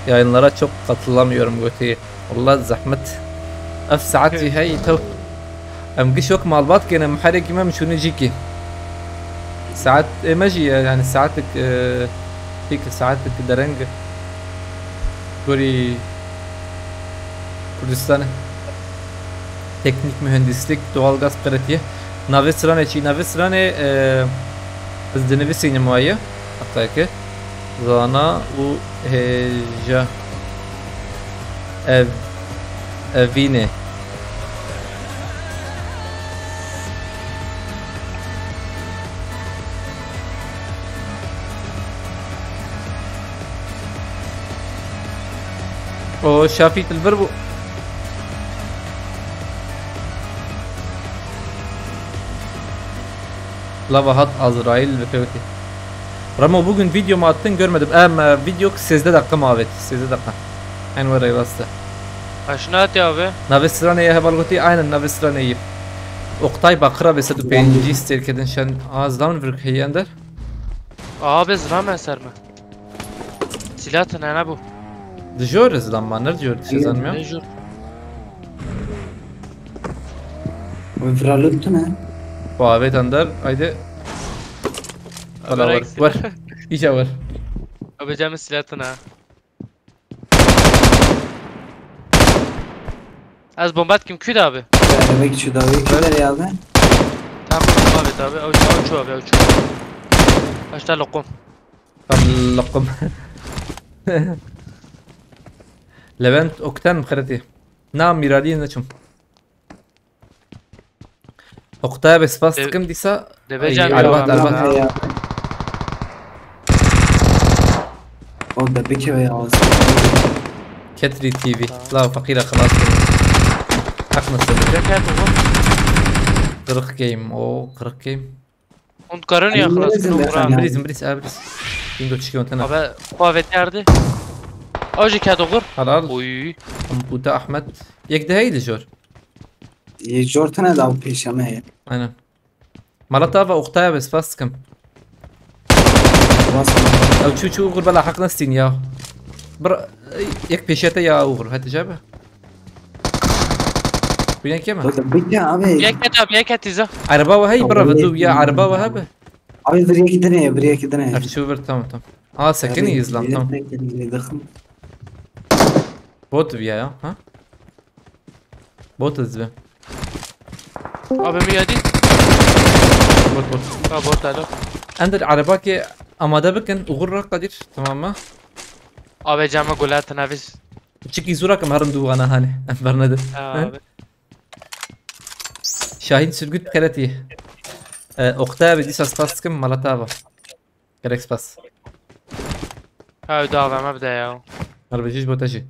yayınlara çok katılamıyorum gotî. Wallah zehmet. Ev saet jî hey tew. Em giş wek malbat kêne, miherekî me min çûne cîkî. Saet ê me jî ye, yani saatek, e, pêk saatek dereng e. Gorî Kurdistanê. Teknik mühendislik, doğalgaz qiretiye. Navê stranê çi? Navê stranê, e, ez dinivîsînim waye. Heqeke. Zana û hêja. Ev, evînê. O Şafî tu li vir bû. Lava hat Azrail ve fevti. Ramo, bugün video mu attın, görmedim. Em, e, video sêzdeh dakika mabet. Sêzdeh dakika. Enver Eyvaz'da. Aşnati abi. Navê stranê ye heval gotî, aynen navê stranê ye. Oktay Bakır abi, sed û pêncî stêrkedin şen. Aa, zilam vir heyender. Abi, zilam eser mi? Silah tane ne bu? Dijor zilam ma, ne dijor, şey zanmıyorum. Dijor. Viralı tune. Bu abi tandar, haydi. Wala wer, wer. Îca wer. Abi, cem silah tane. Ez bomba dikim, kü de abi. Demek şu davi küler ya abi. Em abi tabi, ew çû, ew çû abi, ew çû. Heşta lokum. Tam lokum. Levent Okten xireti. Na Miralî neçim. Oktaya be spas Dev- dikim dîsa. Devecem Ay, ya, arbat, ben arbat. Ya. O da bir kere ya. Ketri T V. Tamam. La fakire xelas. Hak nasıl? Devecem ya, tamam. Kırık game. O kırık game. Hûn dikarin ya Ay, xilas bikin, nêzim Quran. Efendim. Biriz, biriz, a, biriz. Bingo çikiyon tena. Abi, xwe veterdi. Ew jî ket oxir. Halal. Oy. Komputa Ahmet. Yek daha iyi jor. Yê jor tene da pêşeme ye. Aynen. Mala tava oxtaya be spas dikim. Bas. Ew çû çû oxir bela hak nastin ya. Bir, yek pêşete ya oxir. Hadi cabe. Bu ne keme? Bak, bir ya abi. Yek et abi, yek et iza. Araba ve hey, Tamam, bravo, yek du ya, yek araba ve yek. Abi bir yek dene, bir yek dene. Ev çû vir, tamam, tamam. Aa, sekini Abi, izlam, yek tamam. Yek dene, yek dene. Bot viya ya, ha? Bot izbe. Abi mi yadi? Bot, bot. Ha, bot alo. Ender araba ki amade bikin, uğur ra Kadir, tamam mı? Abi cama gulat navis. Çiki zura kim harim du vana hani. Em bernede. Ha, abi. Şahin Sürgüt Kereti. E, Oktay abi dîsa spas dikim, mala tava. Gerek spas. Ha, öde abi, ama bir de ya. Harbi jî ji bo te jî.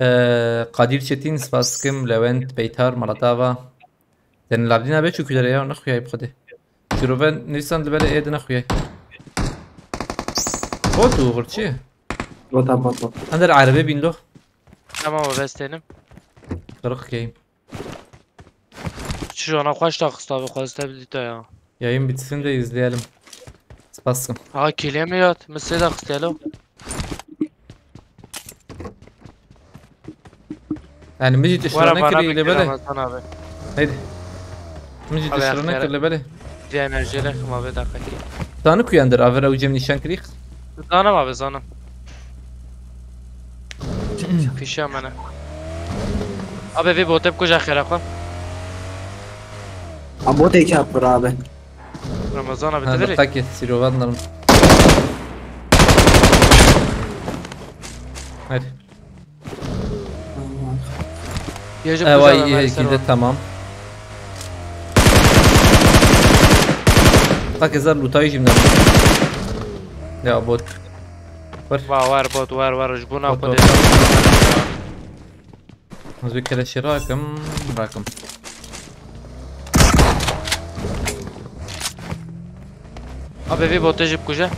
E, Kadir Çetin spas dikim, Lewent Beytar, mala tava. Senin labdîna be çûkî dere ya, nexuyayî bi xwedê. Şiroven nivîsan li belê ê di nexuyayî. Bot û xurçî. Bota, bot, bot. Ender erebê bîn lo. Tamam abi, ben istedim. Kırık game. Şu ana xweş taxist abi, xwezte bidîta ya. Yayın bitsin de izleyelim. Spasım. Ha, kiliye mi yat? Mısır da xist ya lo. Yani mijî Wara tişrane bana kiri bir le bele. Ramazan abi. Haydi. Mijî Abi, tişrane asker- kiri le bele. Diye enerjiyle kıma bir dakika ki. Tanı kuyandır aver ew cem nişan kirî. Zanim abi, zanim. Fişe mene. Abi bir botem kuca xera xo. Ha, bot eke yaptır abi. Ramazan abi, Ha, de veri. Dakika ki, silovan alırım. Haydi. Yecik Ee, kucağa vay, ver, iyi, sen ikili bak. Tamam. Tak ezer lutayı şimdi. Ya bot. Var. Var, var, bot, var, var. Ji buna Bot, bot. Az bir kere şey rakım, rakım. Abi bir botajı kuca.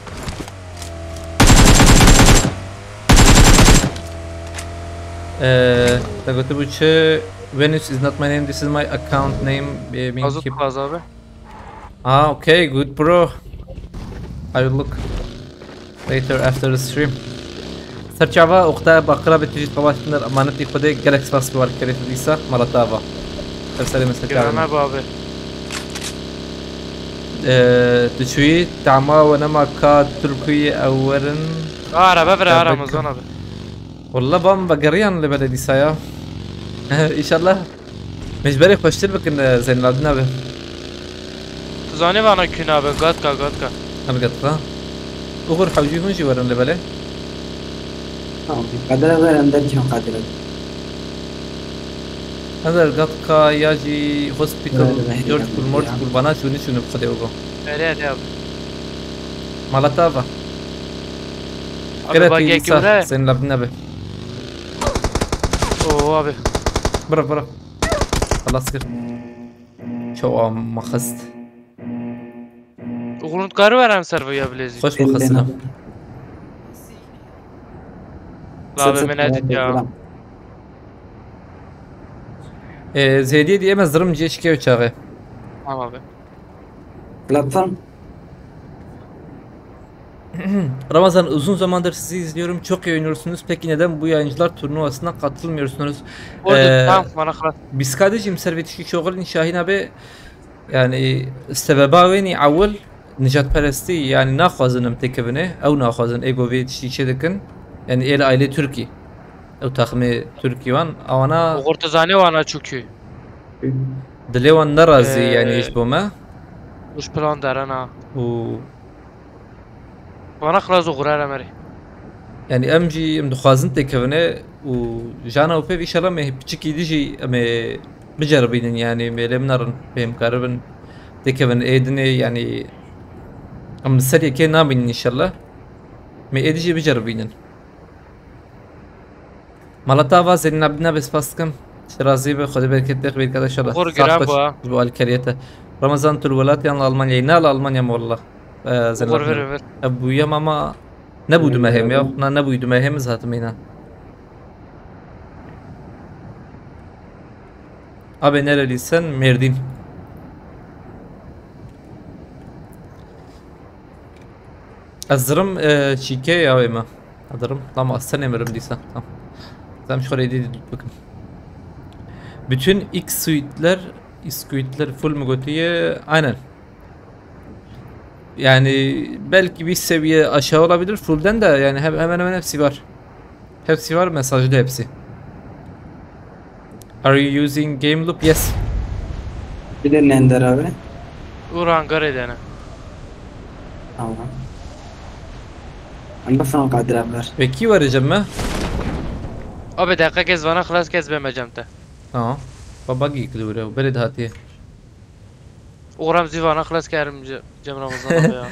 Ee, te gotibu çi? Venus is not my name, this is my account name. Ee, bin Mazot kim? Kaz abi. Ah, okay, good bro. I will look later after the stream. Serçava oxta baqira bi tijî xebatînir emanetî Xwedê gelek spas bi warkerê dîsa mala te ava. Ser serê min serçava. Girana bi abi. Ee, tu çûyî tama we nema ka Tirkuyê ew werin. Ara be bire ara Tabek. Mizan abi. Walla bam vegeriyan li bele dîsa ya. Înşallah. Me ji berê xweştir bikin, e, Zeynalabdîn abi. Tu zanî vana kî nabe, gatka, gatka. Ev gatka. Uxur hewcî hûn jî werin li belê. Tamam. Kadira ver, em derkevin Kadira. Ezer gatka ya jî hospital, Ver, ver, George ver, Kul, Morge ya. Kul, bana çûnî çûnî bi Xwedê ugo. Erê, erê abi. Mala te ava. Abi, Kere bagiyekî tî dîsa, bire. Zeynalabdîn abi. Oo abi. Bira, bira. Xelas kir. Çawa me xist. Ugrun karu verem ser vaya bilezi. Xweş me xistina. La be, minnet ya. Ee, Zêdiyê dî eme zirim cê şikew çaxê. Tamam abi. Platform. Ramazan, uzun zamandır sizi izliyorum. Çok iyi oynuyorsunuz. Peki neden bu yayıncılar turnuvasına katılmıyorsunuz? Orada Ee, tam bana xelas. Biz kardeşim, servet işi şoğulun Şahin abi, yani, sebeba wê nî ewil nijadperestî, yani, naxwazin em têkevine, ew naxwazin, ê ku vê tiştî çê dikin, yani, êl ailê Tirkî. Ew taximê Tirkî wan, awana Oxir tu zanî wana çûkî. Dilê wan nerazî, ee, yanî ji bo me. Û ji plan derena. Û vana xilas û xurara merî. Yanî em jî em dixwazin têkevine û jana û pêv, înşallah me piçikî dijî em ê biceribînin, yanî me lê binerin, pê em karibin têkevin ê dinê, yanî em li ser yekê namînin înşallah. Me ê dijî biceribînin. Mala te ava Zeynep, ne be, spas dikim. Şirazî be, Xwedê bereket te xwîr kete inşallah. Xur giran bu ha. Ji bo alkeriyete. Ramazan, tu li welat yan li Almanyayê? Na, li Almanya me wallah. Ee, Zeynep. Xur ver ver. Ev bûye mama, ne bû dumehê me ya. Na, ne bû dumehê me zaten meyna. Abi nerelisin? Merdin. Ez zirim, e, çîkê ya wê me. Dirim. Tamam, ez tenê mirim dîsa. Tamam. Tamam, şöyle edit bikim. Bütün X suite'ler, X suite'ler full mu gotiye? Aynen. Yani belki bir seviye aşağı olabilir full'den de, yani hem-, hemen hemen hepsi var. Hepsi var, mesajda hepsi. Are you using game loop? Yes. Bir de nender abi. Û hangarê de ne. Tamam. Em bifan Kadir abi ver. Peki, vereceğim mi? Abi, deqekê zivana xilas kes bême cem te. Tamam. Baba giyik dure, bere de hatiye. Oğram zivana xilas kerim ce-, Cem Ramazan abi ya.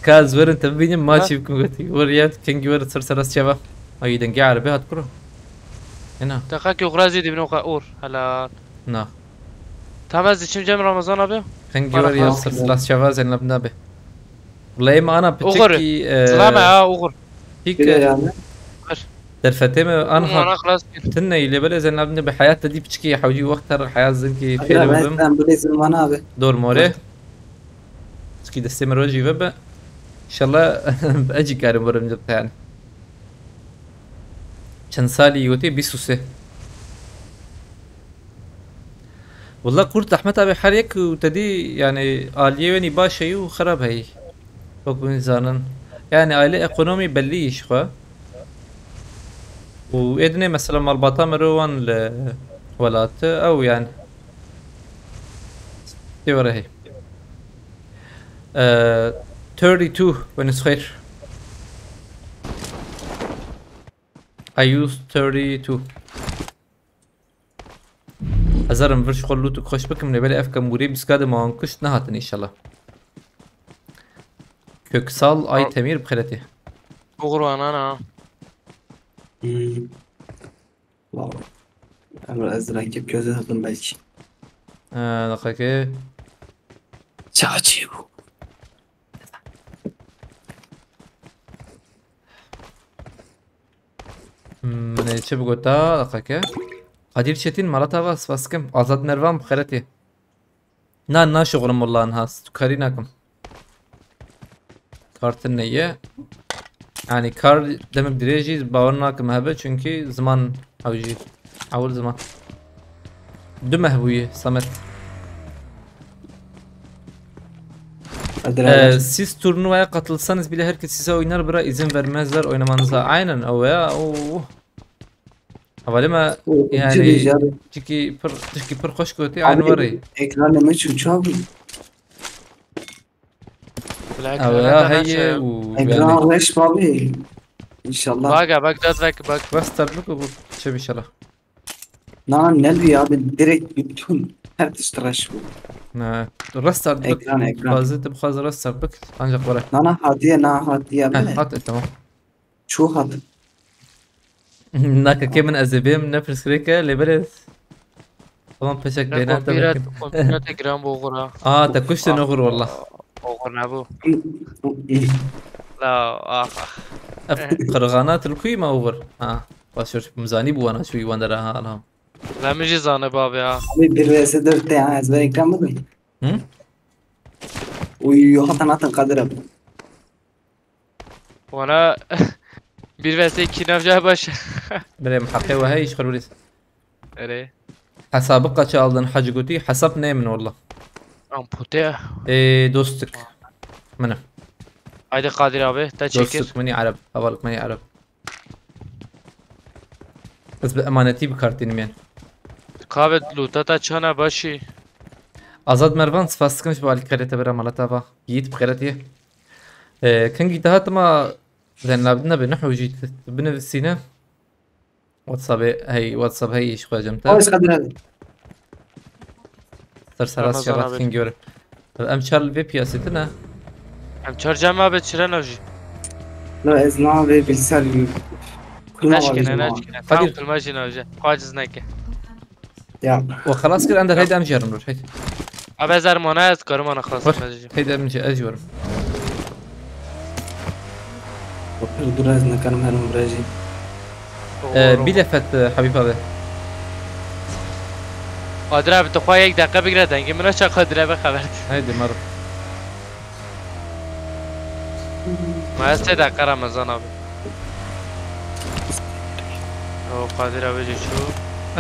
Kaz verin tabi benim maçı kim götü. Var ya, kengi var sır sırası çeva. Ay, denge arabe hat kuro. Ena. Deqekê oğra zî dibine oğra or. Helal. Na. Tamam, ez içim Cem Ramazan abi. Kengi var ya sır sırası çeva, Zeynep ne be. Leyim ana Oğur. Piçekî, e, Zilame ha oğur. Hik Bir de yani. Ver. Derfetê me Ana anha xilas kir. Tinne ile bele Zeynep ne be hayat dedi piçekî hewcî wexter hayat zinkî fêre Abi bibim. ben bu lezim bana abi. Dor more. Piçekî destê me rojî ve be. İnşallah ecî karim verim cebte yani. Çend salî yotê? Bîst û sê. Wala Kurt Ahmet abi, her yek û te dî, yani aliyê wenî baş heyî û xerab heyî. Wek hûn zanin. Yani aile ekonomî bellî ji xwe. Û êdinê mesela malbata mero wan li welatî ew yani. Tê were hey. Ee, thirty-two, Venus Xeyr. I use thirty-two. Ezerim vir ji xwe lût û xweş bikim, lê belê ev kemûrê bîskadê me wan kuşt nehatin înşallah. Köksal Aytemir bi xeretê. Oğur anana. Hmm. Wow. Ama ez rakip gözü aldım belki. Ee, dakika. Çaçı bu. Hmm, ne çi bigota, dakika. Kadir Çetin, Malat Ava, spas dikim. Azad Mervan, bi xeretê. Na, naşuxulim wala niha, tu karî nakim. Kar tune ye. Yani kar demek dirêjî bawer nakim hebe, çünkü ziman hewcî. Ewil ziman. Du meh bûye, Samet. Kadir Ee, abi. Siz turnuvaya katılsanız bile herkes size oynar, bura izin vermezler oynamanıza. Aynen o ya. Oo. Hevalê me, O, yani, ciddi ya. Tişkî pir, tişkî pir xweş gotî, aynı var. Abi, ekranê me çû çawa bû? Ew ya heye û yani. Ekran reş abi. İnşallah. Bak ha, bak, dat bak, bak. Restart bik û çe inşallah. Na, ne bi abi, direkt bütün her tişt reş bû. Ne, restart bik. Ekran, ekran. Fazla te bixwaze restart bik. Ancak were. Na, na, hatiye, na, hatiye. Heh, Bile. Hat, e, tamam. Çû hat. Nakekê min ez ê bêm, ne pirsgirêk e, lê belê. Tamam, peşek Ne bêne te kompîret, bikim. kompîret gram bu oğur ha. Aa, te kuştin oxir wallah. Oğur ne bu? La, ah, ah. Ev qirxana tu li kuyî me oxir? Ha, baş, min zanî bû wana çûyî wan dera ha, anam. La min jî zane babe ya. Abi bir vs dört te ya, ez ben ekran mı? Hı? Uy, hatin hatin Kadir abi. Wana bir vs iki navca baş. Belê, min heqê we heye, îş xirwirîs. Erê. Hesabı kaça aldın hacı gotî? Hesap ne min wallah. Ampute. Ee, dostluk. Min e. Haydi Kadir abi, te çekir. Dostluk min e Ereb. Hevallik min e Ereb. Ez bi emanetî bi kar tînim yani. Kavet luta ta çana başî. Azad Mervan, spas dikim ji bo alîkariyê te bira mala te ava. Yiğit bi xeretiyê. Ee, kengî daha tima zenlabdin nebe, ne hewcî binivîsîne. WhatsApp-ê, hey, WhatsApp hey, ji xwe cem te. Oy, Kadir abi. Ser seras Ramazan şebat abi. Kengî were. Em çar li vê piyasê tine. Em çar cem abi çire navjî. La ez navê bilser. Neşkine, neşkine. Kadir. Tam kulma jî navje. Xwaciz neke. Ya. O xelas kir, ender, heydi em jî herin rûr, heydi. Abi ez ermana ez karim ana xelas Dur, kir, ez jî. Heydi em jî, ez jî werim. Pir dûr ez nikarim herim vira jî. Ee, bilefet, e, Habib abi. Kadir abi, tu xwe yek deqe bigire dengê min, aça Kadir abi xeber. Heydi, mero. Ma ez sê deqe Ramazan abi. O Kadir abi jî çû.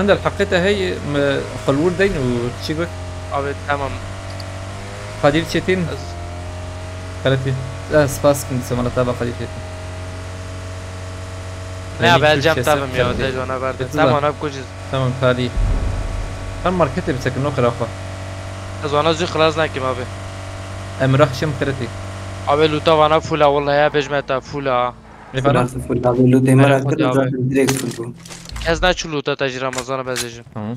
Ender, heqê te hey, me xwe li wir deyn û çi got? Abi tamam. Kadir Çetin. Ez- Xeletî. Eh, spas kim dîsa mala te ba Kadir Çetin. Ne abi, ez cem tabim ya, te jona berdin. Tamam abi, kuciz. Tamam, talî. Em marketê bisekin, o xira xwe. Ez wana zû xilas nakim abi. Em raxşim xeretî. Abi luta vana fula, wallahi ya bejme ta fula. Efendim? Full abi, loot emir Merhaba attı abi. Zaten direkt full bu. Kes naçû loota te jî Ramazan bezêjim. Tamam.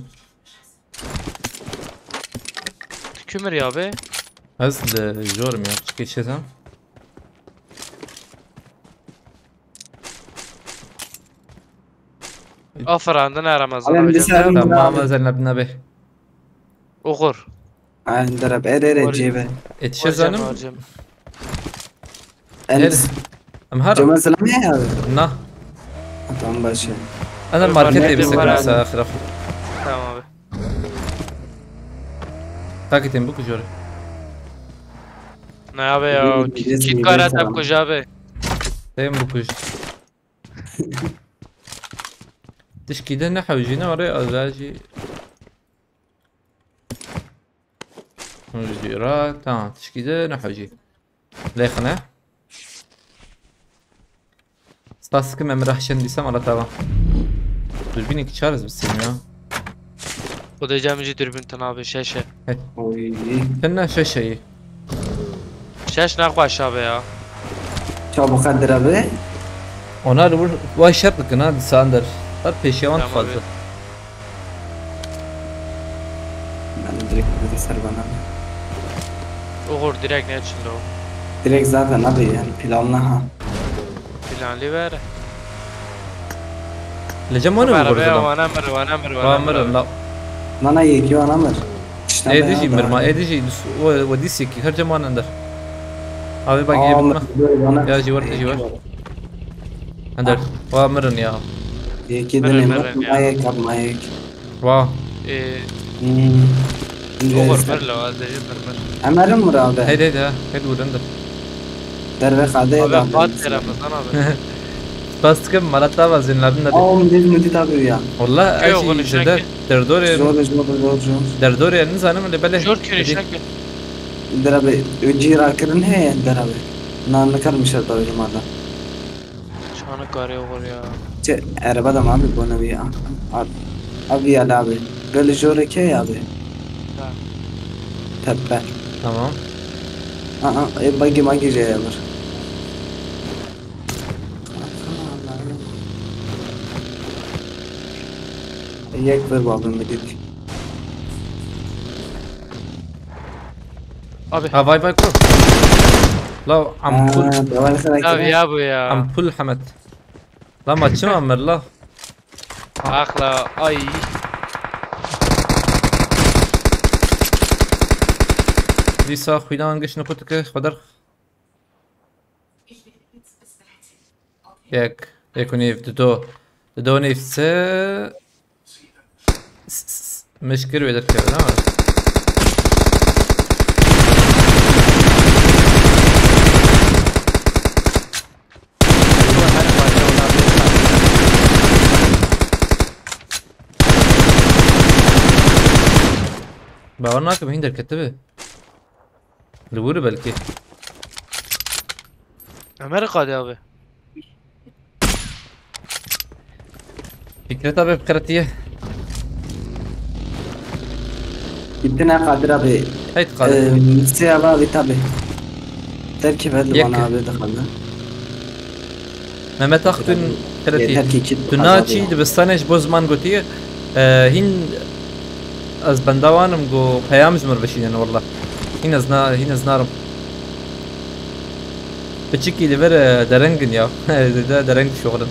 Tu kümür ya be? Ez li jor im ya. Çi keçezem? Aferin, ne Ramazan abi. Tamam, abi. Ezel nebne be. Oxur. Ay, derab, ere, ere, cebe. Etişe zanim. Em her. Cema selam ya abi. Na. Tamam, başı. Ana markete bir sakın sa xiraf. Tamam abi. Takit em bu kujore. Ne abi ya? Kit kara tam kuj abi. Tem bu kuj. Tişkî de ne hewjî ne oraya azajî. Hûn ji ra, tamam, tişkî de nehewcî. Lêxine. Spas dikim em rehşên dîsa mala tavan. Durbînekî çar ez bisînim ya. Xwedê cem jî durbîn tena be, şeş e. Hey. Oy. Tena şeş e. Şeş ne xweş abi ya. Çabuk Kadir abi. Ona li wir vay şer dikin ha, dîsa ender. Her pêşiya wan dixwaze. Tamam abi. Ben direkt bizi ser bana. Oğur direkt ne için de o? Direkt zaten abi yani planlı ha. Planlı ver. Li cem wan Ver û be, wana mir, wana mir, wana mir. Wan mir la. Bana yeki wana mir. İşte Ê be dijî ya, mirma, daha ê dijî dus-, we, we dîs yekî, her cem wan ender. Abi bak, Aa, yê bitme. Mir, bana Ya jî wer, yeki jî wer. Var. Ender, wa mirin ya. Yekî Mirin, dinê mirin ya. Mayek, mayek. Wa. Ee, Hmm. Oğur, mir la, ez de jî mir, mir. Emerim mir abi. Heydi, heydi, ha. Heydi, vur, ender. Derve xade Abi, da. Bat Ramazan abi. Spas dikim, mala tava zinladin de. Aa, oğlum, biz müddet abi ya. Wallah, Yok, ez jî konuşacak zêde ki. Derdorê. Zor, zor, zor, zor. Derdorê nizanim lê belê. Zor konuşacak ki. Derabe, cî rakirin heye derabe. Na, nikarmişler da hocam adam. Çanı karê oğur ya. Çe, ereba da abi bona bir a-, a-, abi ya abi. Böyle jore ke ya abi. Ha. Tepe. Tamam. Aa, e, bagi magi je ya var. Yek ver babim bir dedik. Abi. Ha, vay vay kur. La ampul. Ha, devam etsene. Ya, ya bu ya. Ampul Hamet. La maçı mı amir la? Ah la, ay. Dîsa xwînan giş nixwe dike, xwedar. Yek, yek û nîv, dido. Dido nîv se. S-, s-, s-, mişkir wê derkeve, ne? Bawer nakim, hîn derketibe. Li wir belkî. Emer qadî abi. Fikret abi, Fikret ye. Gittin ha Kadir abi. Hey Kadir. Ee, Seyala abi tabi. Terkî ver li Yek. Bana abi de kaldı. Mehmet Akgün, Terkî, Xeletî. Terkî kit Tu kaldı naçî abi. Dibistanê ji bo ziman gotiye. Ee, hîn ez bendawanim go peyam ji mir bişînin walla. Hîn ez na, hîn ez narim. Piçikî li vir, e, derengin ya. De dereng şoxlin.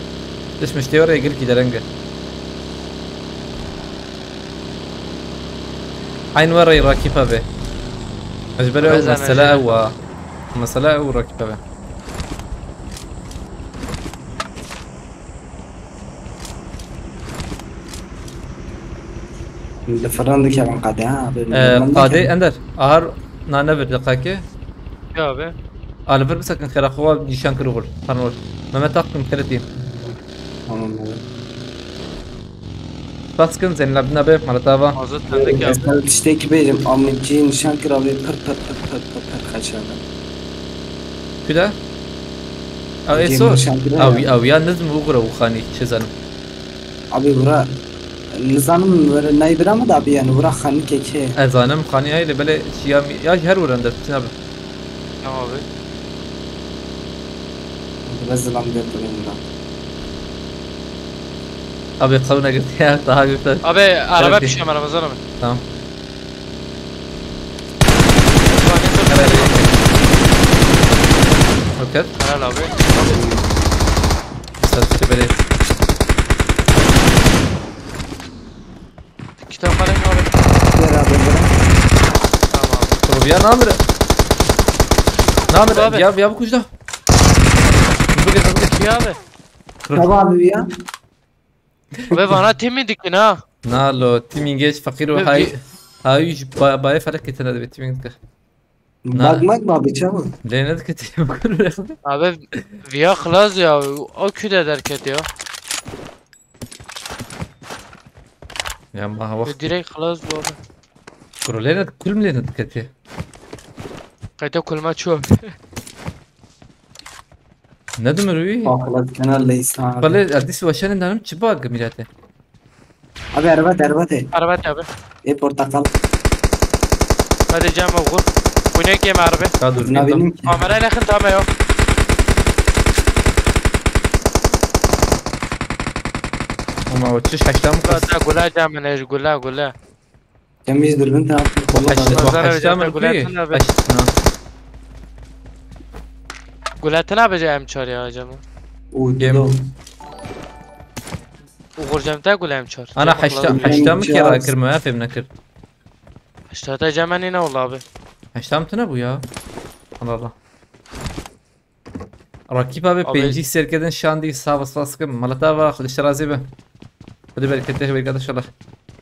Diş miştê were girkî derenge. Eyn were rakîpa be. Ez ji ber ew Bezan mesele eje. Ew a. Mesele ew rakîpa be. Li firan dikevin qadê ha. Ee, qadê Ender. Ahar nane vir deqakê. Ya be. A li vir bisekin xêra xwe nîşan kir û vir. Xanor. Mehmet Akgün Xeletî. Tamam abi. Spas kim Zeynep nabe Malatava. Mazot tendek ya. Ez sana tiştekî bêjim. Amicî nîşan kir abi pir pir pir pir pir pir xeşa. Kuda? Ew ê Cem sor. Nîşan kir Ew ya. Ew ya nizm û gure û xanî çi zanim. Abi bura nizanim were nayê bira mı da abi yani bura xanî kekê. Ez zanim xanî hayli bele çiya mi ya ji her wuran dest çi nabe. Tamam abi. Bira zilam götürün bura. Abi qewna girtiye daha götür. Abi araba Evet. Pişiyor Ramazan abi. Tamam. Roket. Helal abi. Sen işte böyle. Kitap kalem abi. Gel abi buraya. Tamam. Dur ya namre. Namre Abi. Ya ya bu kujda. Bu getir bu getir. Ya abi. Tamam abi ya. Ve bana timi dikin ha. Nalo, timi geç fakir o Ve hay. vi- Hay ba bay felak getir hadi timi dikin. Bak bak bak çabuk. Leyne dikin timi kurur. Abi viya xilaz ya. O küde derket ya. Ya ma Ve vakt. Direkt xilaz bu abi. Kuro leyne kul mi leyne dikin. Kayta kulma çu abi. Ne dumur wî? Akla dikena leysa abi. Bale adis vaşanên danim çi bag milete. Abi araba de araba de. Araba de abi. E portakal. Hadi cam oğur. Bu ne kem araba? Ka dur. Ne bileyim ki. Kamera yakın tamam yok. Ama o çiş haştan mı? Gula gula cam ne gula gula. Temiz dürbün tarafı. Bu haşta, bu Nazar haşta abi, mı zaten ki? Guletin abi. Haşta. Guletin abi M çar ya acaba. Uy, Gem- do. Uğurcam da gule M çar. Ana haşta, haşta mı ki rakir mi? Efendim nakir. Haşta da cemen yine oldu abi. Haşta mı tine bu ya? Allah Allah. Rakîb abi pêncî serkerdin şandî sağ spas kim. Malatava xwedişte razî be. Xwedê bereketê xwe berkate inşallah.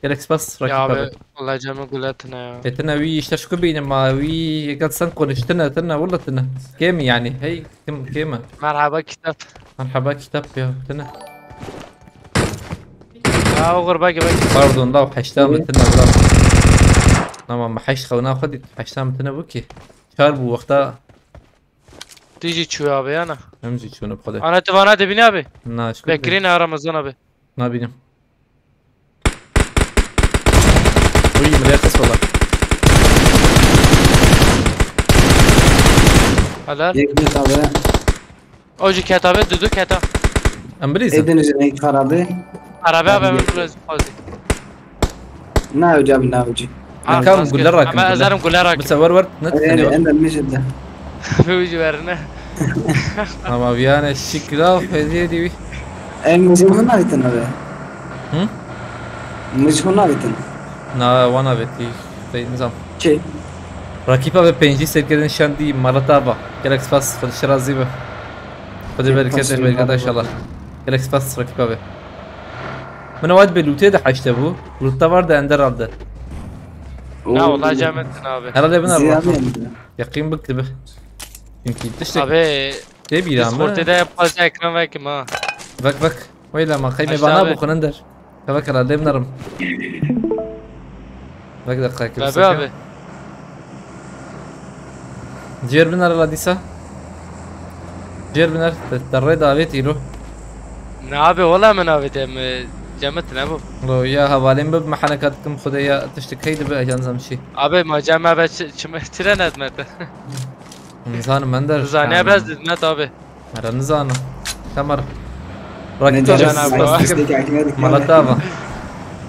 Gelek spas rakîb abi. Ya abi. Allah canımı guletine ya. Etine wî işte şu beynim ma wî yekat sen konuştun etine valla tine. Kim yani hey kim kim? Merhaba kitap. Merhaba kitap ya tine. Ya o gurba gibi. Pardon la heşta mı tine bırak. Tamam heşt xewna xwedî heşta mı tine bu ki. Çar bu wexta. Tu jî çû abi yana. Em jî çûne bi Xwedê. Ana tu vana dibînî abi. Na, şikir. Bekirî ne Ramazan abi. Nabînim. Uy, millet kız valla. Helal. Yek net abi. O jî ket abi, dudu keta. Em bilîzin. Edin ji renk xarabe. Arabe abi, em biraz fazla. Na hocam, na hocam. Kam gulle rakim. Ama ezarim gulle rakim. Mesela var var ne tutuyor? Ende mi jidde. Abi ucu verine. Ama bir yani şikra fediye diyor. Em mi jidde navitin abi. Hı? Mi jidde navitin. Na wana veti. Şey nizam. Şey. Rakîpa ve pêncî serkerdin şandî Malatava. Gelek spas, xwedişe razî be. Xwedê bereketê xwe bigate inşallah. Gelek spas rakîpa ve. Min ewad be lûtê de heşte bû. Lûtta var da ender alde. Na wala cemetin abi. Herhalde bin arwa. Yaqîn bik dibi. Çünkü tiştek. Abi. Tê bîra me. Discord'ê de fazla ekran vekim ha. Vek vek. Weyla ma qeyme bana bu kunin der. Kala kala lê binerim. Bek dakika. Tabii abi. Ciğer biner la dîsa. Ciğer biner. Te rê davet îro. Ne abi ola min abi de mi? Cem tine bû. Lo ya hevalên bi meheneka dikim xwedê ya tiştik hey dibe ejan zam şî. Abi ma cem me be çi, çi, çire nedmete. Nizanim men der. Zaniye bez didmet abi. Mera nizanim. Tamam. Rakî Ne to cana bas. Mala tava.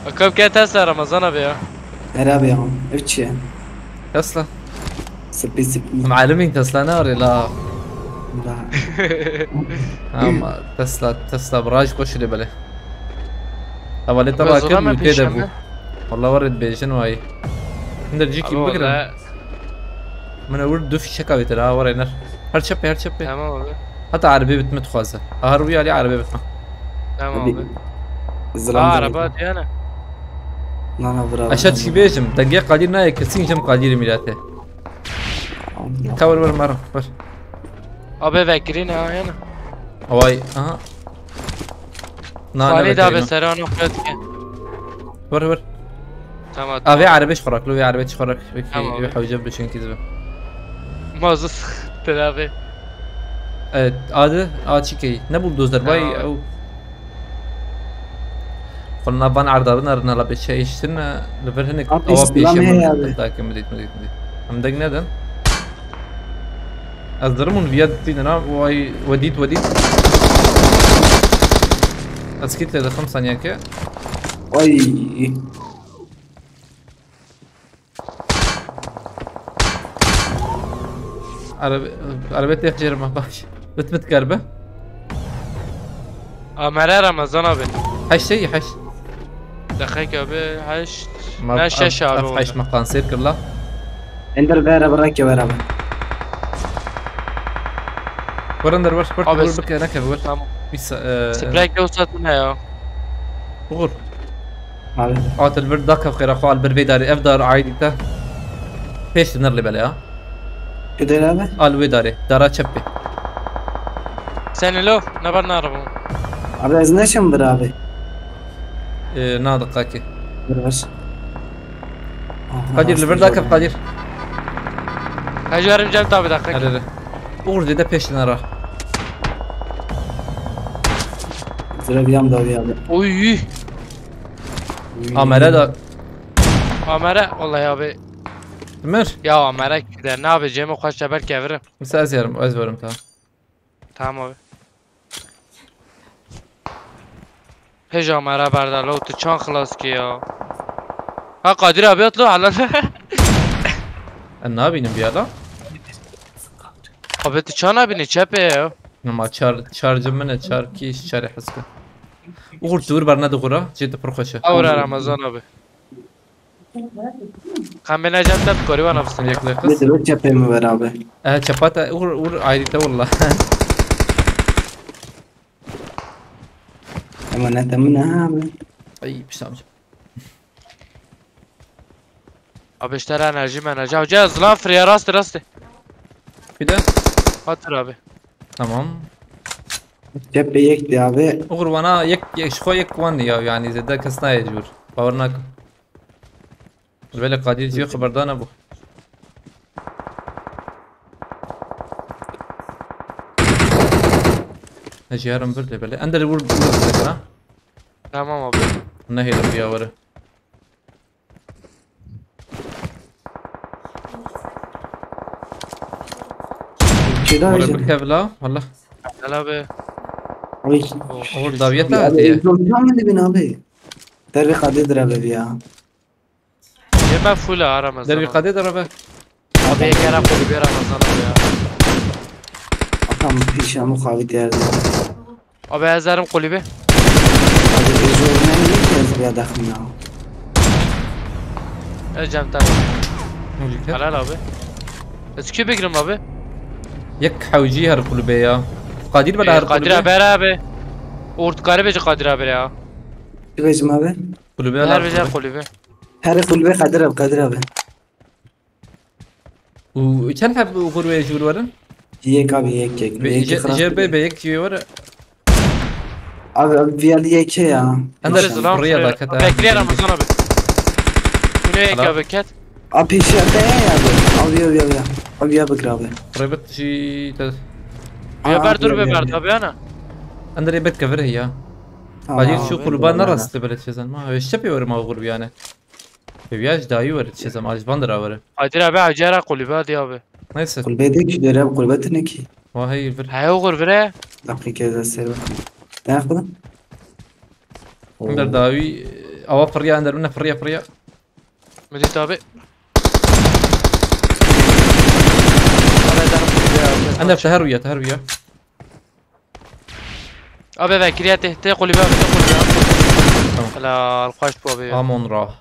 Akab ke Tesla Ramazan abi ya. Her abi ya. Ev çi ye? Tesla. Sipî sipî. Em alimîn Tesla ne arê la. La. Ama Tesla, Tesla bi raj koşu lê belê. Hevalê te Abi, rakir zora me bû tê de pêşeme. Bû. Wallah warê dibêjin wayî. Hinde cîkî Abi, bigirin. Wala. Min ewir du fîşeka wê tira, ha, warê ner. Her çepê, her çepê. Tamam abi. Heta erebê bitme dixwaze. Ahar wî alî erebê bitme. Tamam abi. Abi, zilam Aa, da araba bit. Diyene. Na, na, bravo. Eşe çî bêjim, dengê Qadir nayê kesîn jim Qadirî mîratê. Allah. Ka wir wir mero, wir. Abi vekirî ne ha yana? Away, aha. Na, ne Xalî da vekirî be no. Serano xwet ke. Wir, wir. Tamam, Avê tamam. Erebê ji xwe rak, lo vê erebê ji xwe rak. Wekî, Tamam wê abi. Hewce bi çinkî dibe. Mazû sıxtır abi. Evet, adı, a çi key? Ne buldozer bay? Tamam abi. Ew. Xwe nav van erda bin, erna la bê çayiştin, li vir hinek Abi, awa Îslam pêşe heye min abi. Dakim bidît, bidît, bidît. Em deng nedin. Ez dirim hûn viya ditînin ha, way, wedît, wedît. Ez kit lê dixim saniyeke. Ay. Arebe, arebe têx jêr me baş. Bit bit keribe. Amere Ramazan abi. Heşt şey, heşt. Deqek abi, heşt. Ma-, Ne, şeş ev, abi ev oldu. Heşt me kanser kir la. Ender bere bırak ya beraber. Ver Ender ver, ver, Abi, ver, s- bike, neke ver. Tamam. Bir sa-, e, Sprek yoksa ne ya? Uğur. Abi. Atil vir daka xêra xwe al bir vê darê, ev dar aidî te. Pêş de nerlê bele ya. Gidelim abi. Al wê darê, dara çep bê. Sen elo, ne bar narabo. Abi ez neşim bir abi. Ee, na diqakê. Bir ver. Aha, Kadir, li vir dakef, Kadir. Kadir, erim cem tabi dakika. Hadi, hadi. Uğur dede peşine ra. Zira bir yan da bir abi. Oy. Amere da. Amere, vallahi abi. Mir. Ya Amere de ne abi, Cemo kaç sefer kevirim. Mesela ez yarım, ez varım, tamam. Tamam abi. Pejama ra berda lo, tu çan xilas ki ya. Ha, Kadir abi atlo halal. E, nabînim bir adam. Abi tu çan abi ne çepe ya? Ama çar, çarcı mı ne, çar ki iş çare hızkı. Uğur dur barna de gura, ciddi pır xoşe. Avra Ramazan abi. Kamera cem tab kori wana fısın ya. Yakla Ne kız. Demek cephe mi ver abi? E, çapata, Uğur, Uğur ayrı da valla. Ama ne tamam abi? Ay, bir şey. Abi işte enerji, enerji. Hoca zılan fırya, rastı, rastı. Bir de. Hatır abi. Tamam. Cephe yekti abi. Uğur bana yek, yek, şu yek one ya, yani zede kes nayê jûr. Bawer nakim. Belê Kadir jî xeberdar nebû. Ne jî herim vir lê belê. Ender vur, vur, vur, ha? Tamam abi. Nehêlim ya were. Çêdar Were jî. Bikev la, wallah. Helal be. Oy. Uğur daviyet Ya abi, hadi ya. Egzoz tam mı dibin abi? Derbi Kadir abi ya. Yeme full ha Ramazan Derbi abi. Kadir abi. Abi yekera kulübe Ramazan abi ya. Atam pişa mukavi derdi. Abi ezerim kulübe. Abi Egzoz ne yiyeceğiz ya daxim ya. Ecem tabi. Helal abi. Ez kê bigirim abi? Yek hewcî her kulübe ya. Kadir bela Ee, her Kadir kulübe. Abi, her abi. Ort kare bece Kadir abi ya. Kibecim abi? Kulübe Her la bece kulübe. Kulübe. Her kulübe Kadir abi, Kadir abi. Û çend heb Uğur wê jûr werin? Yek abi, yek, yek. Ve Yek je-, xirab je be, be yek jî were. Abi, abi, bir yerde yek ya. Hem de Abi, zılan buraya fırlıyor. Da ket, ha. Bekleyen Ramazan abi. Şunu yek Helal. Abi ket. Abi, şey, be ya abi. Abi, abi, abi, abi. Abi, ya bakır abi. Rebet jî te. Aa, Ya ber abi, dur abi, be ber abi. Tabi ana. Ender rebet kevir ya. Hacî şu kulüba ne rastı böyle çezen ma? Ev ştepê were ma kulübiyane. Ev ya ji dayî were çezem, a ji van dira were. Kadir abi, Hacer ha kulübe hadi abi. Neyse. Kulübe de ki dere kulübe tine ki. Vahey vir. He, o kulübe. Dakika da ser bak. Ne yapalım? Ender dawî, awa fırya, ender mine fırya fırya. Müdür abi. Abi, ederim kulübe ya. Ender teher uya, teher uya. Abi, vekiriye te, te kulübe abi, te kulübe abi. Tamam. Helal, xweş bu abi. Amon ra.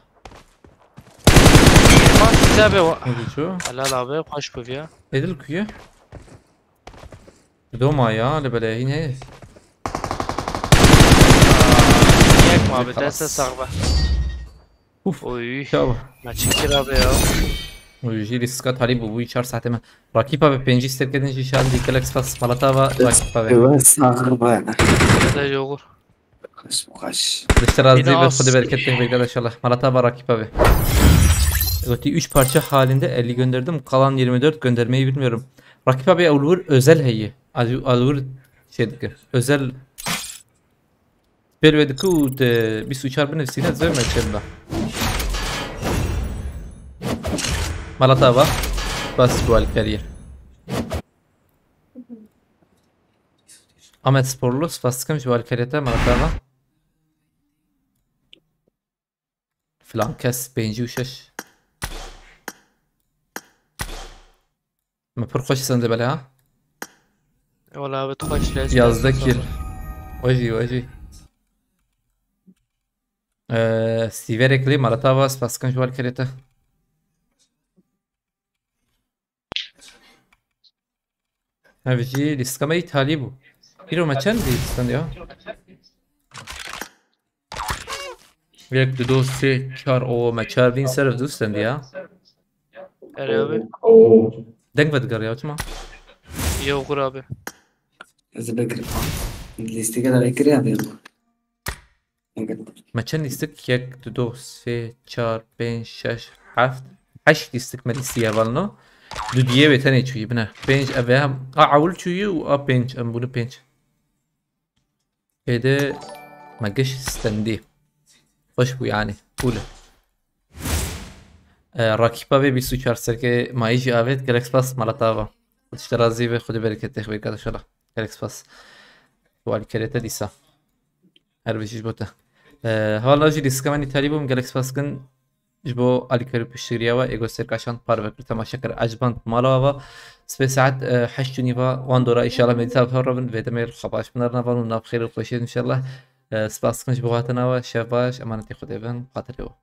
Bak, size abi o. Ne diyor? Helal abi, xweş bu ya. Edil kuyu. Doma ya, li belê hîn heye. Yek mi abi, deste sağ be. Uf. Oy. Çawa. Maçı kira be ya. Oy, jî riska talî bû, bû çar saetê me. Rakîp abi, pêncî serkedin jî şan dî, gelek spas, malata va, rakîp abi. Ewe sağ be. Mesaj olur. Xweş, xweş. Dişte razı ve Xwedê bereket pêk bêke inşallah. Malata va rakîp abi. Gotî üç parça halinde elli gönderdim. Kalan yirmi dört göndermeyi bilmiyorum. Rakîp abi, ew li wir özel heye. Al, al wir şey dike. Özel. Pêl wê dike û te bîst û çar binivîsîne, zevme çêl da. Malata va. Bas bu alkeriye. Ahmet Sporlu, spas dikim ji alkeriye te, malata va. Filan kes pêncî û şeş. Me pir xweş sende bele ha. Wala bi xweş le. Yazdeh kill. Wejî, wejî. Ee, Sîverek lê malata va, spas dikim ji alkeriye te. Ev jî lîstika me îtalî bû. Îro me çend lîskan ya? Yek, du, do, sê, çar, o me çar bin ser ev du stend ya. Erê abi. Deng vediger ya, çima? Yo, kur abi. Ez ê vekirî. Lîstika da vekirî abi. Me çend lîstik? Yek, du, do, sê, çar, pênc, şeş, heft. Heşt lîstik me lîstî hevalno. Du diyê wê tenê çûyî bine. Pênc ev e hem. A ewil çûyî û a pênc. Em bûne pênc. Êdî me giş stendî. Xweş bû yani. Cool e. E, rakîpa vê bîst û çar serkê mayî jî avêt. Gelek spas malata va. Xwedê ji te razî be, Xwedê bereketê xwe bêke inşallah. Gelek spas. Ji bo alîkariya te dîsa. Her bijî ji bo te. Ee, hevalno jî lîstika me nî talî bûm. Gelek spas dikin ji bo alîkarî û piştgiriya we. Ego serkaşan parve kir, temaşe kir, ecband mala we va. Sibê saet, e, heşt û nîva wan dora inşallah me dîsa bi hev re bin. Vê demê xwe baş binêrin hevalno, nav xêr û xweşiyê inşallah. E, spas dikin ji bo hatina we. Şev baş, emanetê Xwedê bin. Xatirê we.